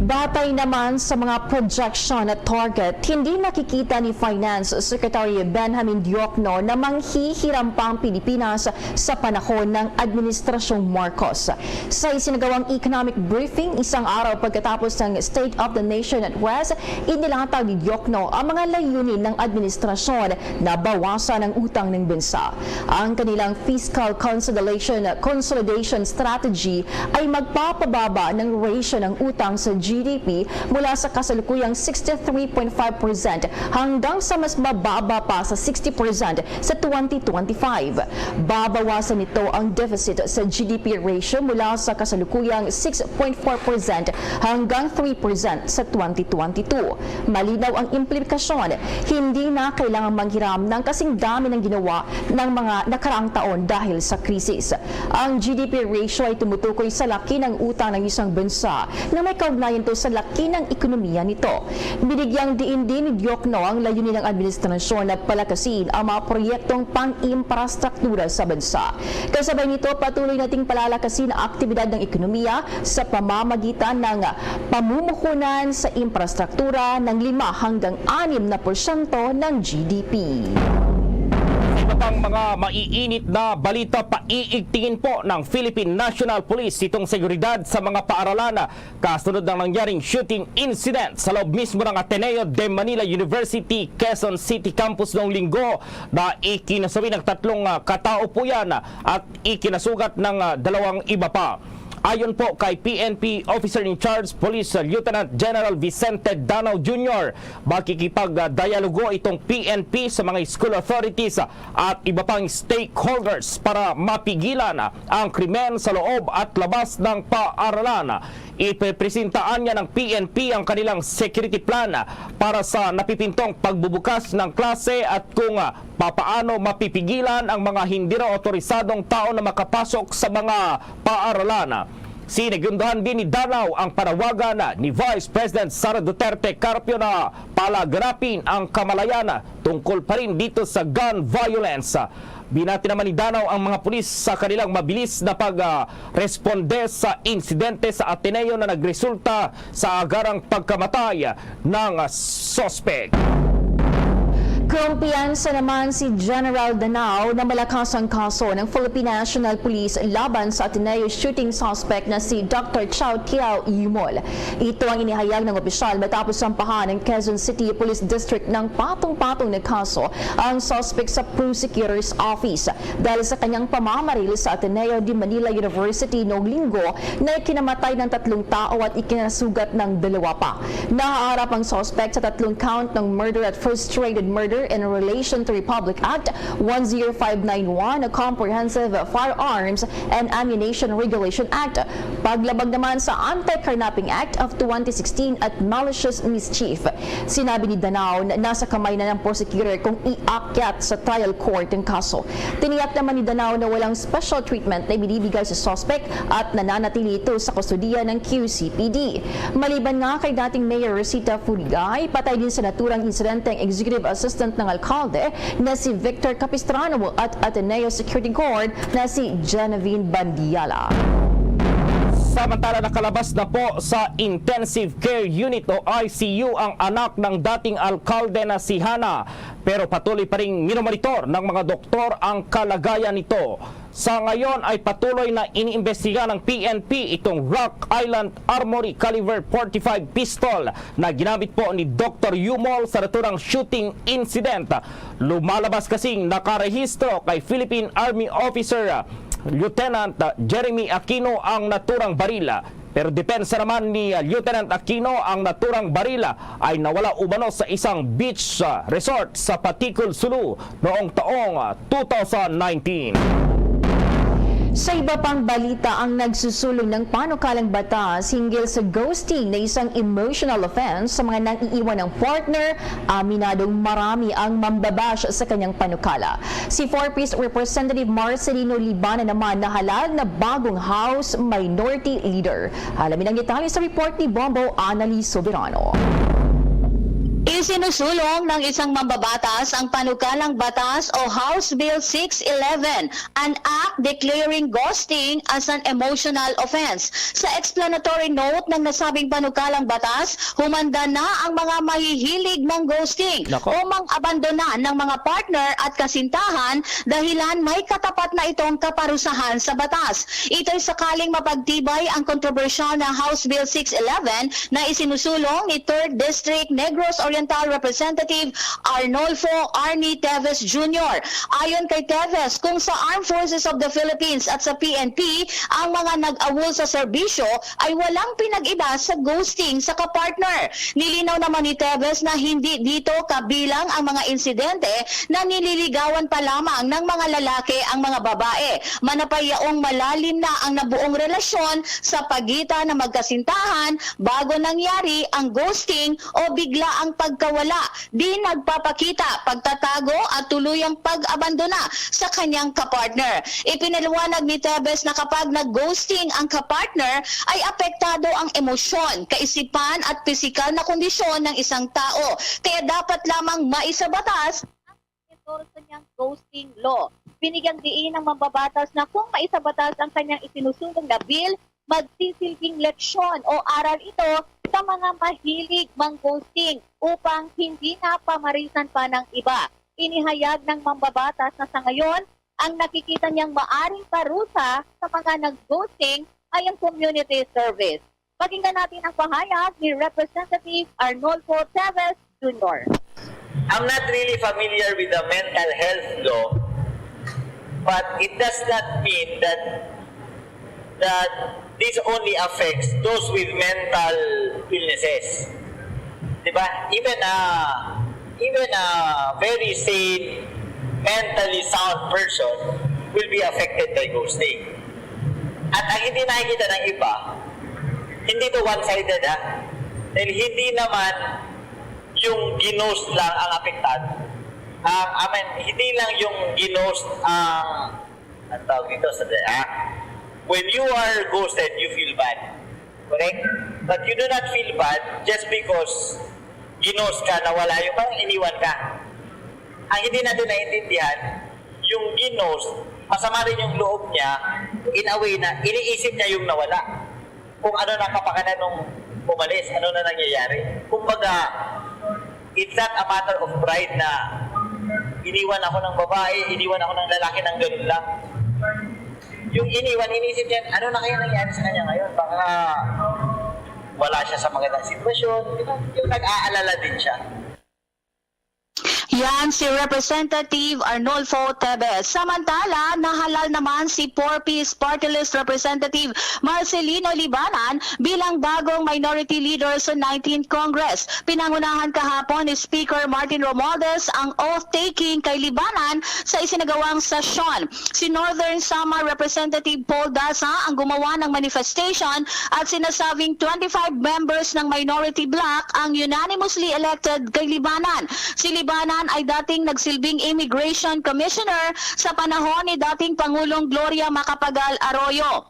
Batay naman sa mga projection at target, hindi nakikita ni Finance Secretary Benjamin Diokno na manghihiram pa ang Pilipinas sa panahon ng Administrasyong Marcos. Sa isinagawang economic briefing isang araw pagkatapos ng State of the Nation Address, inilatag ni Diokno ang mga layunin ng administrasyon na bawasan ang utang ng bansa. Ang kanilang fiscal consolidation, consolidation strategy ay magpapababa ng ratio ng utang sa G D P mula sa kasalukuyang sixty-three point five percent hanggang sa mas mababa pa sa sixty percent sa twenty twenty-five. Babawasan nito ang deficit sa G D P ratio mula sa kasalukuyang six point four percent hanggang three percent sa twenty twenty-two. Malinaw ang implikasyon, hindi na kailangang manghiram ng kasing dami ng ginawa ng mga nakaraang taon dahil sa krisis. Ang G D P ratio ay tumutukoy sa laki ng utang ng isang bansa na may kaugnayan to sa laki ng ekonomiya nito. Binigyang diin din ni Diokno ang layunin ng administrasyon na palakasin ang mga proyektong pang-infrastruktura sa bansa. Kasabay nito, patuloy nating palalakasin ang aktibidad ng ekonomiya sa pamamagitan ng pamumuhunan sa infrastruktura ng lima hanggang anim na porsyento ng G D P. Sa iba pang mga maiinit na balita, paiigtingin po ng Philippine National Police itong seguridad sa mga paaralan kasunod ng nangyaring shooting incident sa loob mismo ng Ateneo de Manila University, Quezon City Campus noong Linggo na ikinasawi ng tatlong, ah, katao po yan, ah, at ikinasugat ng, ah, dalawang iba pa. Ayon po kay P N P Officer in Charge Police, ah, Lieutenant General Vicente Danao Junior, makikipagdialogo itong P N P sa mga school authorities, ah, at iba pang stakeholders para mapigilan, ah, ang krimen sa loob at labas ng paaralan. Ipepresentaan niya ng P N P ang kanilang security plan para sa napipintong pagbubukas ng klase at kung, ah, papaano mapipigilan ang mga hindi raw otorisadong tao na makapasok sa mga paaralan. Sinigundahan din ni Danao ang panawagan ni Vice President Sara Duterte Carpio na palaganapin ang kamalayan tungkol pa rin dito sa gun violence. Binati naman ni Danao ang mga pulis sa kanilang mabilis na pag, ah, responde sa insidente sa Ateneo na nagresulta sa agarang pagkamatay ng suspek. Kumpiyansa naman si General Danao na malakas ang kaso ng Philippine National Police laban sa Ateneo shooting suspect na si Doctor Chow Tiao Yumol. Ito ang inihayag ng opisyal matapos sampahan ng Quezon City Police District ng patong-patong na kaso ang suspect sa prosecutor's office dahil sa kanyang pamamaril sa Ateneo de Manila University noong Linggo na ikinamatay ng tatlong tao at ikinasugat ng dalawa pa. Nahaharap ang suspect sa tatlong count ng murder at frustrated murder in relation to Republic Act one zero five nine one, Comprehensive Firearms and Ammunition Regulation Act, paglabag naman sa Anti-Carnapping Act of twenty sixteen at malicious mischief. Sinabi ni Danao na nasa kamay na ng prosecutor kung iakyat sa trial court ang kaso. Tiniyak naman ni Danao na walang special treatment na ibinibigay sa suspect at nananatili ito sa kustodiya ng Q C P D. Maliban nga kay dating Mayor Rosita Furigay, patay din sa naturang insidente ang executive assistant ng alkalde na si Victor Capistrano at Ateneo Security Guard na si Genevieve Bandiala. Samantala, nakalabas na po sa Intensive Care Unit o I C U ang anak ng dating alkalde na si Hana, pero patuloy pa ring minomonitor ng mga doktor ang kalagayan nito. Sa ngayon ay patuloy na iniimbestiga ng P N P itong Rock Island Armory Caliber forty-five pistol na ginamit po ni Doktor Yumol sa naturang shooting incident. Lumalabas kasing nakarehistro kay Philippine Army Officer Lieutenant Jeremy Aquino ang naturang baril. Pero depensa naman ni, ah, Lieutenant Aquino, ang naturang baril, ah, ay nawala umano sa isang beach, ah, resort sa Paticul, Sulu noong taong, ah, two thousand nineteen. Sa iba pang balita, ang nagsusulong ng panukalang batas hinggil sa ghosting na isang emotional offense sa mga nang-iiwan ng partner, aminadong marami ang mambabash sa kanyang panukala. Si Four Ps Representative Marcelino Libana naman nahalag na bagong House Minority Leader. Alamin ang detalye sa report ni Bombo Anali Soberano. Isinusulong ng isang mambabatas ang panukalang batas o House Bill six eleven, an act declaring ghosting as an emotional offense. Sa explanatory note ng nasabing panukalang batas, humanda na ang mga mahihilig mang-ghosting Nako. o mang-abandona ng mga partner at kasintahan dahilan may katapat na itong kaparusahan sa batas. Ito'y sakaling mapagtibay ang kontrobersyal na House Bill six eleven na isinusulong ni Third District Negros Oriental Representative Arnolfo Arnie Teves Junior. Ayon kay Teves, kung sa Armed Forces of the Philippines at sa P N P ang mga nag-awol sa serbisyo ay walang pinag-iba sa ghosting sa kapartner. Nilinaw naman ni Teves na hindi dito kabilang ang mga insidente na nililigawan pa lamang ng mga lalaki ang mga babae. Manapay yaong malalim na ang nabuong relasyon sa pagitan ng magkasintahan bago nangyari ang ghosting o bigla ang pagkawala, di nagpapakita, pagtatago at tuluyang pag-abandona sa kanyang kapartner. Ipinaliwanag ni Teves na kapag nag-ghosting ang kapartner, ay apektado ang emosyon, kaisipan at pisikal na kondisyon ng isang tao. Kaya dapat lamang maisabatas ang endorse niyang ghosting law. Binigyang diin ang mambabatas na kung maisabatas ang kanyang isinusulong na bill, magsisilbing leksyon o aral ito sa mga mahilig mang-ghosting upang hindi na pamarisan pa ng iba. Inihayag ng mambabatas na sa ngayon, ang nakikita niyang maaring parusa sa mga nag-ghosting ay ang community service. Pakinggan natin ang pahayag ni Representative Arnolfo Teves Junior. I'm not really familiar with the mental health law, but it does not mean that that this only affects those with mental illnesses. Di ba? Even a, even a very sane, mentally sound person will be affected by ghosting. At ang hindi nakikita ng iba, hindi to one-sided, ha? Dahil hindi naman yung ginost lang ang apektado. Ang, I mean, hindi lang yung ginost ang, ang tawag dito sa, ah, When you are ghosted, you feel bad. Correct? But you do not feel bad just because ginos ka, nawala yung, parang iniwan ka. Ang hindi natin naintindihan, yung ginos, masama rin yung loob niya, in a way na iniisip niya yung nawala. Kung ano nakapakanan nung umalis, ano na nangyayari. Kumbaga, it's not a matter of pride na iniwan ako ng babae, iniwan ako ng lalaki ng ganun lang. Yung iniwan, inisip niya, ano na kaya nangyari sa kanya ngayon? Baka wala siya sa magandang sitwasyon. Di ba? Yung nag-aalala din siya. Yan si Representative Arnulfo Teves. Samantala, nahalal naman si Four Ps Party List Representative Marcelino Libanan bilang bagong minority leader sa nineteenth Congress. Pinangunahan kahapon ni Speaker Martin Romualdez ang oath-taking kay Libanan sa isinagawang sesyon. Si Northern Samar Representative Paul Daza ang gumawa ng manifestation at sinasabing twenty-five members ng minority bloc ang unanimously elected kay Libanan. Si Libanan ay dating nagsilbing Immigration Commissioner sa panahon ni dating Pangulong Gloria Macapagal Arroyo.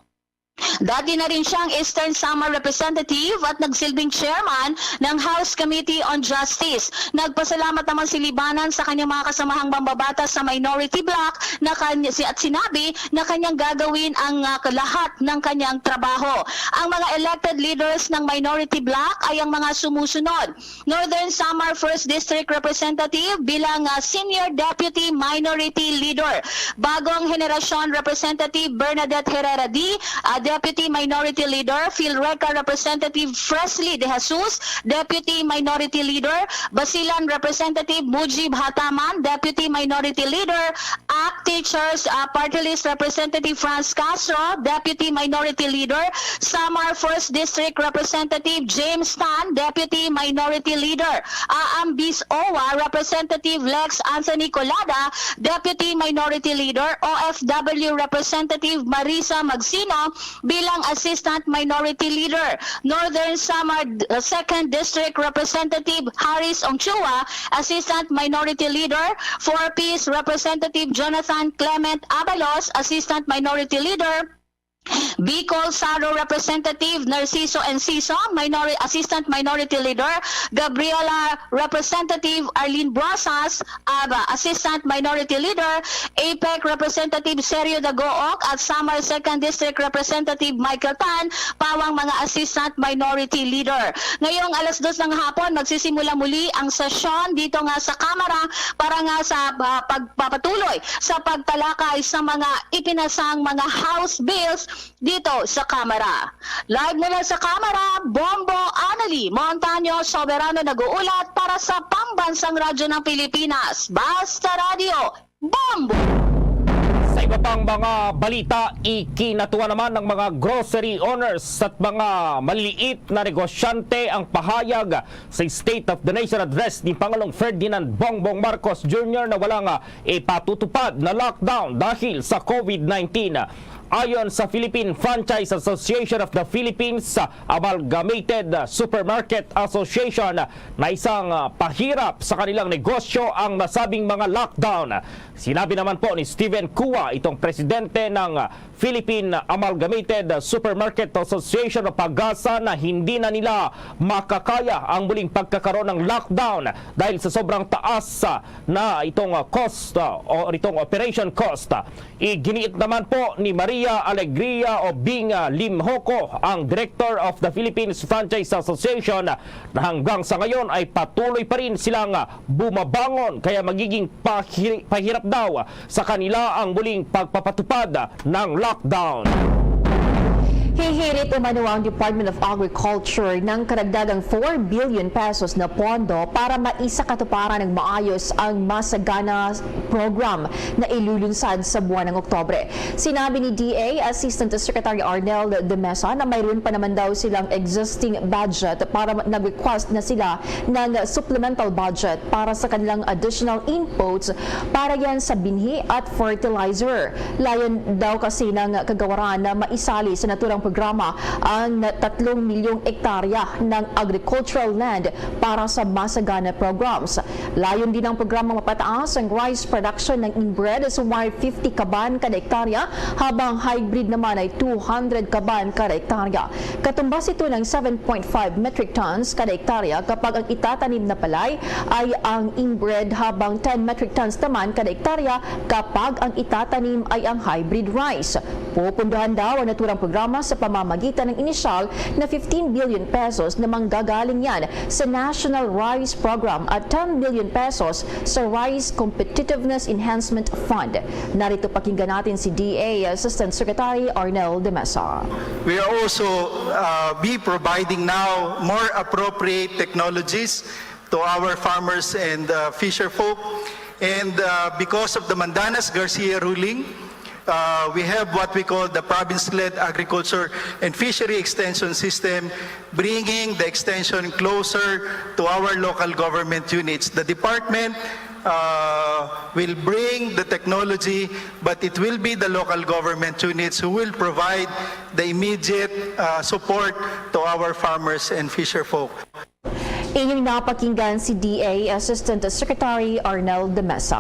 Dati na rin siyang Eastern Samar Representative at nagsilbing chairman ng House Committee on Justice. Nagpasalamat naman si Libanan sa kanyang mga kasamahang mambabatas sa minority bloc na kanya, si, at sinabi na kanyang gagawin ang ah, lahat ng kanyang trabaho. Ang mga elected leaders ng minority bloc ay ang mga sumusunod: Northern Samar First District Representative bilang ah, Senior Deputy Minority Leader, Bagong Henerasyon Representative Bernadette Herrera D, ah, Deputy Minority Leader, PhilReCa Representative Fresly De Jesus, Deputy Minority Leader, Basilan Representative Mujib Hataman, Deputy Minority Leader, ACT Teachers ah, Party List Representative Franz Castro, Deputy Minority Leader, Samar First District Representative James Tan, Deputy Minority Leader, AAMBIS-OWWA Representative Lex Anthony Colada, Deputy Minority Leader, OFW Representative Marisa Magsino bilang Assistant Minority Leader, Northern Samar D-, Second District Representative Harris Ongchua, Assistant Minority Leader, Four Ps Representative Jonathan Clement Abalos, Assistant Minority Leader, Bicol Saro Representative Narciso Enciso, Minori-, Assistant Minority Leader, Gabriela Representative Arlene Brosas, ABA, Assistant Minority Leader, APEC Representative Sergio Dagook, at Samar Second District Representative Michael Tan, PAWANG mga Assistant Minority Leader. Ngayong alas dos ng hapon, magsisimula muli ang sesyon dito nga sa Kamara para nga sa ah, pagpapatuloy sa pagtalakay sa mga ipinasang mga House bills dito sa Kamara. Live mula sa Kamara, Bombo Anali Montaño Soberano nag-uulat para sa Pambansang Radyo ng Pilipinas, Basta Radio, Bombo! Sa iba pang mga balita, ikinatuwa naman ng mga grocery owners at mga maliliit na negosyante ang pahayag sa State of the Nation Address ni Pangulong Ferdinand Bongbong Marcos Junior na walang ah, ipatutupad na lockdown dahil sa COVID nineteen. Ayon sa Philippine Franchise Association of the Philippines, Amalgamated Supermarket Association, na isang ah, pahirap sa kanilang negosyo ang nasabing mga lockdown. Sinabi naman po ni Steven Cua, itong presidente ng ah, Philippine Amalgamated Supermarket Association o PAGASA, na hindi na nila makakaya ang muling pagkakaroon ng lockdown dahil sa sobrang taas ah, na itong ah, cost ah, o itong operation cost. Iginiit naman po ni Maria Alegria o Bing ah, Limhoco, ang Director of the Philippines Franchise Association, na hanggang sa ngayon ay patuloy pa rin silang ah, bumabangon, kaya magiging pahiri-, pahirap daw sa kanila ang muling pagpapatupad ng lockdown. Hihirit umano ang Department of Agriculture ng karagdagang four billion pesos na pondo para maisakatuparan ng maayos ang Masagana program na ilulunsad sa buwan ng Oktobre. Sinabi ni D A Assistant Secretary Arnel de Mesa na mayroon pa naman daw silang existing budget para nag-request na sila ng supplemental budget para sa kanilang additional inputs para yan sa binhi at fertilizer. Layon daw kasi ng kagawaran na maisali sa naturang programa ang tatlong milyong ektarya ng agricultural land para sa Masagana programs. Layon din ng programa mapataas ang rice production ng inbred sa wire fifty kaban kada ektarya, habang hybrid naman ay two hundred kaban kada ektarya. Katumbas ito ng seven point five metric tons kada ektarya kapag ang itatanim na palay ay ang inbred, habang ten metric tons naman kada ektarya kapag ang itatanim ay ang hybrid rice. Pupundohan daw ang naturang programa sa pamamagitan ng inisyal na fifteen billion pesos na manggagaling yan sa National Rice Program at ten billion pesos sa Rice Competitiveness Enhancement Fund. Narito, pakinggan natin si D A Assistant Secretary Arnel de Mesa. We are also uh, be providing now more appropriate technologies to our farmers and uh, fisher folk. And uh, because of the Mandanas Garcia ruling, uh, we have what we call the province-led agriculture and fishery extension system, bringing the extension closer to our local government units. The department uh, will bring the technology, but it will be the local government units who will provide the immediate uh, support to our farmers and fisher folk. Inyong napakinggan si D A Assistant Secretary Arnel de Mesa.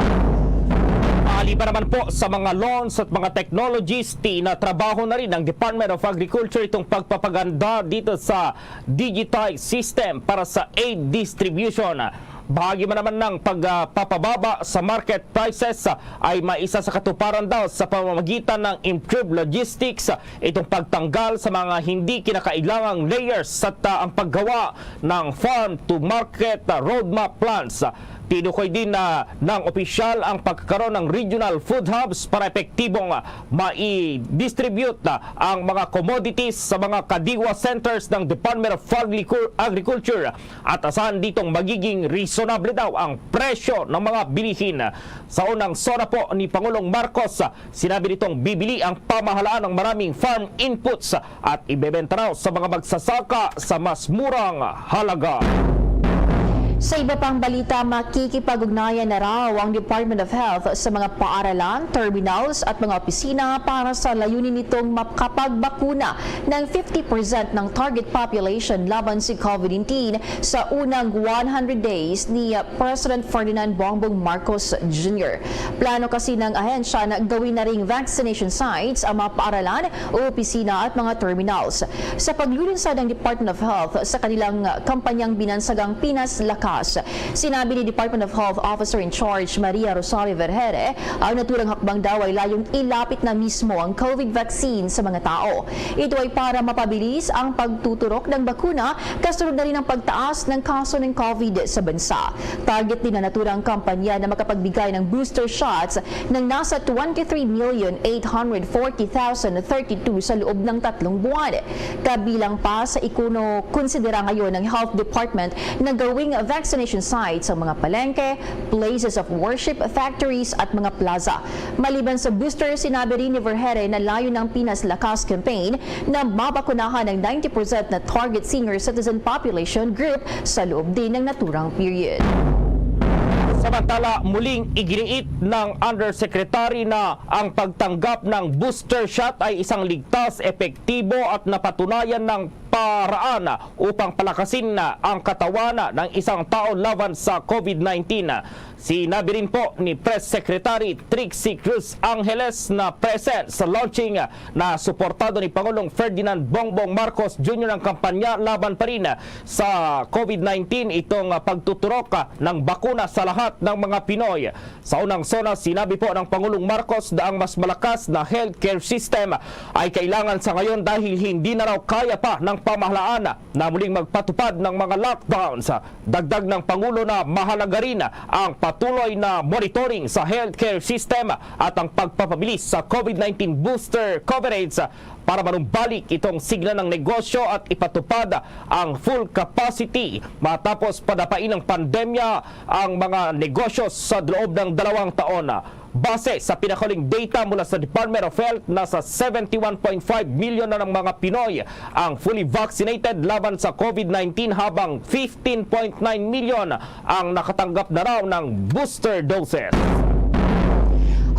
Maliban naman po sa mga loans at mga technologies, tinatrabaho na rin ng Department of Agriculture itong pagpapaganda dito sa digitized system para sa aid distribution. Bahagi man naman ng pagpapababa sa market prices, ay may isa sa katuparan daw sa pamamagitan ng improved logistics, itong pagtanggal sa mga hindi kinakailangang layers at, ah, ang paggawa ng farm to market, ah, roadmap plans. Tinukoy din na ng opisyal ang pagkakaroon ng regional food hubs para epektibong, ah, mai-distribute, ah, ang mga commodities sa mga kadiwa centers ng Department of Agricu- Agriculture at asahan ditong magiging reasonable daw ang presyo ng mga bilihin. Sa unang SONA po ni Pangulong Marcos, sinabi nitong bibili ang pamahalaan ng maraming farm inputs at ibebenta raw sa mga magsasaka sa mas murang halaga. Sa iba pang balita, makikipag-ugnayan na raw ang Department of Health sa mga paaralan, terminals at mga opisina para sa layunin nitong makapagbakuna ng fifty percent ng target population laban sa COVID nineteen sa unang one hundred days ni President Ferdinand Bongbong Marcos Junior. Plano kasi ng ahensya na gawin na ring vaccination sites ang mga paaralan, opisina at mga terminals. Sa paglunsad ng Department of Health sa kanilang kampanyang binansagang Pinas Lakas, sinabi ni Department of Health Officer in Charge Maria Rosario Vergere, ang naturang hakbang daw ay layong ilapit na mismo ang COVID vaccine sa mga tao. Ito ay para mapabilis ang pagtuturok ng bakuna kasunod na rin ang pagtaas ng kaso ng COVID sa bansa. Target din ng naturang kampanya na makapagbigay ng booster shots ng nasa twenty-three million eight hundred forty thousand thirty-two sa loob ng tatlong buwan. Kabilang pa sa ikuno-, konsidera ngayon ng Health Department na gawing vaccination sites ang mga palengke, places of worship, factories at mga plaza. Maliban sa booster, sinabi rin ni Vergere na layo ng Pinas Lakas campaign na mabakunahan ang ninety percent na target senior citizen population group sa loob din ng naturang period. Samantala, muling iginiit ng Undersecretary na ang pagtanggap ng booster shot ay isang ligtas, epektibo at napatunayan ng paraan upang palakasin ang katawan ng isang tao laban sa COVID nineteen. Sinabi rin po ni Press Secretary Trixie Cruz Angeles na present sa launching na suportado ni Pangulong Ferdinand Bongbong Marcos Junior ang kampanya laban pa rin sa COVID nineteen, itong pagtuturok ng bakuna sa lahat ng mga Pinoy. Sa unang SONA, sinabi po ng Pangulong Marcos na ang mas malakas na healthcare system ay kailangan sa ngayon dahil hindi na raw kaya pa ng pamahalaan na muling magpatupad ng mga lockdowns. Dagdag ng Pangulo na mahalaga rin ang patuloy na monitoring sa healthcare system at ang pagpapabilis sa COVID nineteen booster coverage para manumbalik itong sigla ng negosyo at ipatupad ang full capacity matapos padapain ng pandemya ang mga negosyo sa loob ng dalawang taon. Base sa pinakahuling data mula sa Department of Health, nasa seventy one point five million na ng mga Pinoy ang fully vaccinated laban sa COVID nineteen, habang fifteen point nine million ang nakatanggap na raw ng booster doses.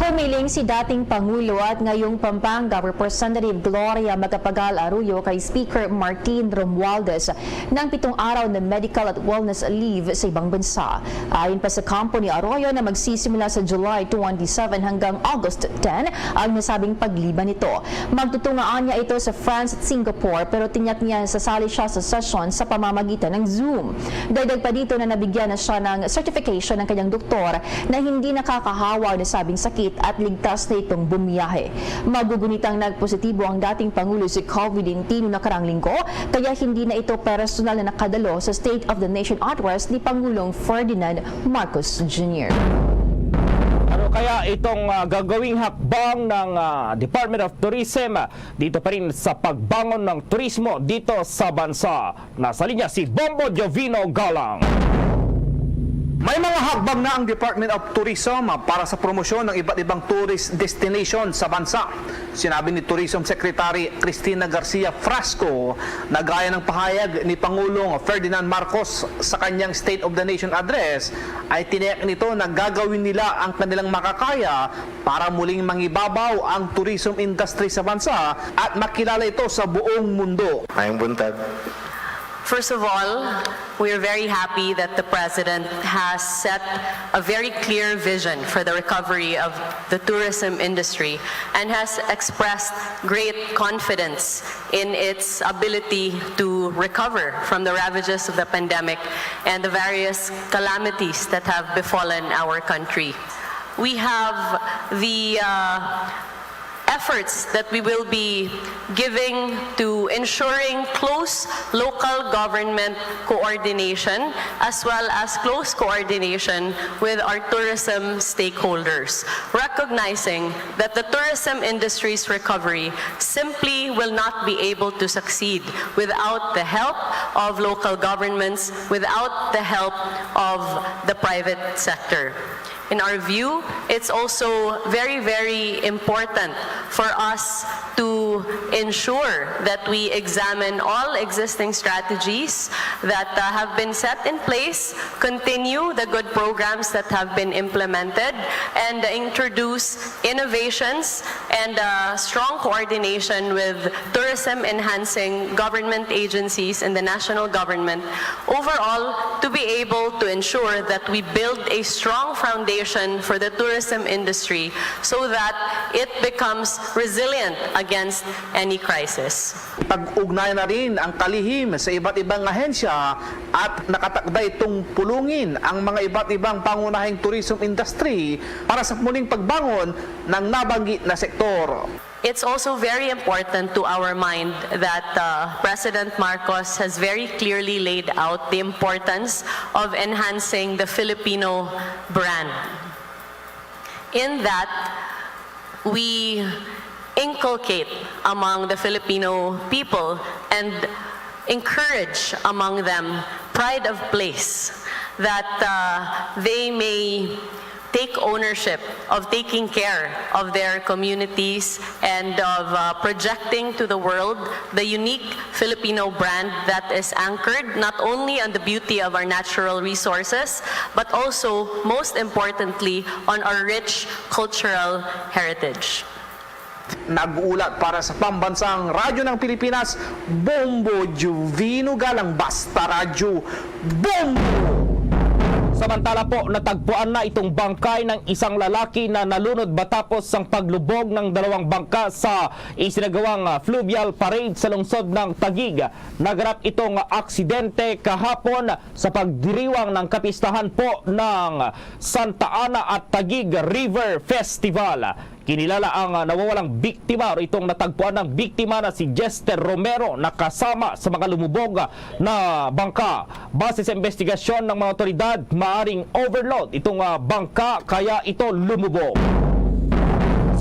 Pumiling si dating Pangulo at ngayong Pampanga Representative Gloria Macapagal Arroyo kay Speaker Martin Romualdez ng pitong araw na medical at wellness leave sa ibang bansa. Ayon pa sa kampo ni Arroyo na magsisimula sa July twenty-seven hanggang August ten ang nasabing pagliban nito. Magtutungaan niya ito sa France at Singapore, pero tiyak niya sasali siya sa sesyon sa pamamagitan ng Zoom. Dagdag pa dito na nabigyan na siya ng certification ng kanyang doktor na hindi nakakahawa ang nasabing sakit at ligtas na itong bumiyahe. Magugunitang nagpositibo ang dating Pangulo sa COVID nineteen noong nakarang linggo, kaya hindi na ito personal na nakadalo sa State of the Nation Address ni Pangulong Ferdinand Marcos Junior. Ano kaya itong ah, gagawing hakbang ng ah, Department of Tourism dito pa rin sa pagbangon ng turismo dito sa bansa? Nasa linya si Bombo Jovino Galang. May mga hakbang na ang Department of Tourism para sa promosyon ng iba't ibang tourist destination sa bansa. Sinabi ni Tourism Secretary Cristina Garcia Frasco na gaya ng pahayag ni Pangulong Ferdinand Marcos sa kanyang State of the Nation Address, ay tiniyak nito na gagawin nila ang kanilang makakaya para muling mangibabaw ang tourism industry sa bansa at makilala ito sa buong mundo. Mayong buntag. First of all, we are very happy that the President has set a very clear vision for the recovery of the tourism industry and has expressed great confidence in its ability to recover from the ravages of the pandemic and the various calamities that have befallen our country. We have the uh, efforts that we will be giving to ensuring close local government coordination as well as close coordination with our tourism stakeholders, recognizing that the tourism industry's recovery simply will not be able to succeed without the help of local governments, without the help of the private sector. In our view, it's also very, very important for us to ensure that we examine all existing strategies that uh, have been set in place, continue the good programs that have been implemented, and introduce innovations and uh, strong coordination with tourism enhancing government agencies and the national government overall to be able to ensure that we build a strong foundation for the tourism industry so that it becomes resilient against any crisis. Pag-ugnay na rin ang kalihim sa iba't ibang ahensya at nakatakda itong pulungin ang mga iba't ibang pangunahing tourism industry para sa muling pagbangon ng nabanggit na sektor. It's also very important to our mind that uh, President Marcos has very clearly laid out the importance of enhancing the Filipino brand. In that, we inculcate among the Filipino people and encourage among them pride of place that uh, they may take ownership of taking care of their communities and of uh, projecting to the world the unique Filipino brand that is anchored not only on the beauty of our natural resources but also, most importantly, on our rich cultural heritage. Nag-uulat para sa Pambansang Radyo ng Pilipinas, Bombo Juvino Galang, Basta Radyo, Bombo! Samantala po, natagpuan na itong bangkay ng isang lalaki na nalunod matapos ang paglubog ng dalawang bangka sa isinagawang ah, fluvial parade sa lungsod ng Taguig. Naganap itong aksidente kahapon sa pagdiriwang ng kapistahan po ng Santa Ana at Taguig River Festival. Kinilala ang ah, nawawalang biktima o itong natagpuan ng biktima na si Jester Romero na kasama sa mga lumubog na bangka. Base sa investigasyon ng mga otoridad, maaring overload itong ah, bangka kaya ito lumubog.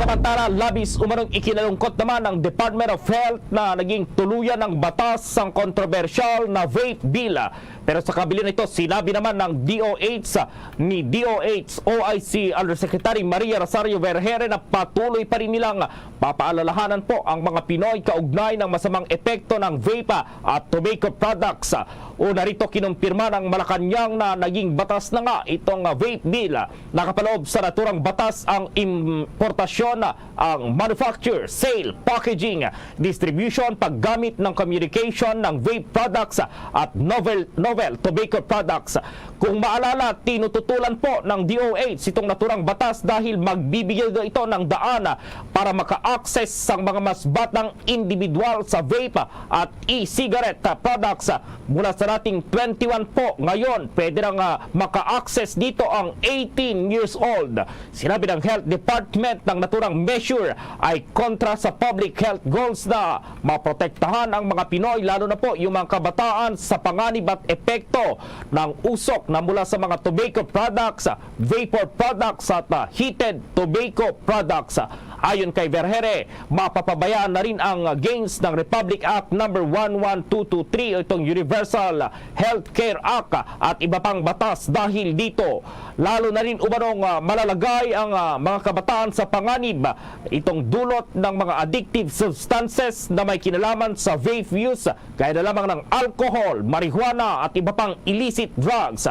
Samantala, labis umanong ikinalungkot naman ng Department of Health na naging tuluyan ng batas ang kontrobersyal na vape bill. Pero sa kabila nito, sinabi naman ng D O H, ni D O H O I C Undersecretary Maria Rosario Vergere na patuloy pa rin nilang papaalalahanan po ang mga Pinoy kaugnay ng masamang epekto ng vape at tobacco products. Una rito, kinumpirma ng Malacañang na naging batas na nga itong vape bill na kapaloob sa naturang batas ang importasyon, ang manufacture, sale, packaging, distribution, paggamit ng communication ng vape products at novel, novel tobacco products. Kung maalala, tinututulan po ng D O H itong naturang batas dahil magbibigay daw ito ng daan para maka-access sang mga mas batang individual sa vape at e-cigarette products. Mula sa dating twenty-one po, ngayon pwede nang, ah, maka-access dito ang eighteen years old. Sinabi ng Health Department ng naturang measure ay kontra sa public health goals na maprotektahan ang mga Pinoy, lalo na po yung mga kabataan, sa panganib at epekto ng usok na mula sa mga tobacco products, vapor products at, ah, heated tobacco products. Ayon kay Vergere, mapapabayaan na rin ang gains ng Republic Act number one one two two three o itong Universal Health Care Act at iba pang batas dahil dito. Lalo na rin umanong, ah, malalagay ang, ah, mga kabataan sa panganib itong dulot ng mga addictive substances na may kinalaman sa vape use, gaya na lamang ng alcohol, marijuana at iba pang illicit drugs.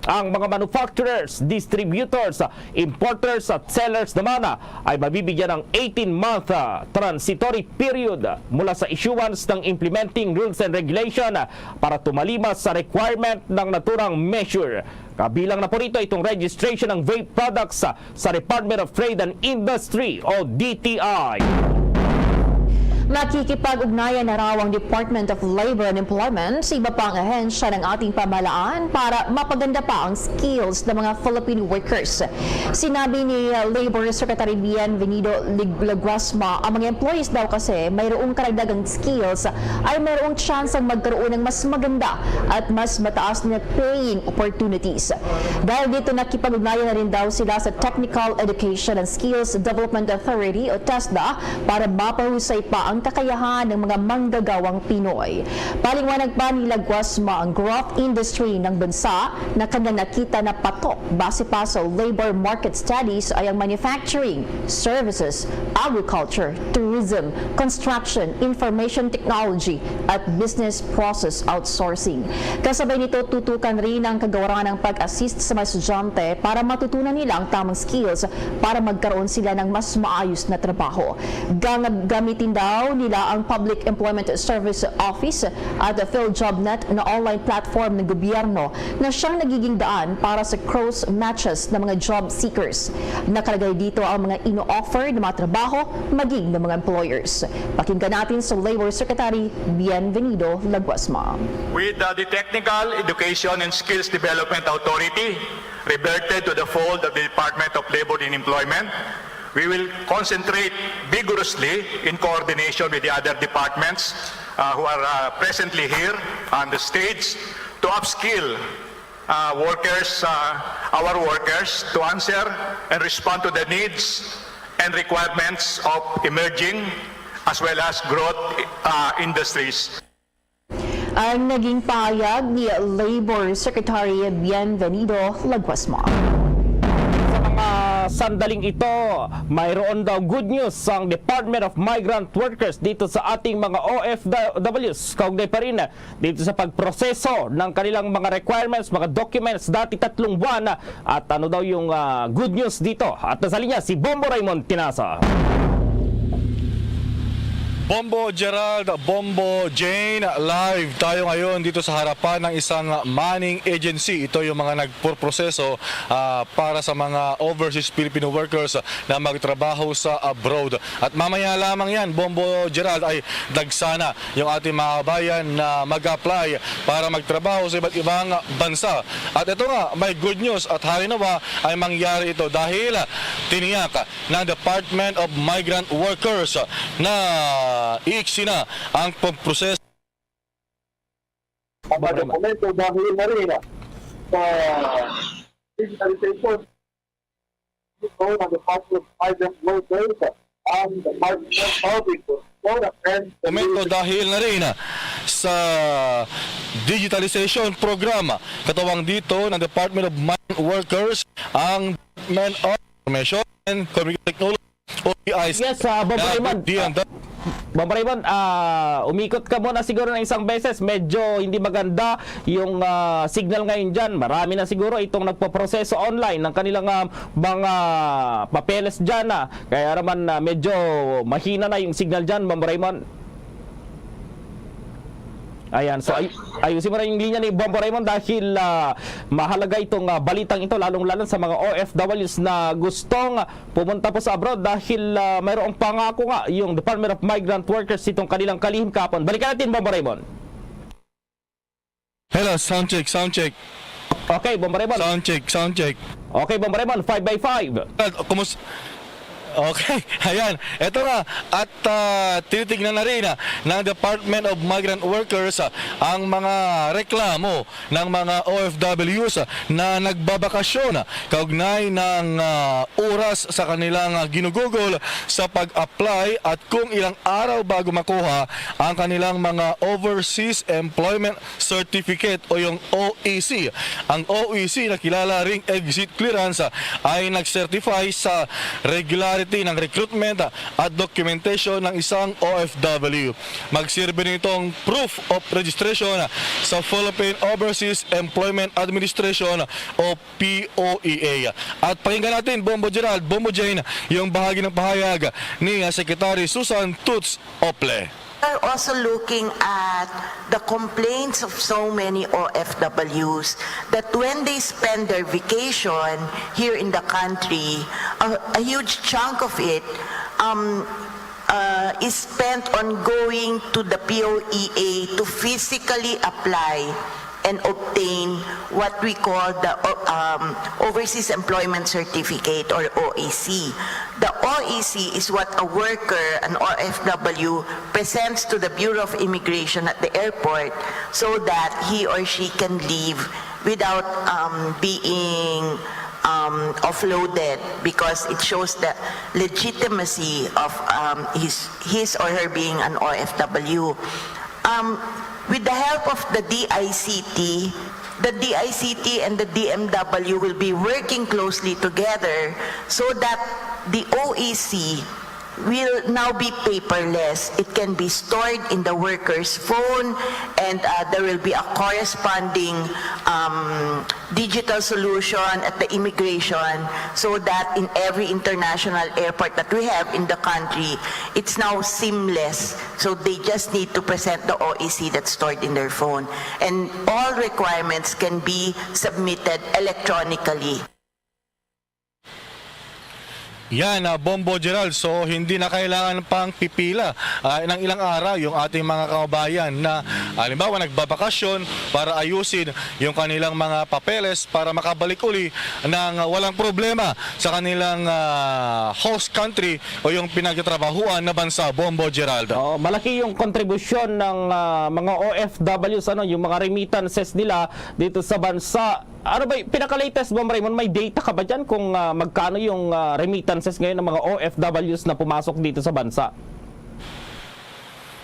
Ang mga manufacturers, distributors, importers at sellers naman, ah, ay mabibigyan ng eighteen-month, ah, transitory period mula sa issuance ng implementing rules and regulation, ah, para tumalima sa requirement ng naturang measure. Kabilang na po rito itong registration ng vape products, ah, sa Department of Trade and Industry o D T I. Makikipag-ugnayan na raw ang Department of Labor and Employment sa iba pang ahensya ng ating pamahalaan para mapaganda pa ang skills ng mga Filipino workers. Sinabi ni Labor Secretary Bienvenido Lig-, Laguasma, ang mga employees daw kasi mayroong karagdagang skills ay mayroong tsansang magkaroon ng mas maganda at mas mataas na paying opportunities. Dahil dito, nakipag-ugnayan na rin daw sila sa Technical Education and Skills Development Authority o TESDA para mapahusay pa ang kakayahan ng mga manggagawang Pinoy. Paliwanag pa ni Laguasma, ang growth industry ng bansa na kanilang nakita na patok base pa sa labor market studies ay ang manufacturing, services, agriculture, tourism, construction, information technology, at business process outsourcing. Kasabay nito, tutukan rin ang kagawaran ng pag-assist sa mga estudyante para matutunan nila ang tamang skills para magkaroon sila ng mas maayos na trabaho. Gam-, gamitin daw nila ang Public Employment Service Office at PhilJobNet na online platform ng gobyerno na siyang nagiging daan para sa cross matches ng mga job seekers. Nakalagay dito ang mga ino-offer ng mga trabaho, maging ng mga employers. Pakinggan natin sa Labor Secretary Bienvenido Laguasma. With, uh, the Technical Education and Skills Development Authority reverted to the fold of the Department of Labor and Employment, we will concentrate vigorously in coordination with the other departments, uh, who are, uh, presently here on the stage to upskill, uh, workers, uh, our workers to answer and respond to the needs and requirements of emerging as well as growth, uh, industries. Ang naging pahayag ni Labor Secretary Bienvenido Laguasma. Sa mga sandaling ito, mayroon daw good news ang Department of Migrant Workers dito sa ating mga O F Ws. Kaugnay pa rin dito sa pagproseso ng kanilang mga requirements, mga documents, dati tatlong buwan. At ano daw yung, ah, good news dito? At nasa linya si Bombo Raymond Tinasa. Bombo Gerald, Bombo Jane, live tayo ngayon dito sa harapan ng isang manning agency. Ito yung mga nagpoproseso, ah, para sa mga overseas Filipino workers na magtrabaho sa abroad. At mamaya lamang yan, Bombo Gerald, ay dagsana yung ating mga kabayan na mag-apply para magtrabaho sa iba't ibang bansa. At ito nga, may good news at hari nawa ay mangyari ito dahil tiniyak ng Department of Migrant Workers na iiksi na ang pagproseso. Ang mga dokumento dahil na rin sa digitalization ito ng Department of Migrant Workers, ang Department of Public Komento dahil na rin sa digitalization program. Katuwang dito ng Department of Migrant Workers, ang Department of Information and Communication Technology, o D I C. Yes, ah, Bombo Raymond. D M W. Bombo Raymond, ah, umikot ka muna siguro ng isang beses. Medyo hindi maganda yung, ah, signal ngayon dyan. Marami na siguro itong nagpoproseso online ng kanilang, ah, mga papeles dyan, ah. Kaya naman, ah, medyo mahina na yung signal dyan, Bombo Raymond. Ayan, so ay, ayusin mo na yung linya ni Bombo Raymond dahil, ah, mahalaga itong, ah, balitang ito, lalong-lalo sa mga O F Ws na gustong pumunta po sa abroad dahil, ah, mayroong pangako nga yung Department of Migrant Workers itong kanilang kalihim kapon. Balikan natin, Bombo Raymond. Hello, sound check, sound check. Okay, Bombo Raymond. Sound check, sound check. Okay, Bombo Raymond, five by five. Ah, kumus-, okay, ayan. Ito nga, at, ah, tinitignan na rin, ah, ng Department of Migrant Workers, ah, ang mga reklamo ng mga O F Ws, ah, na nagbabakasyon, ah, kaugnay ng, ah, oras sa kanilang, ah, ginugugol sa pag-apply at kung ilang araw bago makuha ang kanilang mga Overseas Employment Certificate o yung O E C. Ang O E C na kilala ring exit clearance, ah, ay nag-certify sa regularity ng recruitment, ah, at documentation ng isang O F W. Magsirbi nitong proof of registration, ah, sa Philippine Overseas Employment Administration o P O E A. At pakinggan natin, Bombo Gerald, Bombo Jane, yung bahagi ng pahayag ni, ah, Secretary Susan Toots Ople. We're also looking at the complaints of so many O F Ws that when they spend their vacation here in the country, a, a huge chunk of it, um, uh, is spent on going to the P O E A to physically apply and obtain what we call the, um, Overseas Employment Certificate, or O E C. The O E C is what a worker, an O F W, presents to the Bureau of Immigration at the airport so that he or she can leave without, um, being, um, offloaded, because it shows the legitimacy of, um, his, his or her being an O F W. Um, with the help of the D I C T, the D I C T and the D M W will be working closely together so that the O E C will now be paperless. It can be stored in the worker's phone, and, uh, there will be a corresponding, um, digital solution at the immigration, so that in every international airport that we have in the country, it's now seamless. So they just need to present the O E C that's stored in their phone. And all requirements can be submitted electronically. Yan, ah, Bombo Gerald. So, hindi na kailangan pang pipila, ah, ng ilang araw yung ating mga kababayan na, halimbawa, nagbabakasyon para ayusin yung kanilang mga papeles para makabalik uli ng walang problema sa kanilang, ah, host country o yung pinagtatrabahuan na bansa, Bombo Gerald. Oo, malaki yung kontribusyon ng, ah, mga O F Ws, ano, yung mga remittances nila dito sa bansa. Ano ba y-, pinaka-latest, Bombo Raymond, may data ka ba dyan kung, ah, magkano yung, ah, remittances ngayon ng mga O F Ws na pumasok dito sa bansa?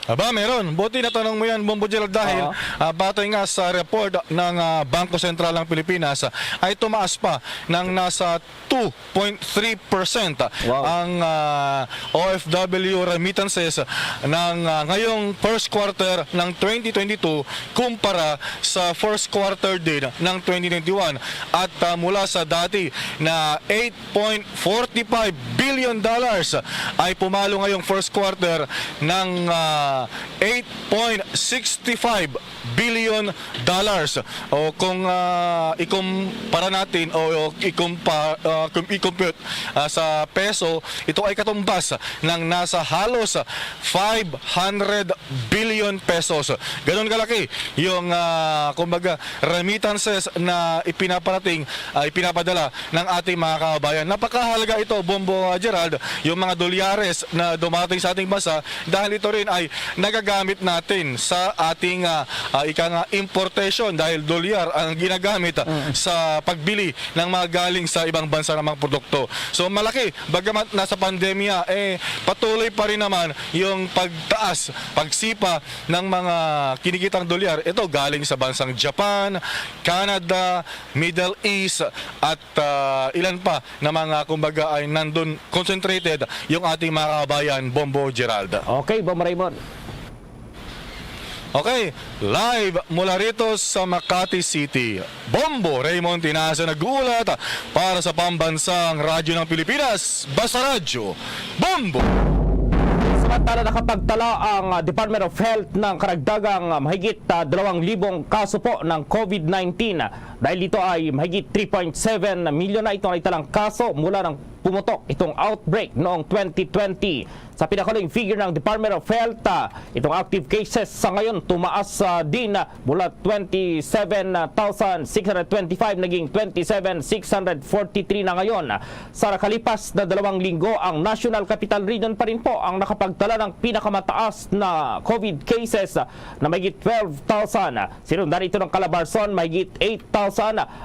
Aba, meron. Buti natanong mo yan, Bombo Gerald, dahil, Oo. ah, batay nga sa report ng, ah, Bangko Sentral ng Pilipinas, ah, ay tumaas pa ng nasa two point three percent Wow. ang, ah, O F W remittances ng, ah, ngayong first quarter ng twenty twenty-two kumpara sa first quarter din ng twenty twenty-one, at, ah, mula sa dati na eight point forty-five billion dollars ay pumalo ngayong first quarter ng, ah, eight point sixty-five billion dollars. O kung, ah, ikumpara natin o, o ikumpa-, ah, kung i-compute, ah, sa peso, ito ay katumbas ng nasa halos five hundred billion pesos. Ganun kalaki yung, ah, kumbaga, remittances na ipinaparating, ah, ipinapadala ng ating mga kababayan. Napakahalaga ito, Bombo, ah, Gerald, yung mga dolyares na dumating sa ating bansa, dahil ito rin ay nagagamit natin sa ating, ah, ah, ika nga importation dahil dolyar ang ginagamit, ah, Mm. sa pagbili ng mga galing sa ibang bansa ng mga produkto. So, malaki, bagamat nasa pandemya, eh, patuloy pa rin naman yung pagtaas, pagsipa ng mga kinikitang dolyar. Ito galing sa bansang Japan, Canada, Middle East, at, ah, ilan pa na mga, kumbaga, ay nandun concentrated yung ating mga kababayan, Bombo Gerald. Okay, Bombo Raymond. Okay, live mula rito sa Makati City, Bombo Raymond Tinaza nag-uulat para sa Pambansang Radyo ng Pilipinas, Basta Radyo, Bombo! Samantala, nakapagtala ang, ah, Department of Health ng karagdagang, ah, mahigit, ah, dalawang libong kaso po ng COVID nineteen. Dahil dito ay mahigit three point seven million na itong naitalang kaso mula ng pumutok itong outbreak noong twenty twenty. Sa pinakahuling figure ng Department of Health, ah, itong active cases sa ngayon tumaas, ah, din, ah, mula twenty-seven thousand six hundred twenty-five, naging twenty-seven six hundred forty-three na ngayon. Sa nakalipas na dalawang linggo, ang National Capital Region pa rin po ang nakapagtala ng pinakamataas na COVID cases, ah, na mahigit twelve thousand. Sinundan ito ng Calabarzon, mahigit eight thousand.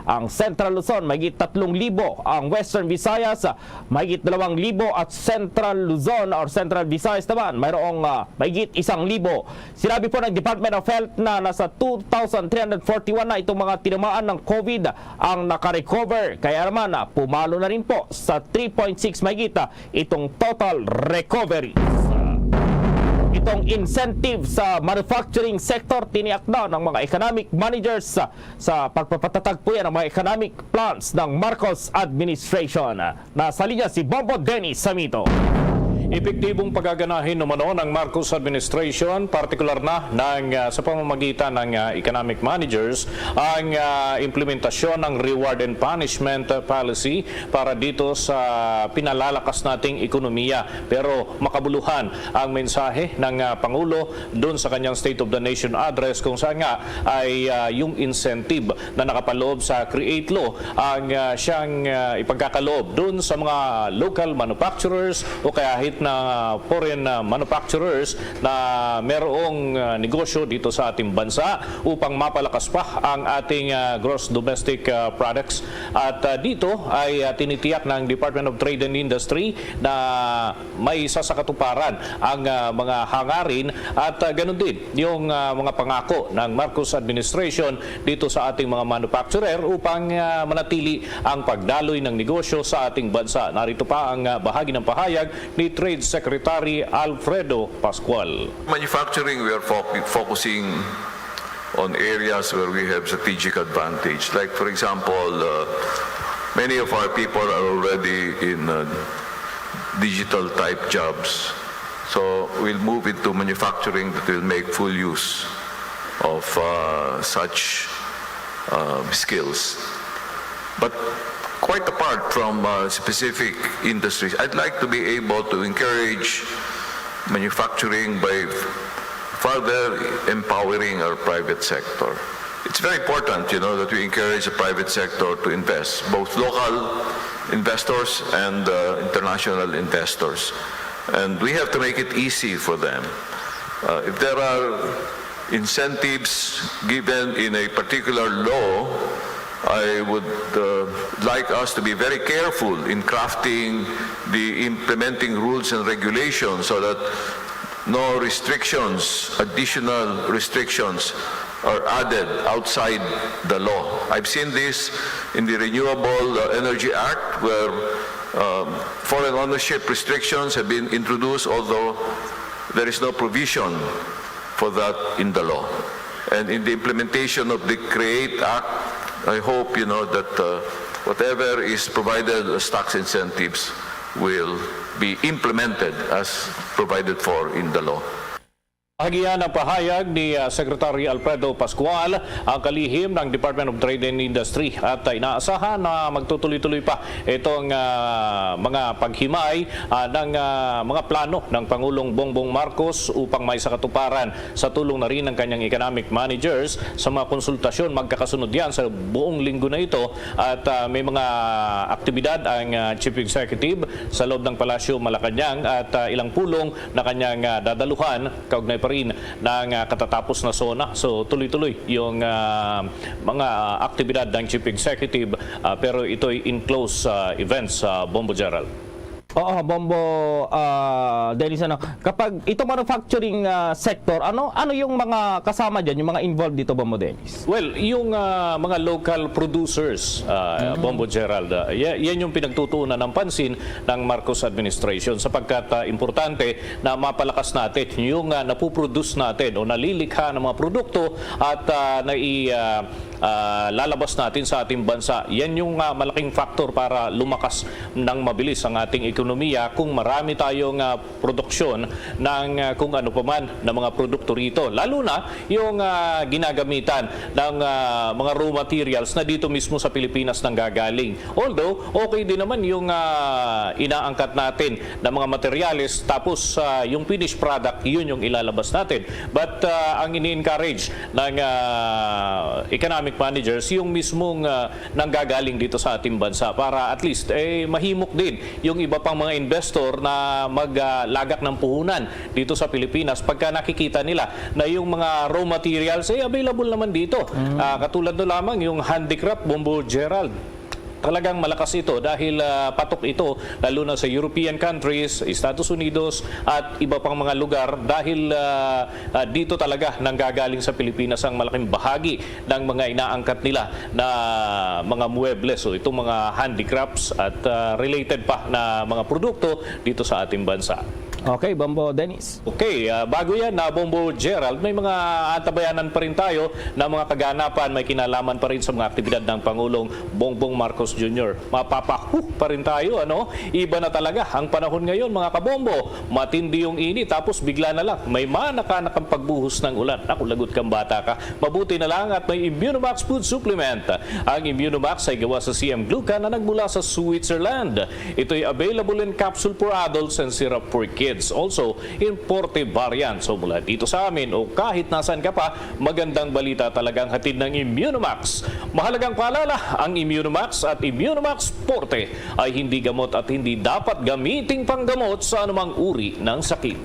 Ang Central Luzon, mahigit tatlong libo. Ang Western Visayas, mahigit dalawang libo. At Central Luzon or Central Visayas naman, mayroong, ah, mahigit isang libo. Sinabi po ng Department of Health na nasa two thousand three hundred forty-one na itong mga tinamaan ng COVID ang nakarecover. Kaya naman, ah, pumalo na rin po sa three point six mahigit, ah, itong total recovery. Itong incentive sa manufacturing sector, tiniakda ng mga economic managers sa, sa pagpapatatag po yan ng mga economic plans ng Marcos administration. Nasa linya si Bombo Dennis Samito. Epektibong pagaganahin umano ng Marcos administration, partikular na ng, ah, sa pamamagitan ng, ah, economic managers, ang, ah, implementasyon ng reward and punishment, ah, policy para dito sa pinalalakas nating ekonomiya. Pero makabuluhan ang mensahe ng, ah, Pangulo doon sa kanyang State of the Nation Address, kung saan nga ay, ah, yung incentive na nakapaloob sa Create Law ang, ah, siyang, ah, ipagkakaloob doon sa mga local manufacturers o kahit na foreign, ah, manufacturers na merong, ah, negosyo dito sa ating bansa upang mapalakas pa ang ating, ah, gross domestic, ah, products. At, ah, dito ay, ah, tinitiyak ng Department of Trade and Industry na may sasakatuparan ang, ah, mga hangarin at, ah, ganun din yung, ah, mga pangako ng Marcos administration dito sa ating mga manufacturer upang, ah, manatili ang pagdaloy ng negosyo sa ating bansa. Narito pa ang, ah, bahagi ng pahayag ni Trade Secretary Alfredo Pascual. Manufacturing, we are focu-, focusing on areas where we have strategic advantage. Like, for example, uh, many of our people are already in, uh, digital type jobs. So we'll move into manufacturing that will make full use of, uh, such, uh, skills. But quite apart from, uh, specific industries, I'd like to be able to encourage manufacturing by further empowering our private sector. It's very important, you know, that we encourage the private sector to invest, both local investors and, uh, international investors. And we have to make it easy for them. Uh, if there are incentives given in a particular law, I would, uh, like us to be very careful in crafting the implementing rules and regulations so that no restrictions, additional restrictions, are added outside the law. I've seen this in the Renewable, uh, Energy Act, where, um, foreign ownership restrictions have been introduced, although there is no provision for that in the law. And in the implementation of the Create Act, I hope, you know, that, uh, whatever is provided as tax incentives will be implemented as provided for in the law. Bahagian ang pahayag ni, ah, Secretary Alfredo Pascual, ang kalihim ng Department of Trade and Industry, at, ah, inaasahan na magtutuloy-tuloy pa itong, ah, mga paghimay, ah, ng, ah, mga plano ng Pangulong Bongbong Marcos upang maisakatuparan sa tulong na rin ng kanyang economic managers sa mga konsultasyon. Magkakasunod yan sa buong linggo na ito at, ah, may mga aktibidad ang, ah, Chief Executive sa loob ng Palasyo Malacañang at, ah, ilang pulong na kanyang, ah, dadaluhan kaugnay pa rin ng, ah, katatapos na SONA. So, tuloy-tuloy yung, ah, mga aktibidad ng Chief Executive, ah, pero ito'y enclosed, ah, events, ah, Bombo Gerald. Oo, Bombo, ah, Dennis, ano, kapag ito manufacturing, ah, sector, ano, ano yung mga kasama dyan, yung mga involved dito, Bombo Dennis? Well, yung, ah, mga local producers, ah, Bombo Gerald, ah, ya-, yan yung pinagtutuunan ng pansin ng Marcos administration sapagkat, ah, importante na mapalakas natin yung, ah, napuproduce natin o nalilikha ng mga produkto at, ah, nai-, ah, ah, lalabas natin sa ating bansa. Yan yung, ah, malaking factor para lumakas ng mabilis ang ating ekonomiya kung marami tayong, ah, produksyon ng, ah, kung ano pa man na mga produkto rito. Lalo na yung, ah, ginagamitan ng, ah, mga raw materials na dito mismo sa Pilipinas nanggagaling. Although, okay din naman yung, ah, inaangkat natin na mga materyales, tapos, ah, yung finished product, yun yung ilalabas natin. But, ah, ang ini-encourage ng, ah, economic managers, yung mismong, ah, nanggagaling dito sa ating bansa para at least, eh, mahimok din yung iba pang mga investor na mag, ah, lagak ng puhunan dito sa Pilipinas pagka nakikita nila na yung mga raw materials, eh, available naman dito. Ah, katulad na lamang yung handicraft, Bombo Gerald. Talagang malakas ito dahil, ah, patok ito lalo na sa European countries, Estados Unidos at iba pang mga lugar dahil, ah, ah, dito talaga nanggagaling sa Pilipinas ang malaking bahagi ng mga inaangkat nila na mga muebles o itong mga handicrafts at, ah, related pa na mga produkto dito sa ating bansa. Okay, Bombo Dennis. Okay, ah, bago yan, na Bombo Gerald, may mga antabayanan pa rin tayo na mga kaganapan may kinalaman pa rin sa mga aktibidad ng Pangulong Bongbong Marcos Junior. Mapapahu pa rin tayo, ano? Iba na talaga ang panahon ngayon, mga kabombo. Matindi yung init, tapos bigla na lang may manakanakang pagbuhos ng ulan. Naku, lagot kang bata ka. Mabuti na lang at may Immunomax food supplement. Ang Immunomax ay gawa sa C M glucan na nagmula sa Switzerland. Ito'y available in capsule for adults and syrup for kids. Also, imported variant. So, mula dito sa amin o kahit nasan ka pa, magandang balita talagang hatid ng Immunomax. Mahalagang paalala, ang Immunomax at Immunomax Forte ay hindi gamot at hindi dapat gamiting panggamot sa anumang uri ng sakit.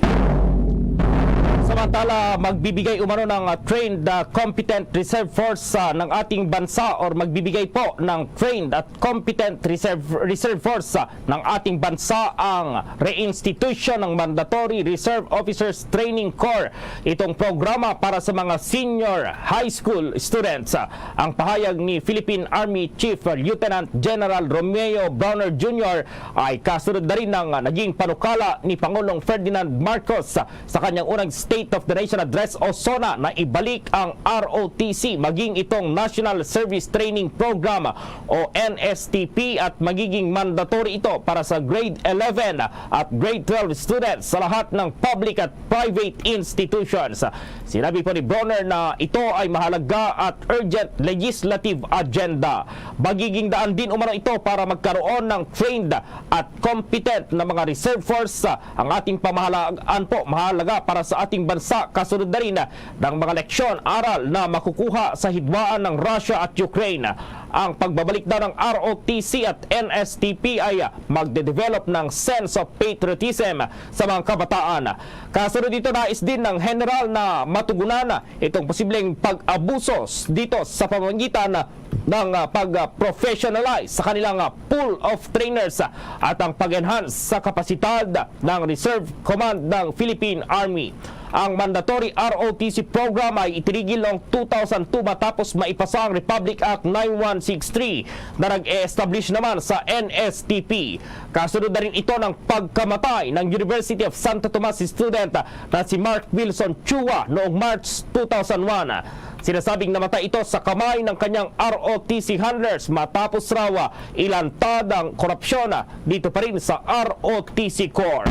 Samantala, magbibigay umano ng, ah, trained, ah, competent reserve force, ah, ng ating bansa, or magbibigay po ng trained at competent reserve, reserve force, ah, ng ating bansa ang reinstitution ng Mandatory Reserve Officers Training Corps, itong programa para sa mga senior high school students. Ang pahayag ni Philippine Army Chief Lieutenant General Romeo Brawner Junior ay kasunod na rin ng naging panukala ni Pangulong Ferdinand Marcos sa kanyang unang State of the Nation Address o SONA na ibalik ang R O T C maging itong National Service Training Program o N S T P at magiging mandatory ito para sa grade eleven at grade twelve students sa lahat ng public at private institutions. Sinabi po ni Brawner na ito ay mahalaga at urgent legislative agenda. Magiging daan din umano ito para magkaroon ng trained at competent na mga reserve force ang ating pamahalaan po, mahalaga para sa ating bansa. Kasunod na rin ng mga leksyon, aral na makukuha sa hidwaan ng Russia at Ukraine. Ang pagbabalik daw ng R O T C at N S T P ay magde-develop ng sense of patriotism sa mga kabataan. Kasunod dito, nais din ng general na matugunan itong posibleng pag-abuso dito sa pamamagitan ng, ah, pag-professionalize sa kanilang, ah, pool of trainers, ah, at ang pag-enhance sa kapasidad ng Reserve Command ng Philippine Army. Ang mandatory R O T C program ay itinigil noong two thousand two matapos maipasa ang Republic Act nine one six three na nag-e-establish naman sa N S T P. Kasunod na rin ito ng pagkamatay ng University of Santo Tomas student na si Mark Wilson Chua noong March two thousand one. Sinasabing namatay ito sa kamay ng kanyang R O T C handlers matapos raw ilantad ang korupsyon dito pa rin sa R O T C Corps.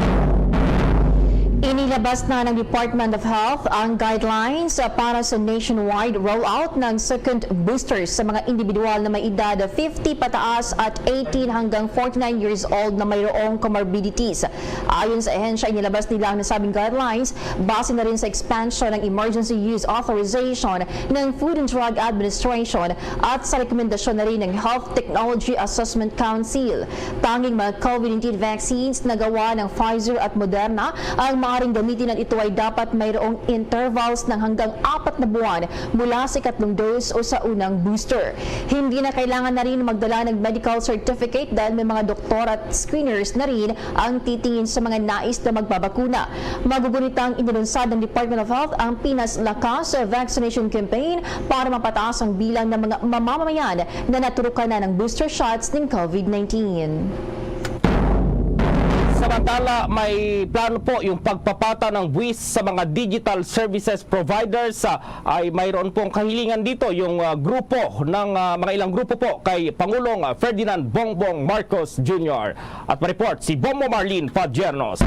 Inilabas na ng Department of Health ang guidelines para sa nationwide rollout ng second booster sa mga individual na may edad fifty pataas at eighteen hanggang forty-nine years old na mayroong comorbidities. Ayon sa ahensya, inilabas nila ang nasabing guidelines base na rin sa expansion ng emergency use authorization ng Food and Drug Administration at sa rekomendasyon na rin ng Health Technology Assessment Council. Tanging mga COVID nineteen vaccines na gawa ng Pfizer at Moderna ang Maaaring gamitin at ito ay dapat mayroong intervals ng hanggang apat na buwan mula sa ikatlong dose o sa unang booster. Hindi na kailangan na rin magdala ng medical certificate dahil may mga doktor at screeners na rin ang titingin sa mga nais na magbabakuna. Magugunit ang inilunsad ng Department of Health ang Pinas Lakas Vaccination Campaign para mapataas ang bilang ng mga mamamayan na naturukan na ng booster shots ng COVID nineteen. Samantala, may plano po yung pagpapataw ng buwis sa mga digital services providers. Ah, ay mayroon pong kahilingan dito yung ah, grupo ng ah, mga ilang grupo po kay Pangulong ah, Ferdinand Bongbong Marcos Junior. At ma-report si Bombo Marlene Padiernos.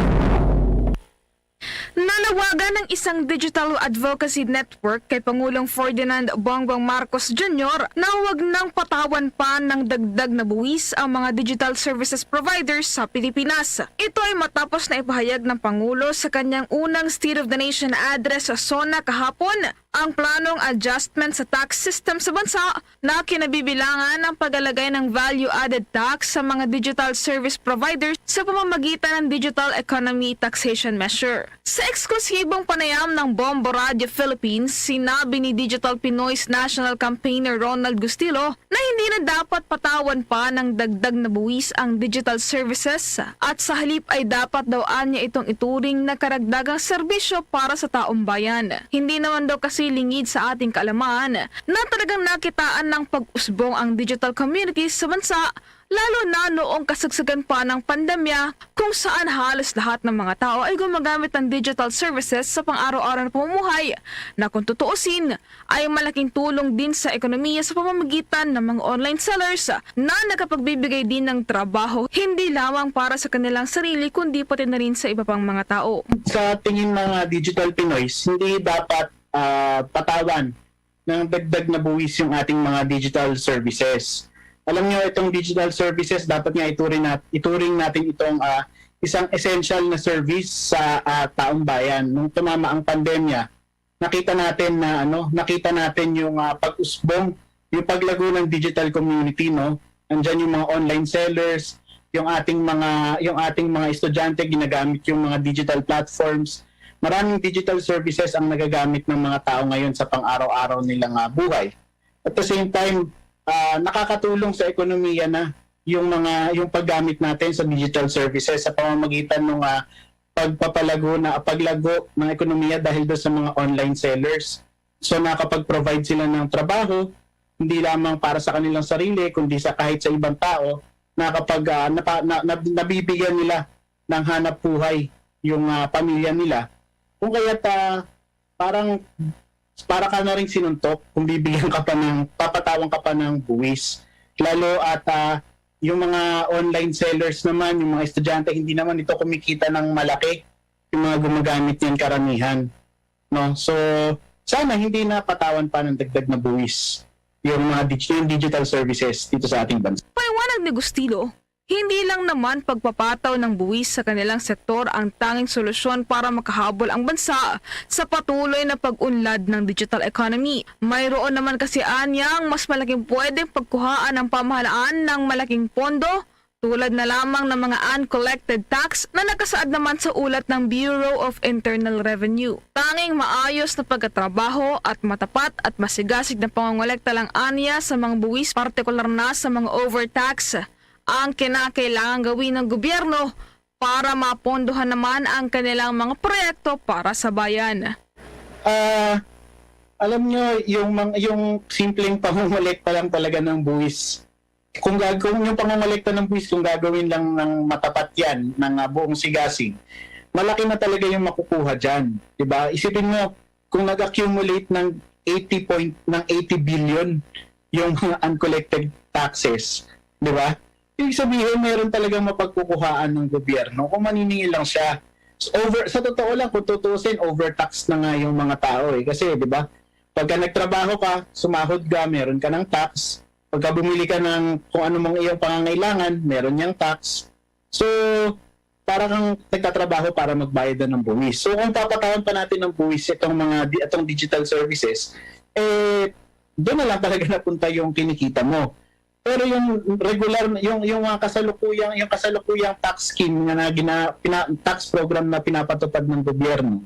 Nanawagan ng isang digital advocacy network kay Pangulong Ferdinand Bongbong Marcos Junior na huwag nang patawan pa ng dagdag na buwis ang mga digital services providers sa Pilipinas. Ito ay matapos na ipahayag ng Pangulo sa kanyang unang State of the Nation Address sa SONA kahapon ang planong adjustment sa tax system sa bansa na kinabibilangan ang paglalagay ng value-added tax sa mga digital service providers sa pamamagitan ng Digital Economy Taxation Measure. Sa eksklusibong panayam ng Bombo Radio Philippines, sinabi ni Digital Pinoy's National Campaigner Ronald Gustilo na hindi na dapat patawan pa ng dagdag na buwis ang digital services at sa halip ay dapat daw anya itong ituring na karagdagang serbisyo para sa taong bayan. Hindi naman daw kasi lingid sa ating kaalaman na talagang nakitaan ng pag-usbong ang digital communities sa bansa, lalo na noong kasagsagan pa ng pandemya kung saan halos lahat ng mga tao ay gumagamit ng digital services sa pang-araw-araw na pamumuhay na kung tutuusin ay malaking tulong din sa ekonomiya sa pamamagitan ng mga online sellers na nakapagbibigay din ng trabaho hindi lamang para sa kanilang sarili kundi pati na rin sa iba pang mga tao. Sa tingin ng mga digital Pinoys, hindi dapat ah, patawan ng dagdag na buwis yung ating mga digital services. Alam nyo, itong digital services, dapat nga ituring, nat- ituring natin itong ah, isang essential na service sa ah, taong bayan. Nung tumama ang pandemya, nakita natin na ano, nakita natin yung ah, pag-usbong, yung paglago ng digital community, no? Andiyan yung mga online sellers, yung ating mga yung ating mga estudyante ginagamit yung mga digital platforms. Maraming digital services ang nagagamit ng mga tao ngayon sa pang-araw-araw nilang ah, buhay. At the same time, ah, nakakatulong sa ekonomiya na yung mga yung paggamit natin sa digital services sa pamamagitan ng ah, pagpapalago na paglago ng ekonomiya dahil doon sa mga online sellers. So nakakapag-provide sila ng trabaho hindi lamang para sa kanilang sarili kundi sa kahit sa ibang tao, nakakapag ah, napa, na, na, nabibigyan nila ng hanap buhay yung ah, pamilya nila. Kung kaya ta parang para ka na ring sinuntok kung bibigyan ka pa ng papatawan ka pa ng buwis. Lalo at ah, yung mga online sellers naman, yung mga estudyante, hindi naman ito kumikita ng malaki yung mga gumagamit niyan karamihan. No? So, sana hindi na patawan pa ng dagdag na buwis yung mga dig- yung digital services dito sa ating bansa. Paliwanag ni Gustilo, hindi lang naman pagpapataw ng buwis sa kanilang sektor ang tanging solusyon para makahabol ang bansa sa patuloy na pag-unlad ng digital economy. Mayroon naman kasi anyang mas malaking pwedeng pagkuhaan ng pamahalaan ng malaking pondo tulad na lamang ng mga uncollected tax na nakasaad naman sa ulat ng Bureau of Internal Revenue. Tanging maayos na pagkatrabaho at matapat at masigasig na pangongolekta lang anya sa mga buwis, partikular na sa mga overtax, ang kinakailangang gawin ng gobyerno para mapondohan naman ang kanilang mga proyekto para sa bayan. Ah, alam nyo, yung, mga, yung simpleng pangongolekta lang talaga ng buwis, kung gag kung yung pangongolekta ng buwis, kung gagawin lang ng matapat yan, ng ah, buong sigasig, malaki na talaga yung makukuha dyan. Diba? Isipin mo, kung nag-accumulate ng eighty point, ng eighty billion yung mga uncollected taxes, di ba? Ibig sabihin, meron talagang mapagkukuhaan ng gobyerno kung maniningil lang siya. So, over, sa totoo lang, kung tutuusin, overtax na nga yung mga tao eh. Kasi, di ba, pagka nagtrabaho ka, sumahod ka, meron ka ng tax. Pagka bumili ka ng kung ano mang iyong pangangailangan, meron niyang tax. So, para kang nagtatrabaho para magbayad na ng buwis. So, kung papatawan pa natin ng buwis itong mga di- itong digital services, eh, doon na lang talaga napunta yung kinikita mo. Pero yung regular, yung, yung mga kasalukuyang, yung kasalukuyang tax scheme nga na gina-, pina-, tax program na pinapatupad ng gobyerno,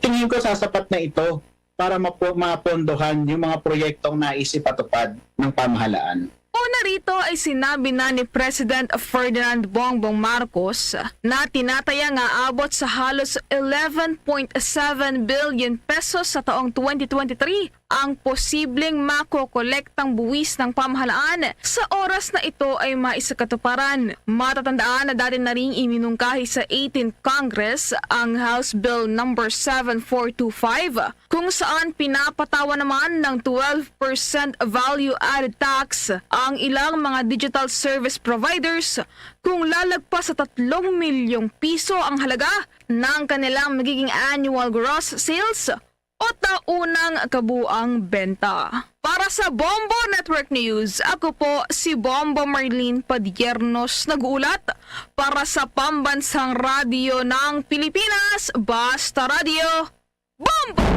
tingin ko sasapat na ito para mapo-, mapondohan yung mga proyektong nais ipatupad ng pamahalaan. Una rito ay sinabi na ni President Ferdinand Bongbong Marcos na tinataya nga abot sa halos eleven point seven billion pesos sa taong twenty twenty-three ang posibleng makokolektang buwis ng pamahalaan sa oras na ito ay maisakatuparan. Matatandaan na dati na ring iminungkahi sa eighteenth Congress ang House Bill number seven four two five, kung saan pinapatawa naman ng twelve percent value-added tax ang ilang mga digital service providers kung lalagpas sa tatlong milyong piso ang halaga ng kanilang magiging annual gross sales o taunang kabuang benta. Para sa Bombo Network News, ako po si Bombo Marlene Padiernos, nag-uulat para sa Pambansang Radyo ng Pilipinas, Basta Radyo, Bombo!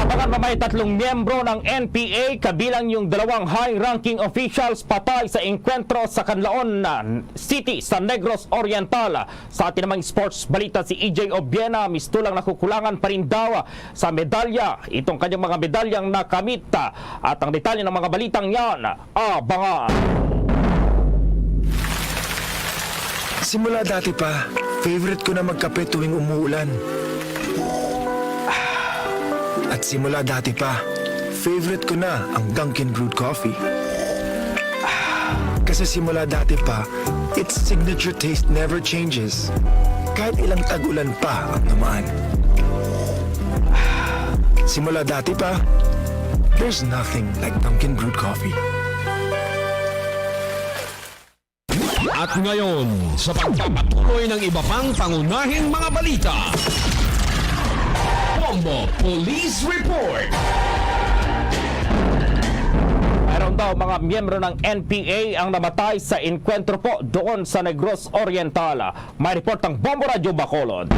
Abangan pa may tatlong miyembro ng N P A, kabilang yung dalawang high-ranking officials, patay sa engkwentro sa Canlaon City sa Negros Oriental. Sa atin namang sports balita, si E J Obiena mistulang nakukulangan pa rin daw sa medalya, itong kanyang mga medalyang nakamit. At ang detalye ng mga balitang yan, abangan. Simula dati pa, favorite ko na magkape tuwing umuulan. At simula dati pa, favorite ko na ang Dunkin' Brewed Coffee. Kasi simula dati pa, its signature taste never changes. Kahit ilang tag-ulan pa ang dumaan. Simula dati pa, there's nothing like Dunkin' Brewed Coffee. At ngayon, sa pagpapatuloy ng iba pang pangunahing mga balita, Bombo Police Report. Mayroon daw mga miyembro ng N P A ang namatay sa engkwentro po doon sa Negros Oriental. May report ang Bombo Radyo Bacolod.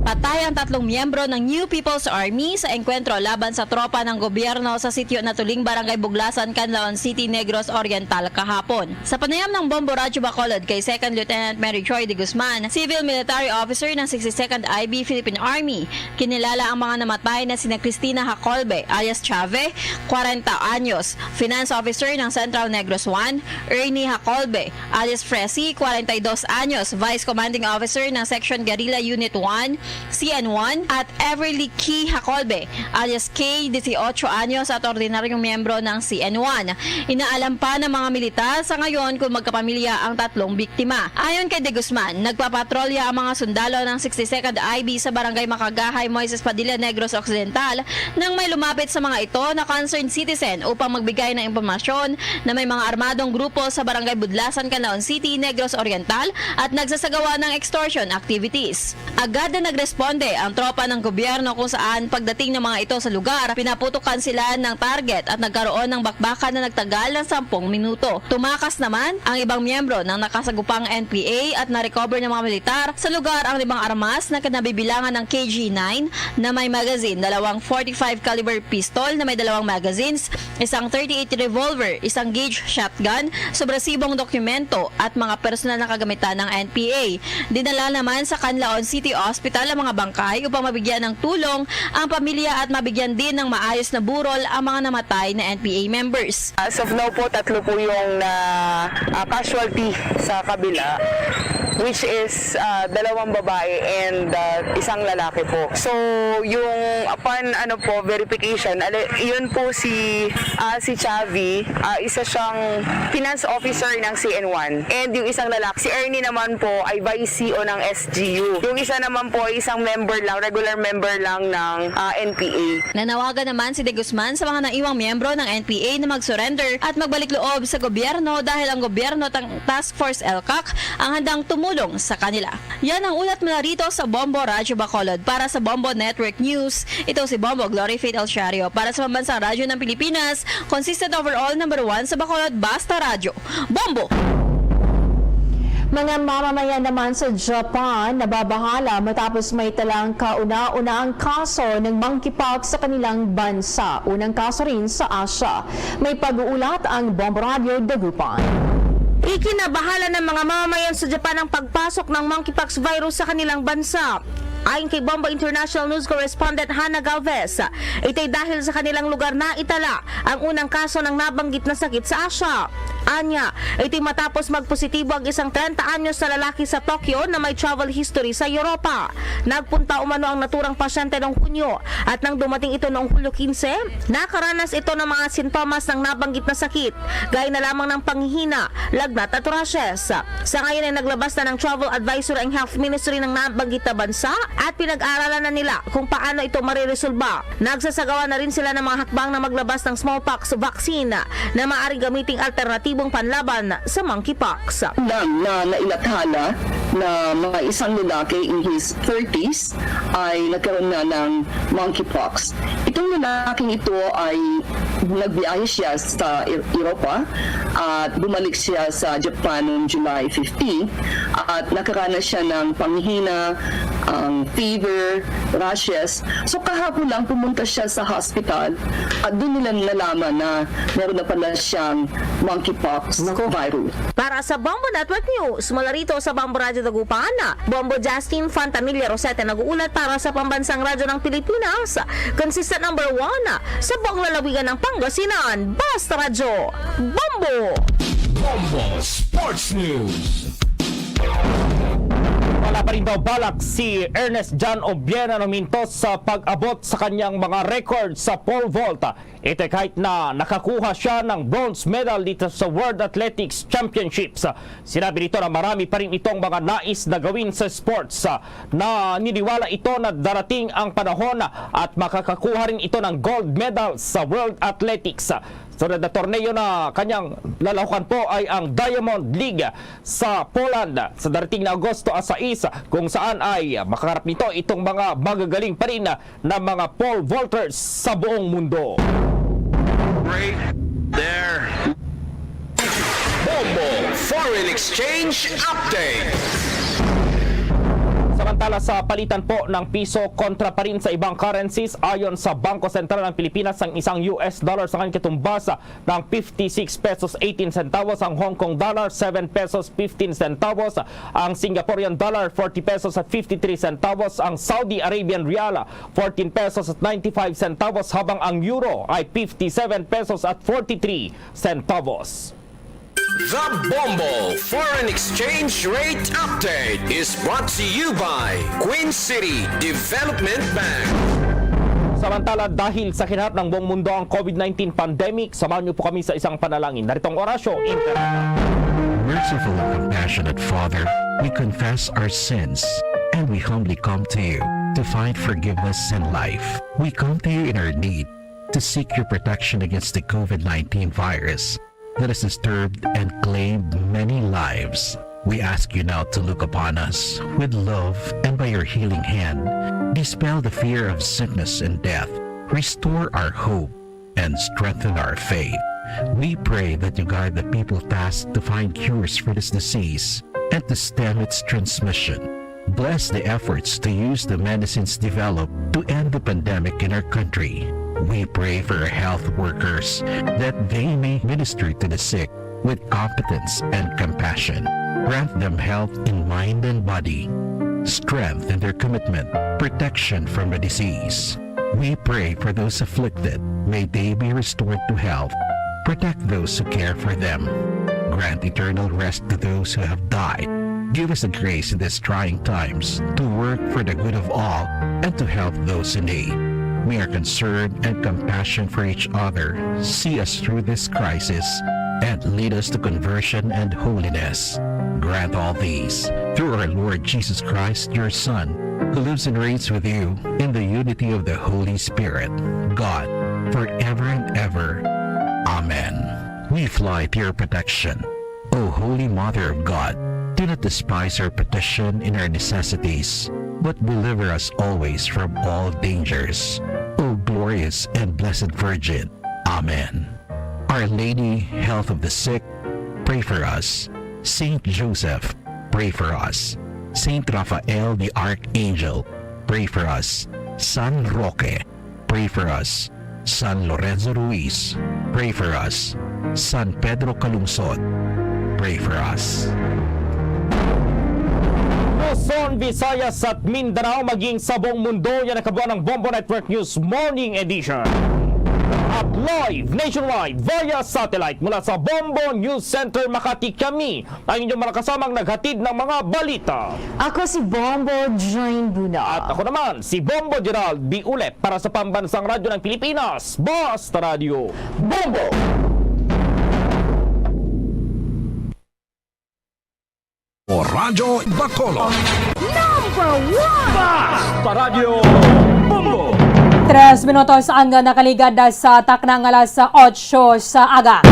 Patay ang tatlong miyembro ng New People's Army sa engkwentro laban sa tropa ng gobyerno sa sitio Natuling, Barangay Buglasan, Canlaon City, Negros Oriental kahapon. Sa panayam ng Bombo Radyo Bacolod kay Second Lieutenant Mary Joy de Guzman, Civil Military Officer ng sixty-second I B Philippine Army, kinilala ang mga namatay na sina Cristina Hacolbe alias Chave, kwarenta anyos, Finance Officer ng Central Negros One, Ernie Hacolbe alias Fresi, kwarenta y dos anyos, Vice Commanding Officer ng Section Guerrilla Unit One, C N One, at Everly Key Hacolbe alias Kay, dieciocho anyos at ordinaryong miyembro ng C N One. Inaalam pa ng mga militar sa ngayon kung magkapamilya ang tatlong biktima. Ayon kay De Guzman, nagpapatrolya ang mga sundalo ng sixty-second I B sa Barangay Makagahay, Moises Padilla, Negros Occidental nang may lumapit sa mga ito na concerned citizen upang magbigay ng impormasyon na may mga armadong grupo sa Barangay Budlasan, Canlaon City, Negros Oriental at nagsasagawa ng extortion activities. Agad na nagresponde ang tropa ng gobyerno kung saan pagdating ng mga ito sa lugar, pinaputukan sila ng target at nagkaroon ng bakbakan na nagtagal ng sampung minuto. Tumakas naman ang ibang miyembro ng nakasagupang N P A at na-recover ng mga militar sa lugar ang limang armas na kinabibilangan ng K G nine na may magazine, dalawang forty-five caliber pistol na may dalawang magazines, isang thirty-eight revolver, isang gauge shotgun, sobresibong dokumento at mga personal na kagamitan ng N P A. Dinala naman sa Canlaon City Hospital ang mga bangkay upang mabigyan ng tulong ang pamilya at mabigyan din ng maayos na burol ang mga namatay na N P A members. As of now po, tatlo po yung na, ah, casualty sa kabila, which is, ah, dalawang babae and, ah, isang lalaki po. So, yung upon, ano po, verification, ali-, yun po si, ah, si Chavi, ah, isa siyang finance officer ng C N one. And yung isang lalaki, si Ernie naman po ay vice C E O ng S G U. Yung isa naman po ay isang member lang, regular member lang ng, ah, N P A. Nanawagan naman si De Guzman sa mga naiwang miyembro ng N P A na mag-surrender at magbalik loob sa gobyerno dahil ang gobyerno tang Task Force ELCAC ang handang tumulong sa kanila. Yan ang ulat mula rito sa Bombo Radyo Bacolod. Para sa Bombo Network News, ito si Bombo Glory Faith Alciario. Para sa Pambansang Radyo ng Pilipinas, consistent overall number one sa Bacolod, Basta Radyo. Bombo! Mga mamamayan naman sa Japan nababahala matapos may talang kauna-unahang kaso ng monkeypox sa kanilang bansa. Unang kaso rin sa Asia. May pag-uulat ang Bombo Radio Dagupan. Ikinabahala ng mga mamamayan sa Japan ang pagpasok ng monkeypox virus sa kanilang bansa. Ayon kay Bombo International News Correspondent Hannah Galvez, ito'y dahil sa kanilang lugar na itala ang unang kaso ng nabanggit na sakit sa Asia. Anya, ito'y matapos magpositibo ang isang trenta anyos na lalaki sa Tokyo na may travel history sa Europa. Nagpunta umano ang naturang pasyente noong Hunyo at nang dumating ito noong Hulyo quince, nakaranas ito ng mga sintomas ng nabanggit na sakit, gaya na lamang ng panghihina, lagnat at rashes. Sa ngayon ay naglabas na ng travel advisory ang health ministry ng nabanggit na bansa at pinag-aaralan na nila kung paano ito mariresolba. Nagsasagawa na rin sila ng mga hakbang na maglabas ng smallpox vaccine na maaaring gamiting alternatibong panlaban sa monkeypox. Lang na nailathala na may isang lalaki in his thirties ay nagkaroon na ng monkeypox. Itong lalaking ito ay nagbiyahe siya sa E-, Europa at bumalik siya sa Japan noong July fifteen at nakaranas siya ng panghina, ang fever, rashes. So kahapon lang pumunta siya sa hospital at doon nila nalaman na meron na pala siyang monkeypox Nako. virus. Para sa Bombo Network News, mula rito sa Bombo Radyo Dagupan, Bombo Justin Fantamilla Rosete nag-uulat para sa Pambansang Radyo ng Pilipinas, consistent number one sa buong lalawigan ng Pangasinan. Basta Radyo, Bombo! Bombo Sports News. Wala pa rin daw balak si Ernest John Obiena Nomintos sa pag-abot sa kanyang mga record sa pole vault. Ito kahit na nakakuha siya ng bronze medal dito sa World Athletics Championships. Sinabi nito na marami pa rin itong mga nais na gawin sa sports. Naniniwala ito na darating ang panahon at makakakuha rin ito ng gold medal sa World Athletics. Sunod na torneo na kanyang lalahukan po ay ang Diamond League sa Poland sa darating na Agosto sais, kung saan ay makaharap nito itong mga magagaling pa rin na mga pole vaulters sa buong mundo. Right there. Bombo Foreign Exchange Update. Samantala, sa palitan po ng piso kontra pa rin sa ibang currencies, ayon sa Bangko Sentral ng Pilipinas, ang isang U S dollar sa kanyang katumbas ng fifty-six pesos eighteen centavos, ang Hong Kong dollar, seven pesos fifteen centavos, ang Singaporean dollar, forty pesos at fifty-three centavos, ang Saudi Arabian rial, fourteen pesos at ninety-five centavos, habang ang euro ay fifty-seven pesos at forty-three centavos. The Bombo Foreign Exchange Rate Update is brought to you by Queen City Development Bank. Samantala, dahil sa kinaharap ng buong mundo ang COVID nineteen pandemic, samahan niyo po kami sa isang panalangin. Narito ang Orasyo Interna. Merciful and compassionate Father, we confess our sins and we humbly come to you to find forgiveness and life. We come to you in our need to seek your protection against the COVID nineteen virus that has disturbed and claimed many lives. We ask you now to look upon us with love and by your healing hand, dispel the fear of sickness and death, restore our hope, and strengthen our faith. We pray that you guide the people tasked to find cures for this disease and to stem its transmission. Bless the efforts to use the medicines developed to end the pandemic in our country. We pray for our health workers that they may minister to the sick with competence and compassion. Grant them health in mind and body, strength in their commitment, protection from the disease. We pray for those afflicted. May they be restored to health. Protect those who care for them. Grant eternal rest to those who have died. Give us the grace in these trying times to work for the good of all and to help those in need. May our concern and compassion for each other see us through this crisis and lead us to conversion and holiness. Grant all these through our Lord Jesus Christ, your Son, who lives and reigns with you in the unity of the Holy Spirit, God, forever and ever. Amen. We fly to your protection, O Holy Mother of God. Do not despise our petition in our necessities, but deliver us always from all dangers, O glorious and blessed Virgin. Amen. Our Lady, Health of the Sick, pray for us. Saint Joseph, pray for us. Saint Raphael the Archangel, pray for us. San Roque, pray for us. San Lorenzo Ruiz, pray for us. San Pedro Calungsod, pray for us. Luzon, Visayas at Mindanao, maging sa buong mundo, yan ang kabuuan ng Bombo Network News Morning Edition. At live nationwide via satellite mula sa Bombo News Center Makati, kami ang inyong mga kasamang naghatid ng mga balita. Ako si Bombo Join Buna. At ako naman, si Bombo Gerald Diulet para sa Pambansang Radyo ng Pilipinas, Basta Radyo Bombo! O Radyo Bacolod. Number one! Basta Radyo Bombo! Tres minutos ang nakaligad sa taknang alas otso sa aga.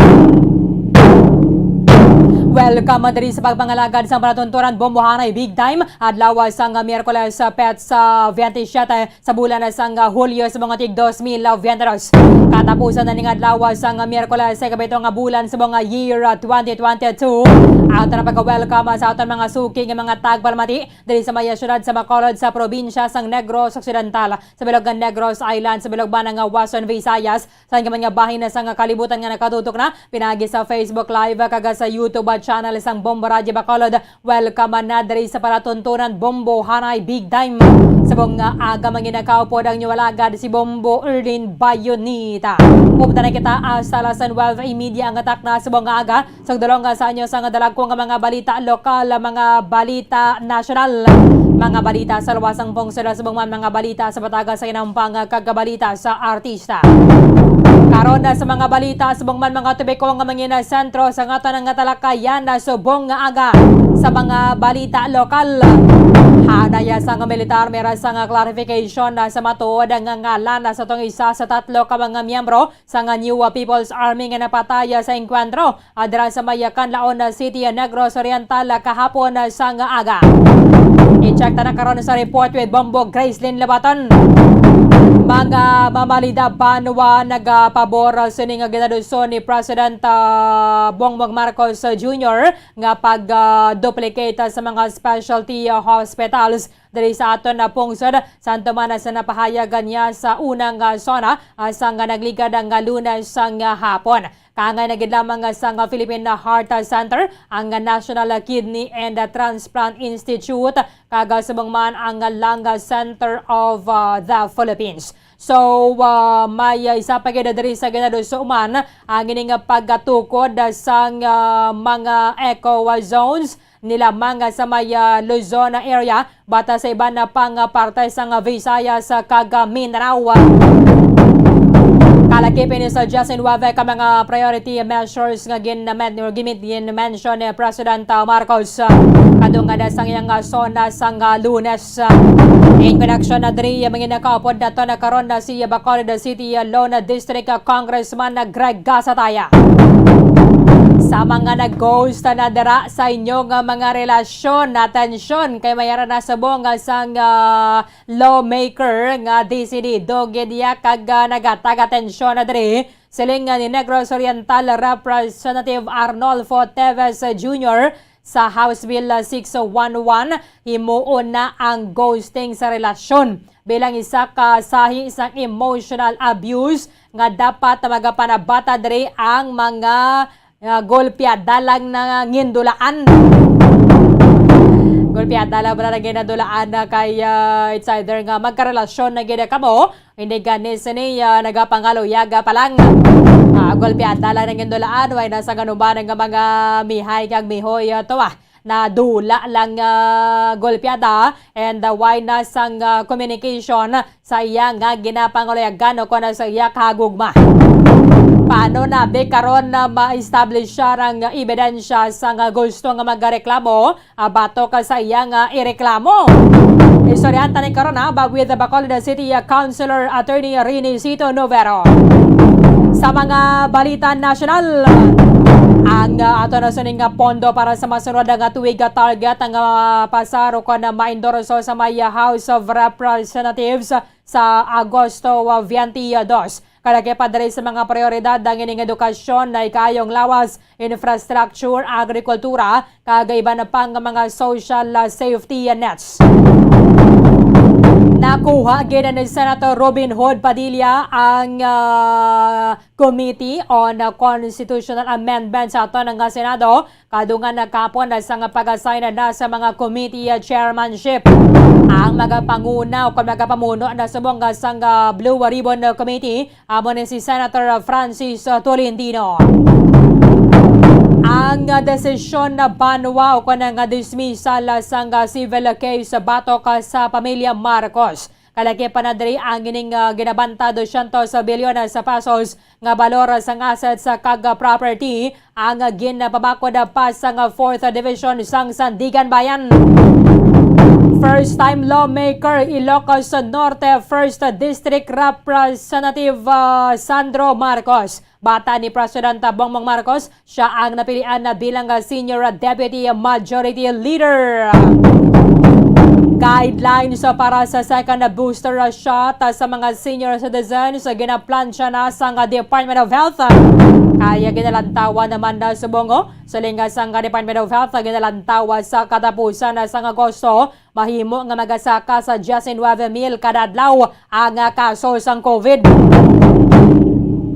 Welcome diri sa pagpangalagad sa palatuntunan Bombo Hanay Big Time, adlaw sang Miyerkules, petsa twenty-seven sa bulan sang Hulyo sa mga tig dos mil veintitrés. Katapusan na ning adlaw sang Miyerkules sa ikapito nga bulan sa mga year twenty twenty-two. Ato na pagka-welcome sa aton mga suki nga mga tagpalamati diri sa may siyudad sa Bacolod sa probinsya sang Negros Occidental, sa bilog nga Negros Island, sa bilog man nga Western Visayas, sa iban nga bahin na sang kalibutan nga nakatutok na pinagi sa Facebook Live kag sa YouTube channel sang Bombo Radyo Bacolod. Welcome na diri sa palatuntunan Bombo Hanay Big Time. Sa buong nga aga, manginakaupod ang inyong alagad, si Bombo Erlin Bayonita. Upod na kita hasta alas nuwebe y media ang takna sa buong nga aga. Sugdulong sa inyo sang dalagko nga mga balita lokal, mga balita nasyonal, mga balita sa luwas sang pungsod, sa buong man mga balita sa bataga sa inampang, kag balita sa artista. Karon na sa mga balita, subong man mga tubiko nga manginasentro sa aton nga talakayan na subong nga aga sa mga balita lokal. Hanaya sang militar, may ra sang clarification na sa matuod nga ngalan na sa tong isa sa tatlo ka mga miyembro sang New People's Army nga napatay sa engkwentro, ah, dira sa may Canlaon City, Negros Oriental, kahapon, ah, sang aga. I-check ta na karon sa report with Bombo Gracelyn Labaton. Mga mamalida banwa nagapabor sini nga ginaduson ni President, ah, Bongbong Marcos Junior nga pag, ah, duplicate sa mga specialty, ah, hospitals diri sa aton nga pungsod, samtang man sa napahayag niya sa unang, ah, SONA, ah, sang nagligad nga Lunes sang, ah, hapon. Kaangay na gid lamang sang Philippine Heart Center, ang National Kidney and Transplant Institute, kag subong man ang Lung Center of, uh, the Philippines. So, uh, may isa pa gid diri sa ginaduso man ang ining pagkatukod sang, uh, mga eco zones nila mga sa may, ah, Luzon area, bata sa iban na pang, ah, parte sang, ah, Visayas, ah, kag, ah, Mindanao. Kalakip ini sa diyes nuwebe ka mga priority measures nga gin-, men-, or gimit-, gin-mention ni President, ah, Marcos, ah, kadungad sang iyang, ah, SONA sang, ah, Lunes. In connection na diri, ah, mga nakaupod naton karon na si Bacolod City, ah, Lone District, ah, Congressman, ah, Greg Gasataya. Sa mga nag-ghost na dira sa inyo nga mga relasyon, atensyon kay may ara na subong sang, ah, lawmaker nga desidido gid iya kag, ah, nagatag atensyon na diri. Siling nga ni Negros Oriental Representative Arnolfo Teves Junior, sa House Bill, ah, six one one, himuon na ang ghosting sa relasyon bilang isa ka sahi sang emotional abuse nga dapat magapanabata diri ang mga, ah, golpeada lang na gindulaan. Golpeada lang ba na gindulaan na kay, ah, it's either nga magkarelasyon na gid kamo, hindi gani sini, ah, nagapangaluyaga pa lang. Ah, golpeada lang na gindulaan, way na sang anuman nga mga mihay kag mihoy, ah, to, ah. Nadula lang, ah, golpeada, and, ah, way na sang, ah, communication sa iya nga ginapangaluyagan o kon sa iya kahagugma. Paano na bi karon na ma-establish siya ang ebidensya sang gusto nga magreklamo, ah, batok sa iya nga ireklamo? Istoryahan ta ni karon, ah, ba with the Bacolod City, ah, Councilor Attorney Renisito Novero. Sa mga balita nasyonal, ang, ah, ato na sining nga pondo para sa masunod nga tuig nga target nga pasar o kon maendorso sa may House of Representatives sa Agosto twenty-two. Kalaki pa diri sa mga prioridad ang ining edukasyon na ikayong lawas, infrastructure, agrikultura, kag iban pa nga mga social, ah, safety nets. Nakuha gid ni Senator Robin Hood Padilla ang, ah, Committee on Constitutional Amendments sa aton nga Senado, kadungan na kapon na sang pag-assign na sa mga committee chairmanship. Ang magapanguna o kung magapamuno na subong nga sang, ah, Blue Ribbon Committee, amo ni si Senator Francis Tolentino. Ang, ah, desisyon na banwa o kung nga dismissal, ah, sang, ah, civil case batok, ah, sa pamilya Marcos. Kalaki pa na diri ang ining, ah, ginabanta dosyentos bilyon sa pesos nga balor sang assets, ah, kag, ah, property ang, ah, ginapabakod, ah, pa sang, ah, Fourth Division sang Sandiganbayan. First time lawmaker, Ilocos Norte First District Representative, ah, Sandro Marcos. Bata ni President Bongbong Marcos, siya ang napilian na bilang, ah, Senior Deputy Majority Leader. Guidelines para sa second booster shot, ah, sa mga senior citizens, ah, ginaplansya na sang, ah, Department of Health. Kaya ginalantawan naman na subong, oh, siling sang, ah, Department of Health, ah, ginalantawa sa katapusan na sang Agosto, mahimo nga magasaka sa diyes nuwebe mil kada adlaw ang, ah, kaso sang COVID.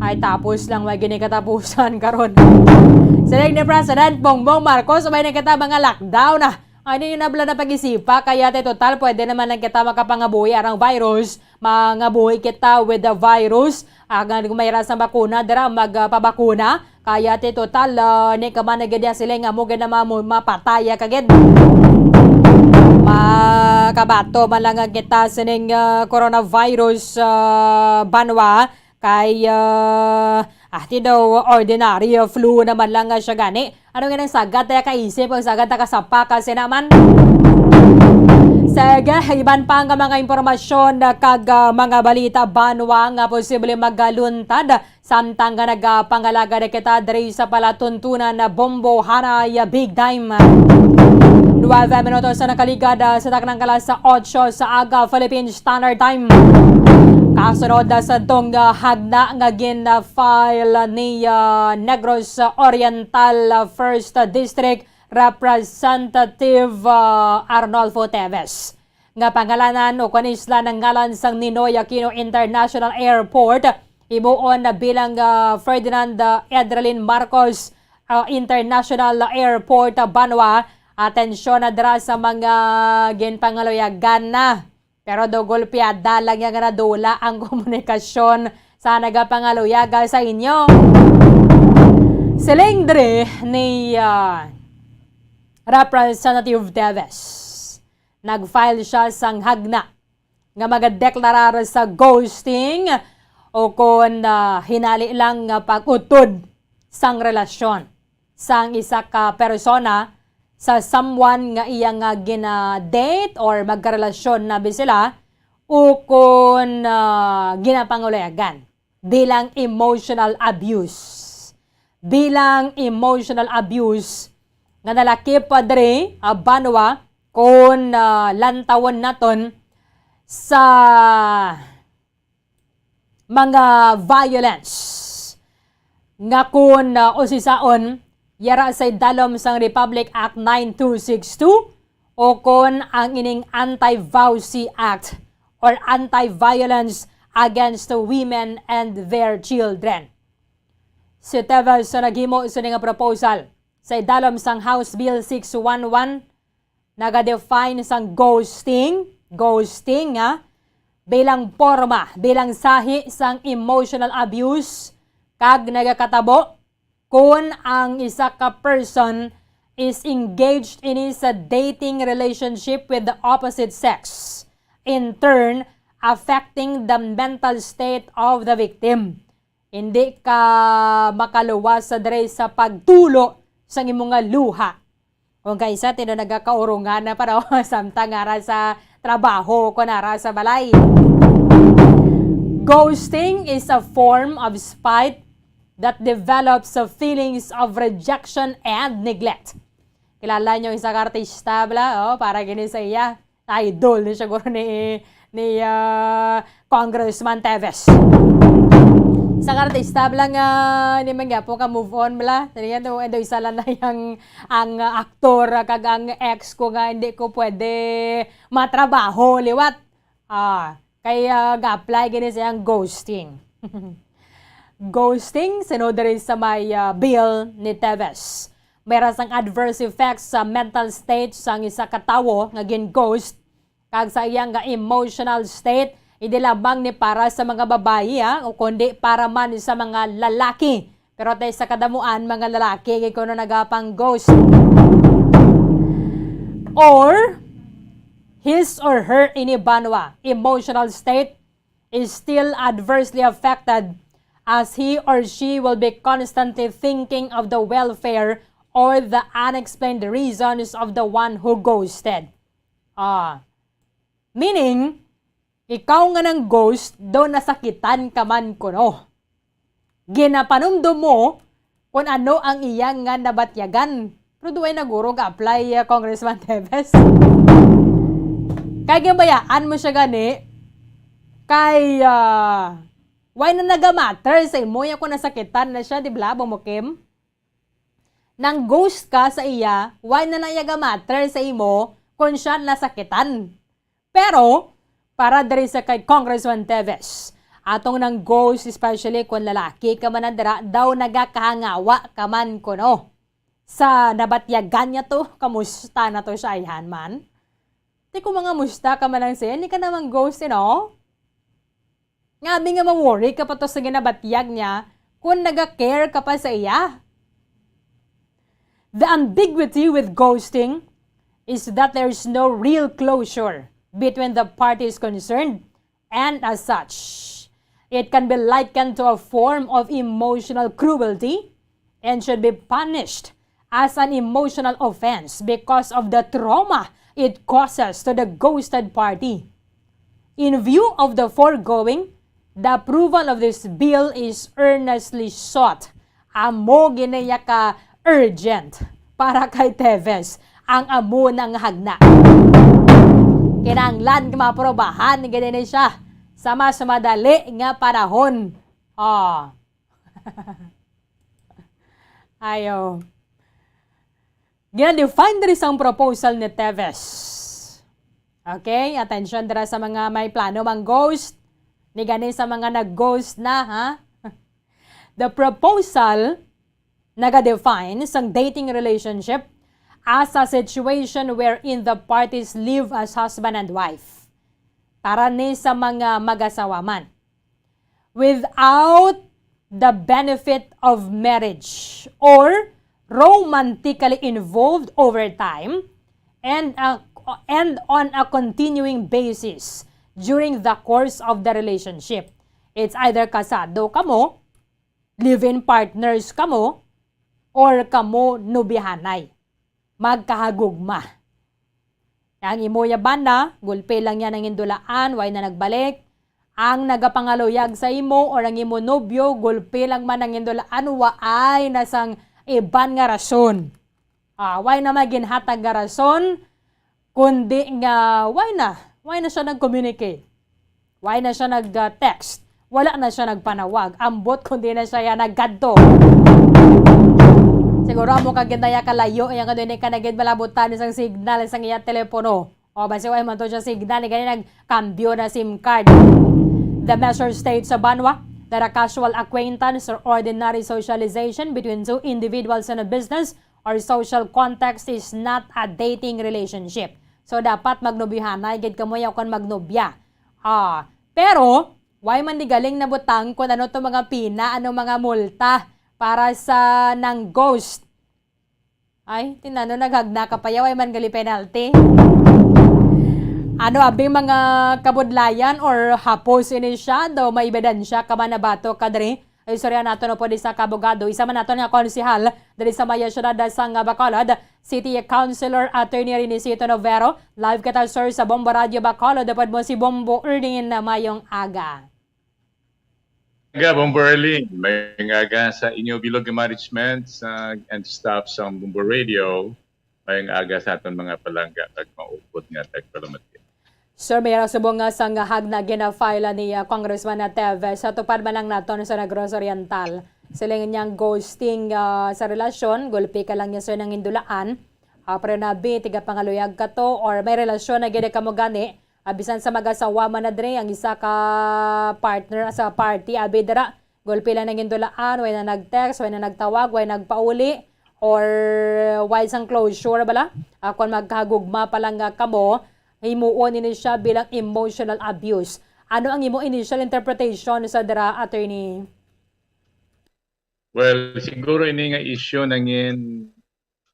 Ay, tapos lang, may gini katapusan karon. Siling ni President Bongbong Marcos, may na kita mga lockdown, ah. Ay, ninyo na bala na pag-isipa, kaya te total, pwede naman lang kita makapangabuhi arang virus. Mangabuhi kita with the virus. Ah, nga kung may rasa bakuna, dira, magpabakuna. Kaya ti total, ah, ni ka man na gid ya sila nga mo gid na mamu-, mapataya ka gid. Makabato man lang nga kita sining, ah, coronavirus, ah, banwa. Kay, ah, ah, ti daw ordinary, ah, flu naman lang nga siya gani. Ano nga nang sagad tayo kaisip, ang sagad ta kasapa ka sinaman? Sige, iban pa nga mga impormasyon, ah, kag, ah, mga balita banwa nga posible magaluntad. Samtang nga nagapangalagad kita diri sa palatuntunan na Bombo Hanay Big Time. Nuwebe minutos sa nakaligad, ah, sa taknang kalas sa otso sa aga Philippine Standard Time. Kasunod, ah, sa tong, ah, hagna nga gin-file ni, ah, Negros Oriental, ah, First District Representative, ah, Arnolfo Teves. nga pangalanan o kon isla ng ngalan sang Ninoy Aquino International Airport, himuon na bilang, ah, Ferdinand, ah, Edralin Marcos, ah, International Airport, ah, banwa. Atensyon na dira sa mga ginpangaluyagan na. Pero do golpeada lang yan nga nadula ang komunikasyon sa nagapangaluyaga sa inyo. Siling diri ni, ah, Representative Teves. Nag-file siya sang hagna nga magadeklarar sa ghosting o kon, ah, hinali lang nga pag-utod sang relasyon sang isa ka persona sa someone nga iya nga gina-date or magkarelasyon na bi sila o kon, ah, ginapangulayagan bilang emotional abuse. Bilang emotional abuse nga nalakip pa diri, ah, banwa, kon, ah, lantawon naton sa mga violence nga kon, ah, usisaon yara sa idalom sang Republic Act nine two six two o kon ang ining Anti-VAWC Act or Anti-Violence Against Women and Their Children. Si Teves sa naghimo sini nga proposal sa idalom sang House Bill six one one, naga-define sang ghosting, ghosting, ha, bilang porma, bilang sahi sang emotional abuse, kag nagakatabo kon ang isa ka person is engaged in his, uh, dating relationship with the opposite sex, in turn affecting the mental state of the victim. Hindi ka makaluwas sa diri sa pagtulo sang imo nga luha. Kung kaisa, tino nagakaurungan na para samtang ara sa trabaho o kon ara sa balay. Ghosting is a form of spite that develops feelings of rejection and neglect. Kilala niyo isa ka artista, bla? Oh, para gini sa iya. Idol ni siguro ni, ni, ah, Congressman Teves. Sa kartista lang nga, hindi man gyapon ka move on bala. Dali nga daw, daw isa lang na yang ang, ah, aktor, ah, kag ang ex ko nga hindi ko pwede matrabaho liwat. Ah, kay, ah, ga-apply gini sa iyang ghosting. Ghosting, sino diri sa may, ah, bill ni Teves? May ra sang adverse effects sa mental state sang isa ka tawo nga gin-ghost kag sa iya nga emotional state, hindi lamang ni para sa mga babayi, ha, o kundi para man sa mga lalaki. Pero tay sa kadamuan, mga lalaki, kay kuno nagapang-ghost. Or, his or her ini banwa emotional state is still adversely affected as he or she will be constantly thinking of the welfare or the unexplained reasons of the one who ghosted. Ah, meaning, ikaw nga nang-ghost, daw nasakitan ka man kuno. Ginapanumdom mo kung ano ang iya nga nabatyagan. Pero duway na guro ga-apply, ah, Congressman Teves. Kay ginbayaan mo siya gani, kay, ah, why na nagamatter sa imo ya kung nasakitan na siya, di ba, Bumukim? Nang-ghost ka sa iya, why na lang iya ga-matter sa imo kung siya nasakitan? Pero, para diri sa kay Congressman Teves, atong nang-ghost, especially kung lalaki ka man na dira, daw nagakahangawa ka man kuno. Sa nabatyagan niya to, kamusta na to siya, ayhan man? Di ko mga musta ka man lang siya, hindi ka naman ghost, you know? Nga abi nga ma-worry ka pa to sa ginabatyag niya kung naga-care ka pa sa iya. The ambiguity with ghosting is that there is no real closure between the parties concerned, and as such, it can be likened to a form of emotional cruelty and should be punished as an emotional offense because of the trauma it causes to the ghosted party. In view of the foregoing, the approval of this bill is earnestly sought. Amo gini ya ka urgent para kay Teves ang amo nang hagna. Kinahanglan nga maaprobahan gini ni siya sa mas madali nga panahon. Oh. Ayo. Gina-define diri sang proposal ni Teves. Okay, attention dira sa mga may plano mang-ghost. Ni gani sa mga nag-ghost na, ha? The proposal naga-define sang dating relationship as a situation wherein the parties live as husband and wife. Para ni sa mga mag-asawa man. Without the benefit of marriage or romantically involved over time and, uh, and on a continuing basis during the course of the relationship. It's either kasado kamo, live-in partners kamo, or kamo nubihanay. Magkahagugma. Ang imo ya banda, gulpi lang niya nangindulaan, way na nagbalik. Ang nagapangaluyag sa imo or ang imo nobyo, gulpi lang man nangindulaan, waay na sang iban nga rason. Ah, way na may ginhatag nga rason, kundi nga way na, way na siya nag-communicate. Way na siya nag-text. Wala na siya nagpanawag. Ambot kundi na siya ya nagkadto. Siguro amo ka gid na ya kalayo, iya nga doon ka na gid malabutan sang signal sang iya telepono. O, basi way man to siya signal, gani nagkambyo na SIM card. The measure states sa banwa that a casual acquaintance or ordinary socialization between two individuals in a business or social context is not a dating relationship. So, dapat magnobyohanay gid kamo ya kon magnobya. Ah, pero, way man di galing nabutang kung ano to mga pina, ano mga multa para sa nang-ghost. Ay, tinano naghagna ka pa ya, way man gali penalty. Ano abi mga kabudlayan or hapos ini siya, daw may ebidensya ka man nabato ka diri? Istorya nato no pwede sa kabogado, isa man nato nga konsehal diri sa maya siyudad sang Bacolod, City Councilor Attorney Renisito Novero. Live kita, sir, sa Bombo Radio Bacolod. Dapat mo si Bombo Erlin na mayong aga. Aga, Bombo Erlin. Mayong aga sa inyo bilog nga management sa, and staff sa Bombo Radio. Mayong aga sa aton mga palangga kag maupod nga tagpalamati. Sir, may ra subong nga sang hagna gina-file ni, ah, Congressman Teves sa tupad man lang naton sa Negros Oriental. Siling niya ang ghosting, ah, sa relasyon, gulpi ka lang niya, sir, nang indulaan. Ah, pero nabi, tiga pangaluyag ka to, or may relasyon na gid kamo gani, ah, bisan sa mag-asawa man na diri, ang isa ka partner sa party, abi dira, gulpi lang nang indulaan, way na nag-text, way na nagtawag, way nagpauli, or way sang closure bala. Ah, kung magkagugma pa lang nga kamo, himuon ini siya bilang emotional abuse. Ano ang imo initial interpretation sa dira, attorney? Well, siguro ini nga issue nangin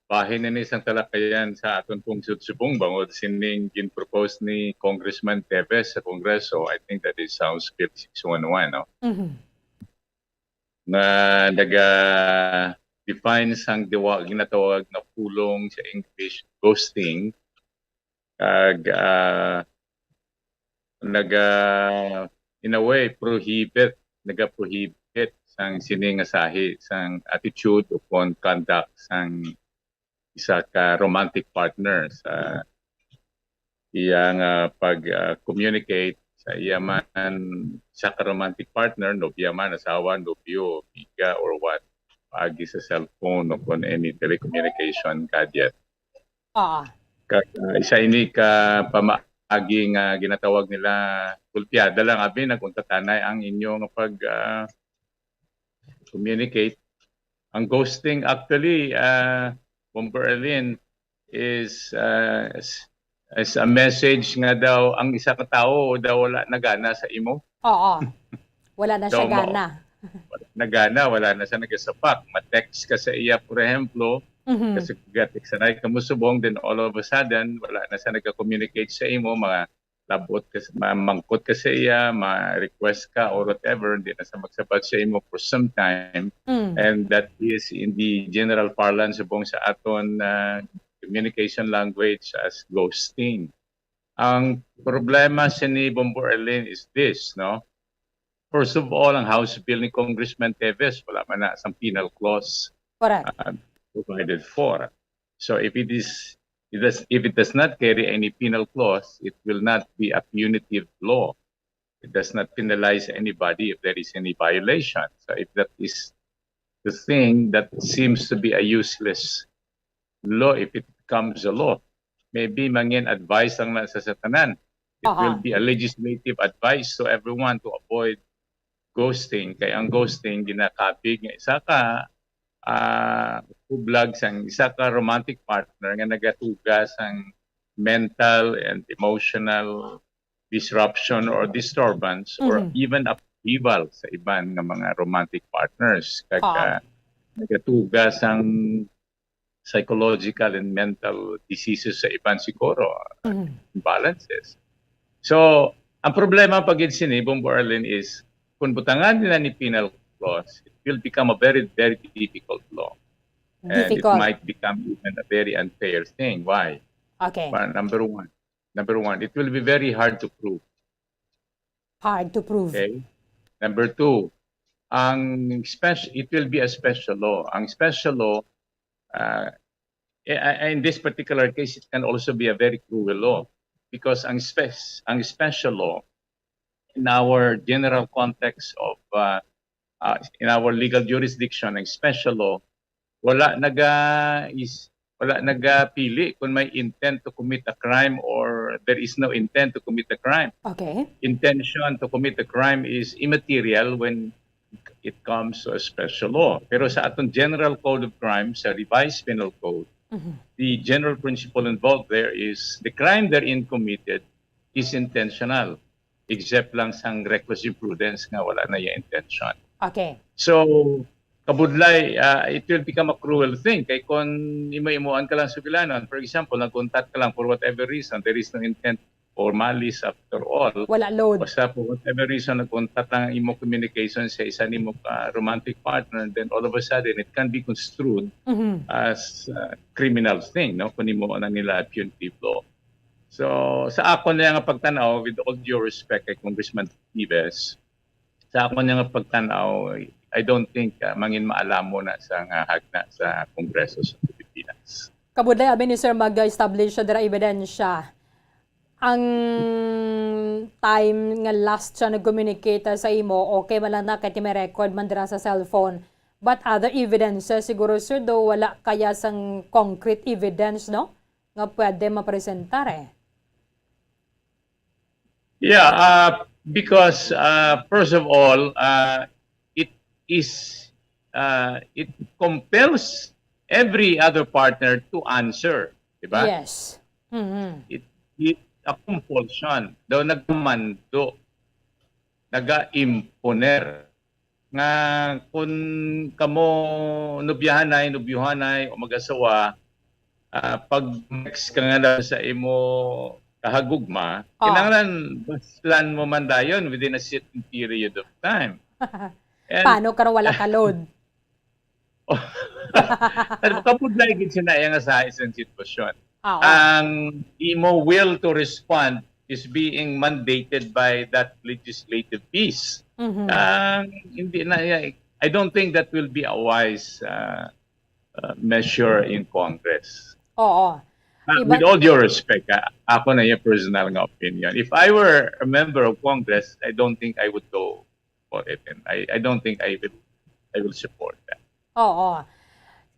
bahin na ni sang talakayan sa aton pong subong bangod sining gin-propose ni Congressman Teves sa Kongreso. I think that is House Bill six one one, no? Mhm. Nga naga-define sang diwa, ginatawag nga pulong sa English, ghosting, kag, ah, naga, in a way, prohibit, naga-prohibit sang sini nga sahi sang attitude o kon conduct sang isa ka romantic partner sa iya nga pag, ah, communicate sa iya man, isa ka romantic partner, nobya man, asawa, nobyo, amiga, or what, paagi sa cellphone o kon any telecommunication gadget. Ah, Kag, ah, isa ini ka pamaagi nga ginatawag nila gulpiada lang, abi, nag-untat anay ang inyo nga pag, ah, communicate. Ang ghosting, actually, ah, Bomber Arlene, is, ah, is, is a message nga daw ang isa ka tawo daw wala nagana sa imo. Oo. Wala na siya Daw mao. Gana. Nagana, wala na siya nagasapak. Ma-text ka sa iya, por ehemplo, Mhm. kasi gatik sanay ka mo subong, then all of a sudden, wala na siya nagka-communicate sa imo, mga labot ka, mamangkot ka sa iya, ma-request ka or whatever, hindi na siya magsabat sa imo for some time. Mm. And that is in the general parlance subong sa aton, ah, communication language as ghosting. Ang problema sini, Bombo Erlin, is this, no? First of all, ang House Bill ni Congressman Teves, wala man na sang penal clause Correct. uh, provided for. So if it is, it does, if it does not carry any penal clause, it will not be a punitive law. It does not penalize anybody if there is any violation. So if that is the thing, that seems to be a useless law if it becomes a law. Maybe mangin advice lang na sa, sa tanan. It Aha. will be a legislative advice to everyone to avoid ghosting. Kay ang ghosting ginakabig nga isa ka, ah, kublag sang isa ka romantic partner nga nagatuga sang mental and emotional disruption or disturbance or Mhm. even upheaval sa iban nga mga romantic partners. Kag, Ah. ah, nagatuga sang psychological and mental diseases sa iban siguro, Mhm. imbalances. So, ang problema pa gid sini, Bombo Arlene, is kung butangan nila ni penal clause, it will become a very, very difficult law. And it Difficult. Might become even a very unfair thing. Why? Okay. Well, number one, number one, it will be very hard to prove. Hard to prove. Okay? Number two, ang special, it will be a special law. Ang special law, uh, i- in this particular case, it can also be a very cruel law because ang, spe- ang special law in our general context of, uh, uh, in our legal jurisdiction, ang special law, wala naga is wala nagapili kung may intent to commit a crime or there is no intent to commit a crime. Okay. Intention to commit a crime is immaterial when it comes to a special law. Pero sa atong General Code of Crimes, sa Revised Penal Code, Mhm. The general principle involved there is the crime therein committed is intentional, except lang sang reckless imprudence nga wala na yung intention. Okay. So, kabudlay, ah, it will become a cruel thing. Kay kung imo-imuan ka lang sugilanon, for example, nag-untat ka lang for whatever reason, there is no intent or malice after all. Wala load. Basta for whatever reason, nag-untat lang ang imo communication sa isa nimo ka romantic partner, and then all of a sudden, it can be construed Mhm. as a criminal thing, no? Kung imo na nila punitive law. So, sa akon niya nga pagtanaw, with all due respect kay Congressman Vives, sa akon niya nga pagtanaw, I don't think, ah, mangin maalamo na sa nga hagna sa Kongreso sa Pilipinas. Kabudlay, abi ni Sir, mag-establish siya dira ebidensya. ang time nga last siya nag-communicate, ah, sa imo, okay man lang na kay may record man dira sa cellphone. But other evidences, siguro, sir, do, wala kaya sang concrete evidence, no? Nga pwede mapresentar, eh. Yeah, uh, because uh, first of all, uh, it is uh, it compels every other partner to answer, di ba? Yes. Mhm. It, it a compulsion. Daw nagmando, naga-imponer nga kung kamo nubyahanay, nubyuhanay o mag-asawa, ah, pag next ka nga na sa imo kahagugma, Oh. kinahanglan baslan mo man dayon within a certain period of time. And Paano karon wala ka load? Ano, kabudlay gid siya na iya nga sa isang sitwasyon. Oo. Ang imo will to respond is being mandated by that legislative piece. Mhm. Ang hindi na, I don't think that will be a wise uh, uh, measure in Congress. Oo. Uh, Iba- with all due respect, uh, ako na yung personal nga opinion. If I were a member of Congress, I don't think I would go for it. And I, I don't think I will I will support that. Oo.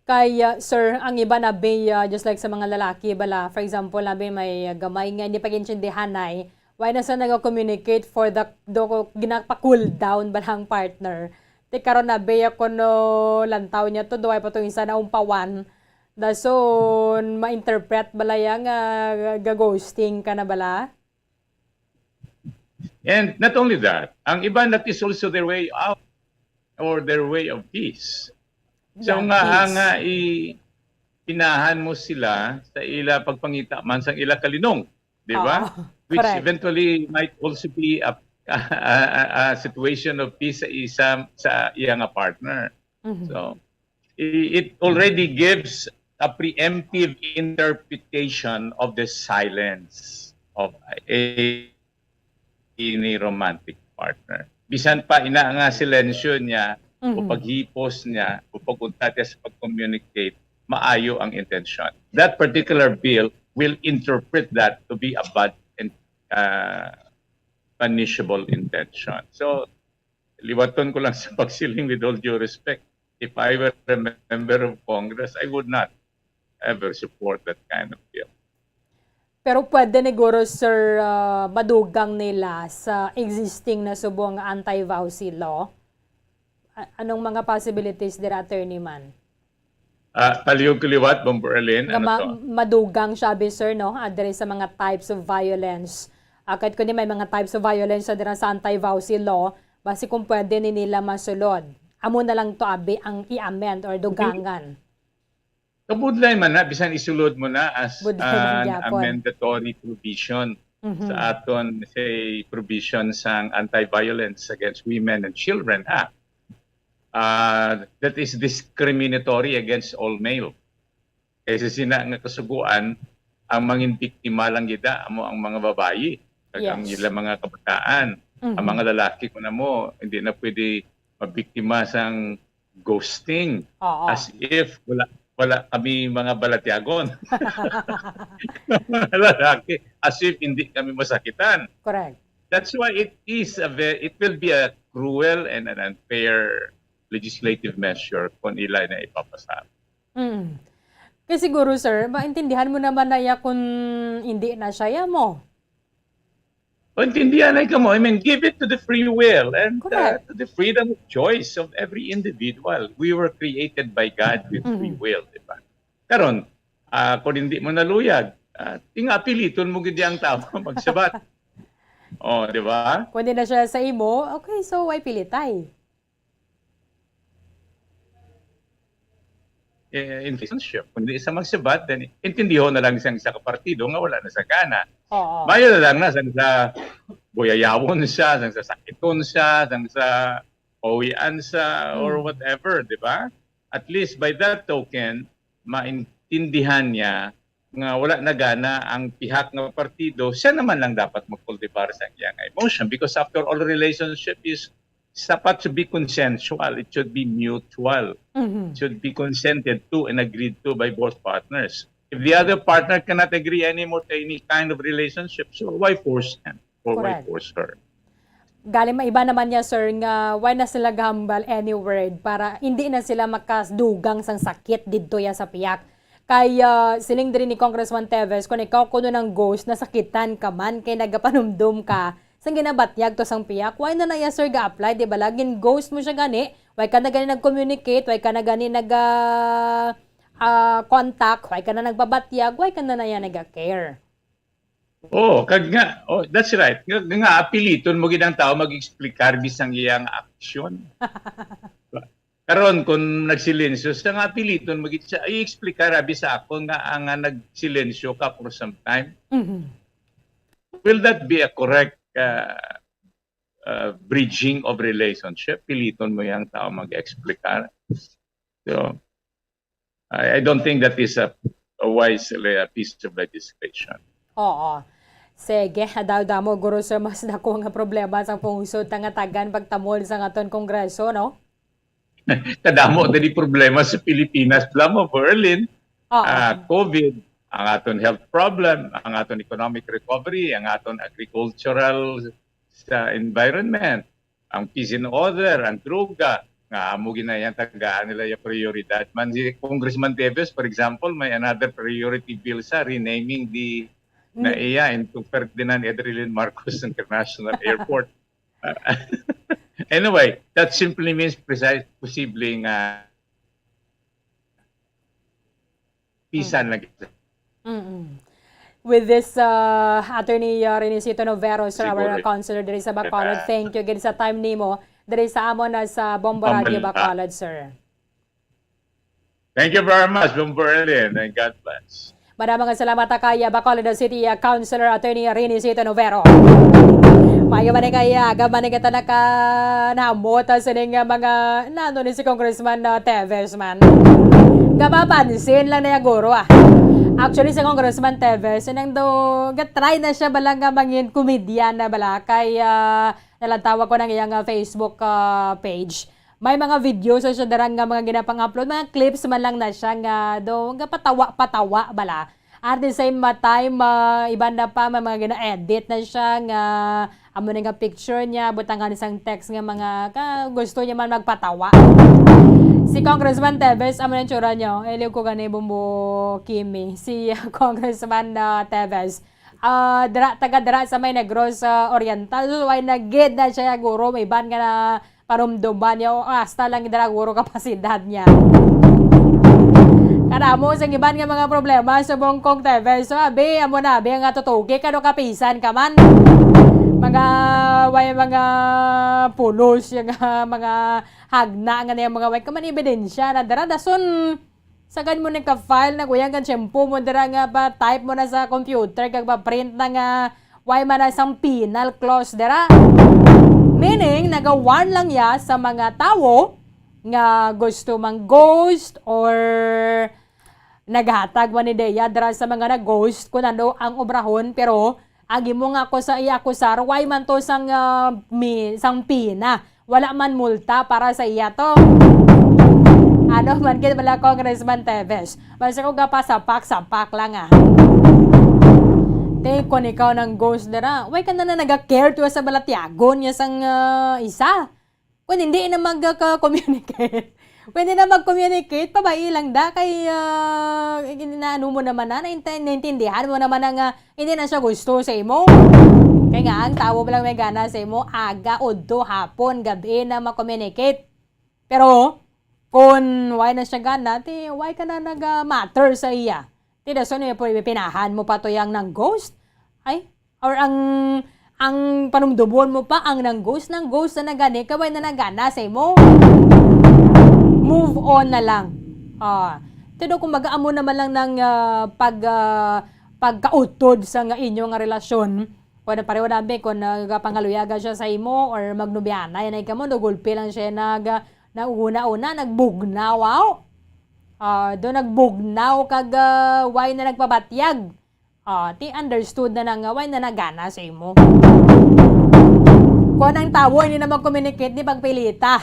Kay, uh, sir, ang iba na be, uh, just like sa mga lalaki bala, for example, na be may, uh, gamay nga hindi pag-intindihanay, why na sa nag-communicate for the, do, ginapa-cool down bala ang partner? Ti karon na be, ako no lantaw niya to, duway pa tong isa na umpawan. Dason, ma-interpret bala ya nga ga-ghosting ka na bala? And not only that, ang iba, that is also their way out or their way of peace. So Yeah, nga peace. Nga i inahan mo sila sa ila pagpangita man sang ila kalinong, di ba? Oo, Which correct. Eventually might also be a, a, a, a situation of peace sa isa sa iya nga partner. Mhm. So i- it already gives a preemptive interpretation of the silence of a any romantic partner. Bisan pa ina nga silensyo niya o Mhm. paghipos niya o pag-untat niya sa pag-communicate, maayo ang intensyon. That particular bill will interpret that to be a bad and uh, punishable intention. So, liwaton ko lang sa pagsiling, with all due respect, if I were a member of Congress, I would not ever support that kind of bill. Pero pwede ni guro, sir, ah, madugang nila sa existing na subong nga anti-VAWC law? A- anong mga possibilities dira, attorney man? Ah, palihog ko liwat, Bomber Alin, Nga ano ma- to? Madugang siya, abi, sir, no? Ah, diri sa mga types of violence. Ah, kahit kundi may mga types of violence sa dira sa anti-VAWC law, basi kung pwede ni nila masulod. Amo na lang to, abi, ang i-amend or dugangan. Kabudlay man na, bisan isulod mo na as Budlay man an gyapon. Amendatory provision Mhm. Sa aton, say, provision sang anti-violence against women and children, ha? Ah, that is discriminatory against all male. Kaysa sina nga kasuguan, ang mangin biktima lang gida amo ang mga babayi kag ang Yes. ilang mga kabataan. Ang Mhm. mga lalaki ko na mo, hindi na pwede mabiktima sang ghosting. Oo. As if wala wala kami mga balatyagon. Mga lalaki, as if hindi kami masakitan. Correct. That's why it is a very, it will be a cruel and an unfair legislative measure kung ila na ipapasa. Mm. Kay siguro, sir, maintindihan mo naman na ya kung hindi na siya ya mo. Intindihan ay kamo, I mean, give it to the free will and uh, Correct. To the freedom of choice of every individual. We were created by God with free Mhm. will, di ba? Karon, ah, kung hindi mo naluyag, ah, tinga piliton mo gid ang tao magsabat. Oh, di ba? Kung di na siya sa imo, okay, so why pilitay? Eh, in relationship, kung di sa magsabat, then intindihon na lang sa isa ka partido nga wala na sa gana. Oo. Mayo na lang na sa, sa buyayawon siya, sa sasakiton siya, sa, sa pawian siya, or Hmm. whatever, di ba? At least by that token, maintindihan niya nga wala na gana ang pihak nga partido, siya naman lang dapat magkultibar sa iyang emotion because after all, relationship is dapat to be consensual, it should be mutual, Mhm. should be consented to and agreed to by both partners. If the other partner cannot agree anymore to any kind of relationship, so why force him or why Correct. force her? Galing maiba naman niya, sir, nga why na sila gahambal any word para hindi na sila makadugang sang sakit didto ya sa piyak. Kay, ah, siling diri ni Congressman Teves, kung ikaw kuno nang ghost, nasakitan ka man kay nagapanumdom ka sang ginabatyag to sang piyak. Why na na ya, sir, ga-apply? Di ba, lagin ghost mo siya gani? Why ka na gani nag-communicate? Why ka na gani nag, ah, ah, contact? Why ka na nagbabatyag? Why ka na na ya nag-care? Oh, kag nga, oh, that's right. Nga, nga apiliton mo gid ang tao mag-explicar bisang iyang aksyon. Karon, kung nagsilensyo siya, nga apiliton mo gid siya, i-explicar abi sa akon nga, ah, nga nagsilensyo ka for some time. Mhm. Will that be a correct, uh, uh, bridging of relationship? Piliton mo yang tao mag-explicar. So, I, I don't think that is a, a wise le-, piece of legislation. Oo. Sige, daw damo, guro, sir, mas dako nga problema sang pungsod tangatagan pagtamol sang aton Kongreso, no? Kadamo diri problema sa Pilipinas, alam mo, Berlin, Oo. ah, COVID, ang aton health problem, ang aton economic recovery, ang aton agricultural sa environment, ang peace and order, ang droga, nga amo ginayang tagaan nila yung prioridad. Man si Congressman Teves, for example, may another priority bill sa renaming the Mm. NAIA into Ferdinand Edralin Marcos International Airport. Uh, anyway, that simply means precise, posible nga pisan Mm. lang. Mm-mm. With this, uh, Attorney, uh, Renisito Novero, sir, our Siguro. Counselor diri sa Bacolod, Diba? thank you gid sa time nimo diri sa amon na sa Bombo Ang Radio bala- Bacolod, sir. Thank you very much, Bombo Berlin, and God bless. Madamo nga salamat kay, uh, Bacolod City, uh, Councilor Attorney Renisito Novero. Maayo man ni kay, uh, aga man ni kita naka-, naamot, uh, sining, uh, mga nano ni si Congressman, uh, Teves man. Kapapansin lang na ya, guro, ah. Actually, si Congressman Teves, nang do, gatry na siya bala nga mangin comedian na bala kay, ah, nalantawa ko ng iyang, ah, Facebook, ah, page. May mga videos sa siya darang nga mga ginapang-upload, mga clips man lang na siya nga do, nga patawa-patawa bala. At the same, ah, time, ah, iban na pa, may mga gina-edit na siya nga amo na nga picture niya, butangan isang text nga mga ka, gusto niya man magpatawa. Si Congressman Teves, amo na yung tsura niya. Eliw ko gani, Bumbo Kimi. Si Congressman, ah, Teves, ah, dira, taga dira sa may Negros, ah, Oriental. So, why na gid na siya, guro, may iban nga na panumduman niya o hasta lang dira, guro, kapasidad niya. Kadamo sa iban nga mga problema sa Bongkong Teves. So, abi, amo na, abi, nga tutuki, kano kapisan ka man. Mga, way, mga pulos, yung, ah, mga hagna, nga na yung mga way, ka man ebidensya na dira, dason, sagad mo ni ka-file, naguyang kan tiyempo mo dira nga pa-type mo na sa computer, kag pa-print na nga, way man na sang penal clause dira. Meaning, nagawarn lang ya sa mga tawo nga gusto mang ghost or naghatag man ni Dea dira sa mga nag-ghost kung ano ang obrahon, pero agi mo nga ako sa iya akusar, way man to sang, ah, mi-, sang pina. Wala man multa para sa iya to. Ano man gid bala, Congressman Teves? Basta ko gapasapak-sapak lang, ah. Te, kung ikaw nang ghost dira, way ka na, na naga-care to sa balatyagon niya sang, ah, isa. Kung hindi na magka-communicate, pwede na mag-communicate, pabai lang da, kay, ah, inaano mo naman na, nainti-, naintindihan mo naman na nga hindi na siya gusto sa imo. Kay nga, ang tawo lang may gana sa imo, aga, udto, hapon, gabi na mag-communicate. Pero, kung why na siya gana, ti, why ka na nag-, ah, matter sa iya? Ti, dason, eh, pwede pinahan mo pa to yang nang ghost? Ay, or ang, ang panumdumon mo pa, ang nang ghost, nang ghost na nagani, kaway na nagana sa imo. Move on na lang. Ah, ti do, kumbaga, amo naman lang nang, ah, pag, ah, pagkautod sa nga inyo nga relasyon. Kung ano, pareho namin, kung nagapangaluyagan siya sa imo or magnubyana, yan ay kamo, do gulpi lang siya nag-, nauna-una, nagbugnaw, aw. Ah, do nagbugnaw kag, ah, why na nagpabatyag. Ah, ti understood na na nga, why na nagana sa imo. Kung ang tawo hindi na mag-communicate, di pagpilita.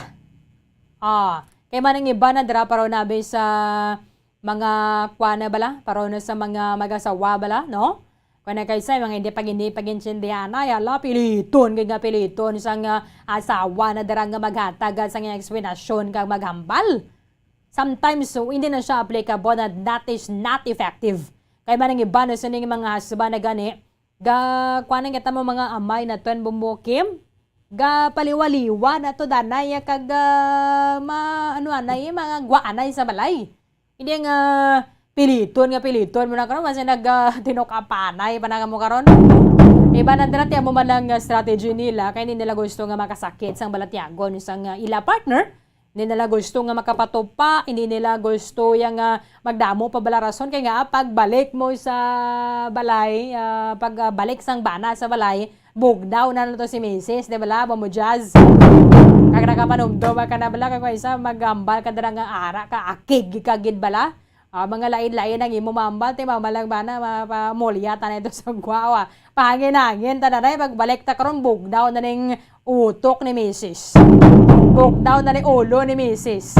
Ah, kay man ang iba na dira pa raw nabi sa, mga kuan na bala, paron sa mga mag-asawa bala, no? Kung na kaysa, mga hindi pag-, hindi pag-intindihan, ay, ala, piliton, gid nga piliton, sang, ah, asawa na dira nga maghatag, ah, sang eksplanasyon kag maghambal. Sometimes, so, hindi na siya applicable, and that is not effective. Kay man ang iba na sining mga husband na gani, ga, kuan ang kita mo mga amay na tun bumbukim, ga paliwaliwa na to danay, kag, ah, ma-, ano anay, mga gwa anay sa balay. Hindi nga piliton nga piliton mo na karon, mas nag, ah, tinukapanay pa na mo karon. Iba na dira ti amo man lang nga strategy nila, kay hindi nila gusto nga makasakit sang balatyagon sang, ah, ila partner. Hindi nila gusto nga makapatupa, hindi nila gusto yang, ah, magdamo pa bala rason. Kay nga, ah, pagbalik mo sa balay, ah, pag, ah, balik sang bana sa balay, bugnaw na nato si misis, di bala? Amo mo, Jazz. Kag nakapanumdom ka na bala, kag kung isa, maghambal ka dira nga ara ka, akig ka gid bala. Ah, mga lain-lain ang imo mambal, ti mama lang bana, ma-, pa-, mulyat na ito sa gwawa. Pahangin-hangin, tanan ay, pagbalik ta karon, bugnaw na ning utok ni misis. Bugnaw na ning ulo ni misis.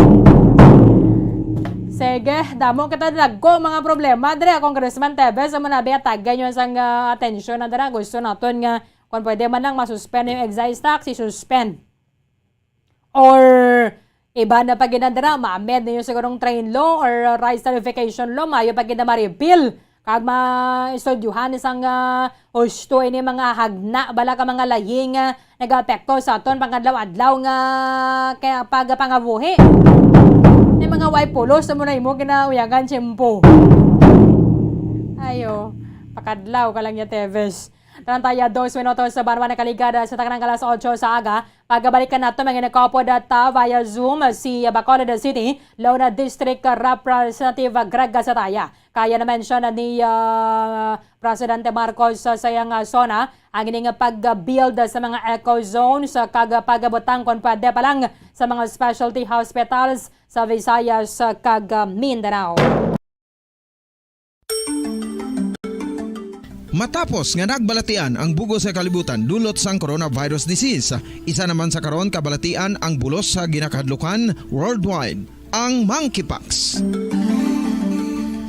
Sige, damo kita dagko mga problema. Dre, Congressman Tevez, amo na biya tagay nyo sang, ah, atensyon na dira. Gusto naton nga, kung pwede man lang, masuspend yung excise tax, i-suspend. Or, iba na pa gid na dira, ma-amend ninyo sigurong train law or rice tariffication law, maayo pa gid na ma-repeal. Kag ma-, maestudyohan sang, ah, husto ini mga hagna, bala ka mga layi nga nag-aapekto sa aton pang-adlaw-adlaw nga kaya pagpangabuhi. Ni mga way pulos sa muna imo ginauyagan tiyempo. Ayo, pakadlaw ka lang ya, Tevez. Tarantaya dos minutos sa banwa na kaligada sa tanang alas otso sa aga. Pagabalikan nato, mga nakapod at, ah, via Zoom, si Bacolod City, Lona District Representative Greg Gasataya. Kaya na-mention ni, ah, Presidente Marcos sa sayang, ah, SONA, ang ining pag-build sa mga eco zones, ah, kag pagabutang kon pwede pa lang sa mga specialty hospitals sa Visayas, ah, kag, ah, Mindanao. Matapos nga nagbalatian ang bug-os nga kalibutan dulot sang coronavirus disease, isa naman sa karon kabalatian ang bulos sa ginakahadlukan worldwide, ang monkeypox.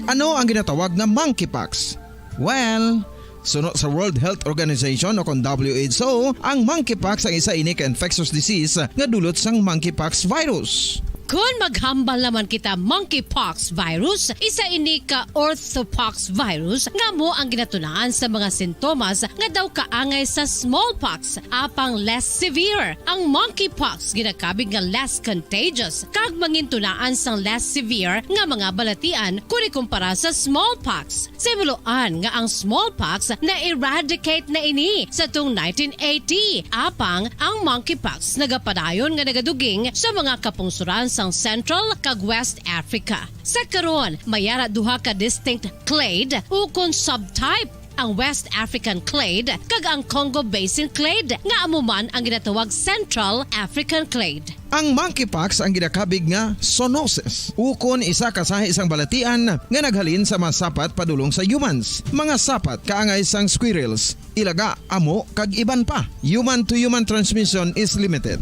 Ano ang ginatawag nga monkeypox? Well, suno sa World Health Organization o kon W H O, ang monkeypox ang isa ini ka infectious disease nga dulot sang monkeypox virus. Kon maghambal naman kita, monkeypox virus, isa ini ka orthopox virus nga amo ang ginatunaan sa mga sintomas nga daw kaangay sa smallpox, apang less severe. Ang monkeypox ginakabig nga less contagious kag mangintunaan sang less severe nga mga balatian kon ikumpara sa smallpox. Sa ibuloan nga ang smallpox na-eradicate na ini sa tung nineteen eighty, apang ang monkeypox nagapadayon nga nagaduging sa mga kapungsoran sang Central kag West Africa. Sa karon, may ara duha ka distinct clade ukon subtype, ang West African clade kag ang Congo Basin clade, nga amo man ang ginatawag Central African clade. Ang monkeypox ang ginakabig nga zoonosis, ukon isa ka sahi sang balatian nga naghalin sa mga sapat padulong sa humans, mga sapat kaangay sang squirrels, ilaga, amo, kag iban pa. Human-to-human transmission is limited.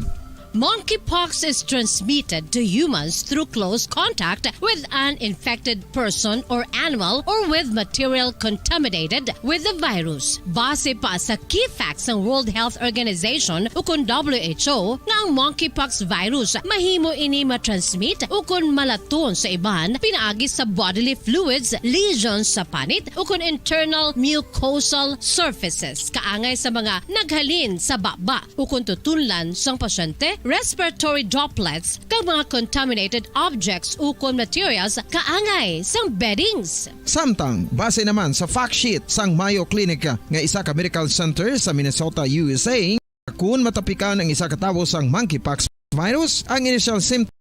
Monkeypox is transmitted to humans through close contact with an infected person or animal or with material contaminated with the virus. Base pa sa key facts sang World Health Organization ukon W H O, nga ang monkeypox virus mahimo ini matransmit ukon malaton sa iban pinaagi sa bodily fluids, lesions sa panit, ukon internal mucosal surfaces, kaangay sa mga naghalin sa baba ukon tutunlan sang pasyente, respiratory droplets, kag mga contaminated objects ukon materials kaangay sang beddings. Samtang, base naman sa fact sheet sang Mayo Clinic nga isa ka medical center sa Minnesota, U S A, kun matapikan ang isa ka tawo sang monkeypox virus, ang initial symptoms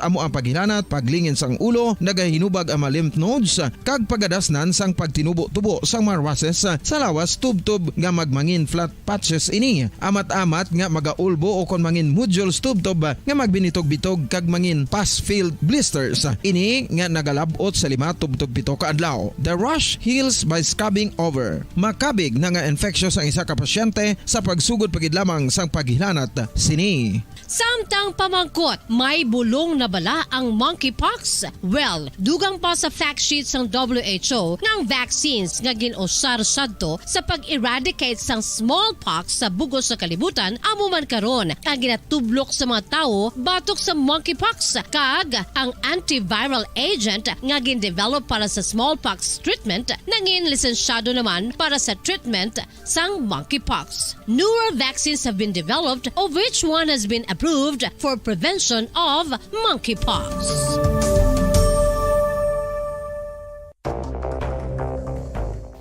amo ang paghilanat, paglingin sang ulo, nagahinubag ang mga lymph nodes, kag pagadasnan sang pagtinubo-tubo sang mga rushes sa lawas tubtob nga magmangin flat patches ini. Amat-amat nga magaulbo o kon mangin nodules tubtob nga magbinitog-bitog kag mangin pus-filled blisters. Ini nga nagalab-ot sa lima tubtob pito ka adlaw. The rash heals by scabbing over. Makabig na nga infectious ang isa ka pasyente sa pagsugod pa gid lamang sang paghilanat sini. Samtang pamangkot, may bulong Kung nabala ang monkeypox? Well, dugang pa sa fact sheet sang W H O nga ang vaccines nga gin-usar sadto sa pag-eradicate sang smallpox sa bug-os nga kalibutan amo man karon ang ginatublok sa mga tawo batok sa monkeypox, kag ang antiviral agent nga gin-develop para sa smallpox treatment nangin lisensyado naman para sa treatment sang monkeypox. Newer vaccines have been developed, of which one has been approved for prevention of monkeypox.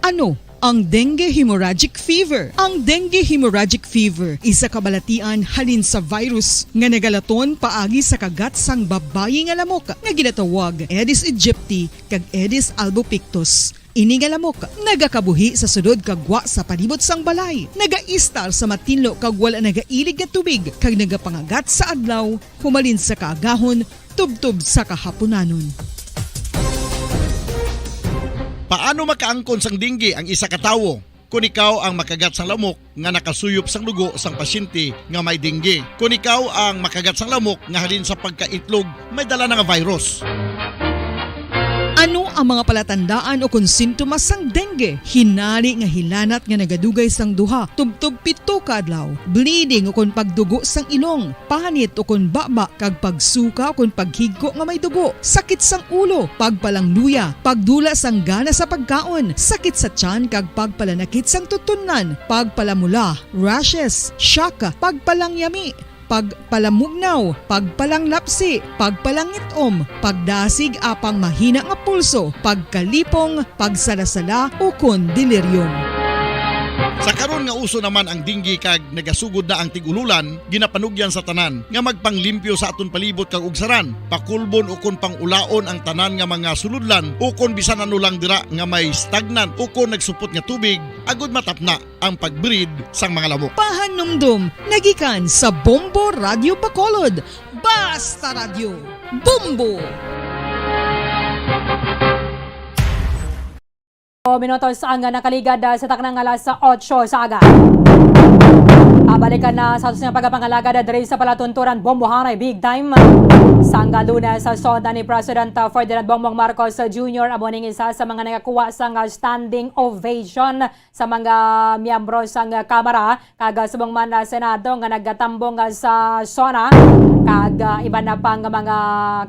Ano ang dengue hemorrhagic fever? Ang dengue hemorrhagic fever isa ka balatian halin sa virus nga nagalaton paagi sa kagat sang babayi nga lamok nga ginatawag Aedes aegypti kag Aedes albopictus. Ini nga lamok nagakabuhi sa sulod kag gwa sa palibot sang balay, nagaistar sa matinlo kag wala nagailig nga tubig, kag nagapangagat sa adlaw humalin sa kaagahon tubtob sa kahapunanon. Paano makaangkon sang dengue ang isa ka tawo? Kon ikaw ang makagat sang lamok nga nakasuyop sang dugo sang pasyente nga may dengue, kon ikaw ang makagat sang lamok nga halin sa pagkaitlog may dala na nga virus. Ano ang mga palatandaan ukon sintomas sang dengue? Hinari nga hilanat nga nagadugay sang duha tubtob pito ka adlaw, bleeding ukon pagdugo sang ilong, panit ukon baba kag pagsuka ukon paghigko nga may dugo, sakit sang ulo, pagpalangluya, pagdula sang gana sa pagkaon, sakit sa tiyan kag pagpalanakit sang tutunlan, pagpalamula, rashes, shock, pagpalangyami, pagpalamugnaw, pagpalanglapsi, pagpalangit-om, pagdasig apang mahina nga pulso, pagkalipong, pagsalasala, ukon delirium. Sa karon nga uso naman ang dengue kag nagasugod na ang tig-ululan, ginapanugyan sa tanan nga magpanglimpyo sa aton palibot kag ugsaran, pakulbon ukon pang-ulaon ang tanan nga mga sulodlan ukon bisan ano lang dira nga may stagnant ukon nagsupot nga tubig, agod matapna ang pag-breed sang mga lamok. Pahanumdom nga gikan sa Bombo Radyo Bacolod. Basta Radyo, Bombo! Minutos ang nakaligad, ah, sa taknang alas otso sa aga. Ah, balikan na sa aton nga pagpangalagad, ah, diri sa palatunturan Bombohanay Big Time. Sang Lunes, sa SONA ni President, ah, Ferdinand Bongbong Marcos, ah, Junior, amo ning isa sa mga nakakuha sang, ah, standing ovation sa mga miyembro sang, ah, Kamara kag, ah, subong man, ah, Senado nga nagatambong, ah, sa SONA kag, ah, iban na pang mga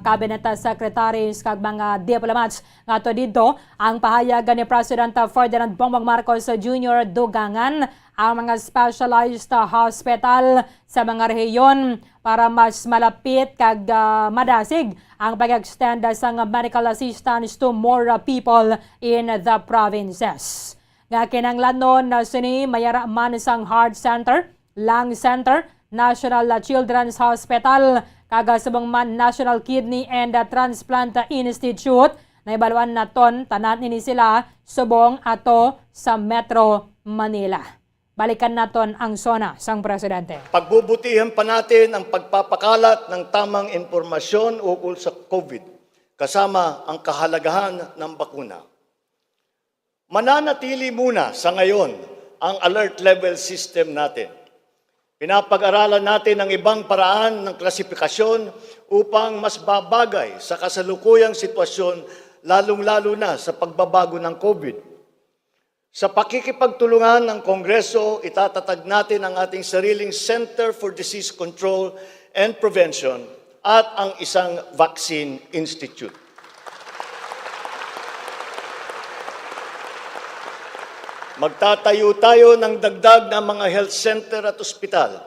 cabinet, ah, secretaries kag mga diplomats ngadto didto. Ang pahayag ni President Ferdinand Bongbong Marcos Junior, dugangan ang mga specialized hospital sa mga rehiyon para mas malapit kag, ah, madasig ang pag-extend sang medical assistance to more, ah, people in the provinces. Nga kinahanglanon na sini mayara man sang Heart Center, Lung Center, National Children's Hospital, kag subong man National Kidney and Transplant Institute. Nahibaluan naton tanan ini sila subong ato sa Metro Manila. Balikan naton ang SONA sang presidente. Pagbubutihan pa natin ang pagpapakalat ng tamang impormasyon ukol sa COVID, kasama ang kahalagahan ng bakuna. Mananatili muna sa ngayon ang alert level system natin. Pinapag-aralan natin ang ibang paraan ng klasifikasyon upang mas babagay sa kasalukuyang sitwasyon, lalong-lalo na sa pagbabago ng COVID. Sa pakikipagtulungan ng Kongreso, itatatag natin ang ating sariling Center for Disease Control and Prevention at ang isang Vaccine Institute. Magtatayo tayo ng dagdag na mga health center at ospital.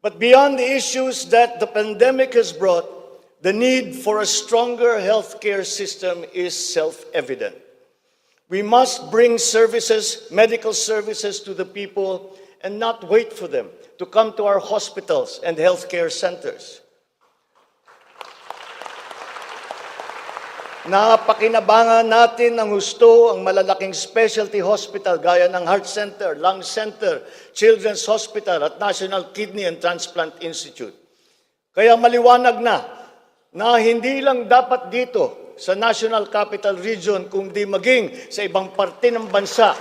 But beyond the issues that the pandemic has brought, the need for a stronger healthcare system is self-evident. We must bring services, medical services, to the people and not wait for them to come to our hospitals and healthcare centers. Napakinabangan natin ng husto ang malalaking specialty hospital gaya ng Heart Center, Lung Center, Children's Hospital at National Kidney and Transplant Institute. Kaya maliwanag na na hindi lang dapat dito sa National Capital Region kundi maging sa ibang parte ng bansa.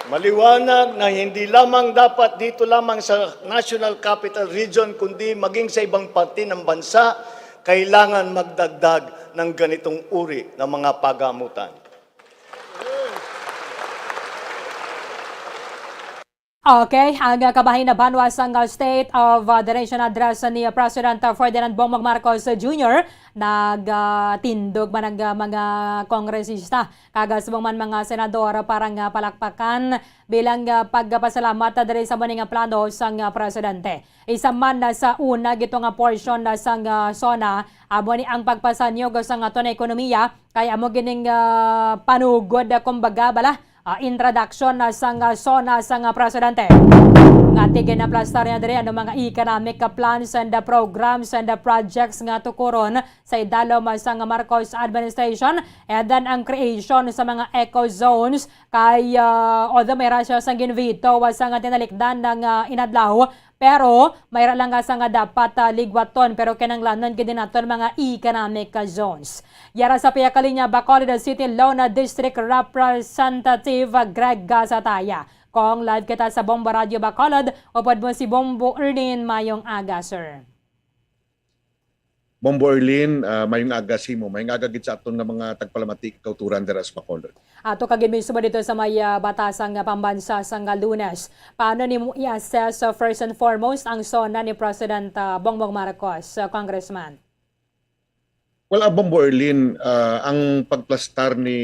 Maliwanag na hindi lamang dapat dito lamang sa National Capital Region, kundi maging sa ibang parte ng bansa, kailangan magdagdag ng ganitong uri ng mga pagamutan. Okay, ang, ah, kabahin na banwa sang, ah, State of, ah, the Nation Address ni, ah, President, ah, Ferdinand Bongbong Marcos Junior, nagtindog man ang, ah, mga kongresista kag, ah, subong man mga senador para nga palakpakan bilang, ah, pagpasalamat, ah, diri sa muni nga plano sang, ah, presidente. Isa man, ah, sa una gito nga portion, ah, sang, ah, SONA, amo ni ang pagpasanyog sang aton ekonomiya, kay amo gining, ah, panugod, ah, kumbaga bala, ah, introduction, ah, sang, ah, SONA sang, ah, presidente. Nga tigin aplastar niya diri ano mga economic, ah, plans and, ah, programs and, ah, projects nga tukuron sa idalom, ah, sang Marcos administration, and then ang creation sa mga eco zones kay, ah, although may ra siya sang ginveto, ah, sang tinalikdan nga, ah, inadlaw, pero may ra lang nga sang dapat, ah, ligwaton, pero kinahanglanon gid naton mga economic, ah, zones. Yara sa pihak linya, Bacolod City Lona District Representative, ah, Greg Gasataya. Kong live kita sa Bombo Radio Bacolod, upod mo si Bombo Erlin. Mayong aga, sir. Bombo Erlin, ah, mayong aga sa imo. Mayong aga gid sa aton nga mga tagpalamati, kauturan dira sa Bacolod. Ato ka gid mismo dito sa may, ah, batasang, ah, pambansa sang, ah, Lunes. Paano nimo i-assess, ah, first and foremost ang SONA ni President, ah, Bongbong Marcos, ah, Congressman? Well, ah, Bombo Erlin, ah, ang pagplastar ni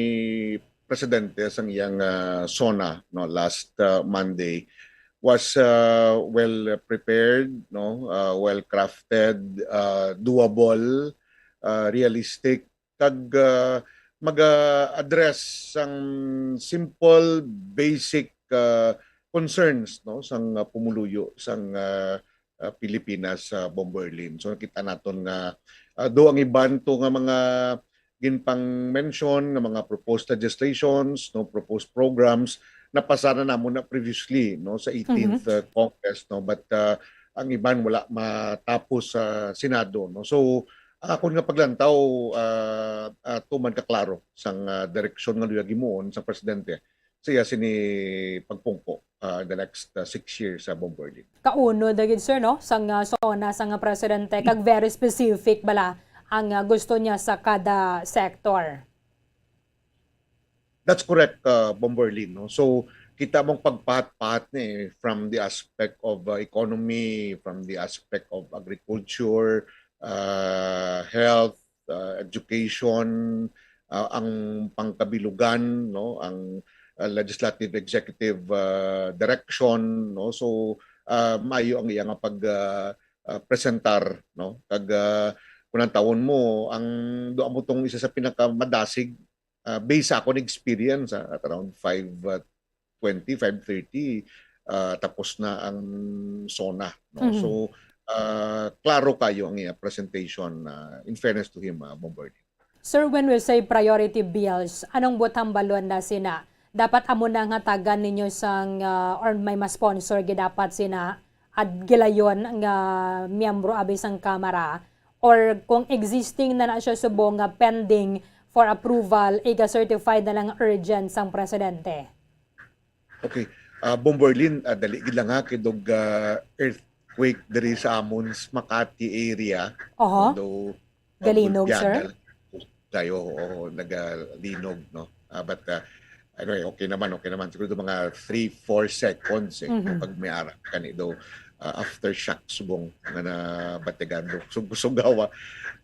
presidente sang iyang, ah, SONA, no, last, ah, Monday was, ah, well prepared, no, ah, well crafted, ah, doable, ah, realistic, kag, ah, mag-address sang simple, basic, ah, concerns, no, sang, ah, pumuluyo sang, ah, ah, Pilipinas sa Bombo Erlin. So nakita naton nga, ah, do ang iban to nga mga ginpang-mention nga mga proposed legislations, no, proposed programs, napasa na namon na previously, no, sa eighteenth, Mhm. uh, Congress, no, but, uh, ang iban wala matapos sa Senado, no. So, ang akon nga paglantaw, ah, ah, tuman ka klaro sang, ah, direksyon nga luyag himuon sa presidente sa iya sini pagpungko, ah, in the next, ah, six years sa Bombo Erlin. Kaunod na gid, sir, no, sang, ah, SONA sang, ah, presidente, kag very specific bala ang, ah, gusto niya sa kada sector. That's correct, uh, Bombo Erlin, no? So, kita mong pagpahat-pahat ni, eh, from the aspect of, uh, economy, from the aspect of agriculture, uh, health, uh, education, uh, ang pangkabilugan, no, ang, uh, legislative, executive, uh, direction, no. So, uh, maayo ang iya nga pag, uh, uh, presentar, no, kag, uh, kung ang tawon mo, ang do amo tong isa sa pinakamadasig, uh, based sa akon experience, ah, at around five, uh, twenty, five thirty, ah, tapos na ang SONA, no? Mhm. So, ah, klaro kayo ang iya presentation, ah, in fairness to him, ah, Bombo Erlin. Sir, when we say priority bills, anong butang balon na sina? Dapat amo na nga tagan ninyo sang, ah, or may ma-sponsor gid dapat sina at gilayon nga miyembro abi sang Kamara, or kung existing na na siya subong nga pending for approval, iga-certified na lang urgent sang presidente? Okay. Ah, Bombo Erlin, ah, dali gid lang ha, kay dog, ah, earthquake diri sa amon sa Makati area. Oho. Although, ah, Galinog, sir? Gulpiada lang kayo, oo, nagalinog, no? Ah, but, ah, anyway, okay naman, okay naman. Siguro mga three, four seconds eh, Mhm. pag may ara kani daw, ah, aftershock subong nga nabatigan do sug-, sugawa,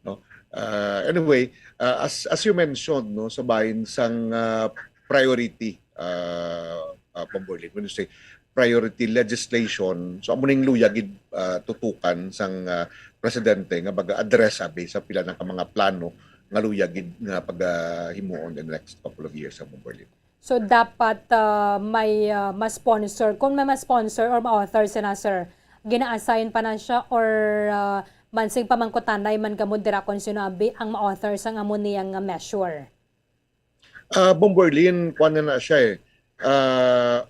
no? Ah, anyway, ah, as as you mentioned, no, sa bahin sang, ah, priority, ah, ah, Bombo Erlin, when you say priority legislation, so amo ning luya gid, ah, tutukan sang, ah, presidente nga mag-address abi sa pila na ka mga plano nga luya gid nga pagahimuon in the next couple of years sa Bombo Erlin. So dapat, ah, may, ah, ma-sponsor. Kung may ma-sponsor or ma-author sina, sir, gina-assign pa na siya or, ah, mansing pamangkutanay man gamo dira kung sino abi ang ma-author sang amo niya nga measure? Ah, Bombo Erlin, kuwan na na siya eh. Ah,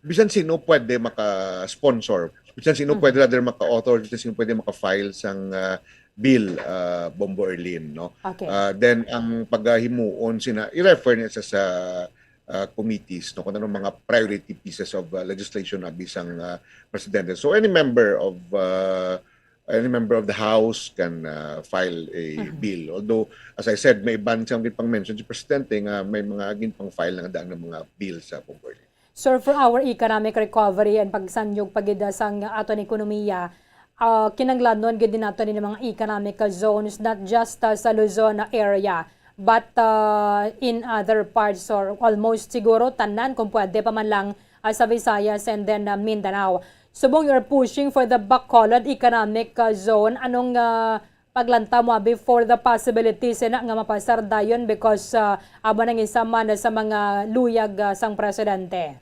bisan sino pwede maka-sponsor. Bisan sino Mhm. pwede rather maka-author, bisan sino pwede maka-file sang, ah, bill, ah, Bombo Erlin, no? Okay. Ah, then ang pagahimuon sina, i-refer niya sa, sa uh, committees, no, kung ano mga priority pieces of uh, legislation na bisang uh, presidente. So any member of uh, any member of the House can uh, file a Mhm. bill. Although, as I said, may iban siyang ginpang-mention si Presidente nga may mga ginpang-file na nga daan nga mga bill sa Bombo Arlene. Sir, for our economic recovery and pagsanyog pa gid sang aton ekonomiya, ah, kinahanglanon gid din nato ni mga economic zones, not just ah, sa Luzon area, but ah, in other parts or almost siguro tanan kung pwede pa man lang ah, sa Visayas and then ah, Mindanao. Subong you're pushing for the Bacolod Economic ah, Zone, anong ah, paglanta mo abi for the possibilities ina nga mapasar dayon because ah, amo nang isa man sa mga luyag ah, sang presidente?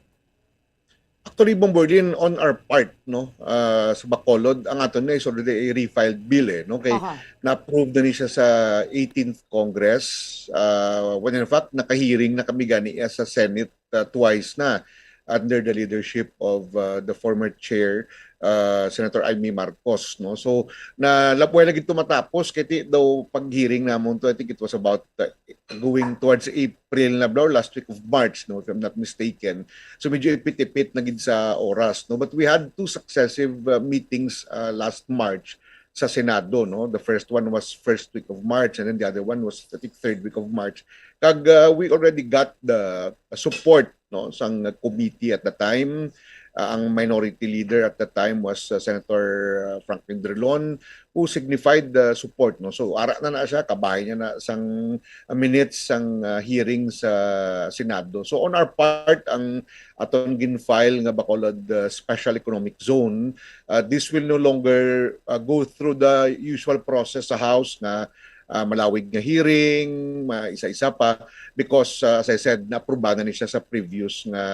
Actually, Bombo Arlene, on our part, no, uh, sa Bacolod, ang aton na is already a refiled bill, eh, no? Kay Aha. na-approve na ni siya sa eighteenth Congress. Uh, when in fact, nakahearing na kami gani iya sa Senate uh, twice na under the leadership of uh, the former chair, uh, Senator Imee Marcos, no? So, na labuhay lagi tumatapos kay ti daw pag-hearing namon to, I think it was about uh, going towards April na bla, last week of March, no, if I'm not mistaken. So medyo ipit-ipit na gid sa oras, no. But we had two successive uh, meetings uh, last March sa Senado, no. The first one was first week of March, and then the other one was, I think, third week of March. Kag uh, we already got the support, no, sang committee at the time. Uh, ang minority leader at the time was uh, Senator uh, Franklin Drilon, who signified the support, no. So ara na na siya, kabahin niya na sang uh, minutes sang uh, hearing sa Senado. So on our part, ang aton gin-file nga Bacolod uh, Special Economic Zone, uh, this will no longer uh, go through the usual process sa House nga uh, malawig nga hearing, ma isa-isa pa, because uh, as I said, na-aprubahan na ni siya sa previous nga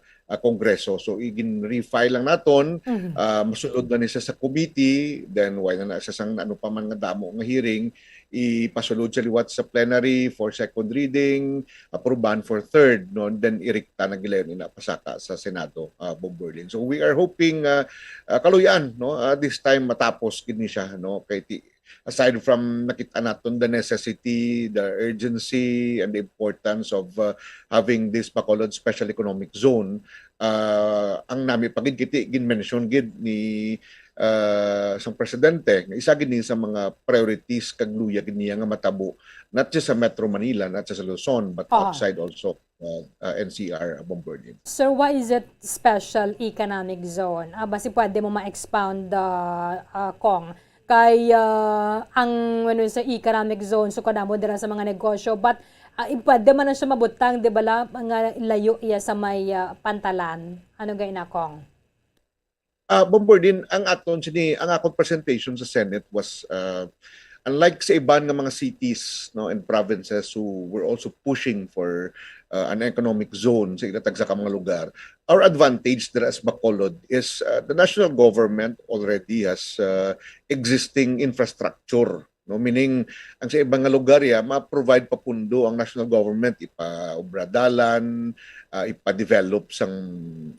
uh, Kongreso. So igin-refile lang naton, Mhm. uh, masulod na ni siya sa committee, then wala na siya sang ano pa man nga damo nga hearing, ipasulod siya liwat sa plenary for second reading, aprubahan for third, no, then irikta na gila yun ina pasaka sa Senado, uh, Bombo Arlene. So we are hoping uh, uh, kaluyan, no, uh, this time matapos gid ni siya, no, kay ti aside from nakita naton the necessity, the urgency, and the importance of uh, having this Bacolod Special Economic Zone, uh, ang nami pa gid kiti gin-mention gid ni uh, sang presidente nga isa gid ni sa mga priorities kag luya gid niya nga matabo, not just sa Metro Manila, not just sa Luzon, but Ah. outside also uh, uh, N C R, Bombo Arlene. Sir, why is it special economic zone? Ah, basi pwede mo ma-expound, ah, ah, Kong? Kay ah, ang ano sa economic zone, so kadamo dira sa mga negosyo, but ah, i- pwede man na siya mabutang, di ba, la, nga layo iya sa may ah, pantalan? Ano gay na, Kong? Uh, Bombo Arlene, ang aton sini, ang akong presentation sa Senate was uh, unlike sa iban nga mga cities, no, and provinces who were also pushing for uh, an economic zone sa ilatag sa mga lugar, our advantage there as Bacolod is uh, the national government already has uh, existing infrastructure, no, meaning ang sa ibang nga lugar ya ma-provide pa pundo ang national government, ipa-obra dalan, uh, ipa-develop sang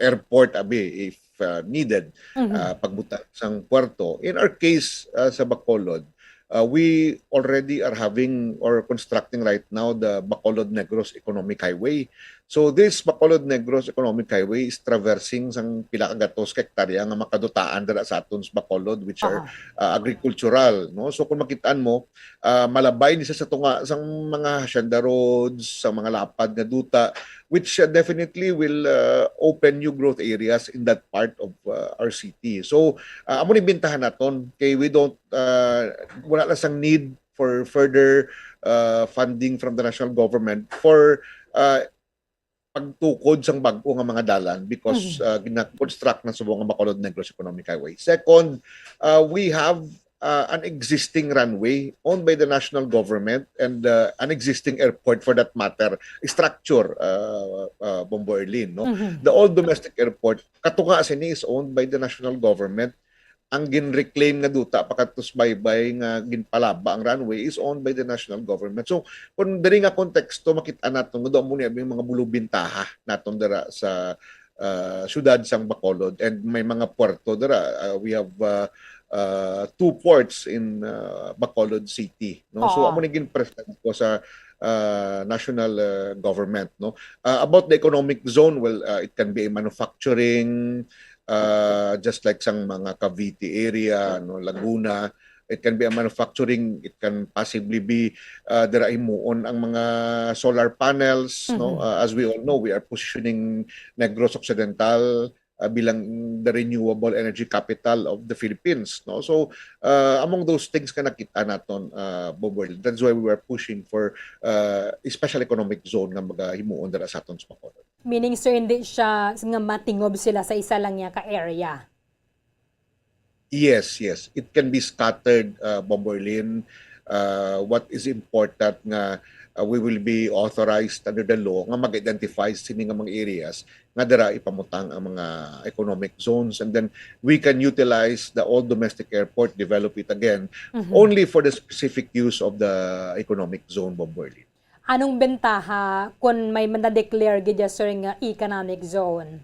airport abi if uh, needed, Mhm. uh, pagbutang sang puerto. In our case uh, sa Bacolod, uh, we already are having or constructing right now the Bacolod Negros Economic Highway. So this Bacolod Negros Economic Highway is traversing sang pila ka gatos ka hektarya nga makadutaan dira sa aton sa Bacolod, which are Aha. uh, agricultural, no? So kung makitaan mo, uh, malabay ni siya sa tunga sang mga hacienda roads, sa mga lapad nga duta, which uh, definitely will uh, open new growth areas in that part of uh, our city. So uh, amo ni bintahan naton kay we don't uh, wala na sang need for further uh, funding from the national government for uh, pagtukod sang bag-o nga mga dalan because Mhm. uh, gina-construct na subong ang Bacolod Negros Economic Highway. Second, uh, we have uh, an existing runway owned by the national government and uh, an existing airport for that matter, structure, uh, uh, Bombo Arlene, no? Mhm. The old domestic airport, katunga sini is owned by the national government. Ang gin-reclaim nga duta pakadto sa baybay nga ginpalaba ang runway is owned by the national government. So, kung diri nga konteksto, makita naton nga doon mo ni mga bulubintaha naton dira sa uh, syudad sang Bacolod and may mga puerto dira. Uh, we have uh, uh, two ports in uh, Bacolod City, no? So Oo. Amo ni gin-present ko sa uh, national uh, government, no? Uh, about the economic zone, well, uh, it can be a manufacturing, uh, just like sang mga Cavite area, no, Laguna, it can be a manufacturing, it can possibly be uh, dira himuon ang mga solar panels, no? Mhm. Uh, as we all know, we are positioning Negros Occidental uh, bilang the renewable energy capital of the Philippines, no? So uh, among those things nga nakita naton, uh, Bomberlin, that's why we were pushing for uh, a special economic zone nga magahimuon dira sa aton sa Bacolod. Meaning, sir, hindi siya nga matingob sila sa isa lang niya ka area. Yes, yes. It can be scattered, uh, Bomberlin. Uh, what is important nga uh, we will be authorized under the law nga mag-identify sini nga mga areas nga dira ipamutang ang mga economic zones, and then we can utilize the old domestic airport, develop it again, Mhm. only for the specific use of the economic zone, Bomberlin. Anong bentaha kung may man-declare gid ya, sir, nga economic zone?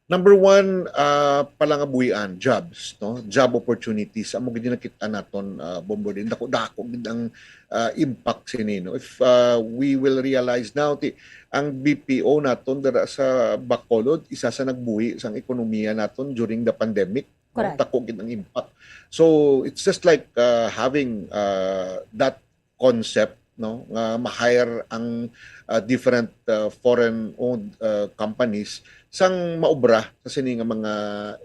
Number one, uh, palangabuhian, jobs, no? Job opportunities. Amo gid nakita naton, uh, Bomberlin. Dako-dako gid ang uh, impact sini, no? If uh, we will realize now, ti, ang B P O naton dira sa Bacolod, isa sa nagbuhi sang ekonomiya naton during the pandemic, no? Correct. Dako gid ang impact. So it's just like uh, having uh, that concept, no, nga ma-hire ang uh, different uh, foreign owned uh, companies sang maobra sa sini nga mga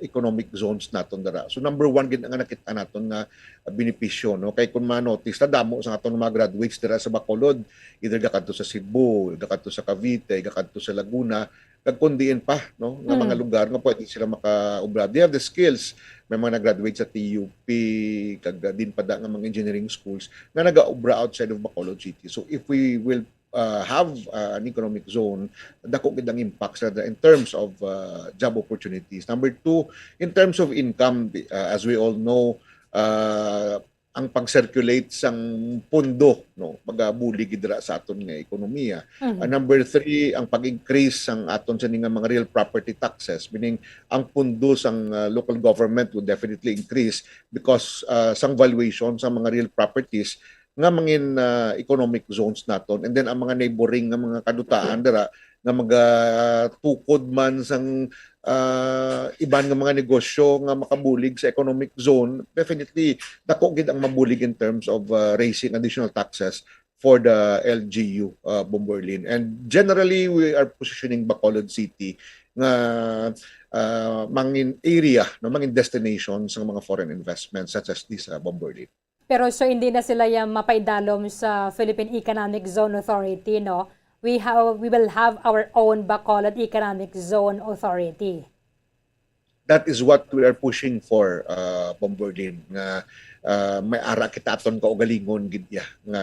economic zones naton dira. So number one gid nga nakita naton nga uh, benepisyo, no, kay kung ma-notice ta, damo sa aton mga graduates dira sa Bacolod, either gakadto sa Cebu, gakadto sa Cavite, gakadto sa Laguna, kag kun diin pa, no, nga mga Mm. lugar nga pwede sila makaobra. They have the skills. May mga nag-graduate sa T U P, kag uh, din pa da nga mga engineering schools nga nagaobra outside of Bacolod City. So if we will uh, have uh, an economic zone, dako gid ang impact sa in terms of uh, job opportunities. Number two, in terms of income, uh, as we all know, uh, ang pag-circulate sang pundo, no, magabulig gid dira sa aton nga ekonomiya. Mhm. Uh, number three, ang pag-increase sang aton sini nga mga real property taxes, meaning ang pundo sang uh, local government would definitely increase because uh, sang valuation sa mga real properties nga mangin uh, economic zones naton, and then ang mga neighboring nga mga kadutaan dira nga magatukod man sang uh, iban nga mga negosyo nga makabulig sa economic zone, definitely dako gid ang mabulig in terms of uh, raising additional taxes for the L G U, uh, Bomberlin. And generally, we are positioning Bacolod City nga uh, mangin area, no, mangin destination sa mga foreign investments such as this, uh, Bomberlin. Pero, sir, hindi na sila ya mapaidalom sa Philippine Economic Zone Authority, no? We have, we will have our own Bacolod Economic Zone Authority. That is what we are pushing for, uh, Bomberlin, nga uh, may ara kita aton kaugalingon gid ya nga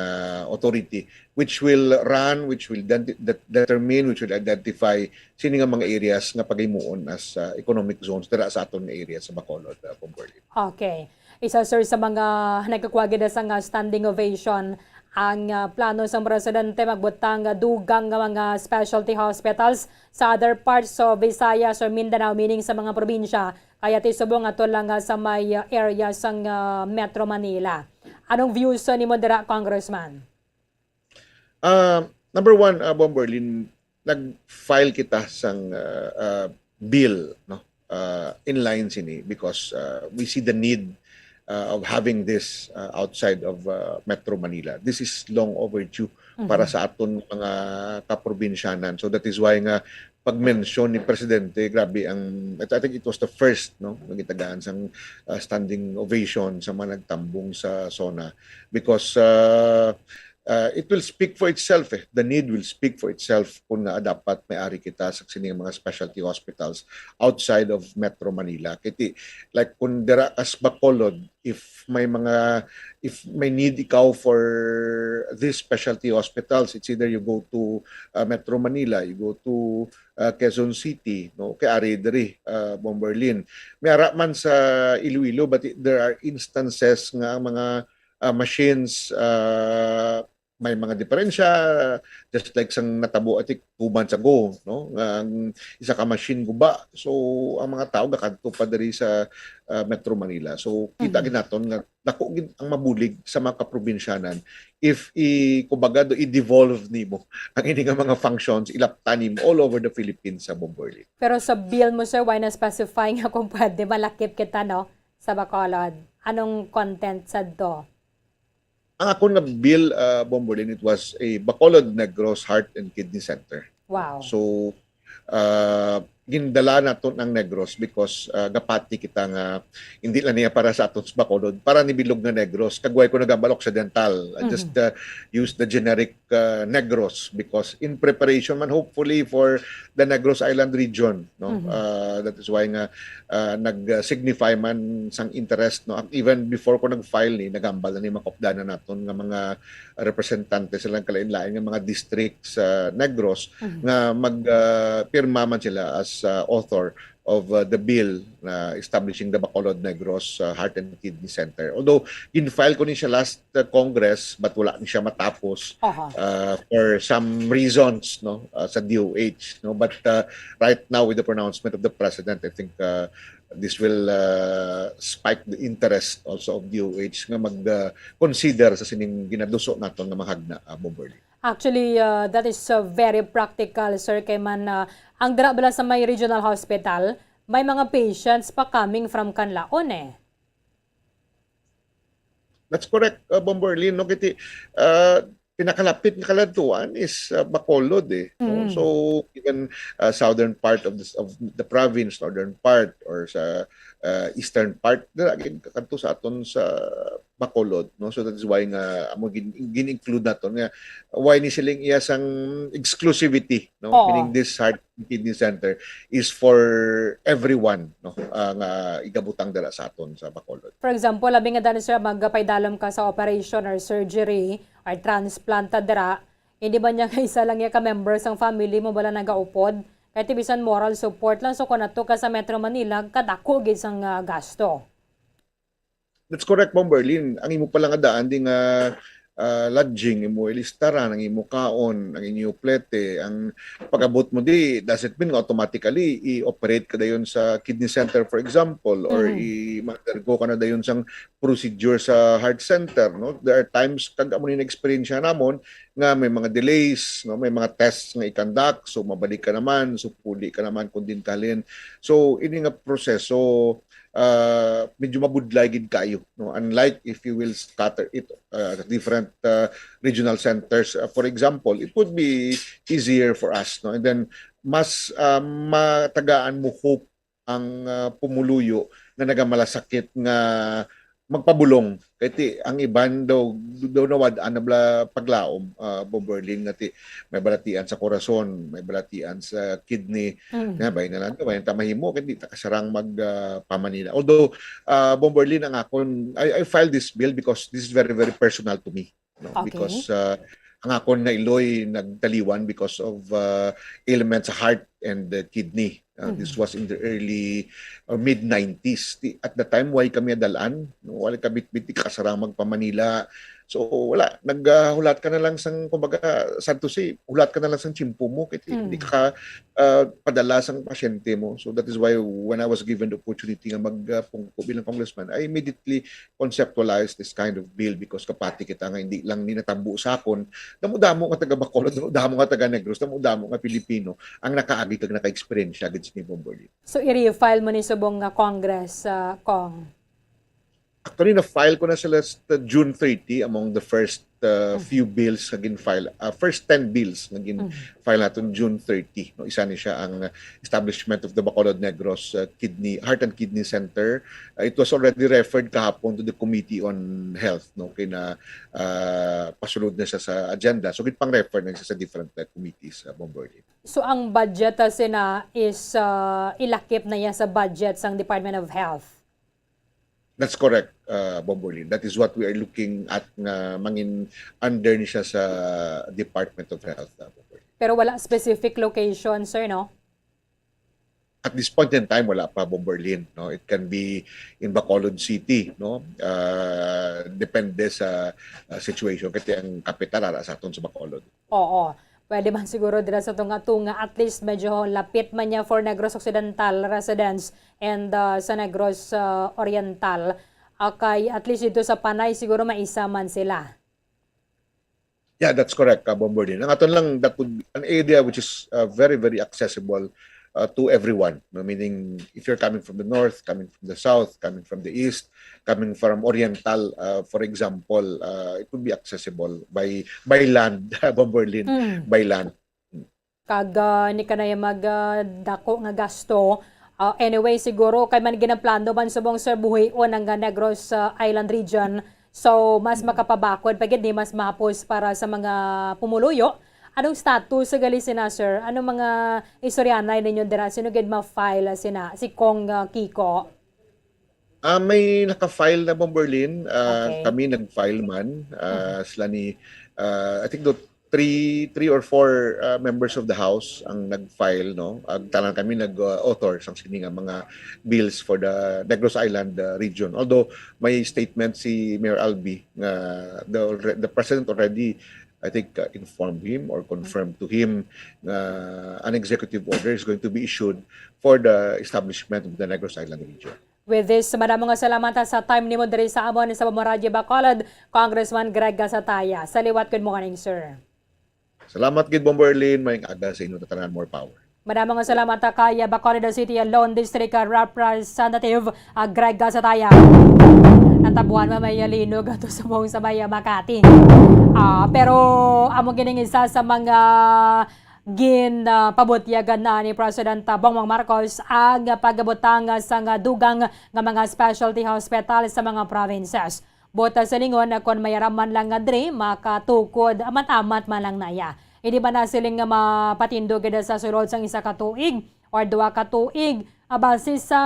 authority which will run, which will denti- det- determine, which will identify sini nga mga areas nga paghimuon as uh, economic zones dira sa aton nga area sa Bacolod, uh, Bomberlin. Okay. Isa, sir, sa mga nagkakuha gid sa nga standing ovation ang ah, plano sa presidente magbutang nga dugang nga mga specialty hospitals sa other parts of Visayas or Mindanao, meaning sa mga probinsya. Kaya ti subong ato lang nga sa may ah, area sang ah, Metro Manila. Anong views ah, nimo dira, Congressman? Uh, number one, uh, Bomberlin, nag-file kita sang uh, uh, bill, no, uh, in line sini because uh, we see the need uh, of having this uh, outside of uh, Metro Manila. This is long overdue para Mhm. sa aton mga kaprobinsyanan. So that is why nga pag-mention ni Presidente, grabe ang, I think it was the first, no, nga gitagaan sang uh, standing ovation sa mga nagtambong sa SONA because uh, uh, it will speak for itself eh. The need will speak for itself kung nga dapat may ari kita sa sini nga mga specialty hospitals outside of Metro Manila. Kiti, like kung dira ka sa Bacolod, if may mga, if may need ikaw for this specialty hospitals, it's either you go to uh, Metro Manila, you go to uh, Quezon City, no, kay ari diri, uh, Bomberlin. May ara man sa Iloilo, but it- there are instances nga ang mga uh, machines uh, may mga diferensya, just like sang natabo, I think, two months ago, no? Nga ang isa ka machine guba. So, ang mga tao gakadto pa diri sa, ah, Metro Manila. So, kita Mhm. gid naton nga dako gid ang mabulig sa mga kaprobinsyanan if i-, kumbaga, do, i-devolve nimo ang ini nga mga functions, ilaptan nimo all over the Philippines sa Bomborlin. Pero sa bill mo, sir, why na specify nga kung pwede malakip kita, no, sa Bacolod? Anong content sa do? Ang akon nga bill, ah, Bombolin, it was a Bacolod Negros Heart and Kidney Center. Wow. So, ah, gindala naton ang Negros because, ah, gapati kita nga hindi lang niya para sa aton sa Bacolod, para ni bilog nga Negros. Kag why ko nagambal Occidental. I just, Mhm. ah, use the generic, ah, Negros because in preparation man, hopefully, for the Negros Island region, no? Mhm. Ah, that is why nga, ah, nag-signify man sang interest, no? Even before ko nag-file ni, nagambal na ni mga kaupdanan naton nga mga representante sa ilang kalain-lain nga mga district sa Negros Mhm. nga mag, ah, pirma man sila as, ah, author of, ah, the bill na establishing the Bacolod Negros, ah, Heart and Kidney Center. Although, gin-file ko ni siya last, ah, Congress, but wala ni siya matapos, Aha. ah, for some reasons, no, ah, sa D O H, no? But, ah, right now, with the pronouncement of the President, I think, ah, this will, ah, spike the interest also of D O H nga mag, ah, consider sa sining ginaduso naton nga mga hagna, ah, Bomberly. Actually, ah, that is, ah, very practical, sir, kay man, ah, ang dira bala sa may regional hospital, may mga patients pa coming from Canlaon, eh. That's correct, uh, Bomberlin, no? Kiti, uh, pinakalapit nga kaladtuan is, uh, Bacolod, eh, no? Mm. So, even, uh, southern part of the, of the province, northern part, or sa, uh, eastern part, dira gid kadto sa aton sa Bacolod, no? So, that is why nga amo gin-, gin-include naton nga why ni siling iya sang exclusivity, no? Oh. Meaning this heart and kidney center is for everyone, no? Ah, nga igabutang dira sa aton sa Bacolod. For example, labi nga daan, sir, magpaidalom ka sa operation or surgery or transplant ta dira, hindi ba niya nga isa lang ya ka member sang family mo bala nagaupod? Kay ti bisan moral support lang, so kung ato ka sa Metro Manila, kadako gid sang, ah, gasto. That's correct, Ma'am Berlin. Ang imo pala nga daan di nga, ah, lodging, imo ilistaran, ang imo kaon, ang inyo plete, ang pag-abot mo di, doesn't mean nga automatically i-operate ka dayon sa kidney center, for example, or Mhm. i-undergo ka na dayon sang procedure sa heart center, no? There are times, kag amo ni na-experience namon, nga may mga delays, no? May mga tests nga i-conduct, so mabalik ka naman, so puli ka naman kung din ka halin. So, ini nga proseso, ah, medyo mabudlay gid kayo, no? Unlike if you will scatter it, ah, sa different, ah, regional centers, ah, for example, it would be easier for us, no? And then, mas, ah, matagaan mo hope ang, ah, pumuluyo nga nagamalasakit nga magpabulong. Kay ti, ang iban daw, daw nawad-an na bala paglaom, ah, Bomberlin, nga ti, may balatian sa korason, may balatian sa kidney. Mm. Nga, bay na lang, bay ta mahimo, kay di ta kasarang mag, ah, pa-Manila. Although, ah, Bomberlin, ang akon, I, I filed this bill because this is very, very personal to me, no? Okay. Because, ah, ang akon nga iloy nagtaliwan because of, ah, ailment sa heart and, ah, kidney. Uh, this Mhm. was in the early or mid nineties. Ti-, at the time, way kami adalan, no? Wala ka bitbit, di ka kasarang magpa-Manila. So, wala. Naghulat ka na lang sang, kumbaga, sad to say, hulat ka na lang sang tiyempo mo. Kaya Mm. hindi ka, uh, padala sang pasyente mo. So, that is why when I was given the opportunity nga mag, uh, pungko bilang congressman, I immediately conceptualize this kind of bill because kapati kita nga hindi lang ni natabo sa akon, damo-damo nga taga Bacolod, damo-damo nga taga Negros, damo-damo nga Pilipino ang nakaagi kag naka-eksperyensya gid sini, Bomberlin. So, i-refile mo ni subong nga Congress, ah, Cong? Actually, na-file ko na sila sa June thirty, among the first, uh, Mhm. few bills nga gin-file, uh, first ten bills nga gin-file Mhm. naton June thirty, no? Isa ni siya ang, uh, establishment of the Bacolod Negros, uh, Kidney, Heart and Kidney Center. Uh, it was already referred kahapon to the Committee on Health, no? Kay na, uh, pasulod na siya sa agenda. So, gid pang-refer na siya sa different, uh, committees, uh, Bomberlin. So, ang budget, uh, sina is, uh, ilakip na iya sa budget sang Department of Health? That's correct, uh, Bomberlin. That is what we are looking at nga mangin under ni siya sa Department of Health, uh, Bomberlin. Pero wala specific location, sir, no? at this point in time, wala pa, Bomberlin, no? It can be in Bacolod City, no? Ah, depende sa, ah, situation. Kasi ang kapital ara sa aton sa Bacolod. Oo. Pwede man siguro dira sa tunga-tunga, at least medyo lapit man niya for Negros Occidental residents and, ah, sa Negros, ah, Oriental. Okay, at least dito sa Panay siguro maisa man sila. Yeah, that's correct, uh, Bomberlin. Ang aton lang, that would be an area which is, uh, very, very accessible, uh, to everyone. No? Meaning, if you're coming from the north, coming from the south, coming from the east, coming from Oriental, uh, for example, uh, it would be accessible by by land, Bomberlin, Mm. by land. Kag, ah, ni kanay mag, ah, dako nga gasto. Ah, anyway, siguro kay man ginaplano man subong, Sir, buhion ang, ah, Negros, ah, Island Region. So, mas Mm. makapabakod pa gid ni, mas mahapos para sa mga pumuluyo. Anong status sa gali sina, Sir? Anong mga istoryanay ninyo dira? Sino gid ma-file sina? Si Cong, ah, Kiko? Ah, may naka-file na, Bomberlin. Ah, Okay. kami nag-file man. Ah, Mm. sila ni, ah, I think the three, three or four, ah, members of the House ang nag-file, no? Ang tanan kami nag-author sang sini nga mga bills for the Negros Island, ah, region. Although may statement si Mayor Albee nga the alre-, the president already, I think, uh, informed him or confirmed to him nga an executive order is going to be issued for the establishment of the Negros Island region. With this, madamo nga salamat sa time nimo diri sa amon sa Bombo Radyo Bacolod, Congressman Greg Gasataya. Sa liwat, good morning, sir. Salamat gid, Bombo Erlin. Maayong aga sa inyo tanan. More power. Madamo nga salamat, ah, kay, ah, Bacolod City Lone District, ah, Representative, ah, Greg Gasataya. Natabuan mo may, ah, linog ato subong sa may, ah, Makati. Ah, pero amo gining isa sa mga gin, ah, pabutyagan na ni President, ah, Bongbong Marcos ang pagabutang, ah, sang dugang nga mga specialty hospital sa mga provinces. Buot sa lingon, ah, kon may ara man lang nga diri, makatukod amat-amat man lang naya. Hindi ba na siling nga mapatindog gid sa sulod sang isa ka tuig or duha ka tuig, ah, base sa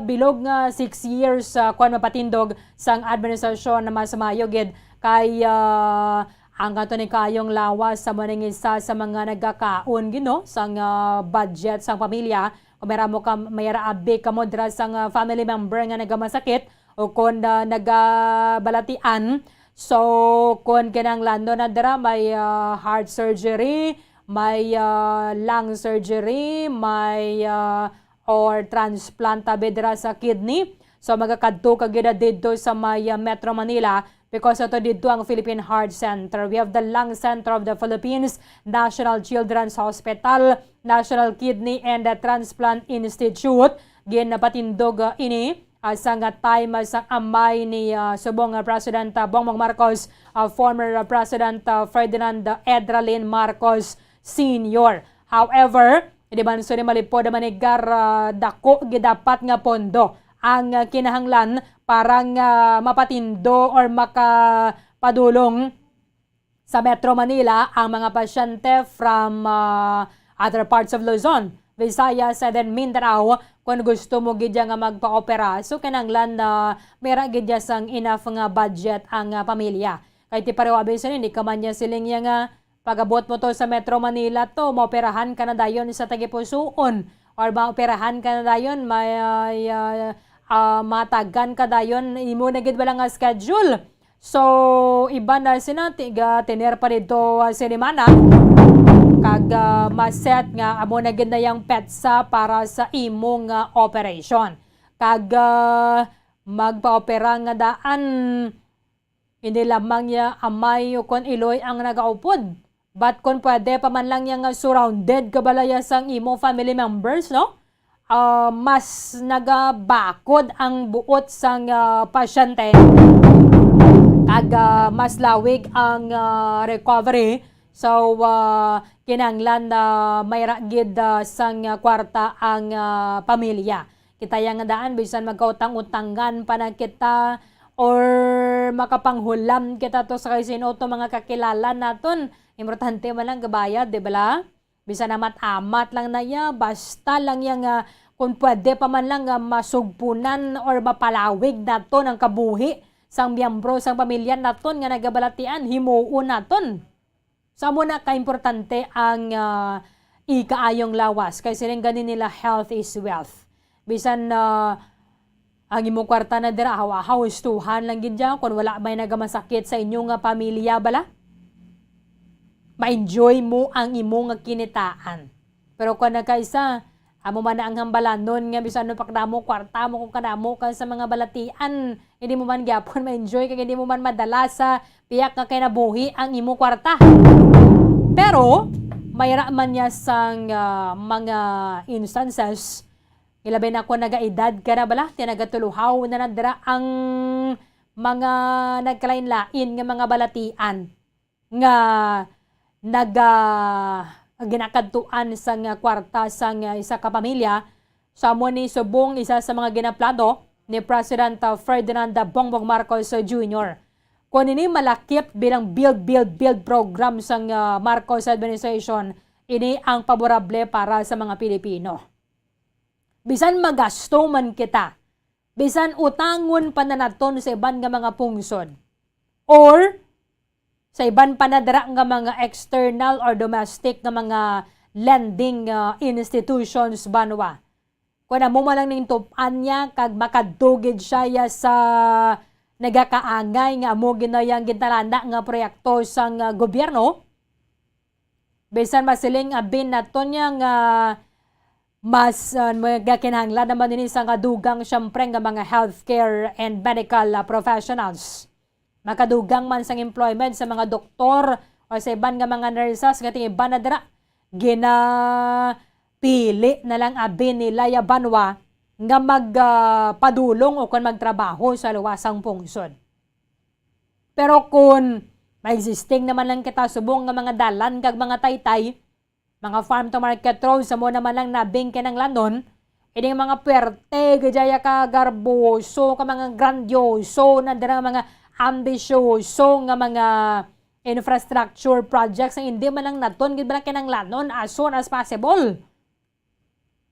bilog nga six years, ah, kon mapatindog sang administrasyon na mas maayo gid kay, ah, ang ato ni kaayong lawas sa mo ning isa sa mga nagakaon gid, no, sang, ah, budget sang pamilya. Kung may ra mo ka, may ra abi kamo dira sang, ah, family member nga nagamasakit o kon, ah, nagabalatian. So, kon kinahanglan na dira, may, ah, heart surgery, may, ah, lung surgery, may, ah, or transplant tabi dira sa kidney. So, magakadto ka gid didto sa may, ah, Metro Manila because ato didto ang Philippine Heart Center. We have the Lung Center of the Philippines, National Children's Hospital, National Kidney and, ah, Transplant Institute. Ginapatindog, ah, ini, ah, sang time, ah, sang amay ni, ah, subong, ah, President, ah, Bongbong Marcos, ah, former, ah, President, ah, Ferdinand, ah, Edralin Marcos Senior. However, di man sini malipod manigar, ah, dako gid dapat nga pondo ang, ah, kinahanglan para nga mapatindo or makapadulong sa Metro Manila ang mga pasyente from, ah, other parts of Luzon, Visayas, and then Mindanao. Kung gusto mo gid ya nga magpa-opera, so kinahanglan na may ra gid ya sang enough nga budget ang, ah, pamilya. Kay ti pareho abi sini, hindi ka man niya siling ya nga pag-abot mo to sa Metro Manila to, maoperahan ka na dayon sa tagipusoon or maoperahan ka na dayon, may, ah, ah, matagan ka dayon, imo na gid wala nga schedule. So, iban na sina tiga tener pa dito, ah, sinimana. Kag, ah, maset nga amo na gid na yang petsa para sa imong, ah, operation. Kag, ah, magpa-opera nga daan, hindi lamang ya amay ukon iloy ang nagaupod. But kung pwede pa man lang yang surrounded ka bala ya sang imo family members, no? Ah, mas nagabakod ang buot sang, ah, pasyente. Kag, ah, mas lawig ang, ah, recovery. So, ah, kinahanglan na may ra gid, ah, sang, ah, kwarta ang, ah, pamilya. Kita yang daan, bisan magkautang-utangan pa na kita or makapanghulam kita to sa kay sino to mga kakilala naton. Importante man lang gabayad, di bala? Bisan amat-amat lang na ya, basta lang yang, ah, kung pwede pa man lang, ah, masugpunan or mapalawig naton ang kabuhi sang miyembro sang pamilya naton nga nagabalatian, himuon naton. So, amo na kaimportante ang, ah, ikaayong lawas, kay siling gani nila, "Health is wealth." Bisan na ang imo kwarta na dira, ahaw-ahaw, hustuhan lang gid dyan. Kung wala may nagamasakit sa inyo nga pamilya bala, ma-enjoy mo ang imo nga kinitaan. Pero kung nagkaisa, amo man na ang hambalanon nga bisan ano pa kadamo kwarta mo, kung kadamo ka sa mga balatian, hindi mo man gyapon ma-enjoy kag hindi mo man madala sa piyak nga kinabuhi ang imo kwarta. Pero mayra man niya sang, ah, mga instances, ilabi na kung nagaedad ka na bala, ti nagatuluhaw na na dira ang mga nagkalain-lain nga mga balatian nga naga-, ginakadtuan sang kwarta sang isa ka pamilya. So, amo ni subong isa sa mga ginaplano ni President, uh, Ferdinand Bongbong Marcos Junior. Kon ini malakip bilang build, build, build program sang, uh, Marcos administration, ini ang paborable para sa mga Pilipino. Bisan magasto man kita, bisan utangon pa na naton sa iban nga mga pungsod, or sa iban pa na dira nga mga external or domestic nga mga lending, ah, institutions, banwa. Kung amo man lang ning tup-an niya, kag makadto gid siya ya sa nagakaangay nga amo ginayang gintalana nga proyekto sang, ah, gobyerno, bisan masiling abin naton niya nga mas, ah, magakinahanglan naman ini sa kadugang, siyempre, nga mga healthcare and medical, ah, professionals. Makadugang man sang employment sa mga doktor o sa iban nga mga nurses nga ting iban na dira, ginapili na lang abin nila ya banwa nga mag, ah, padulong o kon magtrabaho sa luwasang pungsod. Pero kun may existing naman lang kita subong nga mga dalan kag mga taytay, mga farm to market roads, amo naman lang nabing kinahanglanon, ining mga puwerte, gajaya ka garboso, ka mga grandioso, na dira mga ambisyoso nga mga infrastructure projects nga hindi man lang naton gid bala kinahanglanon as soon as possible.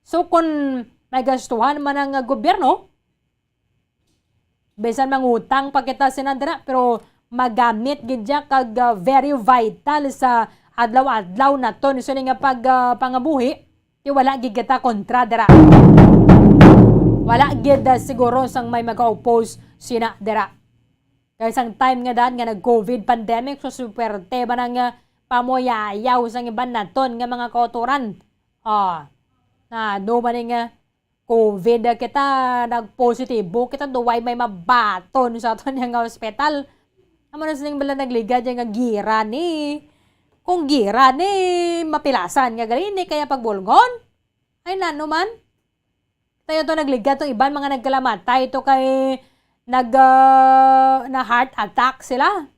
So, kun may gastuhan man ang, ah, gobyerno, bisan mangutang pa kita sina dira, pero magamit gid siya kag, ah, very vital sa adlaw-adlaw naton sini nga pag, ah, pangabuhi, kay wala gid kita kontra dira. Wala gid, ah, siguro sang may maga-oppose sina dira. Kay sang time nga daan nga nag-COVID pandemic, so, suwerte ba nang, ah, pamuyayaw sang iban naton nga mga kautoran? Ah, na, ano man nga COVID kita, nagpositibo kita, duway may mabaton sa aton nga ospital. Amo na sining bala nagligad ya nga gira ni. Kung gira ni, mapilasan nga gali, hindi kaya pagbulngon? Ay, nano man? Tayo to nagligad tong iban, mga nagkalamatay to kay nag, ah, na heart attack sila.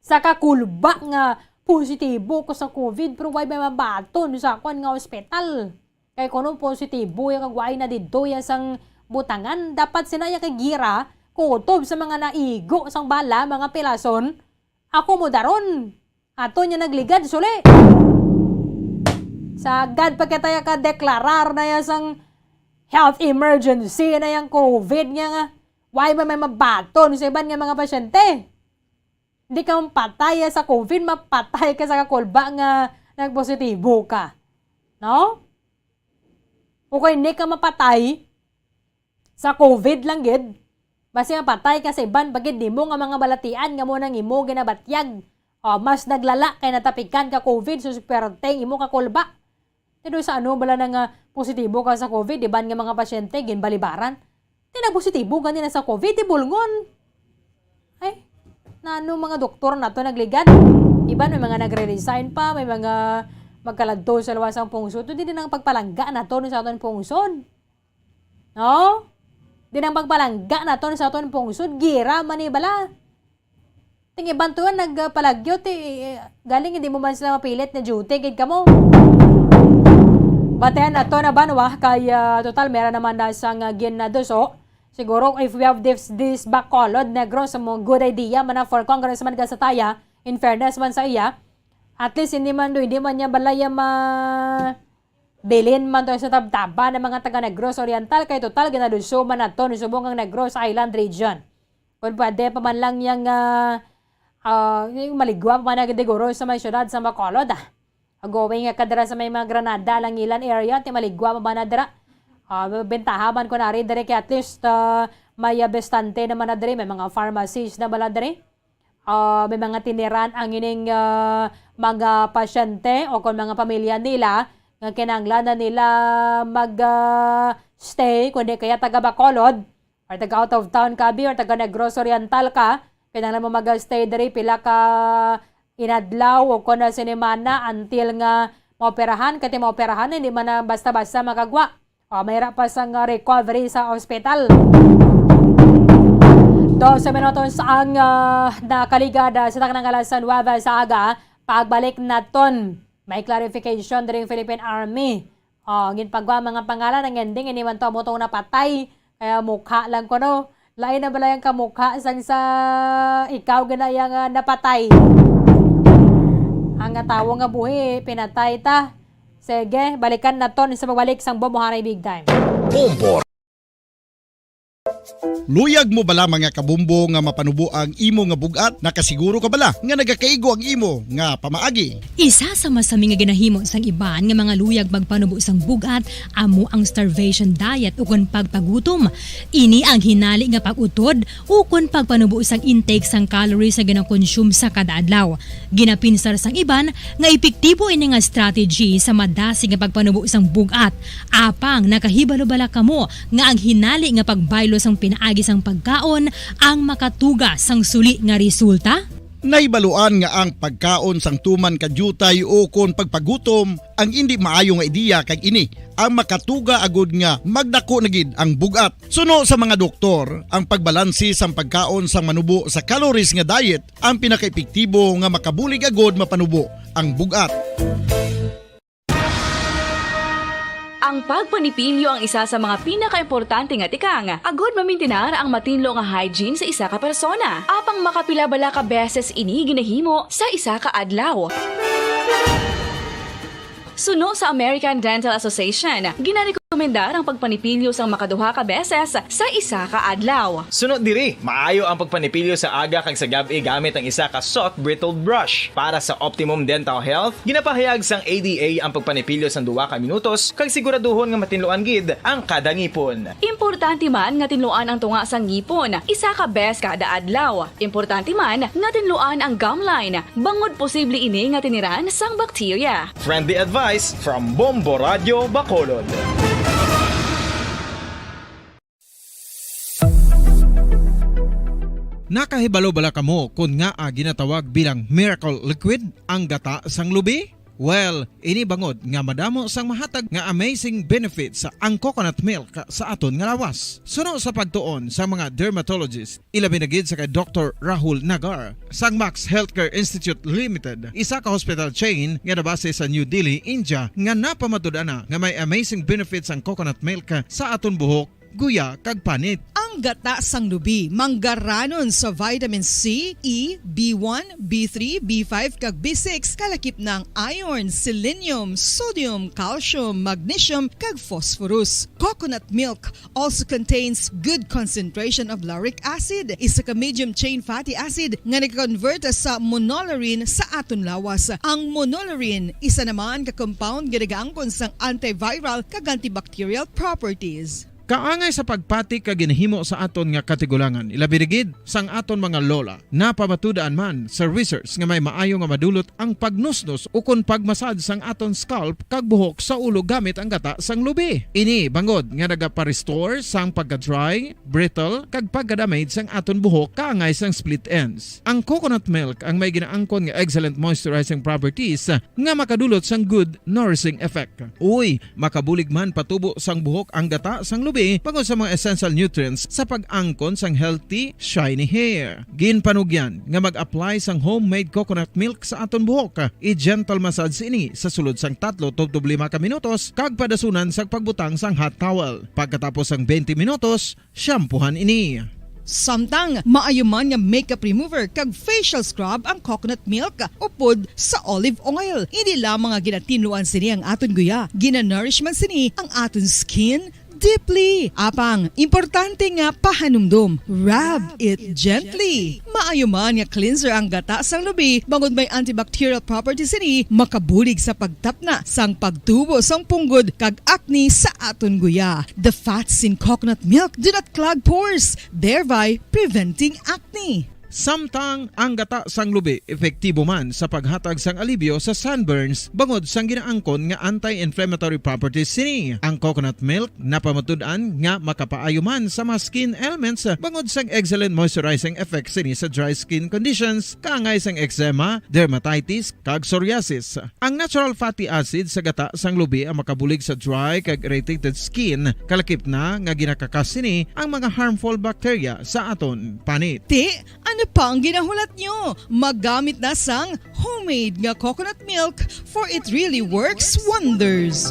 Sa kakulba nga positibo ko sa COVID, pero way may mabaton sa akon nga ospital. Kay kuno positibo ya kag way na didto ya sang butangan, dapat sina ya kay gira, kutob sa mga naigo sang bala, mga pilason. Ako mo daron. Ato niya nagligad, suli. Sagad pa kita ya ka-deklarar na ya sang health emergency na yang COVID nga nga. Way ba may mabaton sa iban nga mga pasyente? Hindi ka mapatay sa COVID, mapatay ka sa kakulba nga nagpositibo ka. No? O kay hindi ka mapatay sa COVID lang gid, basi mapatay ka sa iban pa gid nimo nga mga balatian nga mo nang imo ginabatyag. O, mas naglala kay natapikan ka COVID, so, swerte ang imo kakulba. Pero sa ano bala na nga positibo ka sa COVID, iban nga mga pasyente, ginbalibaran. Ti nagpositibo gani na sa COVID, di bulngon. Ay, nano mga doktor na to nagligad? Iban may mga nagre-resign pa, may mga magkaladto sa luwasang pungsod. Hindi din ang pagpalangga na to sa aton pungsod. No? Din ang pagpalangga na to sa aton pungsod, gira man ni bala. Ting iban to nagpalagyo, ti, eh, galing hindi mo man sila mapilit na duty, gid kamo. Batean na to na banwa, kay, ah, total, mera naman na sang, ah, ginaduso. Siguro, if we have this, this Bacolod, Negros, mo good idea man na for Congressman Gasataya, in fairness man sa iya, at least, hindi man do, hindi man niya balaya ma-, bilin man to sa tabtaba ng mga taga Negros Oriental, kay total, ginaduso man na to ni subong ang Negros Island Region. Kung pwede pa man lang yang, ah, ah, yung maligwa pa man na gid siguro sa may syudad sa Bacolod, ah. Going ka dira sa may mga Granada, Langilan area, ti maligwa man ba na dira? Ah, bentaha man ko na rin diri kay at least, ah, may, ah, bastante naman na diri, may mga pharmacies na bala diri. Ah, may mga tiniran ang ining, ah, mga pasyente o kon mga pamilya nila nga kinahanglan na nila mag, ah, stay, kundi kaya taga Bacolod or taga out of town ka, abi, or taga Negros Oriental ka, kinahanglan mo mag-stay diri pila ka inadlaw o kon na sinimana until nga maoperahan, kay ti maoperahan, hindi man na basta-basta makagwa. O, mayra pa sang, ah, recovery sa ospital. Dose minutos ang, ah, nakaligad, ah, sa taknang alas nuwebe sa aga. Pagbalik naton, may clarification diri ang Philippine Army. O, ginpagwa mga pangalan ang ending, iniwan to mo tong napatay. Kaya mukha lang ko, no? Lain na bala ang kamukha sang sa ikaw gina yang, ah, napatay. Ang nga tawo nga buhi, pinatay ta. Sige, balikan naton sa pagbalik sang Bombo Haray Big Time. Bombo. Luyag mo bala, mga kabombo, nga mapanubo ang imo nga bug-at? Nakasiguro ka bala nga nagakaigo ang imo nga pamaagi? Isa sa masami nga ginahimo sang iban nga mga luyag magpanubo sang bug-at amo ang starvation diet ukon pagpagutom. Ini ang hinali nga pag-utod ukon pagpanubo sang intake sang calories nga ginakonsume sa kada adlaw. Ginapinsar sang iban nga epektibo ini nga strategy sa madasig nga pagpanubo sang bug-at. Apang nakahibalo bala kamo nga ang hinali nga pagbaylo sang pinaagi sang pagkaon ang makatuga sang suli nga resulta? Nahibaluan nga ang pagkaon sang tuman ka diutay ukon pagpagutom ang indi maayo nga ideya, kag ini ang makatuga agud nga magdako na gid ang bug-at. Suno sa mga doktor, ang pagbalanse sang pagkaon sang manubo sa calories nga diet ang pinakaepektibo nga makabulig agud mapanubo ang bug-at. Ang pagpanipilyo ang isa sa mga pinakaimportante nga tikang agud mamintinar ang matinlo nga hygiene sa isa ka persona. Apang makapila bala ka beses ini ginahimo sa isa ka adlaw? Suno sa American Dental Association, ginarekomendar ang pagpanipilyo sang makaduha ka beses sa isa ka adlaw. Suno diri, maayo ang pagpanipilyo sa aga kag sa gab-i gamit ang isa ka soft bristled brush. Para sa optimum dental health, ginapahayag sang A D A ang pagpanipilyo sang duha ka minutos kag siguraduhon nga matinluan gid ang kada ngipon. Importante man nga tinluan ang tunga sang ngipon isa ka bes kada adlaw. Importante man nga tinluan ang gum line, bangod posible ini nga tiniran sang bakterya. Friendly advice from Bombo Radio Bacolod. Nakahibalo bala kamo kon ngaa ginatawag bilang miracle liquid ang gata sang lubi? Well, ini bangod nga madamo sang mahatag nga amazing benefits ang coconut milk sa aton nga lawas. Suno sa pagtuon sa mga dermatologist, ilabi na gid sa kay Doktor Rahul Nagar sang Max Healthcare Institute Limited, isa ka hospital chain nga nabase sa New Delhi, India, nga napamatud-an na nga may amazing benefits ang coconut milk sa aton buhok, guya, kag panit. Ang gata sang lubi manggaranon sa vitamin C, E, B one, B three, B five, kag B six, kalakip na ang iron, selenium, sodium, calcium, magnesium, kag phosphorus. Coconut milk also contains good concentration of lauric acid, isa ka medium chain fatty acid nga nagakonvert sa monolaurin sa aton lawas. Ang monolaurin, isa naman ka compound nga nagaangkon sang antiviral kag antibacterial properties. Kaangay sa pagpati kag ginahimo sa aton nga katigulangan, ilabi na gid sang aton mga lola. Napamatud-an man sa research nga may maayo nga madulot ang pagnusnos ukon pagmasad sang aton scalp kag buhok sa ulo gamit ang gata sang lubi. Ini bangod nga nagaparestore sang pagka-dry, brittle, kag pagka-damage sang aton buhok kaangay sang split ends. Ang coconut milk ang may ginaangkon nga excellent moisturizing properties nga makadulot sang good nourishing effect. Uy, makabulig man patubo sang buhok ang gata sang lubi bangod sa mga essential nutrients sa pag-angkon sang healthy, shiny hair. Ginpanugyan nga mag-apply sang homemade coconut milk sa aton buhok. I-gentle massage ini sa sulod sang tatlo tubtob lima ka minutos kag padasunan sang pagbutang sang hot towel. Pagkatapos sang twenty minutos, shampoohan ini. Samtang maayo man nga makeup remover kag facial scrub ang coconut milk upod sa olive oil. Hindi lamang nga ginatinluan sini ang aton guya, ginanourish man sini ang aton skin, deeply. Apang, importante nga pahanumdom, rub it gently. Maayo man nga cleanser ang gata sang lubi, bangod may antibacterial properties sini, makabulig sa pagtapna sang pagtubo sang punggod kag acne sa aton guya. The fats in coconut milk do not clog pores, thereby preventing acne. Samtang ang gata sang lubi epektibo man sa paghatag sang alibyo sa sunburns bangod sang ginaangkon nga anti-inflammatory properties sini. Ang coconut milk napamatud-an nga makapaayo man sa mga skin ailments bangod sang excellent moisturizing effect sini sa dry skin conditions, kaangay sang eczema, dermatitis, kag psoriasis. Ang natural fatty acid sa gata sang lubi ang makabulig sa dry kag irritated skin, kalakip na nga ginakakas sini ang mga harmful bacteria sa aton panit. Ti, ano pa ang ginahulat nyo? Maggamit na sang homemade nga coconut milk, for it really works wonders.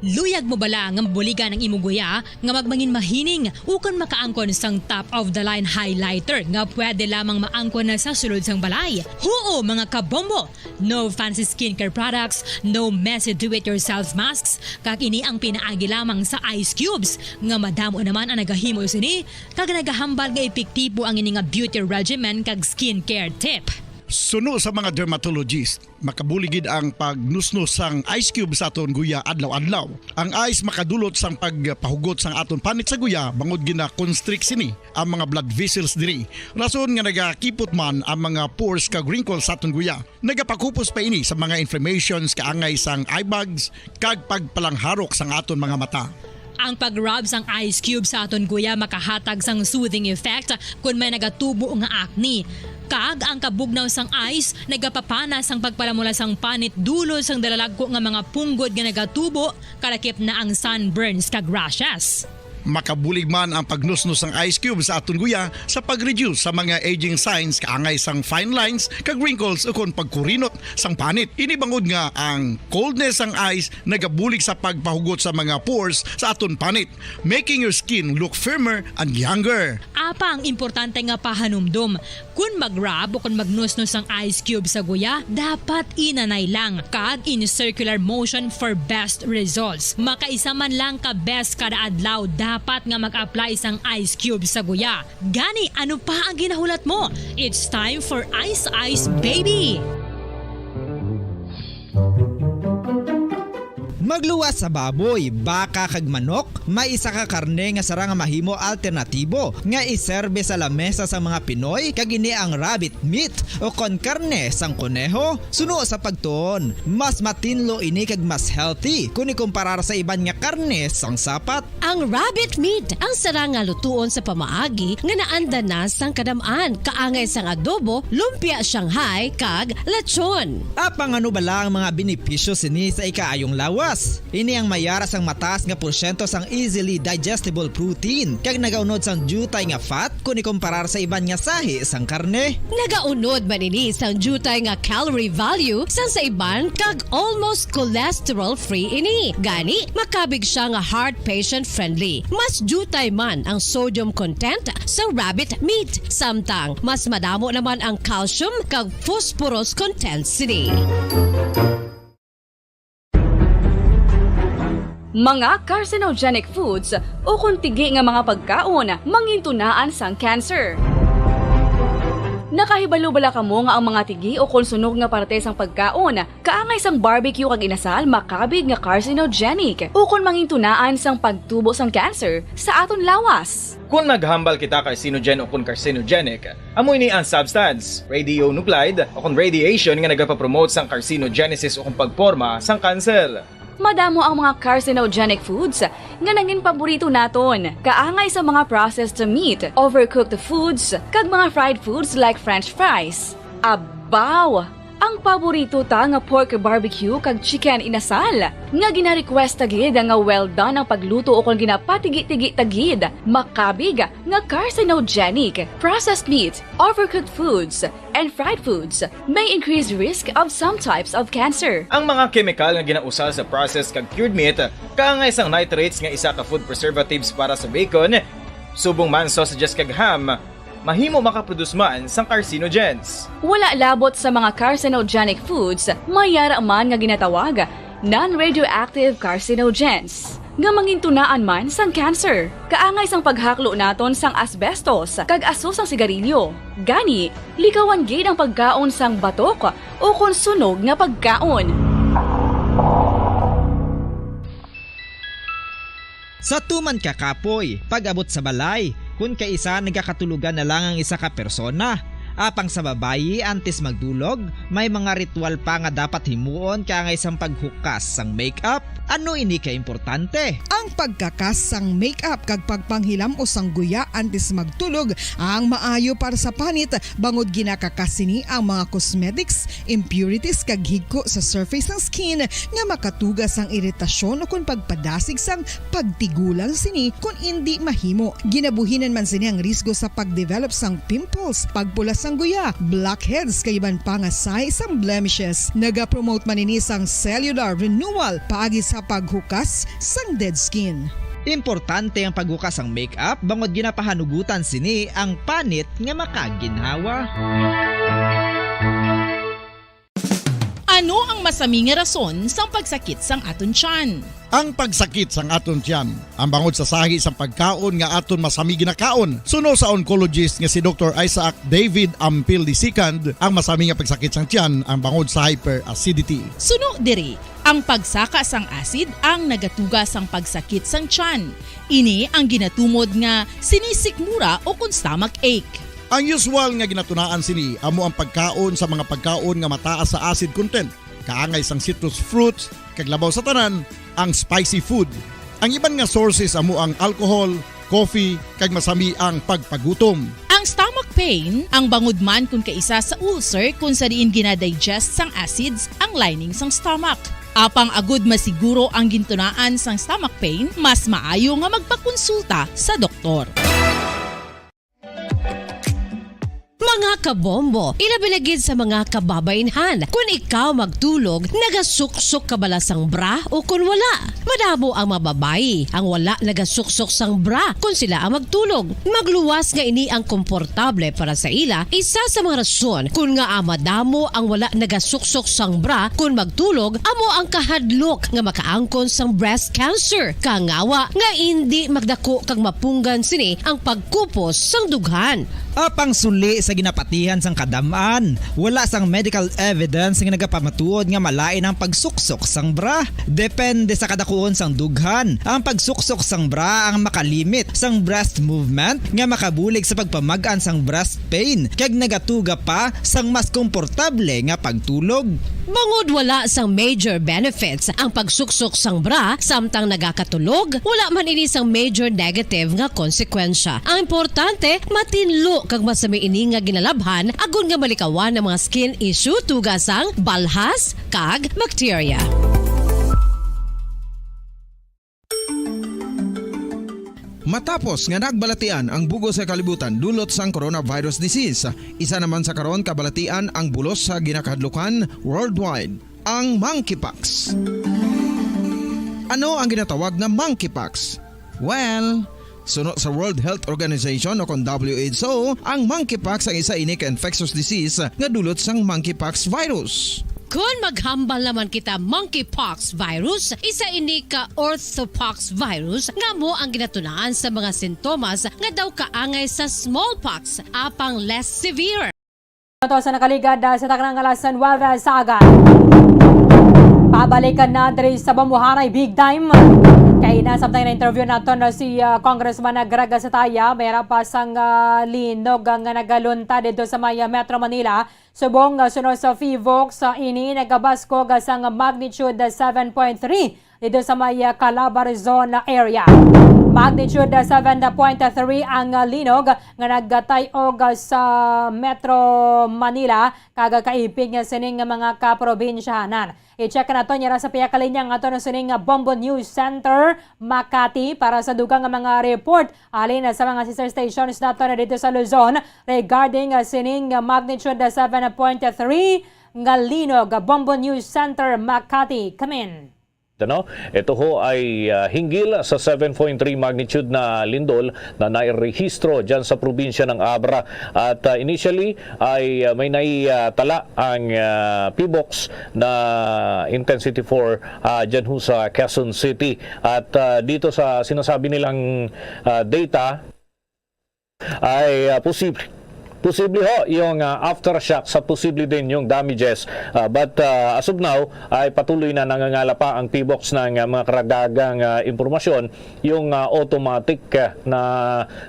Luyag mo bala nga mabuligan ang imo guya nga magmangin mahining ukon makaangkon sang top-of-the-line highlighter nga pwede lamang maangkon na sa sulod sang balay? Huo, mga kabombo! No fancy skincare products, no messy do-it-yourself masks, kag ini ang pinaagi lamang sa ice cubes, nga madamo naman ang nagahimo sini, kag nagahambal nga epektibo ang ini nga beauty regimen kag skincare tip. Suno sa mga dermatologist, makabulig gid ang pagnusnos sang ice cube sa aton guya adlaw-adlaw. Ang ice makadulot sang pagpahugot sang aton panit sa guya, bangod gina-constrict sini ang mga blood vessels diri, rason nga nagakipot man ang mga pores kag wrinkles sa aton guya. Nagapakupos pa ini sa mga inflammations kaangay sang eye bags kag pagpalangharok sang aton mga mata. Ang pag-rub sang ice cube sa aton guya makahatag sang soothing effect kon may nagatubo nga acne. Kag ang kabugnaw sang ice nagapapana sang pagpalamula sang panit dulot sang dalalagko nga mga punggod nga nagatubo, kalakip na ang sunburns kag rashes. Makabulig man ang pagnusnos sang ice cube sa aton guya sa pag-reduce sa mga aging signs kaangay sang fine lines kag wrinkles ukon pagkurinot sang panit. Ini bangod nga ang coldness sang ice nagabulig sa pagpahugot sa mga pores sa aton panit, making your skin look firmer and younger. Apang importante nga pahanumdom, kon mag-rub o kon magnusnos ang ice cube sa guya, dapat inanay lang kag in circular motion for best results. Makaisa man lang ka beses kada adlaw dapat nga mag-apply sang ice cube sa guya. Gani, ano pa ang ginahulat mo? It's time for Ice Ice Baby! Magluwas sa baboy, baka kag manok, may isa ka karne nga sarang nga mahimo alternatibo nga iserbe sa lamesa sang mga Pinoy, kag ini ang rabbit meat o kon karne sang koneho. Suno sa pagtuon, mas matinlo ini kag mas healthy kon ikumparar sa iban nga karne sang sapat. Ang rabbit meat ang sarang nga lutuon sa pamaagi nga naanda na sang kadam-an, kaangay sang adobo, lumpia Shanghai, kag lechon. Apang ano bala ang mga benepisyo sini sa ikaayong lawas? Ini ang may ara sang mataas nga porsyento sang easily digestible protein, kag nagaunod sang diutay nga fat kon ikumparar sa iban nga sahi sang karne. Nagaunod man ini sang diutay nga calorie value sang sa iban, kag almost cholesterol-free ini. Gani, makabig sia nga heart patient-friendly. Mas diutay man ang sodium content sa rabbit meat, samtang mas madamo naman ang calcium kag phosphorus content sini. Mga carcinogenic foods ukon tigi nga mga pagkaon mangintunaan sang cancer. Nakahibalo bala kamo nga ang mga tigi ukon sunog nga parte sang pagkaon, kaangay sang barbecue kag inasal, makabig nga carcinogenic ukon mangintunaan sang pagtubo sang cancer sa aton lawas? Kon maghambal kita carcinogen ukon carcinogenic, amo ini ang substance, radionuclide, ukon radiation nga nagapapromote sang carcinogenesis ukon pagporma sang kanser. Madamo ang mga carcinogenic foods nga nangin paborito naton, kaangay sa mga processed meat, overcooked foods, kag mga fried foods like French fries. Abaw! Ang paborito ta nga pork barbecue kag chicken inasal, nga gina-request ta gid nga well done ang pagluto ukon ginapatigi-tigi ta gid, makabig nga carcinogenic. Processed meat, overcooked foods, and fried foods may increase risk of some types of cancer. Ang mga kemikal nga ginausar sa processed kag cured meat, kaangay sang nitrates nga isa ka food preservatives para sa bacon, subong man sausages kag ham, Mahimo makaproduce man sang carcinogens. Wala labot sa mga carcinogenic foods, may yara man nga ginatawag non-radioactive carcinogens, nga mangintunaan man sang cancer. Kaangay sang paghaklo naton sang asbestos kag aso sang sigarilyo. Gani, likawan gid ang pagkaon sang batok ukon sunog nga pagkaon. Sa tuman ka kapoy, pag-abot sa balay, kun kaisa nagakatulogan na lang ang isa ka persona. Apang sa babayi, antes magdulog, may mga ritual pa nga dapat himuon kaangay sang paghukas sang makeup. Ano ini ka importante? Ang pagkakas sang makeup kag pagpanghilam-os sang guya antes magtulog ang maayo para sa panit, bangod ginakakas sini ang mga cosmetics, impurities kag higko sa surface sang skin nga makatuga sang iritasyon ukon pagpadasig sang pagtigulang sini kon indi mahimo. Ginabuhinan man sini ang risgo sa pagdevelop sang pimples, pagpula sang guya, blackheads kag iban pa nga sign sang blemishes. Nagapromote man ini sang cellular renewal paagi sa paghukas sang dead skin. Importante ang paghukas sang makeup bangod ginapahanugutan sini ang panit nga makaginhawa. Ano ang masami nga rason sang pagsakit sang aton tiyan? Ang pagsakit sang aton tiyan ang bangod sa sahi sang pagkaon nga aton masami ginakaon. Suno sa oncologist nga si Doktor Isaac David Ampil the second, ang masami nga pagsakit sang tiyan ang bangod sa hyperacidity. Suno diri, ang pagsaka sang acid ang nagatuga sang pagsakit sang tiyan. Ini ang ginatumod nga sinisikmura o kon stomach ache. Ang usual nga ginatunaan sini amo ang pagkaon sa mga pagkaon nga mataas sa acid content, kaangay sang citrus fruits, kag labaw sa tanan, ang spicy food. Ang iban nga sources amo ang alcohol, coffee, kag masami ang pagpagutom. Ang stomach pain ang bangod man kon kaisa sa ulcer kon sa diin gina-digest sang acids ang lining sang stomach. Apang agud masiguro ang gintunaan sang stomach pain, mas maayo nga magpakonsulta sa doktor. Mga kabombo, ilabi na gid sa mga kababainhan. Kon ikaw magtulog, nagasuksok ka bala sang bra o kon wala? Madamo ang mga babayi ang wala nagasuksok sang bra kon sila ang magtulog. Magluwas nga ini ang komportable para sa ila. Isa sa mga rason kon ngaa madamo ang wala nagasuksok sang bra kon magtulog amo ang kahadlok nga makaangkon sang breast cancer. Kangawa nga indi magdako kag mapunggan sini ang pagkupos sang dughan. Apang suli sa ginapatihan sang kadam-an, wala sang medical evidence nga nagapamatuod nga malain ang pagsuksok sang bra. Depende sa kadakuon sang dughan, ang pagsuksok sang bra ang makalimit sang breast movement nga makabulig sa pagpamag-an sang breast pain kag nagatuga pa sang mas komportable nga pagtulog. Bangod wala sang major benefits ang pagsuksok sang bra samtang nagakatulog, wala man ini sang major negative nga konsekwensya. Ang importante, matinlo kag masami ini nga ginalabhan agod nga malikawan ang mga skin issue tuga sang balhas kag bakterya. Matapos nga nagbalatian ang bug-os nga kalibutan dulot sang coronavirus disease, isa naman sa karon kabalatian ang bulos sa ginakahadlukan worldwide, ang monkeypox. Ano ang ginatawag nga monkeypox? Well, suno sa World Health Organization o kon W H O, ang monkeypox ang isa ini ka infectious disease nga dulot sang monkeypox virus. Kon maghambal naman kita monkeypox virus, isa ini ka orthopox virus nga amo ang ginatunaan sa mga sintomas nga daw kaangay sa smallpox, apang less severe. Ito sa nakaligad, ah, sa taknang alas nuwebe sa aga. Pabalikan na diri sa Bamuharay, big time. Kay na samtang na-interview naton, ah, si, ah, Congressman Greg Sataya, may pa sang, ah, linog nga nagalunta dito sa may, ah, Metro Manila. Subong, ah, suno sa PHIVOLCS, ah, ini nagabaskog, ah, sang magnitude, ah, seven point three dito sa may, ah, Calabarzon area. Magnitude, ah, seven point three ang, ah, linog nga nagkatay-og, ah, sa Metro Manila kag kaipig nga sining nga mga kaprobinsyahanan. I-check naton yara sa pihak linya ang aton sining nga Bombo News Center Makati para sa dugang nga mga report halin sa mga sister stations naton dito sa Luzon regarding, ah, sining magnitude seven point three nga linog. Bombo News Center Makati, come in. Ano? Ito ho ay, ah, hinggil sa seven point three magnitude na lindol na nairehistro dyan sa probinsya ng Abra. At, ah, initially ay, ah, may naitala ang, ah, PHIVOLCS na intensity four, ah, dyan ho sa Quezon City. At, ah, dito sa sinasabi nilang, ah, data, ay, ah, posible, posible ho yung, ah, aftershock sa posible din yung damages. Ah, but, ah, as of now, ay patuloy na nangangala pa ang PHIVOLCS ng, ah, mga karagdagang, ah, impormasyon. Yung, ah, automatic, ah, na,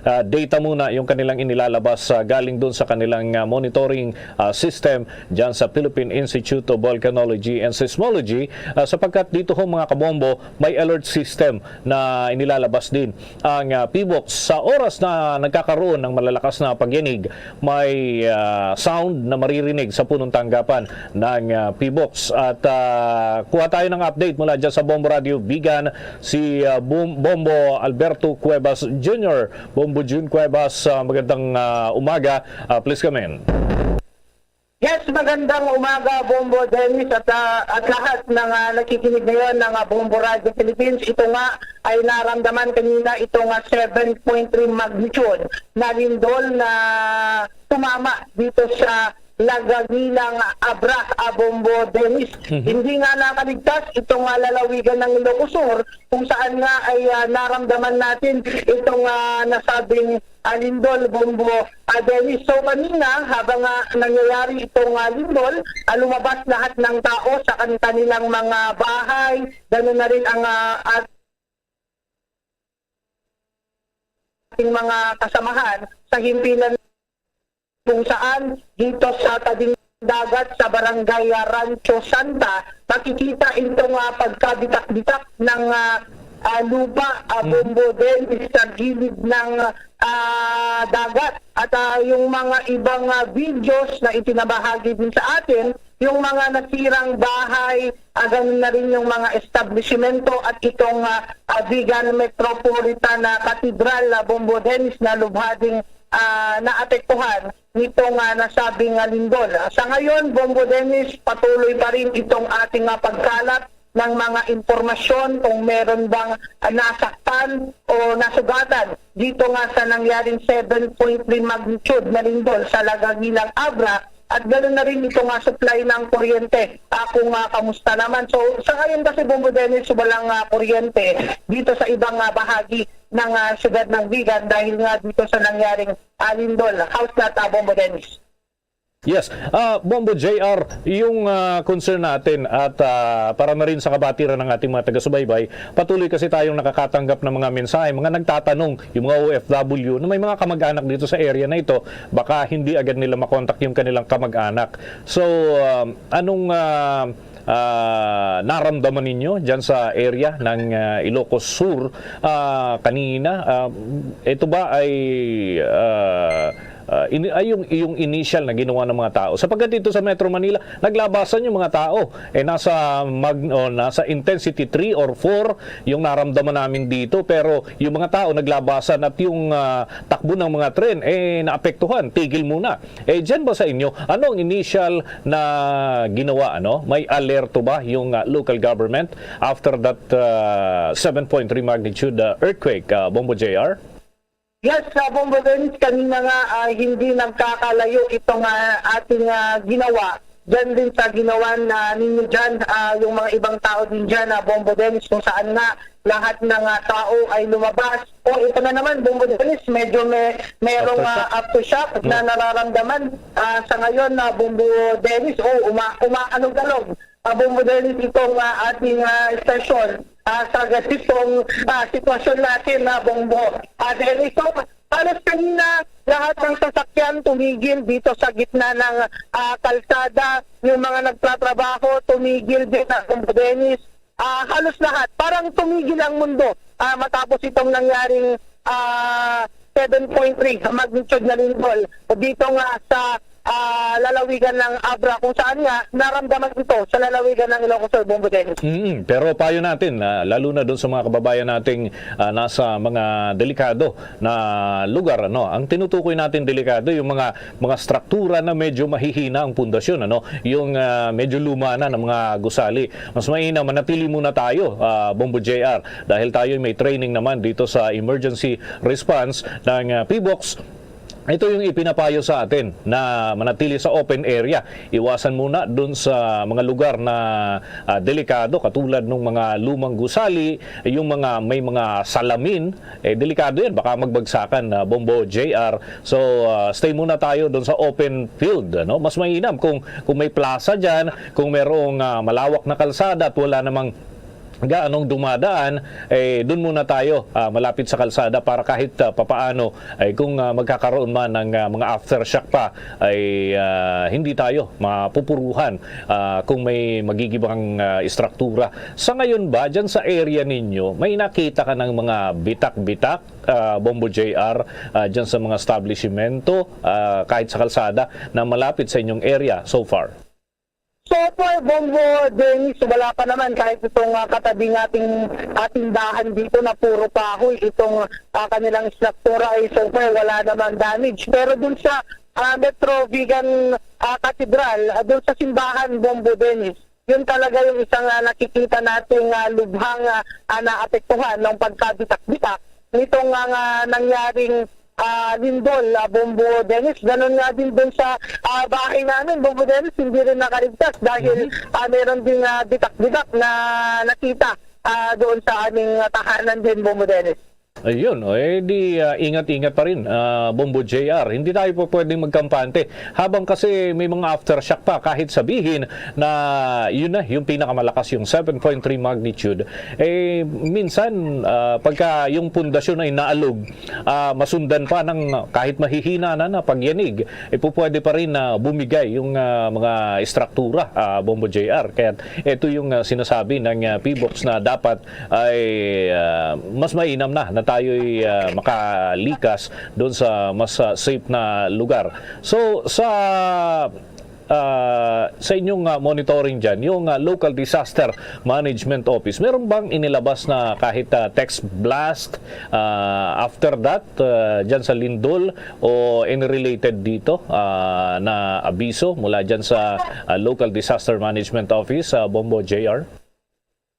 ah, data muna yung kanilang inilalabas, ah, galing dun sa kanilang, ah, monitoring, ah, system dyan sa Philippine Institute of Volcanology and Seismology, ah, sapagkat dito ho, mga kabombo, may alert system na inilalabas din ang, ah, PHIVOLCS sa oras na nagkakaroon ng malalakas na pagyanig. May, ah, sound na maririnig sa punong tanggapan ng, ah, PHIVOLCS. At, ah, kuha tayo ng update mula dyan sa Bombo Radio Vigan, si, ah, Bom-, Bombo Alberto Cuevas Junior. Bombo Jun Cuevas, ah, magandang, ah, umaga. Ah, please come in. Yes, magandang umaga, Bombo Dennis, at, ah, at lahat ng, ah, nakikinig ngayon ng, ah, Bombo Radio Philippines. Ito nga ay naramdaman kanina, ito nga seven point three magnitude na lindol na tumama dito sa Lagagilang, Abra, ah, Bombo Dennis. Mhm. Hindi nga nakaligtas itong, ah, lalawigan ng Ilocos Sur, kung saan nga ay, ah, naramdaman natin itong, ah, nasabing, ah, lindol, Bombo, ah, Dennis. So, kanina, habang, ah, nangyayari itong, ah, lindol, ah, lumabas lahat ng tao sa kan-, kanilang mga bahay, gano'n na rin ang, ah, ating mga kasamahan sa himpilan kung saan dito sa tabing dagat sa barangay, ah, Rancho Santa, makikita itong, ah, pagkabitak-bitak ng, ah, ah, lupa, ah, Mm. Bombo Dennis, sa gilid ng, ah, dagat. At, ah, yung mga ibang, ah, videos na itinabahagi din sa atin, yung mga nasirang bahay, ah, ganun na rin yung mga establishmento at itong, ah, ah, Vigan Metropolitan, ah, Cathedral, ah, Bombo Dennis, na lubha ding, ah, naapektuhan nitong, ah, nasabing, ah, lindol. Ah, sa ngayon, Bombo Dennis, patuloy pa rin itong ating, ah, pagkalap ng mga impormasyon kung meron bang, ah, nasaktan o nasugatan dito nga sa nangyaring seven point three magnitude na lindol sa Lagagilang, Abra, at ganoon na rin ito nga supply ng kuryente, ah, kung, ah, kamusta naman. So, sa ngayon kasi, Bombo Dennis, walang, ah, kuryente dito sa ibang, ah, bahagi ng, ah, siyudad ng Vigan dahil nga dito sa nangyaring, ah, lindol. How's that, ah, Bombo Dennis? Yes. Ah, Bombo J R, yung, ah, concern natin at, ah, para na rin sa kabatiran ng ating mga taga-subaybay, patuloy kasi tayong nakakatanggap ng mga mensahe, mga nagtatanong, yung mga O F W na may mga kamag-anak dito sa area na ito, baka hindi agad nila makontak yung kanilang kamag-anak. So, um, anong, ah, ah, naramdaman ninyo dyan sa area ng, ah, Ilocos Sur, ah, kanina? Ah, ito ba ay, ah, ah, ini-, ay yung, yung initial na ginawa ng mga tao? Sapagkat dito sa Metro Manila, naglabasan yung mga tao. Eh, nasa mag-, o nasa intensity three or four yung naramdaman namin dito. Pero yung mga tao naglabasan at yung, ah, takbo ng mga tren, eh, naapektuhan. Tigil muna. Eh, dyan ba sa inyo, ano ang initial na ginawa, ano? May alerto ba yung, ah, local government after that, ah, seven point three magnitude, ah, earthquake, ah, Bombo J R? Yes, ah, Bombo Dennis, kanina nga, ah, hindi nagkakalayo itong, ah, ating, ah, ginawa. Diyan din sa ginawa na ninyo dyan, ah, yung mga ibang tao din dyan, ah, Bombo Dennis, kung saan nga lahat ng, ah, tao ay lumabas. O, ito na naman, Bombo Dennis, medyo may, merong, ah, aftershock na nararamdaman, ah, sa ngayon na Bombo Dennis. O, uma-, umaalog-alog, ah, Bombo Dennis, itong, ah, ating, ah, estasyon, ah, sa ganitong, ah, sitwasyon natin na Bombo, ah, Dennis. So, halos kanina, lahat ng sasakyan tumigil dito sa gitna ng, ah, kalsada. Yung mga nagtatrabaho, tumigil din, ah, Bombo Dennis. Ah, halos lahat. Parang tumigil ang mundo, ah, matapos itong nangyaring, ah, seven point three magnitude na lindol dito nga sa, ah, lalawigan ng Abra, kung saan nga naramdaman ito sa lalawigan ng Ilocos Sur, Bombo Dennis. Mm, pero payo natin, ah, lalo na doon sa mga kababayan nating, ah, nasa mga delikado na lugar, ano, ang tinutukoy natin delikado, yung mga, mga struktura na medyo mahihina ang pundasyon, ano, yung, ah, medyo luma na ng mga gusali. Mas mainam, manatili muna tayo, ah, Bombo J R, dahil tayo may training naman dito sa emergency response ng, ah, PHIVOLCS. Ito yung ipinapayo sa atin, na manatili sa open area. Iwasan muna dun sa mga lugar na, ah, delikado, katulad ng mga lumang gusali, yung mga may mga salamin, eh, delikado yan. Baka magbagsakan, ah, Bombo J R. So, ah, stay muna tayo dun sa open field, ano? Mas mainam kung, kung may plaza dyan, kung merong, ah, malawak na kalsada at wala namang gaanong dumadaan, eh, dun muna tayo, ah, malapit sa kalsada para kahit, ah, papaano, ay kung, ah, magkakaroon man ng, ah, mga aftershock pa, ay, ah, hindi tayo mapupuruhan, ah, kung may magigibang, ah, istruktura. Sa ngayon ba, dyan sa area ninyo, may nakita ka ng mga bitak-bitak, ah, Bombo J R, ah, dyan sa mga establishmento, ah, kahit sa kalsada na malapit sa inyong area so far? So far, Bombo Dennis, wala pa naman, kahit itong, ah, katabi ng ating, ah, tindahan dito na puro kahoy, itong, ah, kanilang struktura ay so far wala naman damage. Pero dun sa, ah, Metro Vigan, ah, Cathedral, ah, dun sa simbahan, Bombo Dennis, yun talaga yung isang, ah, nakikita nating, ah, lubhang, ah, ah, naapektuhan ng pagkabitak-bitak nitong, ah, nga nangyaring, ah, lindol, ah, Bombo Dennis. Ganun nga din dun sa, ah, bahay namin, Bombo Dennis, hindi rin nakaligtas dahil, Mhm. ah, meron ding, ah, bitak-bitak na nakita, ah, doon sa aming, ah, tahanan din, Bombo Dennis. Ayun, o, eh, di, ah, ingat-ingat pa rin, ah, Bombo J R. Hindi tayo po pwedeng magkampante habang kasi may mga aftershock pa, kahit sabihin na yun na, yung pinakamalakas, yung seven point three magnitude. Eh, minsan, ah, pagka yung pundasyon ay naalog, ah, masundan pa ng kahit mahihina na, na pagyanig, eh, po pwede pa rin na bumigay yung, ah, mga istruktura, ah, Bombo J R. Kaya ito yung, ah, sinasabi ng, ah, PHIVOLCS na dapat ay, ah, mas mainam na, na tayo'y, ah, makalikas doon sa mas, ah, safe na lugar. So, sa, ah, sa inyong, ah, monitoring dyan, yung, ah, Local Disaster Management Office, meron bang inilabas na kahit, ah, text blast, ah, after that, ah, dyan sa lindol o any related dito, ah, na abiso mula dyan sa, ah, Local Disaster Management Office, ah, Bombo J R?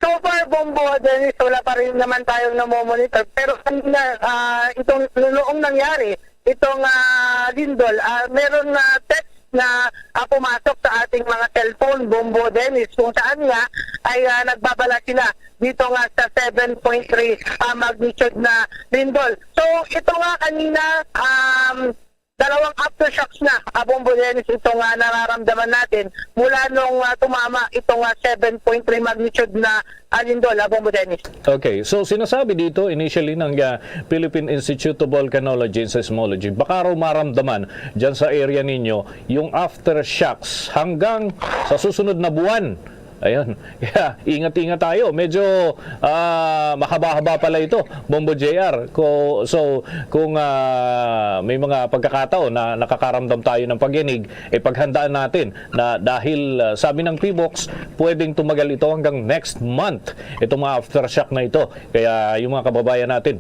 So far, Bombo, Dennis, wala pa rin naman tayong namomonitor. Pero kanina, ah, itong noong nangyari, itong, ah, lindol, ah, meron na text na, ah, pumasok sa ating mga cellphone, Bombo, Dennis, kung saan nga ay, ah, nagbabala sila dito nga sa seven point three, ah, magnitude na lindol. So, ito nga kanina, um, dalawang aftershocks na, ah, Bombo Dennis, itong, ah, nararamdaman natin mula nung, ah, tumama itong, ah, seven point three magnitude na, ah, lindol, ah, Bombo Dennis. Okay, so sinasabi dito initially ng, ah, Philippine Institute of Volcanology and Seismology, baka raw maramdaman dyan sa area ninyo yung aftershocks hanggang sa susunod na buwan. Ayun. Kaya ingat-ingat tayo. Medyo, ah, mahaba-haba pala ito, Bombo J R. Ko, so, kung, ah, may mga pagkakataon na nakakaramdam tayo ng pagyanig, eh, paghandaan natin na dahil, ah, sabi ng PHIVOLCS, pwedeng tumagal ito hanggang next month, itong mga aftershock na ito. Kaya yung mga kababayan natin,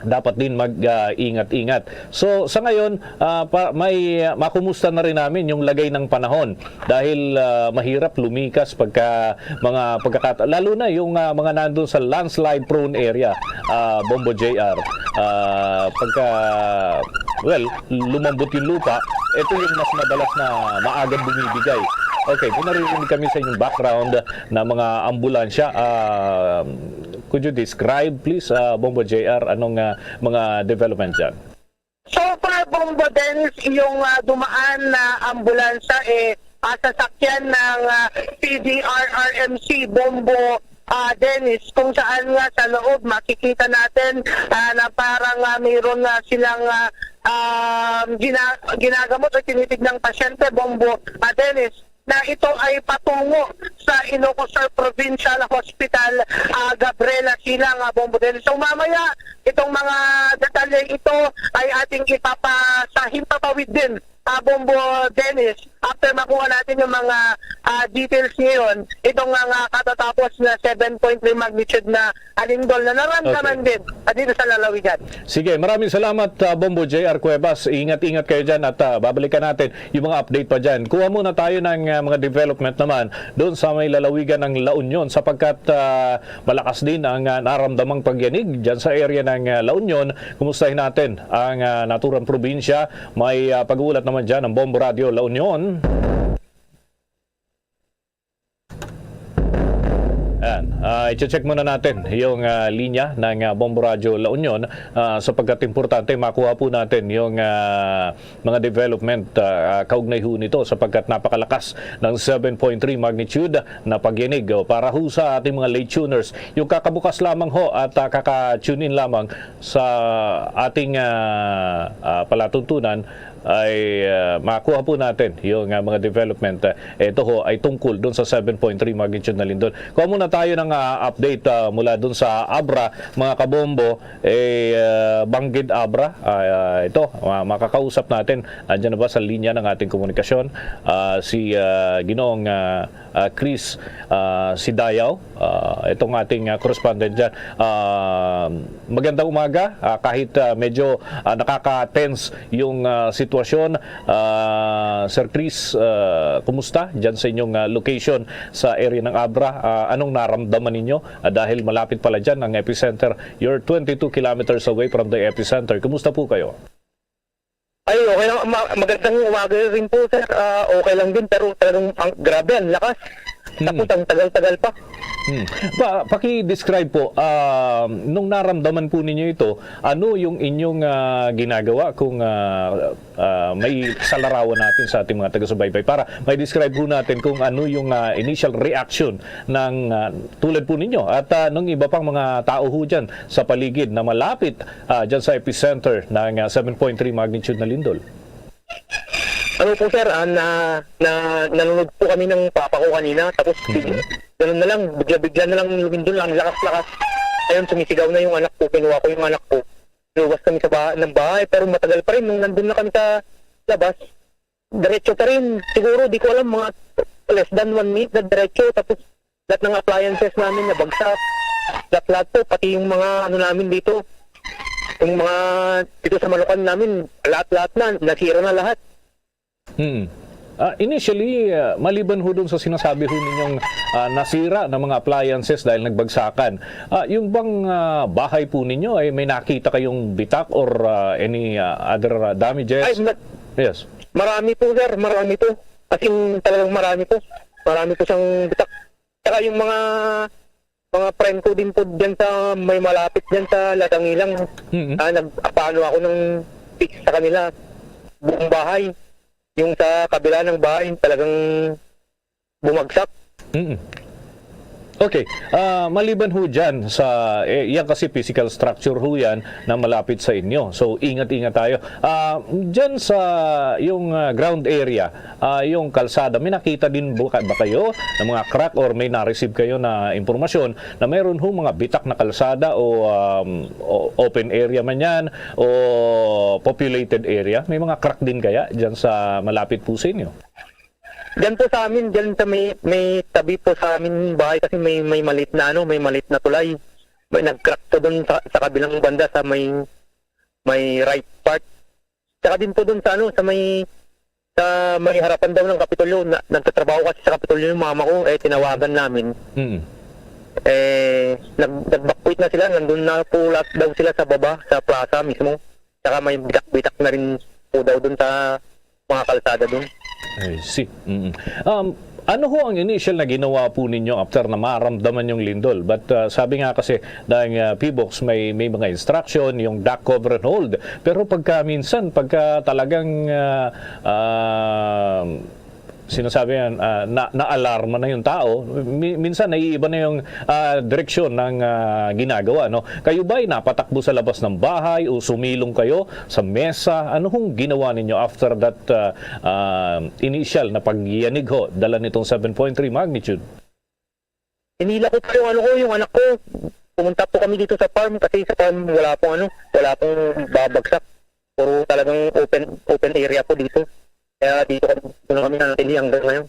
dapat din mag, ah, ingat-ingat. So, sa ngayon, ah, pa, may, ah, makumusta na rin namin yung lagay ng panahon dahil, ah, mahirap lumikas pagka mga pagkakata-, lalo na yung, ah, mga nandun sa landslide prone area, ah, Bombo J R. Ah, pagka, well, lumambot yung lupa, ito yung mas madalas na maagang bumibigay. Okay, kung naririnig kami sa inyong background na mga ambulansya, ah, could you describe, please, ah, Bombo J R, anong, ah, mga development dyan? So far, Bombo Dennis, yung, ah, dumaan na ambulansya, eh, ah, sasakyan ng, ah, P D R R M C, Bombo, ah, Dennis, kung saan nga sa loob makikita natin, ah, na parang, ah, mayroon na silang, ah, um, gina-, ginagamot o tinitignang pasyente, Bombo, ah, Dennis, na ito ay patungo sa Ilocos Sur Provincial Hospital, ah, Gabriela Silang, ah, Bombo Dennis. So mamaya, itong mga detalye ito ay ating ipapasa-, himpapawid din ah, Bombo Dennis, after makuha natin yung mga, ah, details ngayon, itong nga, nga katatapos na seven point three magnitude na alindol na naramdaman Okay. din, ah, dito sa lalawigan. Sige, maraming salamat, ah, Bombo J R Cuevas. Ingat-ingat kayo dyan at, ah, babalikan natin yung mga update pa dyan. Kuha muna tayo ng, ah, mga development naman doon sa may lalawigan ng La Union sapagkat, ah, malakas din ang, ah, naramdamang pagyanig dyan sa area ng, ah, La Union. Kumustahin natin ang, ah, naturang probinsya. May, ah, pag-uulat naman dyan ang Bombo Radio La Union. Ayan. Ah, i-check muna natin yung, ah, linya ng, ah, Bombo Radyo La Union, ah, sapagkat importante makuha po natin yung, ah, mga development, ah, kaugnay ho nito sapagkat napakalakas ng seven point three magnitude na pagyanig. O, para ho sa ating mga late tuners, yung kakabukas lamang ho at, ah, kaka-tune in lamang sa ating, ah, ah, palatuntunan, ay, ah, makuha po natin yung, ah, mga development. Ah, ito ho ay tungkol dun sa seven point three magnitude na lindol. Kuha muna tayo ng, ah, update, ah, mula dun sa Abra, mga kabombo. Eh, ah, Banggid Abra, ah, ito, ma- makakausap natin. Andyan na ba sa linya ng ating komunikasyon? Ah, si, ah, Ginoong, ah, ah, Chris, ah, Sidayaw, ah, itong ating, ah, correspondent dyan. Ah, magandang umaga. Ah, kahit, ah, medyo, ah, nakaka-tense yung, ah, sitwasyon, ah, Sir Chris, ah, kumusta dyan sa inyong, ah, location sa area ng Abra? Ah, anong naramdaman ninyo? Ah, dahil malapit pala dyan ang epicenter. You're twenty-two kilometers away from the epicenter. Kumusta po kayo? Ay, okay lang. Ma- magandang umaga rin po, sir. Ah, okay lang din, pero talagang ang, grabe, ang lakas. Hmm. Tapos ang tagal-tagal pa. Hmm. Pa, paki-describe po, ah, nung naramdaman po ninyo ito, ano yung inyong, ah, ginagawa kung, ah, ah, may salarawan natin sa ating mga taga-subaybay para may describe po natin kung ano yung, ah, initial reaction ng, ah, tulad po ninyo at, ah, ng iba pang mga tao ho dyan sa paligid na malapit, ah, dyan sa epicenter ng, ah, seven point three magnitude na lindol? Ano po, sir, ah, na, na, nanonood po kami ng papa ko kanina, tapos Mhm. ganun na lang, bigla-bigla na lang lumindol, ang lakas-lakas. Ayun, sumisigaw na yung anak ko, kinuha ko yung anak ko. Luwas kami sa ba- ng bahay, pero matagal pa rin, nung nandun na kami sa labas, diretso pa rin, siguro, di ko alam, mga less than one minute na diretso, tapos lahat ng appliances namin nabagsak. Lahat-lahat po, pati yung mga ano namin dito, yung mga dito sa malukan namin, lahat-lahat na, nasira na lahat. Hmm. Ah, initially, ah, maliban ho dun sa sinasabi ho ninyong, ah, nasira na mga appliances dahil nagbagsakan, ah, yung bang, ah, bahay po ninyo ay may nakita kayong bitak or, ah, any, ah, other, ah, damages? Ay, ma- Yes. Marami po, sir. Marami po. As in, talagang marami po. Marami po siyang bitak. Tsaka yung mga, mga friend ko din po dyan sa may malapit dyan sa Latangilang. Mm. Ah, nag-, paano ako ng fix sa kanila. Buong bahay. Yung sa kabila ng bahay, talagang bumagsak. Mm. Okay. Ah, maliban ho dyan sa, eh, yan kasi physical structure ho yan na malapit sa inyo. So, ingat-ingat tayo. Ah, dyan sa yung, ah, ground area, ah, yung kalsada, may nakita din ba, ba kayo ng mga crack or may na-receive kayo na impormasyon na mayroon ho mga bitak na kalsada o, um, o open area man yan o populated area? May mga crack din kaya dyan sa malapit po sa inyo? Diyan po sa amin, diyan sa may, may tabi po sa amin bahay kasi may, may maliit na ano, may maliit na tulay. May nag-crack po doon sa, sa kabilang banda sa may, may right part. Tsaka din po doon sa ano, sa may, sa may harapan daw ng Kapitolyo, na, nagtatrabaho kasi sa Kapitolyo yung mama ko, eh tinawagan namin. Mm. Eh, nag, nag-backquit na sila, nandun na po lahat daw sila sa baba, sa plaza mismo. Tsaka may bitak-bitak na rin po daw doon sa mga kalsada doon. I see. Mm. Um, ano ho ang initial na ginawa po ninyo after na maramdaman yung lindol? But, uh, sabi nga kasi ng, uh, PHIVOLCS, may, may mga instruction, yung duck, cover and hold. Pero pagka minsan, pagka talagang, uh, um, sinasabi yan, ah, na, naalarma na yung tao, mi-, minsan naiiba na yung, ah, direksyon ng, ah, ginagawa, no? Kayo ba'y napatakbo sa labas ng bahay o sumilong kayo sa mesa? Ano hong ginawa ninyo after that, ah, ah, initial na pagyanig ho, dala nitong seven point three magnitude? Hinila ko po yung ano ko, yung anak ko. Pumunta po kami dito sa farm kasi sa farm wala pong ano, wala pong babagsak. Puro talagang open, open area po dito. Kaya dito kami, dito na kami nanatili hanggang ngayon.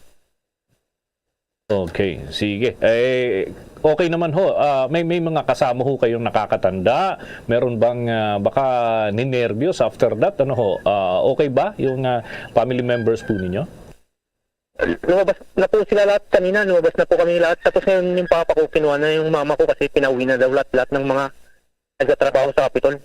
Okay, sige. Eh, okay naman ho. Ah, may, may mga kasama ho kayong nakakatanda? Meron bang, ah, baka ninerbiyos after that? Ano ho? Ah, okay ba yung, ah, family members po ninyo? Lumabas na po sila lahat kanina. Lumabas na po kami lahat. Tapos ngayon yung papa ko, kinuha na yung mama ko kasi pinauwi na daw lahat, lahat ng mga nagtatrabaho sa Capitol.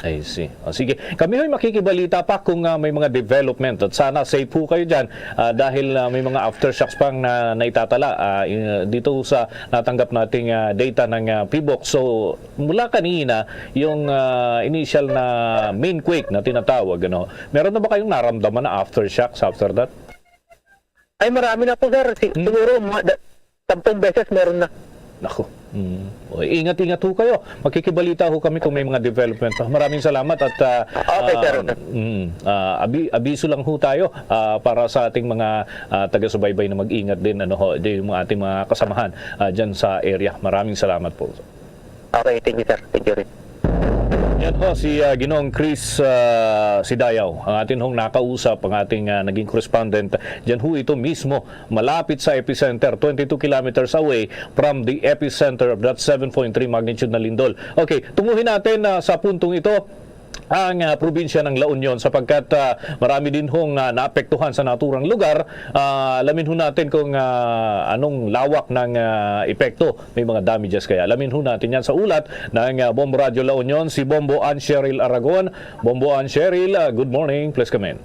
I see. O, sige. Kami ho'y makikibalita pa kung, ah, may mga development. At sana safe po kayo dyan, ah, dahil, ah, may mga aftershocks pang na, naitatala, ah, in, dito sa natanggap nating, ah, data ng, ah, PHIVOLCS. So, mula kanina, yung, ah, initial na main quake na tinatawag, ano, meron na ba kayong naramdaman na aftershocks after that? Ay, marami na po, sir. Si-, Hmm. siguro mga da-, sampung beses meron na. Naku. Mm. O, ingat-ingat ho kayo. Makikibalita ho kami kung may mga development pa. Maraming salamat at, ah, Okay, sir. ah, mm, ah, abi-, abiso lang ho tayo, ah, para sa ating mga, ah, taga-subaybay na mag-ingat din, ano ho, di, yung mga ating mga kasamahan, ah, dyan sa area. Maraming salamat po. Okay, thank you, sir. Thank you rin. Yan ho si, ah, Ginoong Chris, ah, Sidayaw, ang atin hong nakausap, ang ating, ah, naging correspondent. Diyan ho ito mismo, malapit sa epicenter, twenty-two kilometers away from the epicenter of that seven point three magnitude na lindol. Okay, tunguhin natin, ah, sa puntong ito ang, ah, probinsya ng La Union sapagkat, ah, marami din hong, ah, naapektuhan sa naturang lugar. Ah, alamin ho natin kung, ah, anong lawak ng, ah, epekto. May mga damages kaya. Alamin ho natin yan sa ulat ng, ah, Bombo Radyo La Union, si Bombo Ann Cheryl Aragon. Bombo Ann Cheryl, ah, good morning. Please come in.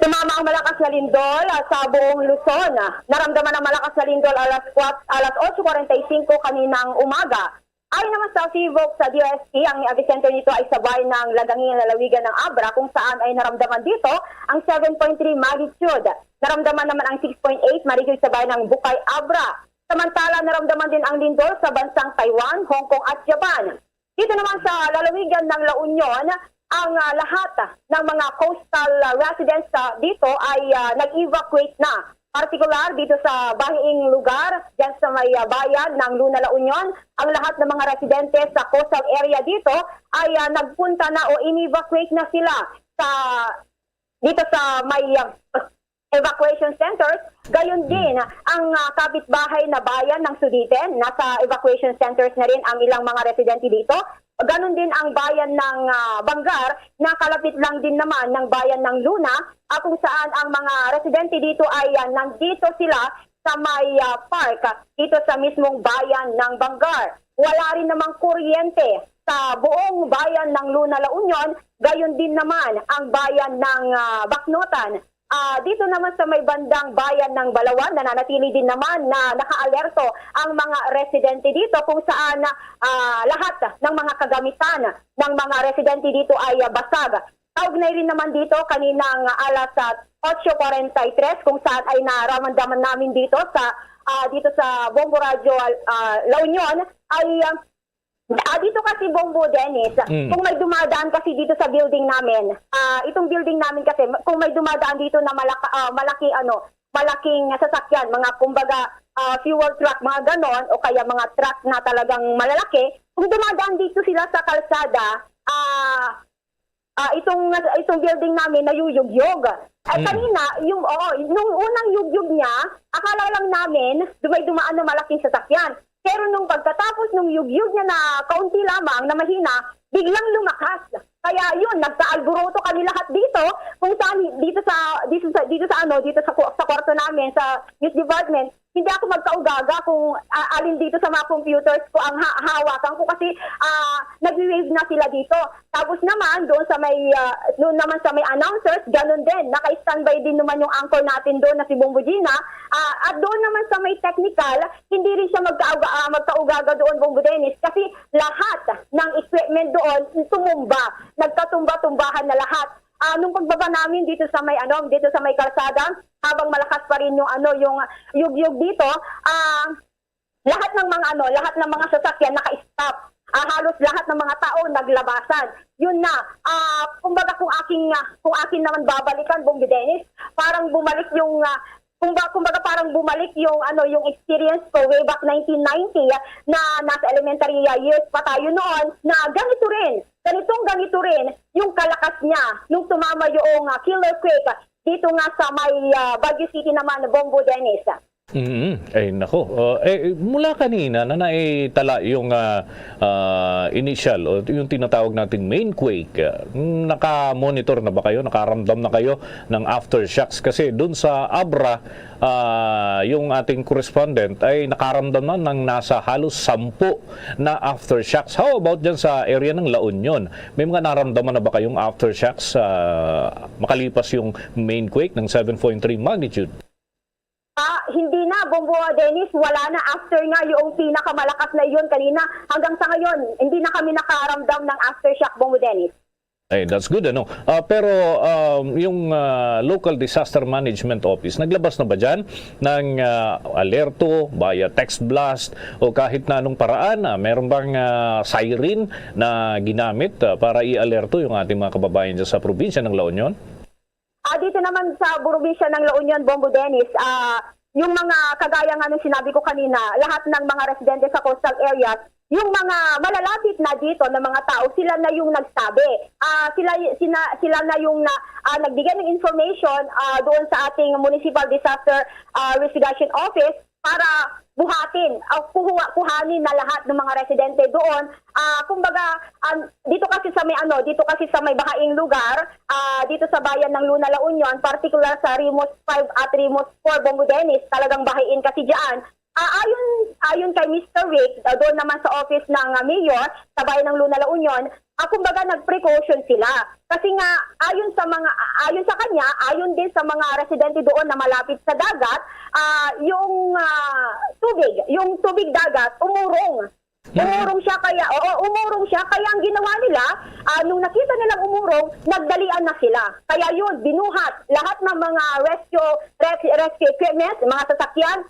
Tumama ang malakas na lindol, ah, sa buong Luzon. Ah, naramdaman ang malakas na lindol alas kwat-, alas otso kuwarenta y singko kaninang umaga. Ayon naman sa PHIVOLCS sa D O S T, ang epicenter nito ay sa bayan ng Lagangin, lalawigan ng Abra, kung saan ay naramdaman dito ang seven point three magnitude. Naramdaman naman ang six point eight magnitude sa bayan ng Bukay, Abra. Samantala, naramdaman din ang lindol sa bansang Taiwan, Hong Kong at Japan. Dito naman sa lalawigan ng La Union, ang, ah, lahat ng mga coastal, ah, residents, ah, dito ay, ah, nag-evacuate na. Partikular dito sa bahing lugar, dyan sa may, ah, bayan ng Luna, La Union, ang lahat ng mga residente sa coastal area dito ay, ah, nagpunta na o in-evacuate na sila sa, dito sa may, ah, evacuation centers. Gayon Hmm. din, ang, ah, kapitbahay na bayan ng Suditen, nasa evacuation centers na rin ang ilang mga residente dito. Ganon din ang bayan ng, ah, Bangar, na kalapit lang din naman ng bayan ng Luna, ah, kung saan ang mga residente dito ay, ah, nandito sila sa may, ah, park, ah, dito sa mismong bayan ng Bangar. Wala rin namang kuryente sa buong bayan ng Luna, La Union, gayon din naman ang bayan ng, ah, Baknotan. Ah, dito naman sa may bandang bayan ng Balawan, nananatili din naman na nakaalerto ang mga residente dito kung saan, ah, lahat ng mga kagamitan ng mga residente dito ay, ah, basag. Kaugnay rin naman dito kaninang alas, ah, otso kuwarenta y tres kung saan ay naramdaman namin dito sa, ah, dito sa Bombo Radyo, ah, La Union ay, ah, Ah, dito kasi, Bombo Dennis, Mm. kung may dumadaan kasi dito sa building namin, ah, itong building namin kasi, kung may dumadaan dito na malaka-, ah, malaki, ano, malaking sasakyan, mga kumbaga, ah, fuel truck, mga ganon, o kaya mga truck na talagang malalaki, kung dumadaan dito sila sa kalsada, ah, ah, itong, itong building namin nayuyugyog. At Mm. kanina, yung, oo, nung unang yugyog niya, akala lang namin, may dumaan na malaking sasakyan. Pero nung pagkatapos nung yugyog niya na kaunti lamang, na mahina, biglang lumakas. Kaya yun, nagka-alboroto kami lahat dito, kung saan dito sa, dito sa, dito sa ano, dito sa ku-, sa kwarto namin, sa news department, hindi ako magkaugaga kung, ah, alin dito sa mga computers ko ang ha-, hawakan ko kasi, ah, nagwi-wave na sila dito. Tapos naman, doon sa may, ah, doon naman sa may announcers, ganun din. Naka-standby din naman yung anchor natin doon na si Bombo Gina. Ah, at doon naman sa may technical, hindi rin siya magkauga-, ah, magkaugaga doon, Bombo Dennis, kasi lahat ng equipment doon tumumba. Nagkatumba-tumbahan na lahat. Ah, nung pagbaba namin dito sa may, ano, dito sa may kalsada, habang malakas pa rin yung, ano, yung yugyog dito, ah, lahat ng mga, ano, lahat ng mga sasakyan naka-stop. Ah, halos lahat ng mga tao naglabasan. Yun na. Ah, kumbaga, kung aking, ah, kung akin naman babalikan, Bombo Dennis, parang bumalik yung, ah, Kumba-, kumbaga parang bumalik yung, ano, yung experience ko way back nineteen ninety, na nasa elementary, ah, years pa tayo noon, na ganito rin, ganitong ganito rin yung kalakas niya nung tumama yung, ah, killer quake dito nga sa may, ah, Baguio City naman, Bombo Dennis. Mm, ay nako. Uh, eh, mula kanina na naitala yung, ah, ah, initial o yung tinatawag nating main quake, ah, naka-monitor na ba kayo? Nakaramdam na kayo ng aftershocks? Kasi dun sa Abra, ah, yung ating correspondent ay nakaramdam na ng nasa halos sampu na aftershocks. How about dyan sa area ng La Union? May mga naramdaman na ba kayong aftershocks, ah, makalipas yung main quake ng seven point three magnitude? Ah, hindi na, Bombo Dennis, wala na. After nga yung pinakamalakas na yun kanina, hanggang sa ngayon, hindi na kami nakaramdam ng aftershock, Bombo Dennis. Ay, that's good, ano? Ah, pero, um, yung, ah, Local Disaster Management Office, naglabas na ba dyan ng, ah, alerto via text blast o kahit na anong paraan? Ah, meron bang, ah, siren na ginamit, ah, para i-alerto yung ating mga kababayan dyan sa probinsya ng La Union? Ah, dito naman sa probinsya ng La Union, Bombo Dennis, ah, yung mga kagaya nga ng sinabi ko kanina, lahat ng mga residente sa coastal areas, yung mga malalapit na dito na mga tao, sila na yung nagsabi. Ah, sila, sina-, sila na yung na, ah, nagbigay ng information, ah, doon sa ating Municipal Disaster, ah, Resolution Office para buhatin, ah, kuha-, kuhanin na lahat ng mga residente doon. Ah, kumbaga, um, dito kasi sa may, ano, dito kasi sa may bahaing lugar, ah, dito sa bayan ng Luna, La Union, particular sa Rimos five at Rimos four, Bombo Dennis, talagang bahain kasi diyan. Ah, ayon, ayon kay Mister Rick, ah, doon naman sa office ng, ah, mayor sa bayan ng Luna, La Union, ah, kumbaga nag-precaution sila. Kasi nga, ayon sa mga, ayon sa kanya, ayon din sa mga residente doon na malapit sa dagat, ah, yung, ah, tubig, yung tubig dagat, umurong. Umurong siya kaya, oo, umurong siya. Kaya ang ginawa nila, ah, nung nakita nilang umurong, nagdalian na sila. Kaya yun, binuhat lahat ng mga rescue, res-, rescue equipment, mga sasakyan,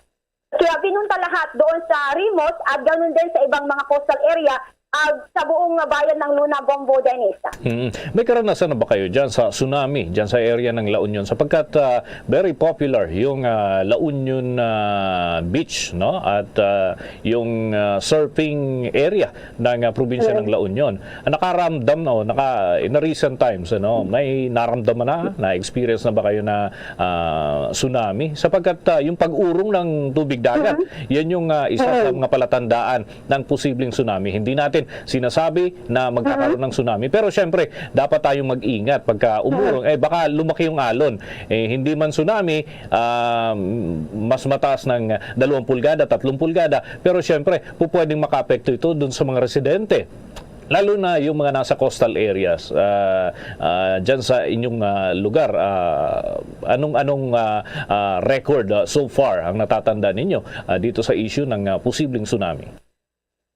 kaya pinunta lahat doon sa Rimos at ganun din sa ibang mga coastal area, ah, sa buong bayan ng Luna, Bombo, Dennis. Mm. May karanasan na ba kayo dyan sa tsunami, dyan sa area ng La Union? Sapagkat, ah, very popular yung, ah, La Union, ah, Beach, no? At, ah, yung, ah, surfing area ng, ah, probinsya ng La Union. Ang nakaramdam, no, naka, in the recent times, ano, may naramdaman na, na-experience na ba kayo na, ah, tsunami? Sapagkat, ah, yung pag-urong ng tubig dagat, yan yung, ah, isa sa mga palatandaan ng posibleng tsunami. Hindi natin sinasabi na magkakaroon ng tsunami. Pero syempre, dapat tayong mag-ingat pagka umurong. Eh, baka lumaki yung alon. Eh, hindi man tsunami, ah, mas mataas ng dalawang pulgada, tatlong pulgada. Pero syempre, pu-, pwedeng makaapekto ito dun sa mga residente. Lalo na yung mga nasa coastal areas, ah, ah, dyan sa inyong, ah, lugar, ah, anong, anong, ah, ah, record, ah, so far ang natatanda ninyo, ah, dito sa issue ng, ah, posibleng tsunami?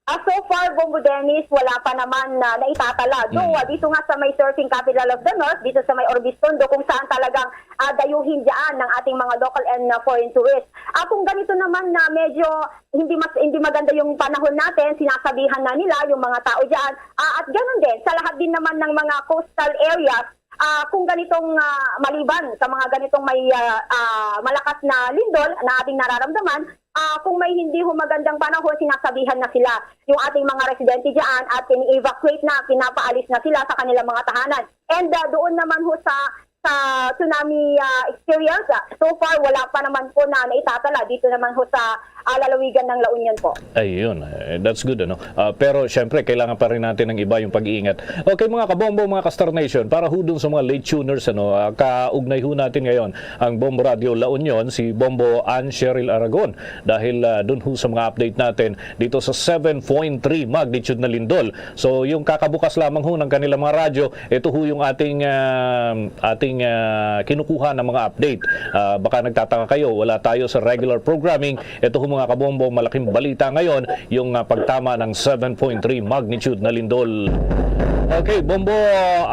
Ah, so far, Bombo Dennis, wala pa naman na naitatala. Though, ah, dito nga sa may Surfing Capital of the North, dito sa may Orbiztondo, kung saan talagang, ah, dayuhin dyan ng ating mga local and, ah, foreign tourists. Ah, kung ganito naman na medyo hindi mas, hindi maganda yung panahon natin, sinasabihan na nila yung mga tao dyan. Ah, at ganun din, sa lahat din naman ng mga coastal areas, ah, kung ganitong, ah, maliban sa mga ganitong may, ah, ah, malakas na lindol na ating nararamdaman, ah, kung may hindi ho magandang panahon, sinasabihan na sila yung ating mga residente dyan at ini-evacuate na, pinapaalis na sila sa kanilang mga tahanan. And, ah, doon naman ho sa, sa tsunami, ah, experience, ah, so far, wala pa naman po na naitatala dito naman ho sa, ah, lalawigan ng La Union po. Ayun, eh, that's good, ano? Ah, pero syempre, kailangan pa rin natin ng iba yung pag-iingat. Okay, mga kabombo, mga ka-Star Nation, para ho dun sa mga late tuners, ano, ah, kaugnay ho natin ngayon ang Bombo Radio La Union, si Bombo Ann Cheryl Aragon. Dahil, ah, dun ho sa mga update natin dito sa seven point three magnitude na lindol. So, yung kakabukas lamang ho ng kanilang mga radyo, ito ho yung ating, ah, ating, ah, kinukuha ng mga update. Ah, baka nagtataka kayo, wala tayo sa regular programming. Ito ho, mga kabombo, malaking balita ngayon, yung, ah, pagtama ng seven point three magnitude na lindol. Okay, Bombo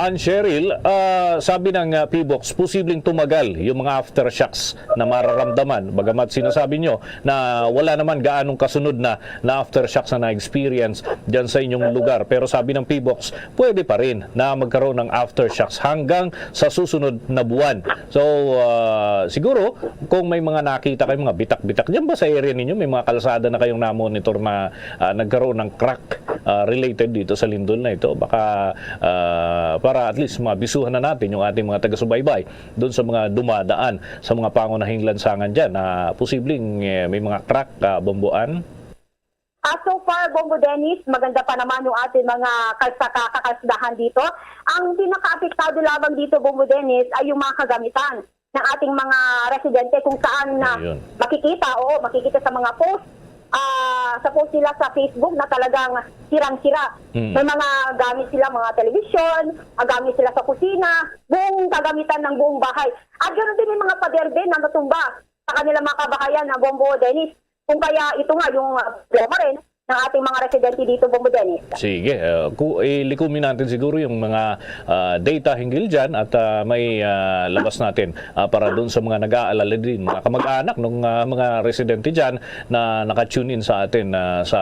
and Cheryl, ah, sabi ng ah, P BOCS, posibleng tumagal yung mga aftershocks na mararamdaman. Bagamat sinasabi nyo na wala naman gaanong kasunod na, na aftershocks na na-experience dyan sa inyong lugar. Pero sabi ng P BOCS, pwede pa rin na magkaroon ng aftershocks hanggang sa susunod na buwan. So, ah, siguro, kung may mga nakita kayo, mga bitak-bitak, dyan ba sa area ninyo, may mga kalsada na kayong namonitor na ah, nagkaroon ng crack ah, related dito sa lindol na ito? Baka ah, para at least mabisuhan na natin yung ating mga taga-subaybay doon sa mga dumadaan sa mga pangunahing lansangan dyan na posibleng eh, may mga crack, ah, Bomboan. Ah, so far, Bombo Dennis, maganda pa naman yung ating mga kalsaka, kakalsadahan dito. Ang pinakaapektado lamang dito, Bombo Dennis, ay yung mga kagamitan ng ating mga residente kung saan na Ayun. makikita, oo, makikita sa mga post, ah, sa post nila sa Facebook na talagang sirang-sira. Mm. May mga gamit sila, mga television, ah, gamit sila sa kusina, buong kagamitan ng buong bahay. At ganoon din may mga pader din na natumba sa kanilang mga kabahayan na Bombo Dennis. Kung kaya ito nga yung ah, problema rin ng ating mga residente dito, Bombo Dennis. Sige, uh, ku- ilikumin natin siguro yung mga ah, data hinggil dyan at ah, may ah, labas natin ah, para doon sa mga nag-aalala din, mga kamag-anak ng mga residente dyan na naka-tune in sa atin ah, sa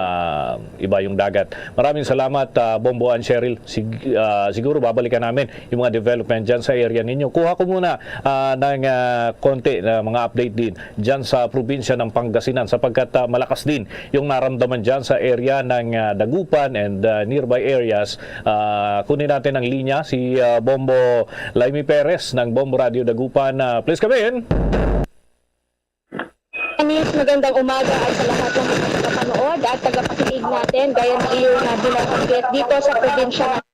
Ibayong Dagat. Maraming salamat, ah, Bombo and Cheryl. Sig- ah, siguro babalikan namin yung mga development dyan sa area ninyo. Kuha ko muna ah, ng ah, konti na mga update din dyan sa probinsya ng Pangasinan sapagkat ah, malakas din yung naramdaman dyan sa area ng ah, Dagupan and ah, nearby areas. Ah, kunin natin ang linya si ah, Bombo Laimi Perez ng Bombo Radio Dagupan. Ah, please come in. Anis, magandang umaga at sa lahat ng mga tagapanood at tagapakinig natin. Gaya ng iyong uh, binabanggit dito sa probinsya ng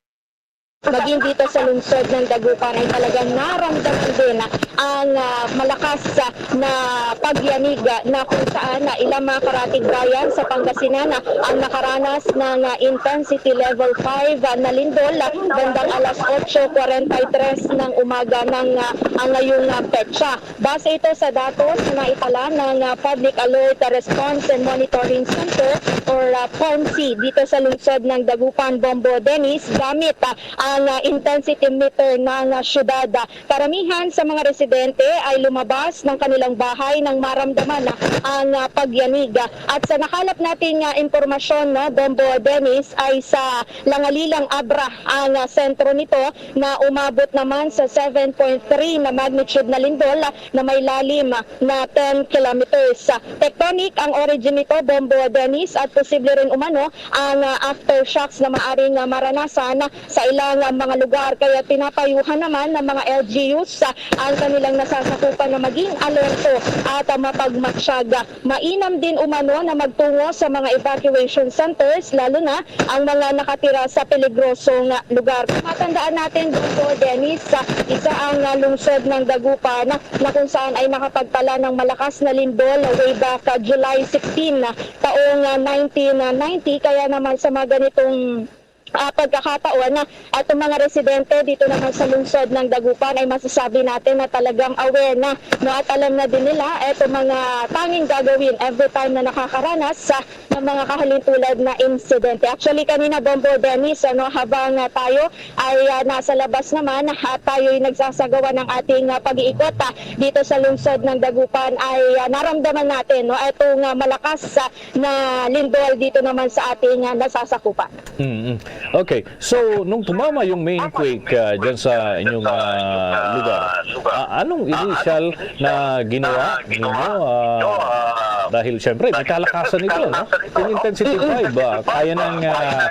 maging dito sa lungsod ng Dagupan ay talagang naramdaman din ang ah, malakas ah, na pagyanig ah, na kung saan na ilang mga karatigbayan sa Pangasinan ah, ang nakaranas ng ah, intensity level five ah, na lindol ah, bandang alas otso kwarenta y tres ng umaga ng ah, ang ngayong ah, petsa. Base ito sa datos na naitala ng ah, Public Alert Response and Monitoring Center or ah, PALMC dito sa lungsod ng Dagupan, Bombo, Dennis, gamit ah, ang ah, intensity meter ng ah, syudad. Karamihan sa mga residente ay lumabas ng kanilang bahay nang maramdaman ah, ang ah, pagyanig. At sa nakalap nating ah, impormasyon, no, Bombo, Dennis, ay sa Langalilang Abra ang ah, sentro nito na umabot naman sa seven point three na magnitude na lindol na may lalim na ten kilometers. Tectonic ang origin nito, Bombo, Dennis, at posible rin umano ang ah, aftershocks na maaring ah, maranasan sa ilang ah, mga lugar. Kaya pinapayuhan naman ng mga L G Us ah, ang kanilang nasasakupan na maging alerto at ah, mapagmatsyag. Mainam din umano na magtungo sa mga evacuation centers, lalo na ang mga nakatira sa peligrosong lugar. Matandaan natin, Bombo, Dennis, ah, isa ang ah, lungsod ng Dagupan na kung saan ay nakapagtala ng malakas na lindol way back ah, July sixteen, ah, taong ah, nineteen ninety. Kaya naman sa mga ganitong ah, pagkakataon, ah, itong mga residente dito naman sa lungsod ng Dagupan ay masasabi natin na talagang aware na, no, at alam na din nila itong mga tanging gagawin every time na nakakaranas sa ng mga kahalintulad na insidente. Actually, kanina, Bombo, Dennis, ano, habang ah, tayo ay ah, nasa labas naman at tayo'y nagsasagawa ng ating ah, pag-iikot ah, dito sa lungsod ng Dagupan ay ah, naramdaman natin, no, itong ah, malakas ah, na lindol dito naman sa ating ah, nasasakupan. Mm-mm. Okay. So, nung tumama yung main quake ah, dyan sa inyong ah, lugar, ah, anong initial na ginawa ninyo? Ah, dahil syempre, may kalakasan ito, no? Kung intensity five, ah, kaya nang ah,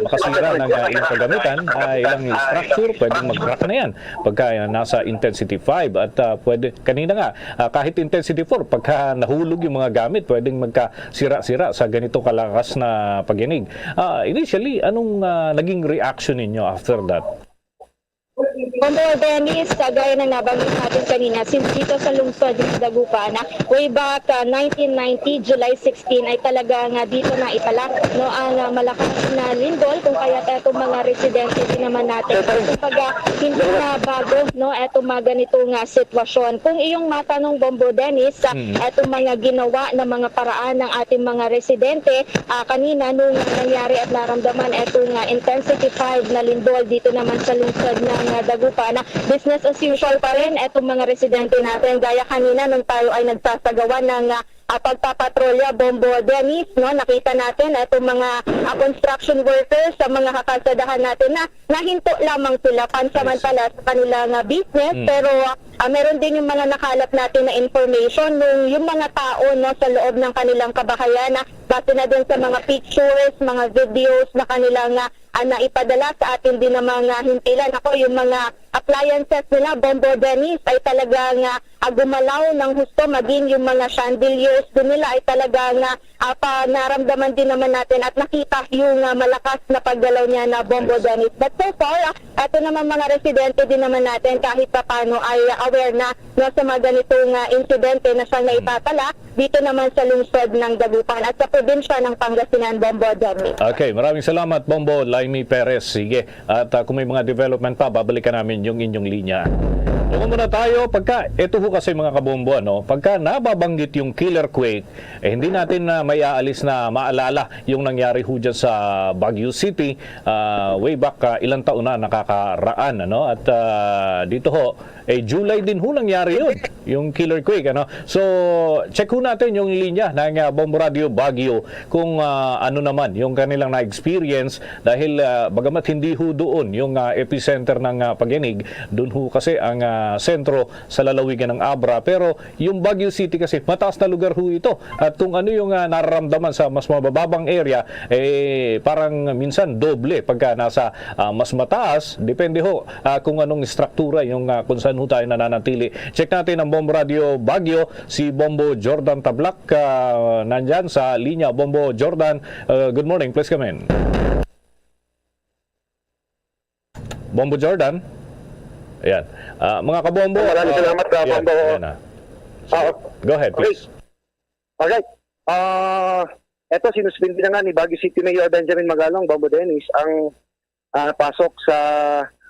makasira ng ah, ilang kagamitan, ah, ilang structure, pwedeng mag-crack na yan pagka ah, nasa intensity five. At ah, pwede, kanina nga, ah, kahit intensity four, pagka nahulog yung mga gamit, pwedeng magkasira-sira sa ganito kalakas na pagyanig. Ah, initially, anong ah, naging reaction ninyo after that? Bombo Dennis, ah, gaya ng nabanggit natin kanina, since dito sa lungsod ng Dagupan, ah, way back, ah, nineteen ninety, July sixteen, ay talaga nga dito na itala, no, ang, ah, malakas na lindol, kung kaya itong mga residente din naman natin. Kumbaga, hindi na bago, no, itong mga ganito nga sitwasyon. Kung iyong matanong, Bombo Dennis, ah, itong mga ginawa ng mga paraan ng ating mga residente, ah, kanina nung nangyari at naramdaman itong, ah, intensity five na lindol dito naman sa lungsod ng, ah, Dagupan, ah, business as usual pa rin itong mga residente natin. Gaya kanina nung tayo ay nagsasagawa ng, ah, ah, pagpapatrolya, Bombo Dennis, no, nakita natin itong mga, ah, construction workers sa mga kakalsadahan natin na nahinto lamang sila pansamantala sa kanilang, ah, business. Mm. Pero, ah, meron din yung mga nakalap natin na information nung yung mga tao, no, sa loob ng kanilang kabahayan, na base na din sa mga pictures, mga videos na kanilang, ah, ah, naipadala sa atin din ng mga hintilan. Ako, yung mga appliances nila, Bombo Dennis, ay talagang, ah, ah, gumalaw ng husto, maging yung mga chandeliers din nila ay talagang, ah, ah, pa, naramdaman din naman natin at nakita yung, ah, malakas na paggalaw niya na, Bombo Dennis. But so far, ah, ato naman mga residente din naman natin kahit papano ay, ah, aware na, no, sa mga ganitong, ah, insidente na siyang naipatala dito naman sa lungsod ng Dagupan at sa probinsya ng Pangasinan, Bombo Dennis. Okay, maraming salamat, Bombo Laimi Perez. Sige, at, ah, kung may mga development pa, babalikan namin yung inyong linya. Tungo muna tayo, pagka, eto ho kasi, mga kabombo, ano, pagka nababanggit yung killer quake, eh, hindi natin na may aalis na maalala yung nangyari ho dyan sa Baguio City, ah, way back, ah, ilang taon na nakakaraan, ano? At, ah, dito ho, eh, July din ho nangyari yun, yung killer quake, ano? So, check ho natin yung linya ng, ah, Bombo Radio Baguio kung, ah, ano naman yung kanilang na-experience dahil, ah, bagamat hindi ho doon yung, ah, epicenter ng, ah, pagyanig, doon ho kasi ang, ah, sentro sa lalawigan ng Abra. Pero yung Baguio City kasi, mataas na lugar ho ito. At kung ano yung, ah, nararamdaman sa mas mabababang area, eh, parang minsan doble pagka nasa, ah, mas mataas. Depende ho, ah, kung anong struktura yung, ah, kung saan ho tayo nananatili. Check natin ang Bombo Radio Baguio, si Bombo Jordan Tablak, ah, nandyan sa linya. Bombo Jordan, ah, good morning. Please come in. Bombo Jordan? Ayan. Ah, mga kabombo, Maraming ah, salamat, ah, ayan, Bombo. Ayan na. Ah, Go ahead, okay. Please. Alright. Ah, eto, sinuspindi na nga ni Baguio City Mayor Benjamin Magalong, Bombo Dennis, ang, ah, pasok sa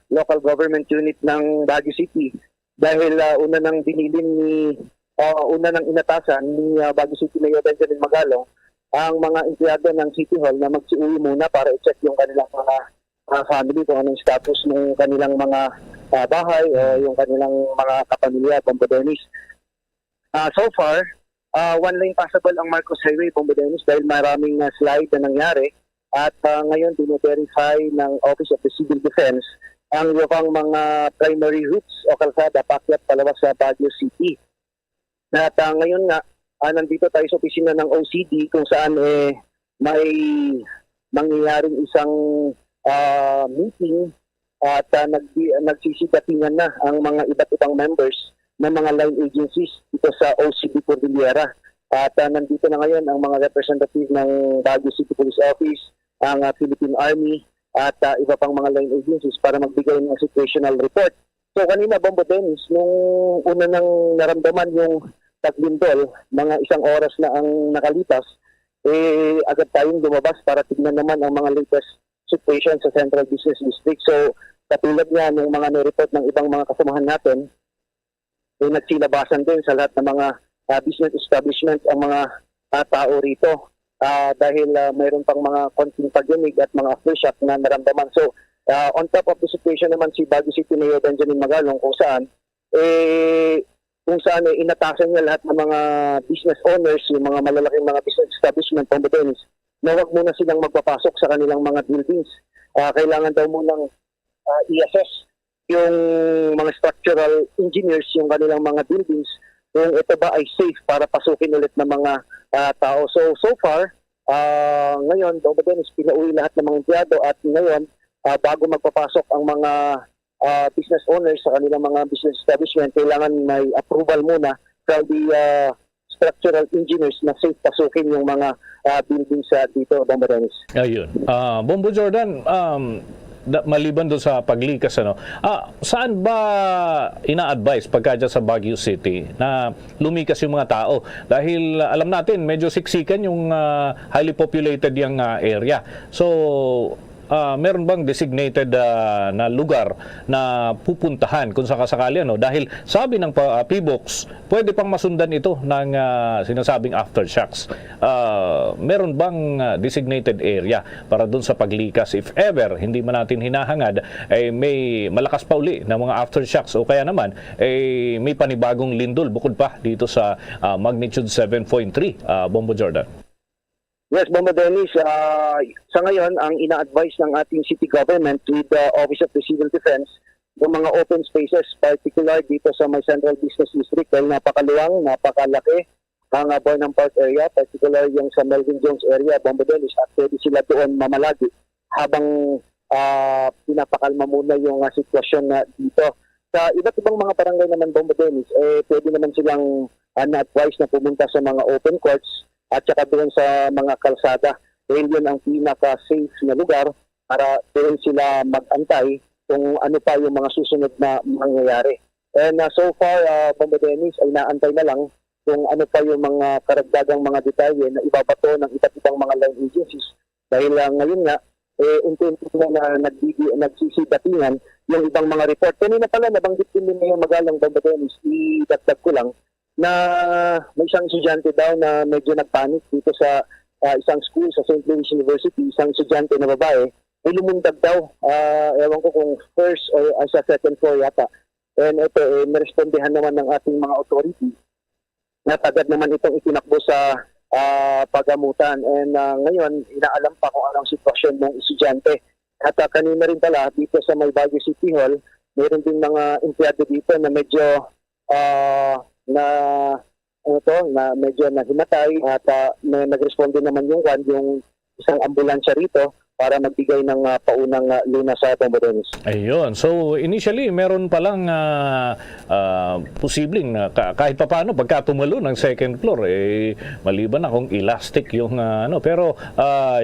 local government unit ng Baguio City dahil, ah, una nang binilin ni, ah, una nang inatasan ni, ah, Baguio City Mayor Benjamin Magalong ang mga empleyado ng City Hall na magsiuwi muna para i-check yung kanilang mga, ah, family, kung anong status ng kanilang mga, ah, bahay o yung kanilang mga kapamilya, Bombo Dennis. Ah, so far, ah, one lane passable ang Marcos Highway, Bombo Dennis, dahil maraming, ah, slide na nangyari. At, ah, ngayon, bine-verify ng Office of the Civil Defense ang iba pang mga primary routes o kalsada paakyat palawas sa Baguio City. At, ah, ngayon nga, ah, nandito tayo sa opisina ng O C D kung saan, eh, may nangyayaring isang, ah, meeting at, ah, nag-, nagsisidatingan na ang mga iba't ibang members ng mga line agencies dito sa O C D Cordillera. At, ah, nandito na ngayon ang mga representative ng Baguio City Police Office, ang, ah, Philippine Army, at, ah, iba pang mga line agencies para magbigay ng situational report. So, kanina, Bombo Dennis, nung una nang naramdaman yung paglindol, mga isang oras na ang nakalipas, eh, agad tayong lumabas para tignan naman ang mga latest situation sa Central Business District. So, katulad nga nung mga nireport ng ibang mga kasamahan natin, eh, nagsilabasan din sa lahat ng mga, ah, business establishment ang mga, ah, tao rito. Ah, dahil, ah, mayroon pang mga konting pagyanig at mga aftershock na naramdaman. So, ah, on top of the situation naman si Baguio City Mayor Benjamin Magalong kung saan, eh, kung saan, eh, inatasan niya lahat ng mga business owners, yung mga malalaking mga business establishment, Bombo Dennis, na wag muna silang magpapasok sa kanilang mga buildings. Ah, kailangan daw munang, ah, i-assess yung mga structural engineers, yung kanilang mga buildings, kung ito ba ay safe para pasukin ulit ng mga, ah, tao. So, so far, ah, ngayon, Bombo Dennis, pinauwi lahat ng mga empleyado at ngayon, ah, bago magpapasok ang mga, ah, business owners sa kanilang mga business establishment, kailangan may approval muna from the, ah, structural engineers na safe pasukin yung mga, ah, buildings sa dito, Bombo Dennis. Ayun. Ah, Bombo Jordan, um, Da-, maliban doon sa paglikas, ano, ah, saan ba ina-advise pagka dyan sa Baguio City na lumikas yung mga tao? Dahil, ah, alam natin, medyo siksikan yung, ah, highly populated yung, ah, area. So, ah, meron bang designated, ah, na lugar na pupuntahan kung sakasakali, ano? Dahil sabi ng pa-, ah, PHIVOLCS, pwede pang masundan ito ng, ah, sinasabing aftershocks. Ah, meron bang, ah, designated area para dun sa paglikas if ever hindi man natin hinahangad ay may malakas pa uli na mga aftershocks o kaya naman ay may panibagong lindol bukod pa dito sa, ah, magnitude seven point three, ah, Bombo Jordan? Yes, Bombo Dennis, ah, sa ngayon, ang ina-advise ng ating city government with the Office of the Civil Defense, yung mga open spaces, particular dito sa may Central Business District, dahil napakaluwang, napakalaki ang, ah, Burnham Park area, particular yung sa Melvin Jones area, Bombo Dennis, at pwede sila doon mamalagi habang, ah, pinapakalma muna yung, ah, sitwasyon na dito. Sa iba't ibang mga barangay naman, Bombo Dennis, eh, pwede naman silang, ah, na-advise na pumunta sa mga open courts at saka doon sa mga kalsada. Dahil yun ang pinaka-safe na lugar para doon sila mag-antay kung ano pa yung mga susunod na mangyayari. And, ah, so far, ah, Bombo Dennis, ay naantay na lang kung ano pa yung mga karagdagang mga detalye na ibabato ng iba't ibang mga line agencies. Dahil, ah, ngayon nga, eh, unti-unti na, na nagdidi-, nagsisidatingan yung ibang mga report. Kanina pala, nabanggit din ni Mayor Magalong, Bombo Dennis, idagdag ko lang, na may isang estudyante daw na medyo nagpanik dito sa, ah, isang school sa Saint Louis University, isang estudyante na babae, ay lumundag daw. Ah, ewan ko kung first or, ah, sa second floor yata. And ito, eh, nirespondehan naman ng ating mga authority na agad naman itong itinakbo sa, ah, pagamutan. And, ah, ngayon, inaalam pa kung anong sitwasyon ng estudyante. At, ah, kanina rin pala, dito sa may Baguio City Hall, meron din mga empleyado dito na medyo, ah, na, ano to, na medyo nahimatay at, ah, may nagresponde naman yung kwan, yung isang ambulansya rito para magbigay ng, ah, paunang, ah, lunas sa Bombo Dennis. Ayun. So, initially, meron palang, ah, ah, posibleng, ah, ka-, kahit papaano, pagka tumalo ng second floor, eh, maliban na kung elastic yung, ah, ano, pero, ah,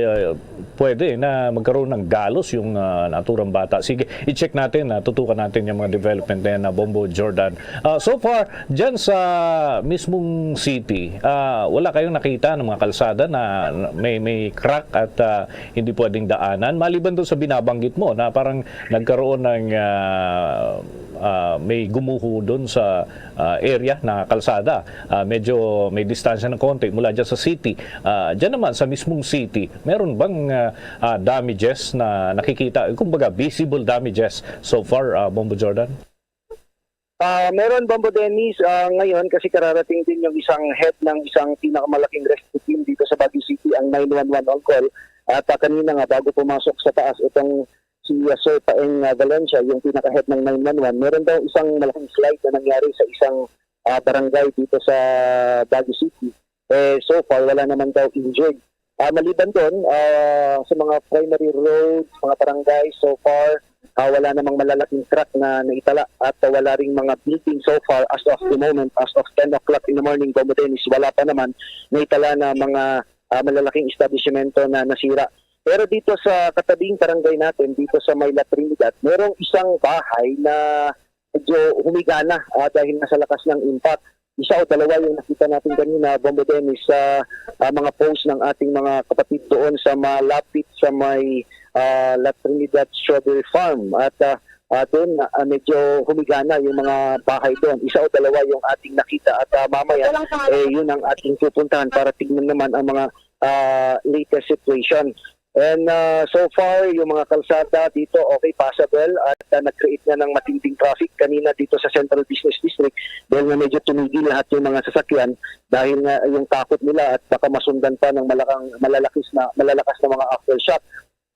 pwede na magkaroon ng galos yung, ah, naturang bata. Sige, i-check natin, ah, tutukan natin yung mga development na yan, ah, Bombo Jordan. Ah, so far, dyan sa mismong city, ah, wala kayong nakita ng mga kalsada na may, may crack at, ah, hindi pwedeng daanan? Maliban doon sa binabanggit mo na parang nagkaroon ng, ah, ah, may gumuho doon sa, ah, area na kalsada. Ah, medyo may distansya ng konti mula dyan sa city. Ah, dyan naman sa mismong city, meron bang, ah, ah, damages na nakikita? Kumbaga, visible damages so far, ah, Bombo Jordan? Ah, meron, Bombo Dennis, ah, ngayon kasi kararating din yung isang head ng isang pinakamalaking rescue team dito sa Baguio City, ang nine one one on call. At, ah, kanina nga, bago pumasok sa taas itong si, ah, Sir Paeng, ah, Valencia, yung pinaka-head ng nine one one, meron daw isang malaking slide na nangyari sa isang, ah, barangay dito sa Baguio City. Eh, so far, wala naman daw injured. Ah, maliban doon, ah, sa mga primary roads, mga barangay, so far, ah, wala namang malalaking crack na naitala at wala ring mga building so far as of the moment, as of ten o'clock in the morning, Bombo Dennis, wala pa naman naitala na mga, ah, malalaking establishmento na nasira. Pero dito sa katabing barangay natin, dito sa may La Trinidad, merong isang bahay na medyo humigana, ah, dahil nga sa lakas ng impact. Isa o dalawa yung nakita natin kanina, Bombo Dennis, sa, ah, mga post ng ating mga kapatid doon sa malapit sa may, ah, La Trinidad Strawberry Farm. At, ah, ah, doon, ah, medyo humigana yung mga bahay doon. Isa o dalawa yung ating nakita at, ah, mamaya, eh, yun ang ating pupuntahan para tignan naman ang mga, ah, latest situation. And, ah, so far, yung mga kalsada dito, okay, passable at, ah, nag-create na ng matinding traffic kanina dito sa Central Business District dahil nga medyo tumigil lahat yung mga sasakyan dahil nga yung takot nila at baka masundan pa ng malakang, malalakas na, malalakas na mga aftershock.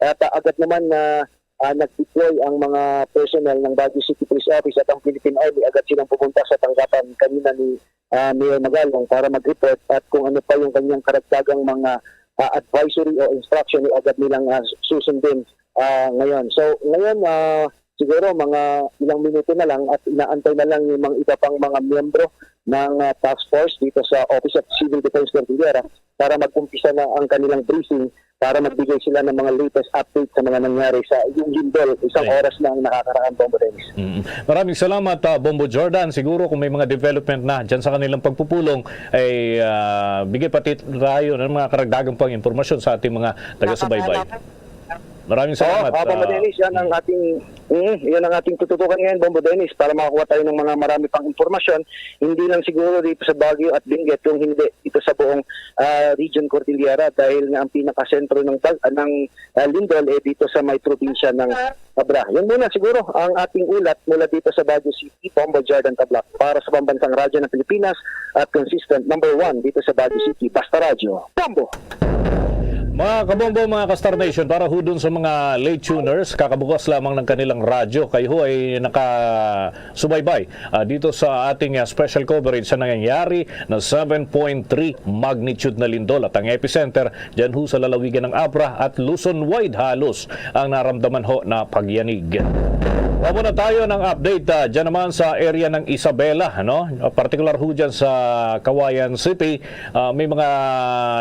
At, ah, agad naman na, ah, nag-deploy ang mga personnel ng Baguio City Police Office at ang Philippine Army. Agad silang pumunta sa tanggapan kanina ni, ah, Mayor Magalong para mag-report at kung ano pa yung kanyang karagdagang mga, ah, advisory o instruction, ay agad nilang, ah, susundin, ah, ngayon. So, ngayon, ah, siguro mga ilang minuto na lang at inaantay na lang yung mga iba pang mga miyembro ng, ah, task force dito sa Office of Civil Defense Cordillera para mag-umpisa na ang kanilang briefing para magbigay sila ng mga latest update sa mga nangyari sa yung lindol. Isang Right. oras na ang nakakaraan, Bombo Dennis. Mm. Maraming salamat, ah, Bombo Jordan. Siguro kung may mga development na dyan sa kanilang pagpupulong, ay, ah, bigay pati tayo ng mga karagdagang pang impormasyon sa ating mga taga-subaybay. Maraming Oo, salamat, ah, Bombo ah, Dennis, yan ang mm. ating, mm, yan ang ating tututukan ngayon, Bombo Dennis, para makakuha tayo ng mga marami pang impormasyon, hindi lang siguro dito sa Baguio at Benguet, kung hindi dito sa buong, ah, Region Cordillera, dahil nga ang pinakasentro ng bag-, ah, ng, ah, lindol, eh, dito sa may probinsya ng Abra. Yan muna siguro ang ating ulat mula dito sa Baguio City, Bombo Jordan Tablac, para sa Pambansang Radyo ng Pilipinas at consistent number one dito sa Baguio City. Basta Radyo, Bombo! Mga kabombo, mga ka-Star Nation, para ho dun sa mga late tuners, kakabukas lamang ng kanilang radyo, kayo ho ay nakasubaybay, ah, dito sa ating, ah, special coverage sa nangyayari na seven point three magnitude na lindol at ang epicenter dyan ho sa lalawigan ng Abra at Luzon wide halos ang naramdaman ho na pagyanig. Kuha muna tayo ng update, ah, dyan naman sa area ng Isabela, no? Partikular ho dyan sa Cauayan City, ah, may mga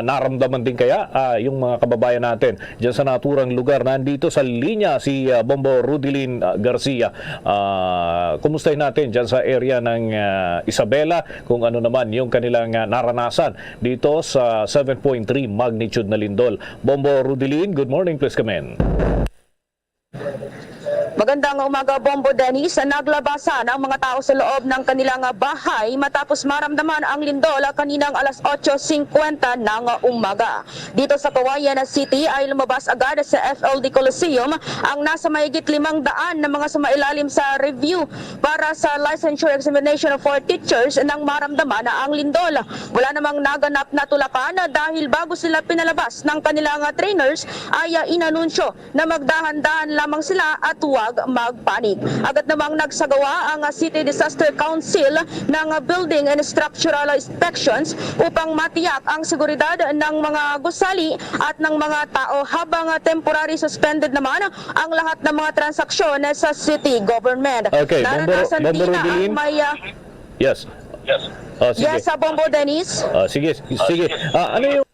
naramdaman din kaya, ah, yung mga kababayan natin dyan sa naturang lugar. Nandito sa linya si, ah, Bombo Rudelin, ah, Garcia. Ah, kumustahin natin dyan sa area ng, ah, Isabela kung ano naman yung kanilang, ah, naranasan dito sa seven point three magnitude na lindol. Bombo Rudelin, good morning, please come in. Magandang umaga, Bombo Dennis. Naglabasan ang mga tao sa loob ng kanilang bahay matapos maramdaman ang lindol kaninang alas otso singkwenta ng umaga. Dito sa Cauayan City ay lumabas agad sa F L D Coliseum ang nasa mahigit limang daan na mga sumailalim sa review para sa licensure examination for teachers nang maramdaman ang lindol. Wala namang naganap na tulakan dahil bago sila pinalabas ng kanilang trainers ay, ah, inanunsyo na magdahan-dahan lamang sila at huwag magpanik. Agad namang nagsagawa ang, ah, City Disaster Council ng, ah, building and structural inspections upang matiyak ang seguridad ng mga gusali at ng mga tao, habang, ah, temporary suspended naman ang lahat ng mga transaksyon sa city government. Okay, Bombo, Naranasan Bombo din na ang Rudelin? may, ah, Yes. Oh, sige. Yes, sa Bombo Dennis. Oh, sige, sige. Ah, ano yung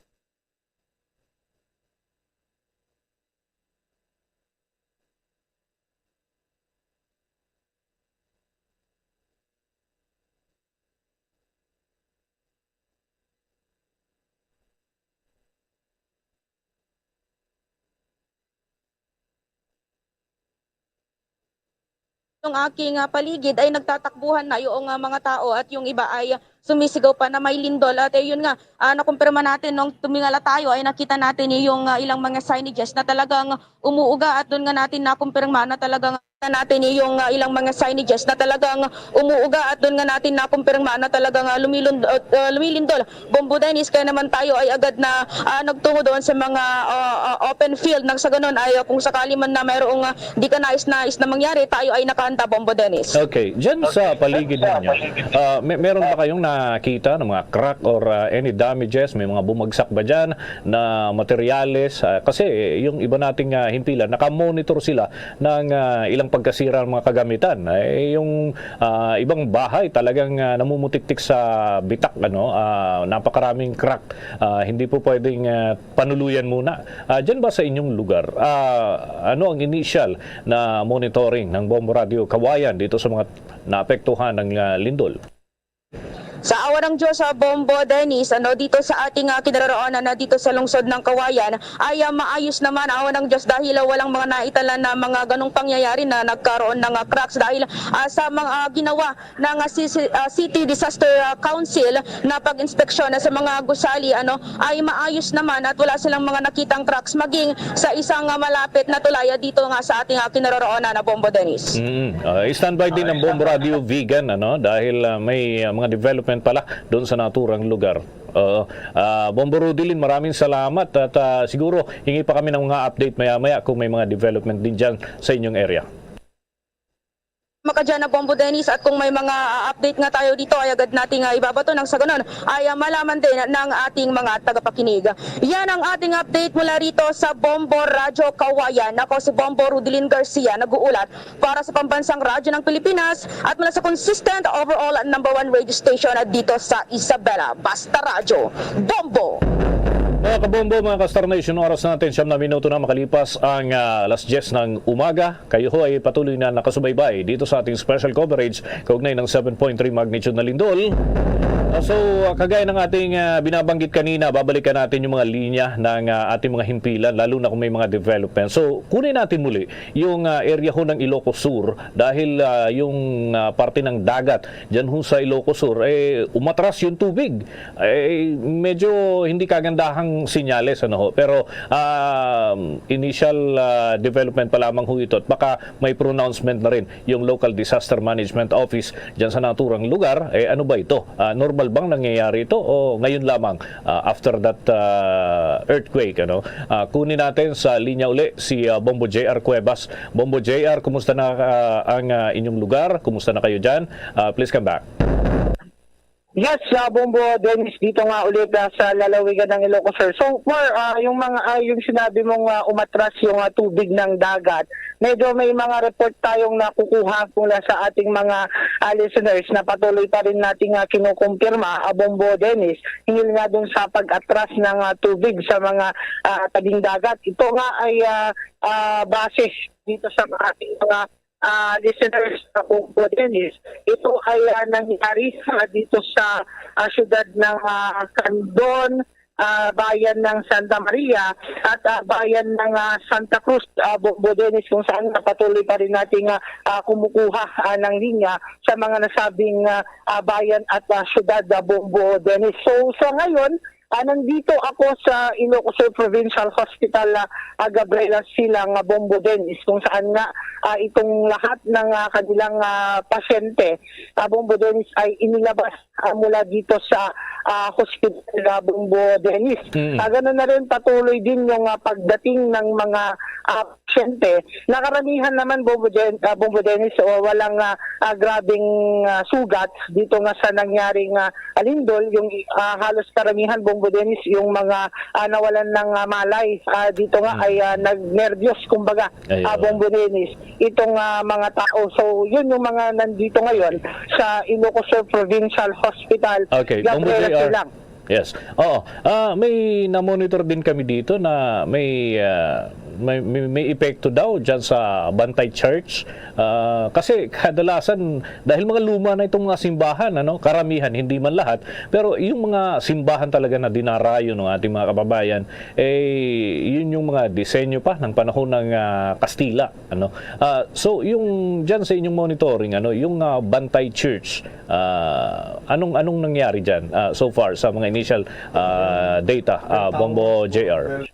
Yung aking, ah, paligid ay nagtatakbuhan na yung, ah, mga tao at yung iba ay sumisigaw pa na may lindol. At, eh, yun nga, ah, nakumpirma natin nung tumingala tayo ay nakita natin yung, ah, ilang mga signages na talagang umuuga at doon nga natin nakumpirma na talagang natin yung, ah, ilang mga signages na talagang umuuga at doon nga natin nakumpirma na talagang, ah, lumilund-, ah, lumilindol. Bombo Dennis, kaya naman tayo ay agad na, ah, nagtungo doon sa mga, ah, ah, open field nang sa ganun ay, ah, kung sakali man na mayroong, ah, di ka nais-nais na mangyari, tayo ay nakahanda, Bombo Dennis. Okay, dyan sa paligid ninyo, ah, may, meron ba kayong nakita ng mga crack or, ah, any damages? May mga bumagsak ba dyan na materyales? Ah, kasi yung iba nating, ah, himpilan, nakamonitor sila ng, ah, ilang pagkasira ng mga kagamitan. Eh, yung, ah, ibang bahay talagang, ah, namumutiktik sa bitak, ano, ah, napakaraming crack. Ah, hindi po pwedeng, ah, panuluyan muna. Ah, dyan ba sa inyong lugar, ah, ano ang initial na monitoring ng Bombo Radio Cauayan dito sa mga naapektuhan ng, ah, lindol? Sa awa ng Diyos, sa Bombo Dennis, ano, dito sa ating, ah, kinaroroonan na dito sa lungsod ng Cauayan, ay, ah, maayos naman, awa ng Diyos, dahil, ah, walang mga naitalan na mga ganong pangyayari na nagkaroon ng, ah, cracks dahil, ah, sa mga, ah, ginawa ng, ah, si-, si-, ah, City Disaster, ah, Council na pag-inspeksyon sa mga gusali, ano, ay maayos naman at wala silang mga nakitang cracks maging sa isang, ah, malapit na tulay, ah, dito nga sa ating, ah, kinaroroonan na Bombo Dennis. Mm. Ah, standby din ang Bombo Radio Vigan, ano, dahil, ah, may, ah, mga development pala doon sa naturang lugar. Oo. Ah, Bombo Rudelin, maraming salamat at, ah, siguro hingi pa kami ng mga update maya-maya kung may mga development din dyan sa inyong area. Makadyan na, Bombo Dennis, at kung may mga, ah, update nga tayo dito ay agad nating, ah, ibabato nang sa ganun ay, ah, malaman din ng ating mga tagapakinig. Yan ang ating update mula rito sa Bombo Radyo Cauayan. Ako si Bombo Rudelin Garcia, nag-uulat para sa Pambansang Radyo ng Pilipinas at mula sa consistent overall number one radio station dito sa Isabela. Basta Radyo, Bombo! Mga kabombo, mga ka-Star Nation, oras natin, siyam na minuto na makalipas ang, ah, alas diyes ng umaga. Kayo ho ay patuloy na nakasubaybay dito sa ating special coverage kaugnay ng seven point three magnitude na lindol. Ah, so, ah, kagaya ng ating, ah, binabanggit kanina, babalikan natin yung mga linya ng, ah, ating mga himpilan, lalo na kung may mga development. So, kunin natin muli yung, ah, area ho ng Ilocos Sur dahil, ah, yung, ah, parte ng dagat dyan ho sa Ilocos Sur, eh, umatras yung tubig. Eh, medyo hindi kagandahang sinyales, ano ho. Pero, ah, initial, ah, development pa lamang ho ito at baka may pronouncement na rin yung Local Disaster Management Office dyan sa naturang lugar. Eh, ano ba ito? Ah, normal bang nangyayari ito o ngayon lamang, ah, after that, ah, earthquake, ano? Ah, kunin natin sa linya uli si, ah, Bombo J R Cuevas. Bombo J R, kumusta na, ah, ang, ah, inyong lugar? Kumusta na kayo dyan? Ah, please come back. Yes, uh, Bombo Dennis, dito nga ulit, ah, sa lalawigan ng Ilocos Sur. So far, ah, yung mga, ah, yung sinabi mong, ah, umatras yung, ah, tubig ng dagat, medyo may mga report tayong nakukuha mula sa ating mga, ah, listeners na patuloy pa rin nating, ah, kinukumpirma, ah, Bombo Dennis, hinggil nga dun sa pag-atras ng, ah, tubig sa mga, ah, tabing dagat. Ito nga ay, ah, ah, base dito sa ating mga, ah, listeners, ah, Bombo Dennis. Ito ay, ah, nangyari, ah, dito sa, ah, siyudad ng, ah, Candon, ah, bayan ng Santa Maria at, ah, bayan ng, ah, Santa Cruz, ah, Bombo Dennis, kung saan na patuloy pa rin nating, ah, ah, kumukuha, ah, ng linya sa mga nasabing, ah, ah, bayan at, ah, siyudad, ah, Bombo Dennis. So, sa ngayon, ah, nandito ako sa Ilocos Sur Provincial Hospital, ah, ah, Gabriela Silang, ah, Bombo Dennis, kung saan nga, ah, itong lahat ng, ah, kanilang, ah, pasyente, ah, Bombo Dennis, ay inilabas, ah, mula dito sa, ah, hospital, ah, Bombo Dennis. Mm. Ah, ganun na rin, patuloy din yung, ah, pagdating ng mga, ah, pasyente. Nakaramihan naman, Bombo Den-, ah, Bombo Dennis, o walang, ah, ah, grabing, ah, sugat dito nga sa nangyaring, ah, alindol. Yung, ah, halos karamihan, Bombo Dennis, yung mga, ah, nawalan ng, ah, malay, ah, dito nga Mm. ay, ah, nagnerbiyos, kumbaga, Ayun. ah, Bombo Dennis, itong, ah, mga tao. So, yun yung mga nandito ngayon sa Ilocos Sur Provincial Hospital, Okay, Bombo Gabriela J R. Silang. Yes. Oo. Ah, may na-monitor din kami dito na may, ah, may, may, may epekto daw dyan sa Bantay Church. Ah, kasi kadalasan, dahil mga luma na itong mga simbahan, ano, karamihan, hindi man lahat, pero yung mga simbahan talaga na dinarayo ng ating mga kababayan, eh, yun yung mga disenyo pa ng panahon ng, ah, Kastila, ano. Ah, so, yung dyan sa inyong monitoring, ano, yung, ah, Bantay Church, Ah, anong, anong nangyari dyan, ah, so far sa mga initial, ah, data, ah, Bombo J R?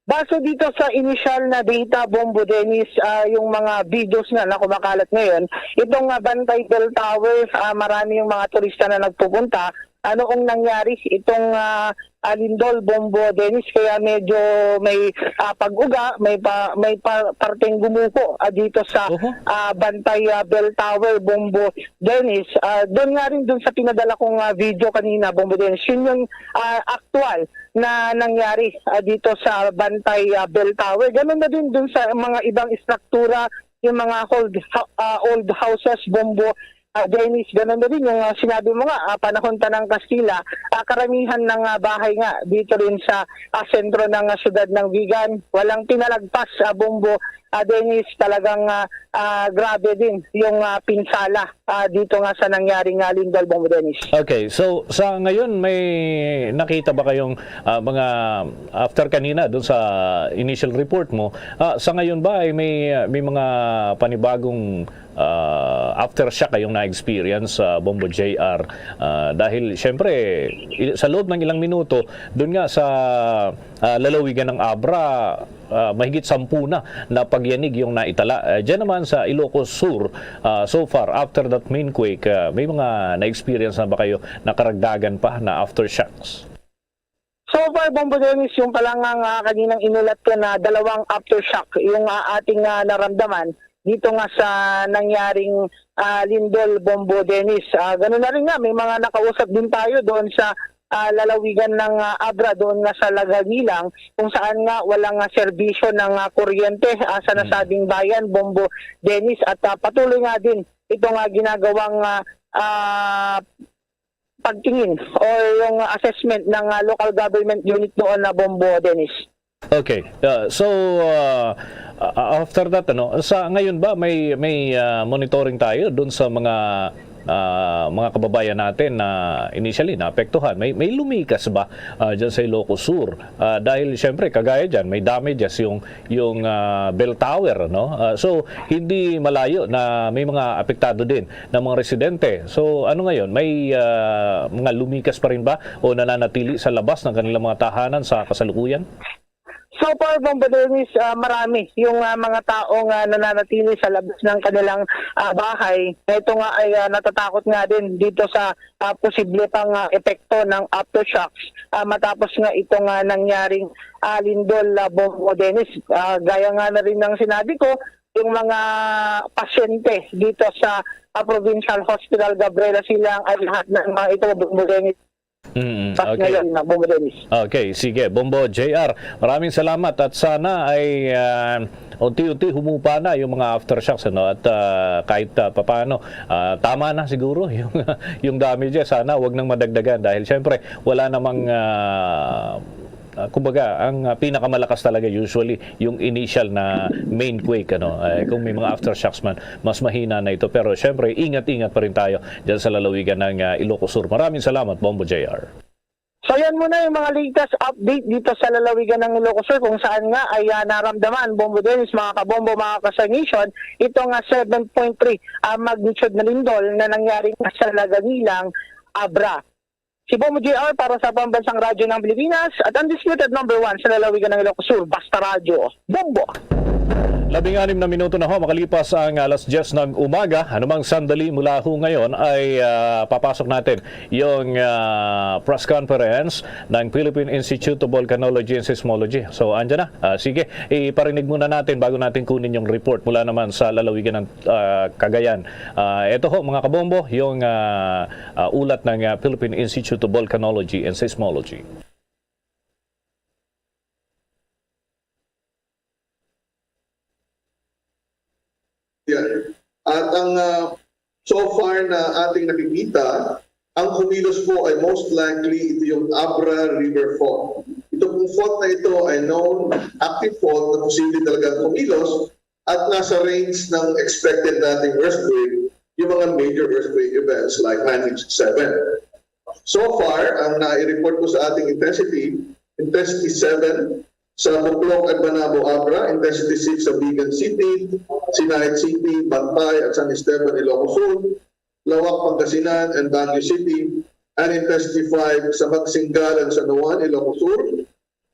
Base dito sa initial na data, Bombo Dennis, ah, yung mga videos nga na kumakalat ngayon, itong, ah, Bantay Bell Tower, ah, marami yung mga turista na nagpupunta. Ano ang nangyari? Itong, ah, ah, lindol, Bombo Dennis, kaya medyo may, ah, pag-uga, may pa, may pa, parteng gumuho, ah, dito sa, Oho. ah, Bantay, ah, Bell Tower, Bombo Dennis. Ah, doon nga rin, doon sa pinadala kong, ah, video kanina, Bombo Dennis, yun yung, ah, aktual na nangyari, ah, dito sa Bantay, ah, Bell Tower. Ganun na din doon sa mga ibang istruktura, yung mga old, ha- ah, old houses, Bombo, ah, Dennis. Ganun na din yung, ah, sinabi mo nga, ah, panahon pa ng Kastila, ah, karamihan ng, ah, bahay nga dito rin sa, ah, sentro ng, ah, siyudad ng Vigan, walang pinalagpas, ah, Bombo, ah, Dennis. Talagang, ah, ah, grabe din yung, ah, pinsala, ah, dito nga sa nangyaring, ah, lindol, Bombo Dennis. Okay, so sa ngayon, may nakita ba kayong, ah, mga, after kanina doon sa initial report mo, ah, sa ngayon ba ay may, ah, may mga panibagong, ah, aftershock kayong na-experience sa Bombo J R? Ah, dahil siyempre, i- sa loob ng ilang minuto, doon nga sa, ah, lalawigan ng Abra, ah, mahigit sampu na na pagyanig yung naitala. Ah, diyan naman sa Ilocos Sur, ah, so far, after that main quake, ah, may mga na-experience na ba kayo na karagdagan pa na aftershocks? So far, Bombo Dennis, yung pala nga, nga kaninang inulat ko na dalawang aftershock yung, ah, ating, ah, naramdaman dito nga sa nangyaring, ah, lindol, Bombo Dennis. Ah, ganun na rin nga, may mga nakausap din tayo doon sa, ah, lalawigan ng, ah, Abra, doon nga sa Lagangilang, kung saan nga walang, ah, serbisyo ng, ah, kuryente, ah, sa Mm. nasabing bayan, Bombo Dennis, at, ah, patuloy nga din itong, ah, ginagawang, ah, ah, pagtingin o yung assessment ng, ah, local government unit doon na, Bombo Dennis. Okay. Uh, so, uh, a- after that, ano, sa ngayon ba may may, ah, monitoring tayo doon sa mga, ah, mga kababayan natin na initially naapektuhan? May may lumikas ba, ah, diyan sa Ilocos Sur? Ah, dahil siyempre kagaya diyan may damages yung yung, ah, bell tower, no? Ah, so hindi malayo na may mga apektado din ng mga residente. So ano ngayon, may, ah, mga lumikas pa rin ba o nananatili sa labas ng kanilang mga tahanan sa kasalukuyan? So far, Bombo Dennis, ah, marami yung, ah, mga taong, ah, nananatili sa labas ng kanilang, ah, bahay. Ito nga ay, ah, natatakot nga din dito sa, ah, posible pang, ah, epekto ng aftershocks, ah, matapos nga ito nga nangyaring, ah, lindol, ah, Bombo Dennis. Ah, gaya nga na rin ng sinabi ko, yung mga pasyente dito sa, ah, Provincial Hospital Gabriela Silang ay lahat ng mga ito, Bombo Dennis, Mm, okay. Ngayon na, Bombo Dennis. Okay, sige. Bombo J R, maraming salamat at sana ay, ah, unti-unti humupa na yung mga aftershocks, ano, at, ah, kahit, ah, papaano, ah, tama na siguro yung yung damages. Sana wag nang madagdagan dahil siyempre wala namang, ah, ah, kumbaga, ang, ah, pinakamalakas talaga usually yung initial na main quake, ano. Eh, kung may mga aftershocks man, mas mahina na ito. Pero siyempre, ingat-ingat pa rin tayo diyan sa lalawigan ng, ah, Ilocos Sur. Maraming salamat, Bombo J R. So yan muna yung mga latest update dito sa lalawigan ng Ilocos Sur, kung saan nga ay, ah, naramdaman, Bombo Dennis, mga kabombo, mga kasangison, ito nga seven point three ang magnitude na lindol na nangyari nga sa Laganilang, Abra. Si Bombo J R para sa Pambansang Radyo ng Pilipinas at undisputed number one sa lalawigan ng Ilocos Sur, Basta Radyo, Bombo! Labing anim na minuto na ho makalipas ang alas diyes ng umaga. Anumang sandali mula ho ngayon ay, ah, papasok natin yung, ah, press conference ng Philippine Institute of Volcanology and Seismology. So, andyan na. Ah, sige, iparinig muna natin bago natin kunin yung report mula naman sa lalawigan ng, ah, Cagayan. Ah, ito ho, mga kabombo, yung, ah, ah, ulat ng, ah, Philippine Institute of Volcanology and Seismology. Yeah. At ang, ah, so far na ating nakikita, ang kumilos po ay most likely ito yung Abra River Fault. Ito pong fault na ito ay known active fault na posible talagang kumilos at nasa range ng expected nating earthquake, yung mga major earthquake events like nine six seven. So far, ang nai-report ko sa ating intensity, intensity seven sa Buklok and Banabo, Abra, intensity six sa Vigan City, Sinaid City, Bantay, at San Esteban, Ilocos Sur, Laoac, Pangasinan, and Baguio City, and intensity five sa Magsinggalan, San Juan, Ilocos Sur,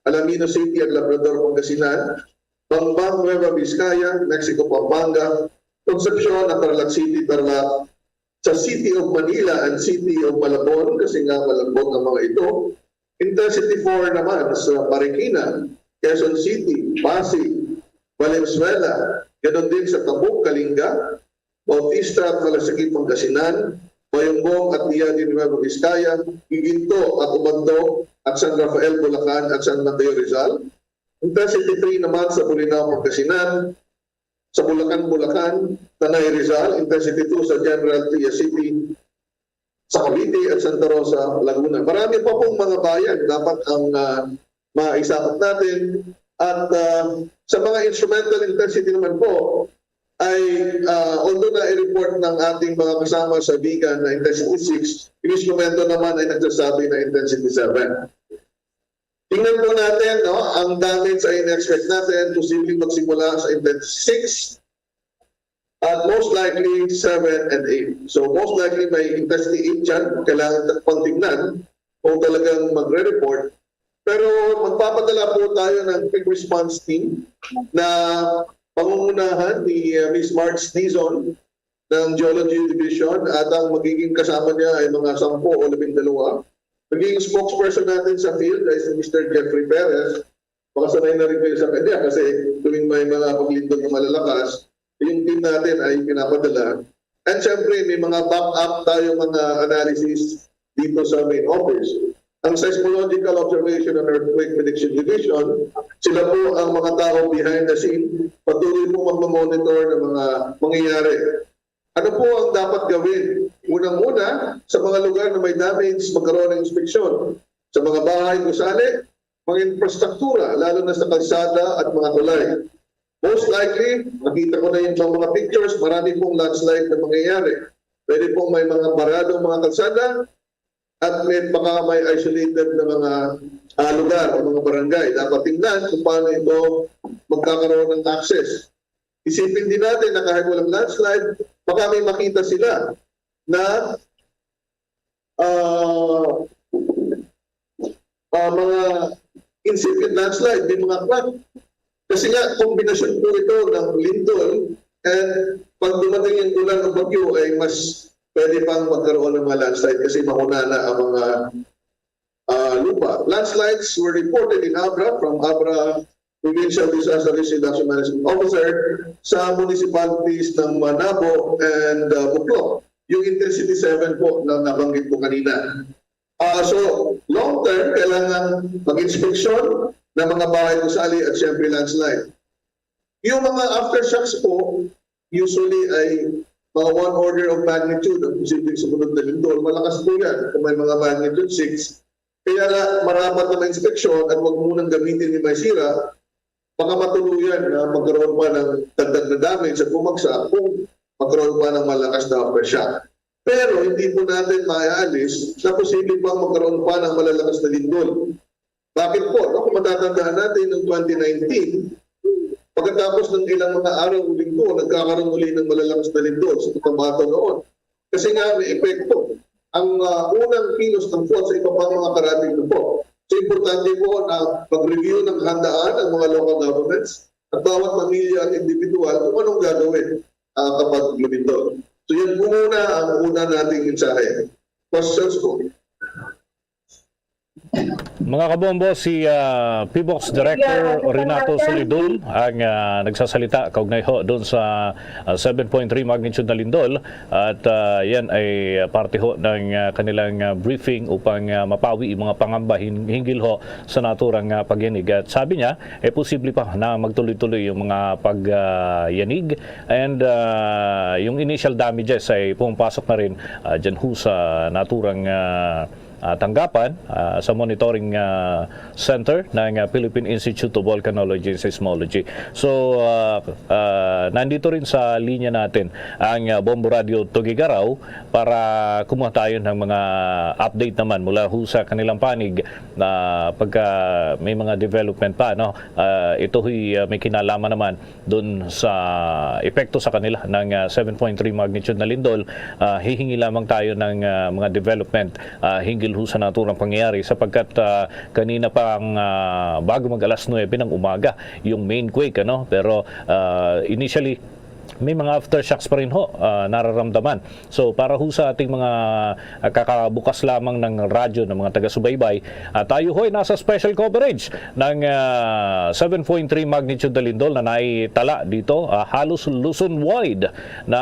Alaminos City, and Labrador, Pangasinan, Bambang, Nueva Vizcaya, Mexico, Pampanga, Concepcion, at Tarlac City, Tarlac, sa City of Manila and City of Malabon, kasi nga malambot ang mga ito. Intensity four naman sa Marikina, Quezon City, Pasig, Valenzuela, ganon din sa Tabuk, Kalinga, Bautista at Malasiqui, Pangasinan, Bayumbong at Lian, Nueva Vizcaya, Guiguinto at Obando at San Rafael, Bulacan at San Mateo, Rizal. Intensity three naman sa Bolinao, Pangasinan, sa Bulacan, Bulacan, Tanay, Rizal, intensity two sa General Trias City, sa Cavite at Santa Rosa, Laguna. Marami pa pong mga bayan dapat ang, ah, maisakop natin. At, ah, sa mga instrumental intensity naman po, ay, ah, although na-report ng ating mga kasama sa Vigan na intensity six, instrumento naman ay nagsasabi na intensity seven. Tingnan po natin, no, ang damage ay in-expect natin, posibleng magsimula sa intensity six at most likely seven and eight. So most likely may intensity eight dyan, kailangan pang tingnan kung talagang magre-report. Pero magpapadala po tayo ng quick response team na pangungunahan ni, uh, Miss Marge Dizon ng Geology Division at ang magiging kasama niya ay mga sampu o labing dalawa. Magiging spokesperson natin sa field ay si Mister Jeffrey Perez. Baka sanay na rin kayo sa kanya kasi tuwing may mga paglindol na malalakas, yung team natin ay pinapadala. And syempre, may mga backup tayo mga analysis dito sa main office. Ang Seismological Observation and Earthquake Prediction Division, sila po ang mga tao behind the scene, patuloy pong magmamonitor ng mga mangyayari. Ano po ang dapat gawin Unang-una, sa mga lugar na may damage, magkaroon ng inspeksyon. Sa mga bahay, gusali, mga infrastruktura, lalo na sa kalsada at mga tulay. Most likely, makita ko na yung mga pictures, marami pong landslide na mangyayari. Pwede pong may mga baradong mga kalsada at may, baka may isolated na mga ah, lugar o mga barangay. Dapat tingnan kung paano ito magkakaroon ng access. Isipin din natin na kahit walang landslide, baka may makita sila na ah, ah, mga insipid landslide, may mga crack. Kasi nga, kombinasyon po ito ng lindol, and pag dumating yung ulan o bagyo, ay mas pwede pang magkaroon ng mga landslide kasi mahuna na ang mga ah, lupa. Landslides were reported in Abra from Abra Provincial Disaster Risk Reduction Management Officer sa municipalities ng Manabo and ah, Buklok. Yung intensity seven po na nabanggit ko kanina. Ah, so, long term, kailangan mag-inspeksyon ng mga bahay gusali at siyempre landslide. Yung mga aftershocks po, usually ay mga one order of magnitude ang posibleng sumunod na lindol. Malakas po yan kung may mga magnitude six. Kaya nga, marapat na ma-inspeksyon at huwag munang gamitin yung may sira. Baka matuluyan na magkaroon pa ng dagdag na damage at bumagsak kung magkaroon pa ng malakas na aftershock. Pero hindi po natin maaalis na posible pang magkaroon pa ng malalakas na lindol. Bakit po? No? Kung matatandaan natin, noong twenty nineteen, pagkatapos ng ilang mga araw o linggo, nagkakaroon uli ng malalakas na lindol sa Cotabato noon. Kasi nga, may epekto ang ah, unang kilos ng fault sa iba pang mga karatig na fault. So, importante po na mag-review ng handaan ang mga local governments at bawat pamilya at individual kung anong gagawin ah, kapag lumindol. So, yan po muna ang una nating mensahe. Questions po? Mga kabombo, si ah, PHIVOLCS Director Renato Solidol ang ah, nagsasalita kaugnay ho doon sa ah, seven point three magnitude na lindol, at ah, yan ay parte ho ng ah, kanilang ah, briefing upang ah, mapawi yung mga pangamba hin- hinggil ho sa naturang ah, pagyanig. At sabi niya, eh posible pa na magtuloy-tuloy yung mga pagyanig, and ah, yung initial damages ay pumapasok na rin ah, dyan ho sa naturang ah, ah, tanggapan ah, sa monitoring ah, center ng ah, Philippine Institute of Volcanology and Seismology. So, ah, ah, nandito rin sa linya natin ang ah, Bombo Radio Tuguegarao para kumuha tayo ng mga update naman mula ho sa kanilang panig na pagka may mga development pa, no? Ah, ito ho'y ah, may kinalaman naman doon sa epekto sa kanila ng ah, seven point three magnitude na lindol. Ah, hihingi lamang tayo ng ah, mga development ah, hinggil ho sa naturang pangyayari, sapagkat ah, kanina pa ang ah, bago mag alas nuebe ng umaga yung main quake, ano? Pero ah, initially, may mga aftershocks pa rin ho ah, nararamdaman. So, para ho sa ating mga ah, kakabukas lamang ng radyo ng mga taga-subaybay, ah, tayo ho ay nasa special coverage ng ah, seven point three magnitude na lindol na naitala dito, ah, halos Luzon-wide na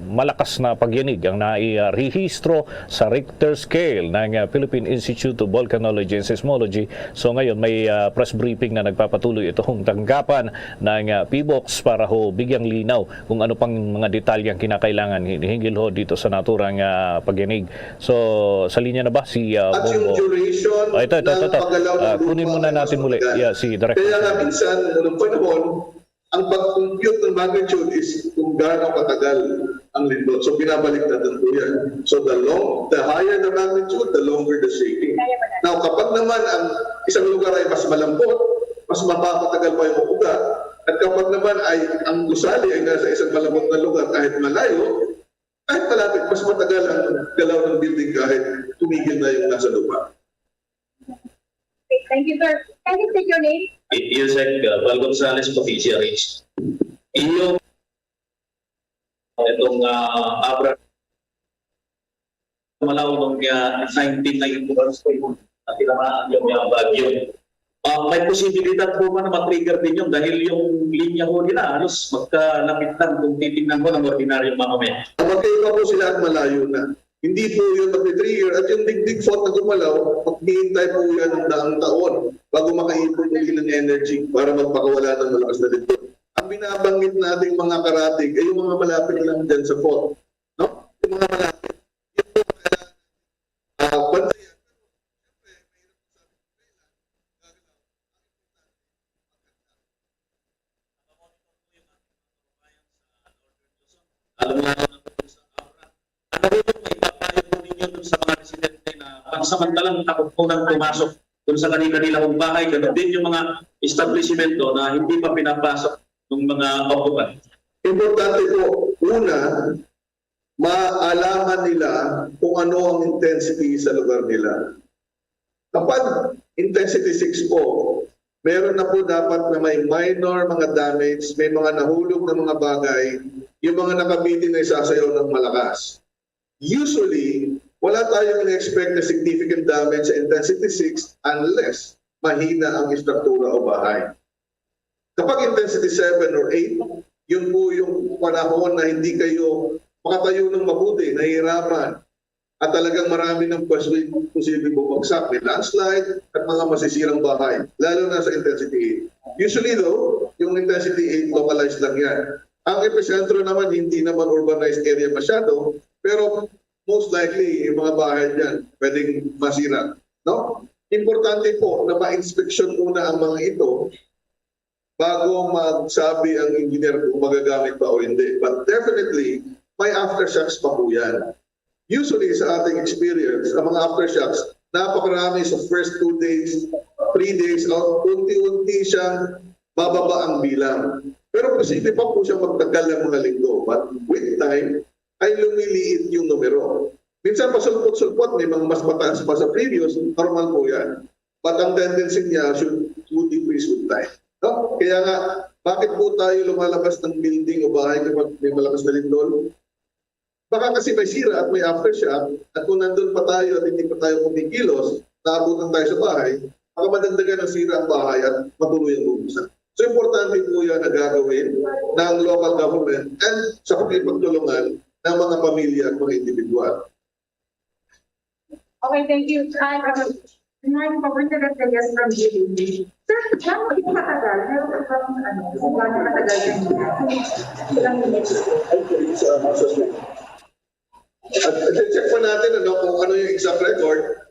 malakas na pagyanig ang nairehistro sa Richter scale ng ah, Philippine Institute of Volcanology and Seismology. So ngayon may ah, press briefing na nagpapatuloy itong tanggapan ng ah, PHIVOLCS para ho bigyang linaw kung ano pang mga detalye ang kinakailangan hin- hinggil ho dito sa naturang ah, pagyanig. So sa linya na ba si ah, At yung Bombo? duration Ah, ito, ito, ng ito, ito. paggalaw ng Ah, lupa kunin muna ay mas natin muli. matagal. Yeah, si Director. Kaya nga minsan, unang panahon, ang pag-compute ng magnitude is kung gaano katagal ang lindol. So, binabaliktad po yan. So, the long, the higher the magnitude, the longer the shaking. Now, kapag naman ang isang lugar ay mas malambot, mas mapapatagal pa yung ugat. At kapag naman ay ang gusali ay nasa isang malambot na lugar kahit malayo, kahit malapit, mas matagal ang galaw ng building kahit tumigil na yung nasa lupa. Thank you, sir. Can you state your name? Yusek uh, Val Gonzalez, Provincia Range. Iyo, itong uh, Abra Malaw nung uh, nineteen ninety-one, at tinamaan yung uh, bagyo. Uh, may posibilidad po man na ma-trigger din yun dahil yung linya ho nila halos magkalapit lang kung titingnan mo ng ordinaryong mamamayan. Magkaiba po sila at malayo na. Hindi po yun mag-trigger. At yung big, big fault na gumalaw, maghihintay po yan ng daang taon bago makaipon uli ng energy para magpakawala ng malakas na lindol. Ang binabanggit nating mga karatig ay yung mga malapit lang dyan sa fault. No? Yung mga malapit. Yun po ang kailangan natin, ah, bantayan. Pero, siyempre, mahirap po sabihin, kailan gagalaw. Ang importante, maganda. Lalo na po sa Abra. Ano po yung maipapayo po ninyo dun sa mga residente na pansamantalang takot po nang pumasok dun sa kani-, kanilang bahay, ganun din yung mga establishmento na hindi pa pinapasok ng mga occupant? Importante po, una, maalaman nila kung ano ang intensity sa lugar nila. Kapag intensity six po, meron na po dapat na may minor mga damage, may mga nahulog na mga bagay, yung mga nakabitin ay sasayaw ng malakas. Usually, wala tayong in-expect na significant damage sa intensity six unless mahina ang istruktura o bahay. Kapag intensity seven or eight, yun po yung panahon na hindi kayo makatayo ng mabuti, nahihirapan, at talagang marami ng pwes-, posibleng bumagsak, may landslide, at mga masisirang bahay, lalo na sa intensity eight. Usually though, yung intensity eight, localized lang yan. Ang episentro naman, hindi naman urbanized area masyado, pero most likely, yung mga bahay dyan, pwedeng masira. No? Importante po na ma-inspection muna ang mga ito bago magsabi ang engineer kung magagamit pa o hindi. But definitely, may aftershocks pa po yan. Usually, sa ating experience, ang mga aftershocks, napakarami sa first two days, three days, o unti-unti siyang bababa ang bilang. Pero posible pa po siyang magtagal ng mga linggo. But with time, ay lumiliit yung numero. Minsan pasulpot-sulpot, may mga mas mataas pa sa previous, normal po yan. But ang tendency niya should, would decrease with time. No? Kaya nga, bakit po tayo lumalabas ng building o bahay kapag may malakas na lindol? Baka kasi may sira at may aftershock, at kung nandun pa tayo at hindi pa tayo kumikilos, naabutan tayo sa bahay, baka madagdagan ng sira ang bahay at matuloy ang bubuksan. So, importante po yan na gagawin ng local government and sa pakipagtulungan ng mga pamilya at mga individual. Okay, thank you. Hi, um, good morning po. Bernadette Reyes from G B B. Sir, gaano po katagal? Meron po bang, ano, kung gaano katagal yung ilang minutes po? At check po natin, ano, kung ano yung exact record.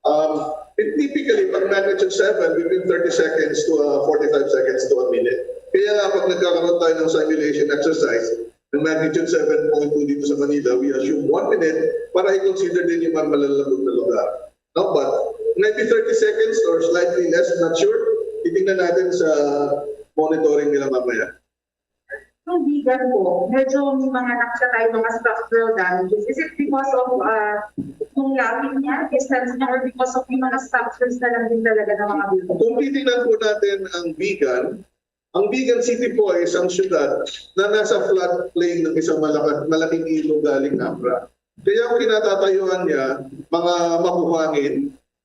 Um, typically, pag magnitude seven, between thirty seconds to, uh, forty-five seconds to a minute. Kaya nga, pag nagkakaroon tayo ng simulation exercise, ng magnitude seven point two dito sa Manila, we assume one minute para i-consider din yung mga malalabog na lugar. No, but maybe thirty seconds or slightly less, not sure. Titingnan natin sa monitoring nila mamaya. Yung bigan po, medyo may mga nakita tayo, mga structural damages. Is it because of uh, yung lapit niya, distance niya, or because of yung mga structures na lang din talaga ng mga building? Kung titingnan po natin ang bigan, ang Bigan City po ay isang syudad na nasa floodplain ng isang malaka-, malaking ilog galing Abra. Kaya ang kinatatayuan niya, mga mabuhangin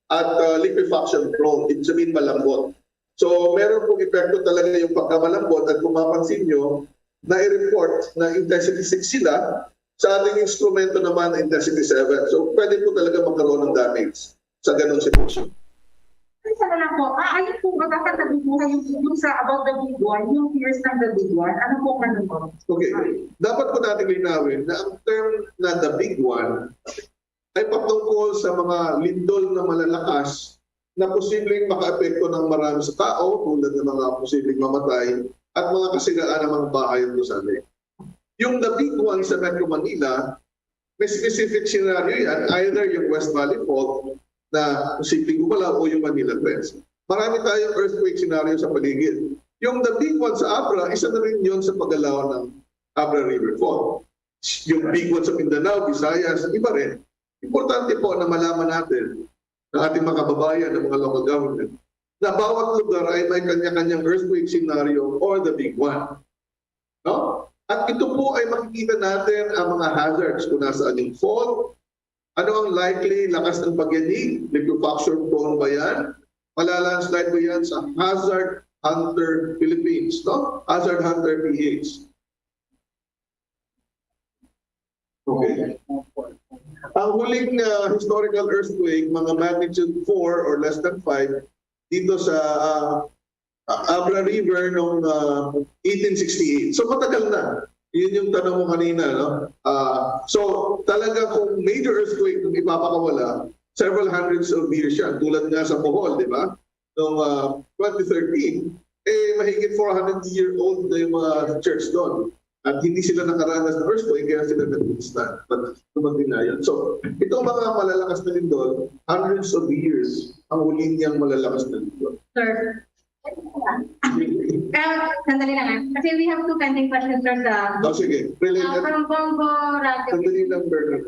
at uh, liquefaction prone, ibig sabihin malambot. So meron pong epekto talaga yung pagkamalambot at kung mapansin nyo, na-report na intensity six sila sa ating instrumento naman na intensity seven. So pwede po talaga magkaroon ng damage sa ganong sitwasyon. Isa na lang po, ah, ayun po, magkakatabi po kayo dun sa about the big one, yung fears ng the big one. Ano po ang ano po? Okay. Dapat po natin linawin na ang term na the big one ay patungkol sa mga lindol na malalakas na posibleng makaapekto ng marami sa tao, tulad ng mga posibleng mamatay at mga kasiraan ng mga bahay at gusali. Yung the big one sa Metro Manila, may specific scenario yan, either yung West Valley Fault na posibleng gumalaw o yung Manila Trench. Marami tayong earthquake scenario sa paligid. Yung the big one sa Abra, isa na rin yun sa paggalaw ng Abra River Fault. Yung big one sa Mindanao, Visayas, iba rin. Importante po na malaman natin ng ating mga kababayan, ng mga local government, na bawat lugar ay may kanya-kanyang earthquake scenario or the big one. No? At ito po ay makikita natin ang mga hazards kung nasaan yung fault, ano ang likely lakas ng pagyanig, liquefaction prone ba yan, malalandslide ba yan sa Hazard Hunter Philippines, no? Hazard Hunter P H. Okay. Ang huling uh, historical earthquake, mga magnitude four or less than five, dito sa uh, Abra River noong uh, eighteen sixty-eight. So matagal na. Yun yung tanong mo kanina, no? Ah, so, talaga kung major earthquake, kung ipapakawala, several hundreds of years yan. Tulad nga sa Bohol, di ba? Noong ah, twenty thirteen, eh, mahigit four hundred year old na yung mga church doon. At hindi sila nakaranas ng earthquake, kaya sila nag-withstand. But dumating na yun. So, itong mga malalakas na lindol, hundreds of years ang huli niyang malalakas na lindol. Sir. Pero, sandali lang ah. Kasi we have two pending questions, sir, sa Oh, sige, uh, related. From Bombo Radio. Sandali lang, Bernard.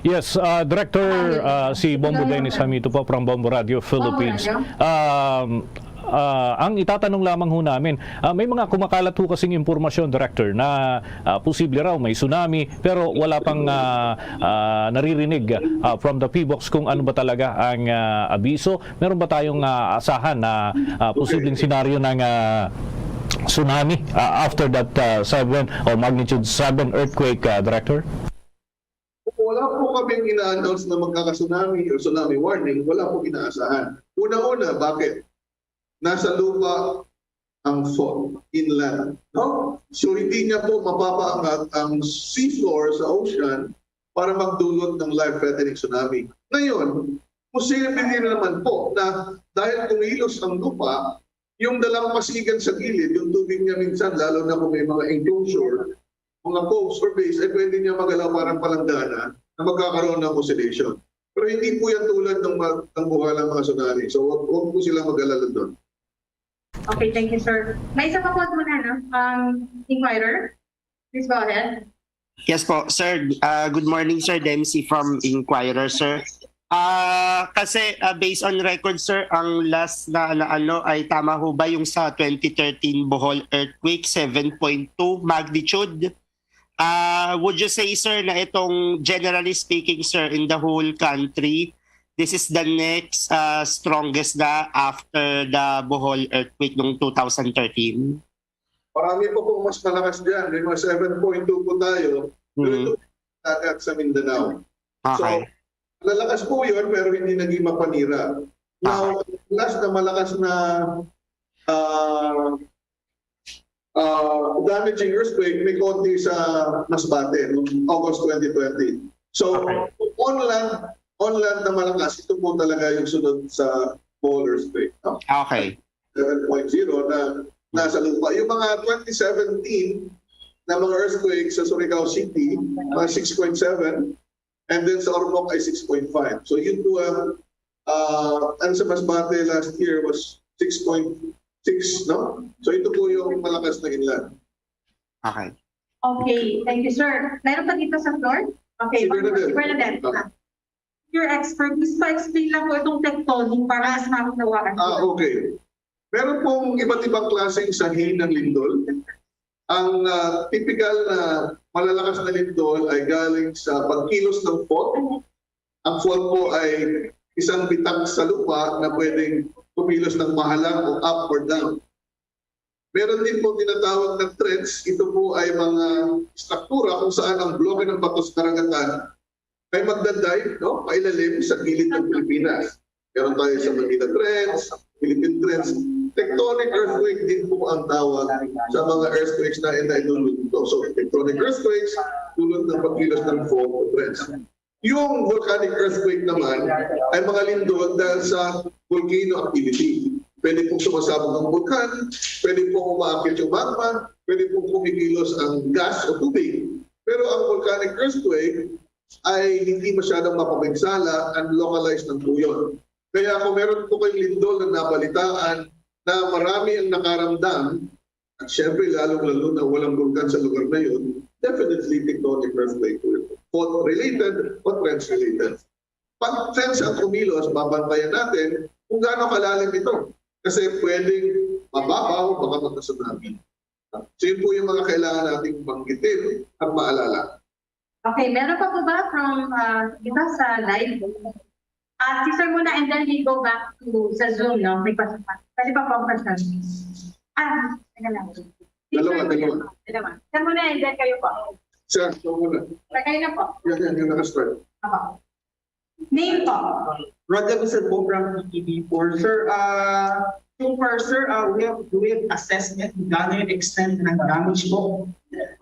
Yes, uh, Director, uh, si Bombo Dennis Hamito po from Bombo Radio Philippines. Um, uh, ang itatanong lamang ho namin, uh, may mga kumakalat ho kasing impormasyon, Director, na uh, posible raw may tsunami, pero wala pang uh, uh, naririnig uh, from the PHIVOLCS kung ano ba talaga ang uh, abiso. Meron ba tayong uh, asahan na uh, posibleng senaryo ng uh, tsunami uh, after that uh, seven o magnitude seven earthquake, uh, Director? Wala po kaming ina-announce na magkaka-tsunami o tsunami warning. Wala po inaasahan. Una-una, bakit? Nasa lupa ang fault, inland. No? So hindi niya po mababa ang, ang seafloor sa ocean para magdulot ng life-threatening tsunami. Ngayon, posible din naman po na dahil kumilos ang lupa, yung dalampasigan sa gilid, yung tubig niya minsan, lalo na kung may mga enclosure, mga coves or bays, ay pwede niya magalaw parang palanggana na magkakaroon ng oscillation. Pero hindi po yan tulad ng, ma- ng buhalang mga tsunami. So wag, wag po sila mag-alala doon. Okay, thank you, sir. May isa pa po muna, no? Um, inquirer, please go ahead. Yes po, sir. Uh, good morning, Sir Dempsey from Inquirer, sir. Ah, kasi uh, based on record, sir, ang last na, na ano ay tama ho ba yung sa twenty thirteen Bohol earthquake, seven point two magnitude? Uh, would you say, sir, na itong generally speaking, sir, in the whole country, this is the next uh, strongest na after the Bohol earthquake noong two thousand thirteen? Marami po pong mas malakas dyan. May mga seven point two po tayo. Pero ito, dagat sa Mindanao. Okay. Malalakas po yun, pero hindi naging mapanira. Now, last na malakas na ah, ah, damaging earthquake, may konti sa Masbate, no? August twenty twenty. So, Okay. On land, on land na malakas, ito po talaga yung sunod sa Bohol earthquake. No? Okay. seven point zero na nasa lupa. Yung mga twenty seventeen na mga earthquake sa Surigao City, mga six point seven, and then sa Ormoc ay six point five. So yun po ang, uh, ang sa Masbate last year was six point six, no? So ito po yung malakas na inland. Okay. Okay, thank you, sir. Meron pa dito sa floor? Okay, Si Bernadette. Si Bernadette. Ah. Your expertise, pa-explain lang po itong tectonic para mas maunawaan. Ah, okay. Meron pong iba't ibang klaseng sanhi ng lindol. Ang ah, typical na malalakas na lindol ay galing sa pagkilos ng fault. Ang fault po ay isang bitak sa lupa na pwedeng kumilos ng pahalang o up or down. Meron din po tinatawag na trench. Ito po ay mga struktura kung saan ang bloke ng bato sa karagatan ay magdadive, no, pailalim sa gilid ng Pilipinas. Meron tayo sa Manila Trench, Philippine Trench. Tectonic earthquake din po ang tawag sa mga earthquakes na naidulot nito. So, tectonic earthquakes, dulot ng pagkilos ng fault o trench. Yung volcanic earthquake naman ay mga lindol dahil sa volcano activity. Pwede pong sumasabog ang bulkan, pwede pong umaakyat yung magma, pwede pong kumikilos ang gas o tubig. Pero ang volcanic earthquake ay hindi masyadong mapapinsala and localized lang po yun. Kaya kung meron po kayong lindol na nabalitaan na marami ang nakaramdam, at syempre lalong-lalo na walang bulkan sa lugar na yun, definitely tectonic earthquake po yun. Fault-related o trench-related. Pag trench ang kumilos, babantayan natin kung gaano kalalim ito. Kasi pwedeng mababaw, baka magka-tsunami. So yun po yung mga kailangan nating banggitin at maalala. Okay, meron pa po ba from uh, iba sa live? Ah, si Sir muna and then we go back to sa Zoom, no? May question pa. Pwede pa po ang question? Ah, teka lang. Si Dalawa, Sir dalawa. Dalawa. Sir muna and then kayo po. Sir, ikaw muna. Kayo na po. Yan, yan, yung naka-start. Apo. Name po. Rod Agusan po from P T V four. Sir, ah, so far, sir, ah, we have, do we have assessment kung gaano yung extent ng damage po?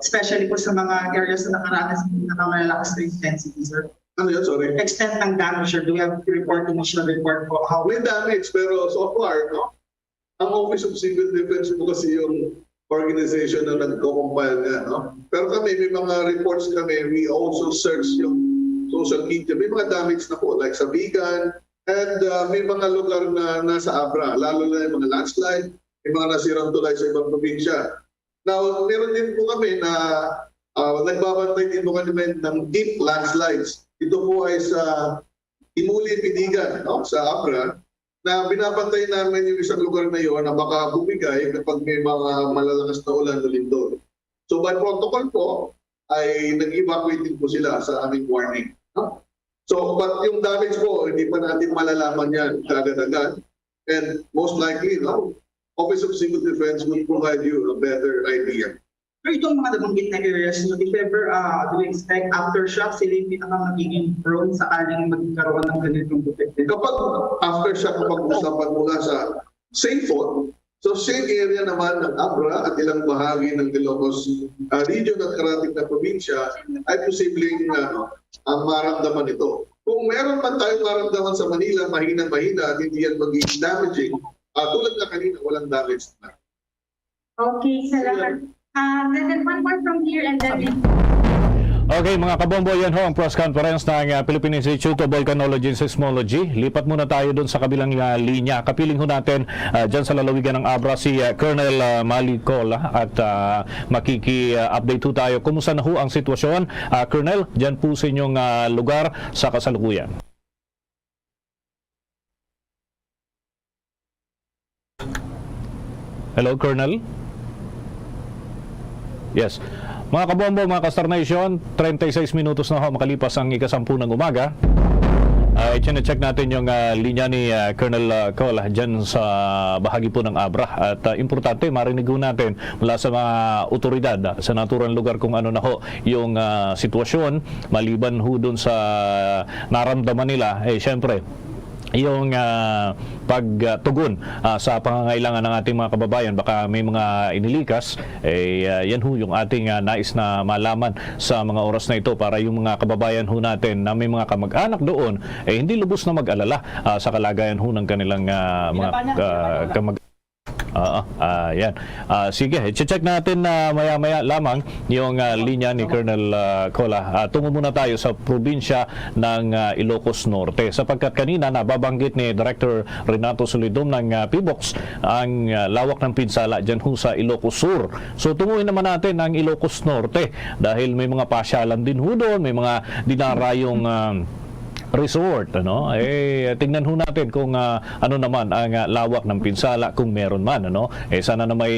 Especially po sa mga areas na nakaranas ng pinakamalakas na intensity, sir. Ano yun? Sorry. Extent ng damage, sir. Do we have report, initial report po? How May damage, pero so far, no? Ang Office of Civil Defense po kasi yung organization na nagko-compile niya, no? Pero kami, may mga reports kami, we also search yung social media. May mga damage na po, like sa Vigan, and uh, may mga lugar na nasa Abra, lalo na yung mga landslide, may mga nasirang tulay sa ibang probinsya. Now, meron din po kami na uh, nagbabantay din po kami ng deep landslides. Ito po ay sa Imuli, Pinigan, no? Sa Abra, na binabantay namin yung isang lugar na yon na baka bumigay kapag may mga malalakas na ulan o lindol. So by protocol po, ay nag-evacuate din po sila sa aming warning. No? So, but yung damage po, hindi pa natin malalaman yan kaagad-agad. And most likely, no, Office of Civil Defense will provide you a better idea. Pero itong mga nabanggit na areas, no, if ever, ah, do we expect aftershock, sila yung pinaka magiging prone sakaling magkaroon ng ganitong effect? Kapag aftershock, kapag usapan mula sa same fault, so same area naman ng Abra at ilang bahagi ng Ilocos ah, region at karating na probinsya ay posibleng ano, ang maramdaman ito. Kung meron man tayong maramdaman sa Manila, mahina-mahina at hindi yan magiging damaging, ah, tulad na kanina, walang damage na. Okay, salamat. Uh, and then one more from here and then Okay, mga kabombo, yan ho ang press conference ng uh, Philippine Institute of Volcanology and Seismology. Lipat muna tayo doon sa kabilang uh, linya. Kapiling ho natin uh, dyan sa lalawigan ng Abra si uh, Colonel uh, Mali Cola at uh, makiki-update ho tayo. Kumusta na ho ang sitwasyon? Uh, Colonel, dyan po sa inyong uh, lugar sa kasalukuyan. Hello, Colonel? Yes. Mga kabombo, mga ka-Star Nation, treinta y seis minutos na ho makalipas ang ikasampu ng umaga. Uh, i-check natin yung uh, linya ni uh, Colonel uh, Cole dyan sa bahagi po ng Abra. At uh, importante, marinig ho natin mula sa mga otoridad uh, sa naturang lugar kung ano na ho yung uh, sitwasyon maliban ho dun sa naramdaman nila. Eh, syempre, yung uh, pagtugon uh, sa pangangailangan ng ating mga kababayan. Baka may mga inilikas, eh, uh, yan ho yung ating uh, nais na malaman sa mga oras na ito para yung mga kababayan ho natin na may mga kamag-anak doon, eh, hindi lubos na mag-alala uh, sa kalagayan ho ng kanilang uh, mga uh, kamag Oo, ah, yan. Ah, sige, i-check natin na maya-maya lamang yung ah, linya ni Colonel ah, Cola. Ah, tungo muna tayo sa probinsya ng ah, Ilocos Norte. Sapagkat kanina nababanggit ni Director Renato Solidom ng ah, PHIVOLCS ang ah, lawak ng pinsala dyan ho sa Ilocos Sur. So tunguhin naman natin ang Ilocos Norte dahil may mga pasyalan din ho doon, may mga dinarayong ah, resort, ano? Eh, tingnan ho natin kung ah, ano naman ang ah, lawak ng pinsala kung meron man, ano? Eh, sana na may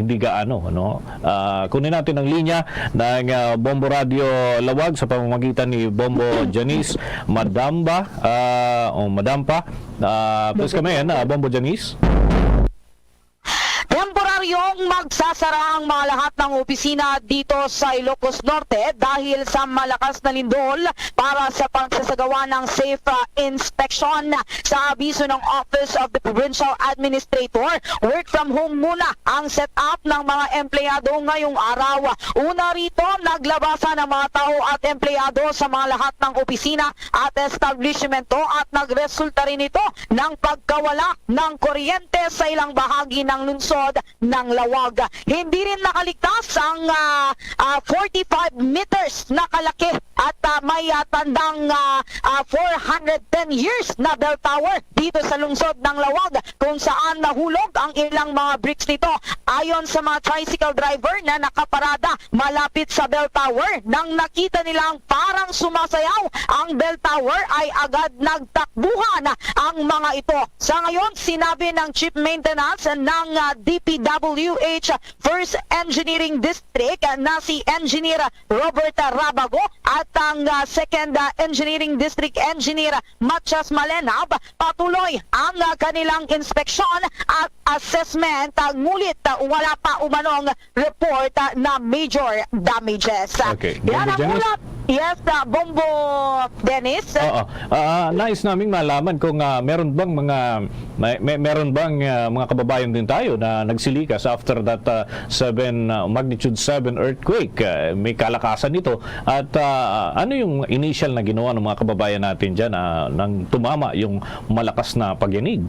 hindi gaano, ano? Ah, kunin natin ang linya ng ah, Bombo Radio Lawag sa pamamagitan ni Bombo Janice Madamba, ah, o Madampa. Ah, please come in, ah, Bombo Janice. Temporaryong magsasara ang mga lahat ng opisina dito sa Ilocos Norte dahil sa malakas na lindol para sa pagsasagawa ng safe uh, inspection. Sa abiso ng Office of the Provincial Administrator, work from home muna ang setup ng mga empleyado ngayong araw. Una rito, naglabasan ang mga tao at empleyado sa mga lahat ng opisina at establishmento at nagresulta rin ito ng pagkawala ng kuryente sa ilang bahagi ng lungsod ng Lawag. Hindi rin nakaligtas ang ah, ah, forty-five meters na kalaki at ah, may ah, tandang ah, ah, four hundred ten years na bell tower dito sa lungsod ng Lawag, kung saan nahulog ang ilang mga bricks nito. Ayon sa mga tricycle driver na nakaparada malapit sa bell tower, nang nakita nilang parang sumasayaw ang bell tower, ay agad nagtakbuhan ang mga ito. Sa ngayon, sinabi ng Chief Maintenance ng ah, D P W H First Engineering District na si Engineer Robert Rabago at ang ah, Second ah, Engineering District Engineer Matias Malenab, patuloy ang ah, kanilang inspeksyon at assessment, ah, ngulit ah, wala pa umanong report ah, na major damages. Okay. Yan Bombo ang Janice? ulat. Yes, ah, Bombo Dennis. Oo. Ah, nais naming malaman kung, ah, meron bang mga, may, may, meron bang, ah, mga kababayan din tayo na nagsilikas after that, ah, seven, ah, magnitude seven earthquake. Ah, may kalakasan nito. At, ah, ano yung initial na ginawa ng mga kababayan natin dyan, ah, nang tumama yung malakas na pagyanig?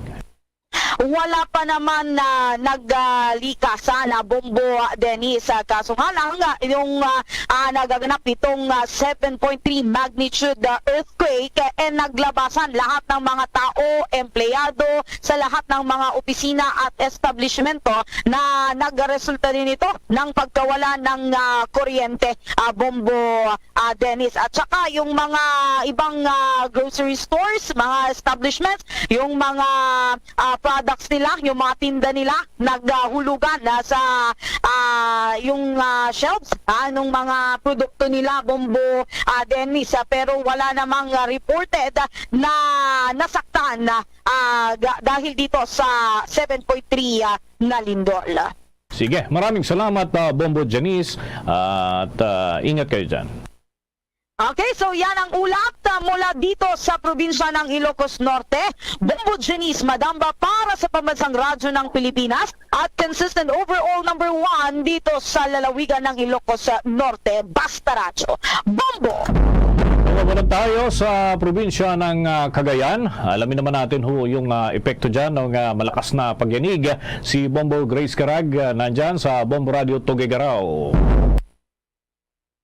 Wala pa naman na naglikasan na, Bombo Dennis. Ah, kaso nga lang, ah, yung, ah, ah, nagaganap itong, ah, seven point three magnitude, ah, earthquake, eh, naglabasan lahat ng mga tao, empleyado, sa lahat ng mga opisina at establishmento na nagresulta din ito ng pagkawala ng, ah, kuryente, ah, Bombo, ah, Dennis. At saka yung mga ibang, ah, grocery stores, mga establishments, yung mga, ah, products nila, yung mga tinda nila, naghulugan na sa, ah, yung, ah, shelves, ah, nung mga produkto nila, Bombo, ah, Dennis. Ah, pero wala namang, ah, reported na nasaktan, ah, ga-, dahil dito sa seven point three, ah, na lindol. Sige, maraming salamat, ah, Bombo Janice, at, ah, ingat kayo dyan. Okay, so yan ang ulat, ah, mula dito sa probinsya ng Ilocos Norte. Bombo Janice Madamba para sa Pambansang Radyo ng Pilipinas at consistent overall number one dito sa lalawigan ng Ilocos, ah, Norte. Basta Radyo. Bombo! Bumabalik tayo sa probinsya ng, ah, Cagayan. Alamin naman natin ho yung, ah, epekto dyan ng, ah, malakas na pagyanig. Si Bombo Grace Carag, ah, nandyan sa Bombo Radio Tuguegarao.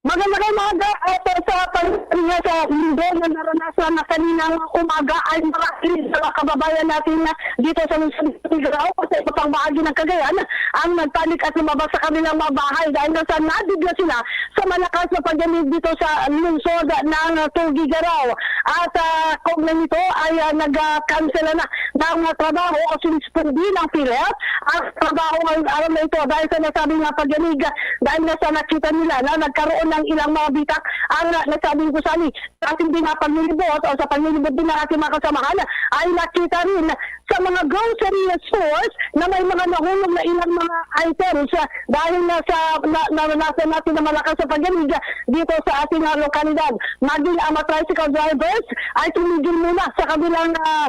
Magandang umaga. Ato sa pag-, nga sa lindol na naranasan na kaninang umaga ay marami sa mga kababayan natin na dito sa lungsod ng Tuguegarao, sa iba pang bahagi ng Cagayan, ang nagpanik at lumabas sa kanilang mga bahay dahil na sa nabigla sila sa malakas na pagyanig dito sa lungsod ng Tuguegarao. At, ah, kaugnay nito ay, ah, nagkansela na ng mga trabaho o sinispundi ng PhilHealth ang trabaho ng araw na ito dahil sa nasabing nga pagyanig, dahil na sa nakita nila na nagkaroon ng ilang mga bitak ang, ah, nasabing gusali. Sa ating din nga paglilibot o sa paglilibot din ng ating mga kasamahan ay nakita rin sa mga grocery stores na may mga nahulog na ilang mga items, ah, dahil na sa na, naranasan natin na malakas sa pagyanig dito sa ating, ah, lokalidad. Maging ang mga tricycle drivers ay tumigil muna sa kanilang, ah,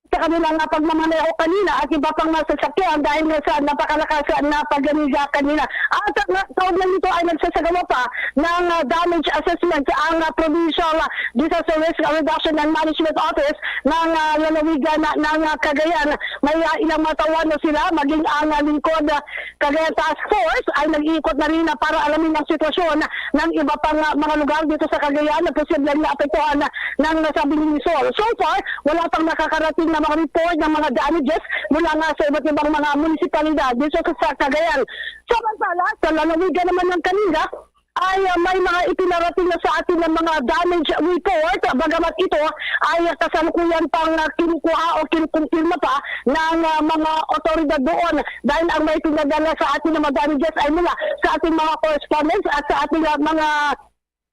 sa kanilang, ah, pagmamaneho kanina at iba pang mga sasakyan dahil nga sa napakalakas na pagyanig kanina. At, ah, kaugnay nito ay nagsasagawa pa ng, ah, damage assessment ang, ah, Provincial, ah, Disaster Risk Reduction and Management Office ng, ah, lalawigan na, ng, ah, Cagayan. May, ah, ilang mga tauhan na sila, maging ang, ah, lingkod, ah, Cagayan Task Force ay nag-iikot na rin na para alamin ang sitwasyon ng iba pang, ah, mga lugar dito sa Cagayan na posibleng naapektuhan na ng nasabing lungsod. So far, wala pang nakakarating na mga report ng mga damages mula nga sa iba't ibang mga munisipalidad dito sa, sa Cagayan. Samantala, sa lalawigan naman ng Kalinga, ay, ah, may mga ipinarating na sa atin ng mga damage report, bagamat ito ay kasalukuyan pang, ah, kinukuha o kinukumpirma pa ng, ah, mga otoridad doon, dahil ang may pinadala sa atin ng mga damages ay mula sa ating mga correspondents at sa ating, ah, mga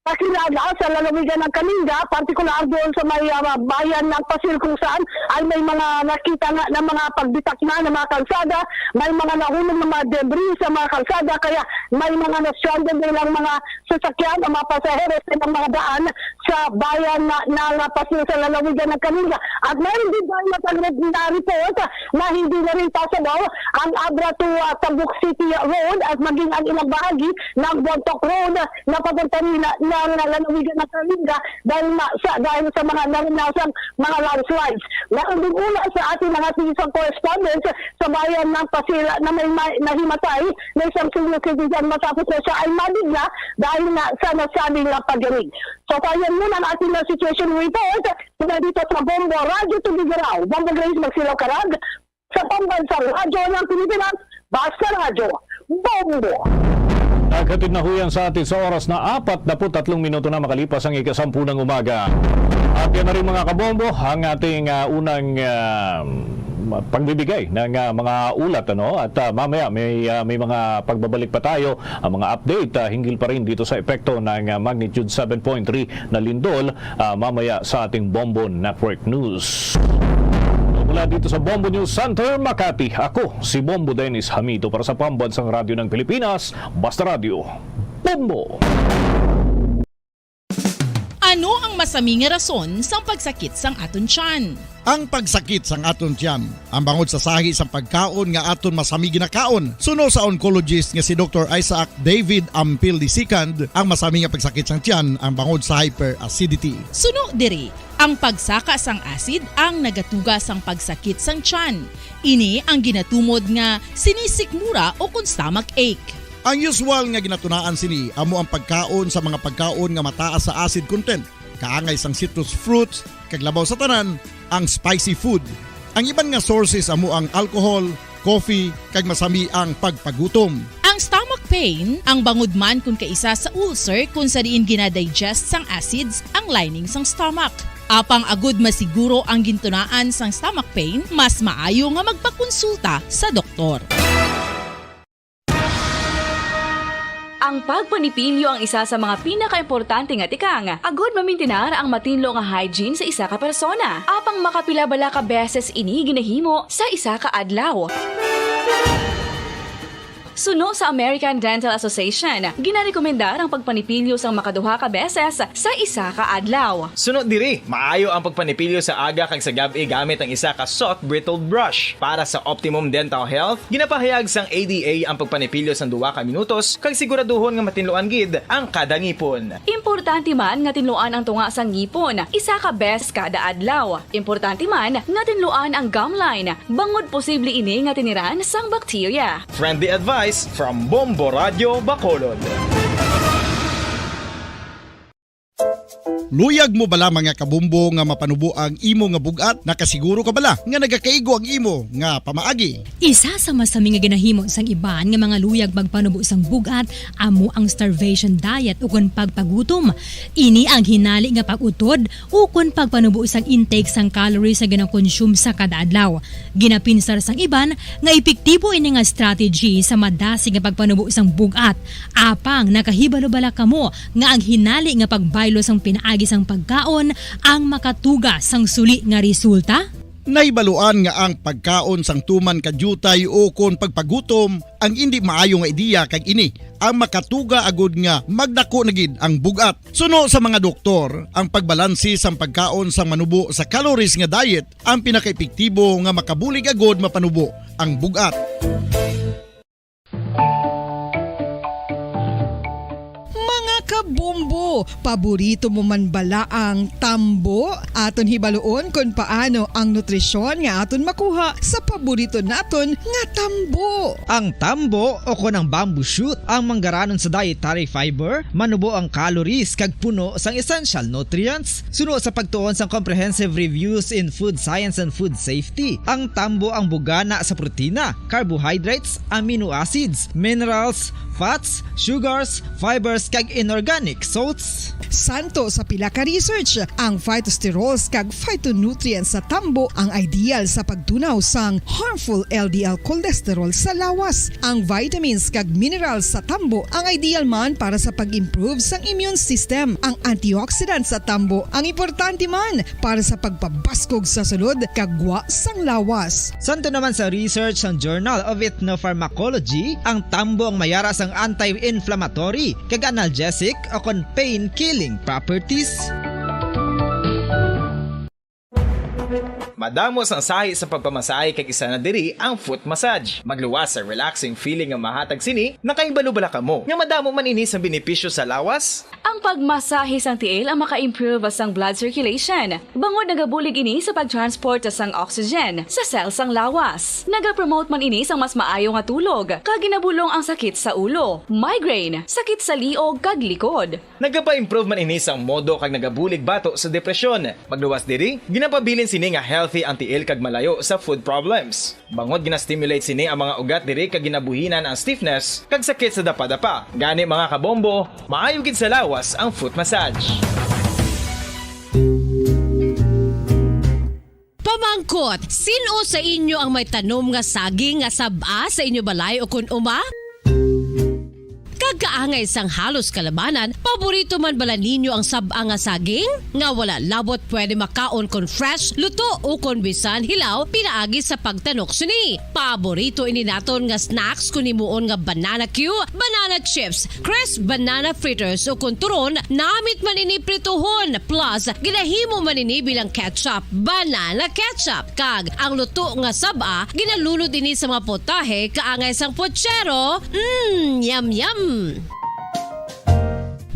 kakilala sa lalawigan ng Kalinga, partikular doon sa may, ah, bayan ng Pasil, kung saan ay may mga nakita nga na mga pagbitak na ng mga kalsada, may mga nahulog na mga debris sa mga kalsada, kaya may mga na-stranded na ilang mga sasakyan ang mga pasahero sa ilang mga daan sa bayan na, ng Pasil sa lalawigan ng Kalinga. At mayroon din tayo matagad na report na hindi na rin passable ang Abra to, ah, Tabuk City Road at maging ang ilang bahagi ng Bontoc Road na papunta rin na, ng lalawigan ng Kalinga dahil ma-, sa, dahil sa mga naranasang mga landslides. Meron din una sa ating mga isang correspondent sa bayan ng Pasil na may ma-, nahimatay na isang senior citizen matapos na siya ay mabigla dahil nga sa nasabing nga pagyanig. So, kaya muna ang ating mga situation report mula dito sa Bombo Radyo Tuguegarao. Bombo Grace Magsilaw Karag, sa Pambansang Radyo ng Pilipinas, Basta Radyo, Bombo! Naghatid na ho yan sa atin sa oras na apat na put tatlong minuto na makalipas ang ikasampu ng umaga. At yan na rin, mga kabombo, ang ating, ah, unang, ah, pagbibigay ng, ah, mga ulat, ano? At, ah, mamaya may, ah, may mga pagbabalik pa tayo, ang mga update, ah, hinggil pa rin dito sa epekto ng, ah, magnitude seven point three na lindol, ah, mamaya sa ating Bombo Network News. Mula dito sa Bombo News Center, Makati, ako si Bombo Dennis Hamido para sa Pambansang Radyo ng Pilipinas, Basta Radyo, Bombo! Ano ang masami nga rason sang pagsakit sang aton tiyan? Ang pagsakit sang aton tiyan, ang bangod sa sahi sang pagkaon nga aton masami ginakaon. Suno sa oncologist nga si Doktor Isaac David Ampil the second, ang masami nga pagsakit sang tiyan ang bangod sa hyperacidity. Suno diri, ang pagsaka sang acid ang nagatuga sang pagsakit sang tiyan. Ini ang ginatumod nga sinisikmura o kon stomach ache. Ang usual nga ginatunaan sini amo ang pagkaon sa mga pagkaon nga mataas sa acid content, kaangay sang citrus fruits, kag labaw sa tanan, ang spicy food. Ang iban nga sources amo ang alcohol, coffee, kag masami ang pagpagutom. Ang stomach pain, ang bangod man kon kaisa sa ulcer kon sa diin ginadigest sang acids ang lining sang stomach. Apang agud masiguro ang gintunaan sang stomach pain, mas maayo nga magpakonsulta sa doktor. Ang pagpanipilyo ang isa sa mga pinakaimportante nga tikang agud mamintinar ang matinlo nga hygiene sa isa ka persona. Apang makapila bala ka beses ini ginahimo sa isa ka adlaw? Suno sa American Dental Association, ginarekomendar ang pagpanipilyo sang makaduha ka beses sa isa ka adlaw. Suno diri, maayo ang pagpanipilyo sa aga kag sa gab-i gamit ang isa ka soft bristled brush. Para sa optimum dental health, ginapahayag sang A D A ang pagpanipilyo sang duha ka minutos kag siguraduhon nga matinluan gid ang kada ngipon. Importante man nga tinluan ang tunga sang ngipon isa ka beses kada adlaw. Importante man nga tinluan ang gum line, bangod posible ini nga tiniran sang bakterya. Friendly advice from Bombo Radyo Bacolod. Luyag mo bala, mga kabombo, nga mapanubo ang imo nga bug-at? Nakasiguro ka bala nga nagakaigo ang imo nga pamaagi? Isa sa masami nga ginahimo sang iban nga mga luyag magpanubo sang bug-at amo ang starvation diet ukon pagpagutom. Ini ang hinali nga pag-utod ukon pagpanubo sang intake sang calories nga ginakonsume sa kada adlaw. Ginapinsar sang iban nga epektibo ini nga strategy sa madasig nga pagpanubo sang bug-at. Apang nakahibalo bala kamo nga ang hinali nga pagbaylo sang pinaagi sang pagkaon ang makatuga sang suli nga resulta? Nahibaluan nga ang pagkaon sang tuman ka diutay ukon pagpagutom ang indi maayo nga ideya, kag ini ang makatuga agud nga magdako na gid ang bug-at. Suno sa mga doktor, ang pagbalanse sang pagkaon sang manubo sa calories nga diet ang pinakaepektibo nga makabulig agud mapanubo ang bug-at. Mga kabombo, paborito mo man bala ang tambo? Aton hibaluon kon paano ang nutrisyon nga aton makuha sa paborito naton nga tambo. Ang tambo, o kon ang bamboo shoot, ang manggaranon sa dietary fiber, manubo ang calories kag puno sang essential nutrients. Suno sa pagtuon sang Comprehensive Reviews in Food Science and Food Safety, ang tambo ang bugana sa protina, carbohydrates, amino acids, minerals, fats, sugars, fibers, kag inorganic salts. Santo sa pila ka research, ang phytosterols kag phytonutrients sa tambo ang ideal sa pagtunaw sang harmful L D L cholesterol sa lawas. Ang vitamins kag minerals sa tambo ang ideal man para sa pag-improve sang immune system. Ang antioxidants sa tambo ang importante man para sa pagpabaskog sa sulod kag gwa sang lawas. Santo naman sa research sang Journal of Ethnopharmacology, ang tambo ang mayara sang anti-inflammatory kag analgesic o kon pain-killing properties. Madamo sang sahi sa pagpamasahe, kag isa na diri ang foot massage. Magluwas sa relaxing feeling nga mahatag sini. Nakahibalo bala kamo nga madamo man ini sang benepisyo sa lawas? Ang pagmasahe sang tiil ang maka-improve sang blood circulation, bangod nagabulig ini sa pag-transport sang oxygen sa cell sang lawas. Nagapromote man ini sang mas maayo nga tulog, kag ginabulong ang sakit sa ulo, migraine, sakit sa liog, kag likod. Nagapa-improve man ini sang modo kag nagabulig bato sa depresyon. Magluwas diri, ginapabilin sini nga healthy ang tiil kag malayo sa foot problems. Bangod gina-stimulate sini ang mga ugat diri kag ginabuhinan ang stiffness kag sakit sa dapadapa. Gani, mga kabombo, maayo gid sa lawas ang foot massage. Pamangkot, sin-o sa inyo ang may tanom nga saging nga sab-a sa inyo balay o kon uma? Kag kaangay sang halos kalabanan, paborito man bala ninyo ang sab-a nga saging? Nga wala labot pwede makaon kon fresh, luto, o kon bisan hilaw pinaagi sa pagtanok sini. Paborito ini naton nga snacks kon himuon nga banana cue, banana chips, crisp banana fritters, o kon turon, namit man ini prituhon, plus ginahimo man ini bilang ketchup, banana ketchup. Kag ang luto nga sab-a, ginalunod ini sa mga potahe kaangay sang puchero. Mm, yum, yum!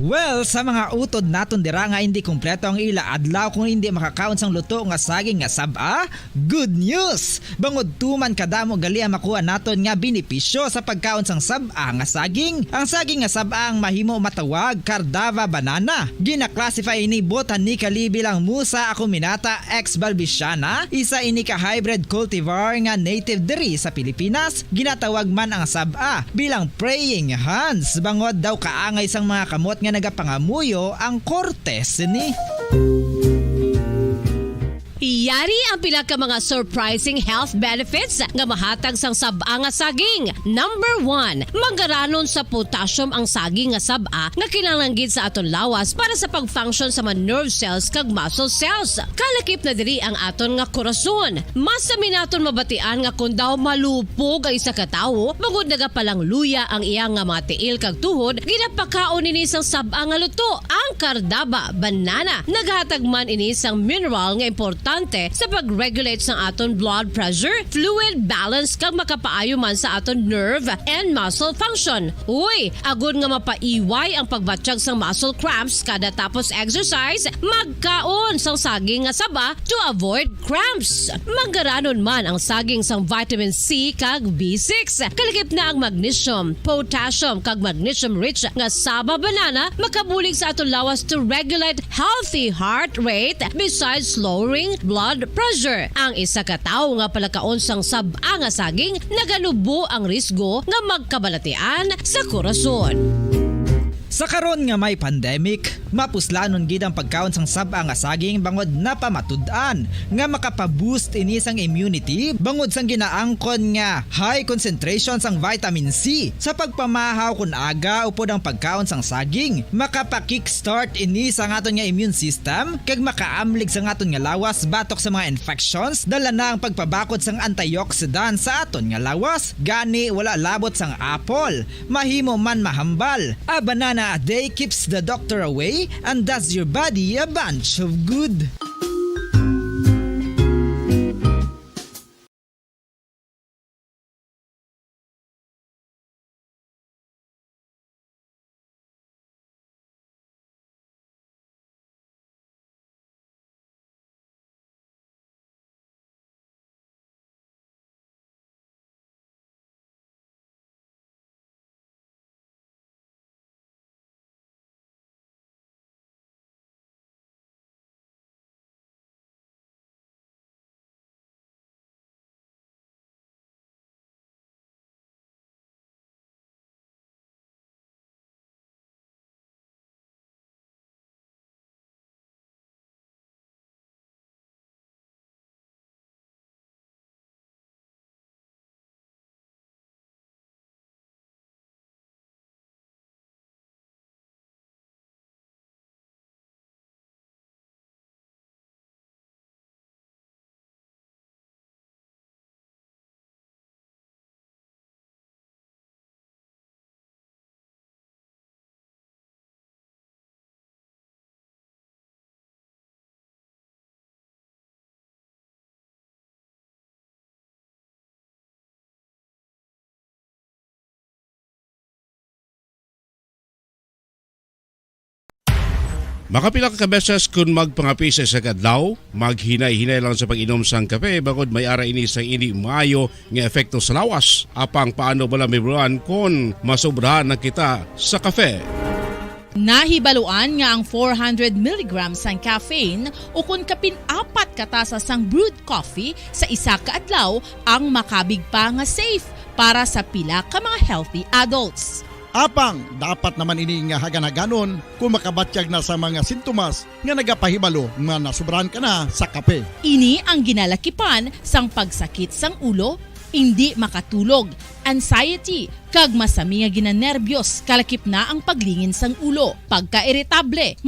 Well, sa mga utod naton dira nga hindi kompleto ang ila adlaw kung hindi makakaon sang luto nga saging nga sab-a, good news! Bangod tuman kadamo gali ang makuha naton nga benepisyo sa pagkaon sang sab-a nga saging. Ang saging nga sab-a ang mahimo matawag Cardava banana. Gina-classify ini botanically bilang Musa acuminata ex balbisiana, isa ini ka hybrid cultivar nga native diri sa Pilipinas. Ginatawag man ang sab-a bilang praying hands, bangod daw kaangay sang mga kamot nga nagapangamuyo ang korte sini. Yari ang pila ka mga surprising health benefits nga mahatag sang sab-a nga saging. Number one, manggaranon sa potassium ang saging nga sab-a nga kinahanglan gid sa aton lawas para sa pag-function sa mga nerve cells kag muscle cells. Kalakip na diri ang aton nga korason. Mas sami naton mabatian nga kon daw malupog ang isa ka tawo, bangod nagapalangluya ang iya nga mga tiil kag tuhod, ginapakaon ini sang sab-a nga luto. Ang Cardaba banana naghatag man ini sang mineral nga importante sa pag-regulate sang aton blood pressure, fluid balance, kag makapaayo man sa aton nerve and muscle function. Uy, agod nga mapaiway ang pagbatyag sang muscle cramps kada tapos exercise, magkaon sang saging nga saba to avoid cramps. Manggaranon man ang saging sang vitamin C kag B six. Kalakip na ang magnesium, potassium, kag magnesium-rich nga saba banana makabulig sa aton lawas to regulate healthy heart rate besides lowering blood pressure. Ang isa ka tawo nga palakaon sang sab-a nga saging naganubo ang risgo nga magkabalatian sa korason. Sa karon nga may pandemic, mapuslanon gid ang pagkaon sang sab-a nga saging bangod napamatud-an nga makapaboost ini sang immunity bangod sang ginaangkon nga high concentration sang vitamin C. Sa pagpamahaw kon aga upod ang pagkaon sang saging, makapa-kickstart ini sa aton nga immune system kag makaamlig sa aton nga lawas batok sa mga infections, dala na ang pagpabakod sang antioxidant sa aton nga lawas. Gani, wala labot sang apple, mahimo man mahambal. A banana a day keeps the doctor away and does your body a bunch of good. Makapila ka beses kun magpangape sa isa ka adlaw, maghinay-hinay lang sa pag-inom sang kape, bangod may ara ini sang indi maayo nga epekto sa lawas. Apang paano bala, Ma'am Ron, kon masobrahan na kita sa kape? Nahibaluan nga ang four hundred milligrams sang caffeine, ukon kapin apat ka tasa sang brewed coffee sa isa ka adlaw, ang makabig pa nga safe para sa pila ka mga healthy adults. Apang dapat naman ini nga hagan-haganon kon makabatyag na sa mga sintomas nga nagapahibalo nga nasobrahan ka na sa kape. Ini ang ginalakipan sang pagsakit sang ulo, indi makatulog, anxiety, kag masami nga ginanerbyos, kalakip na ang paglingin sang ulo, pagkairitable,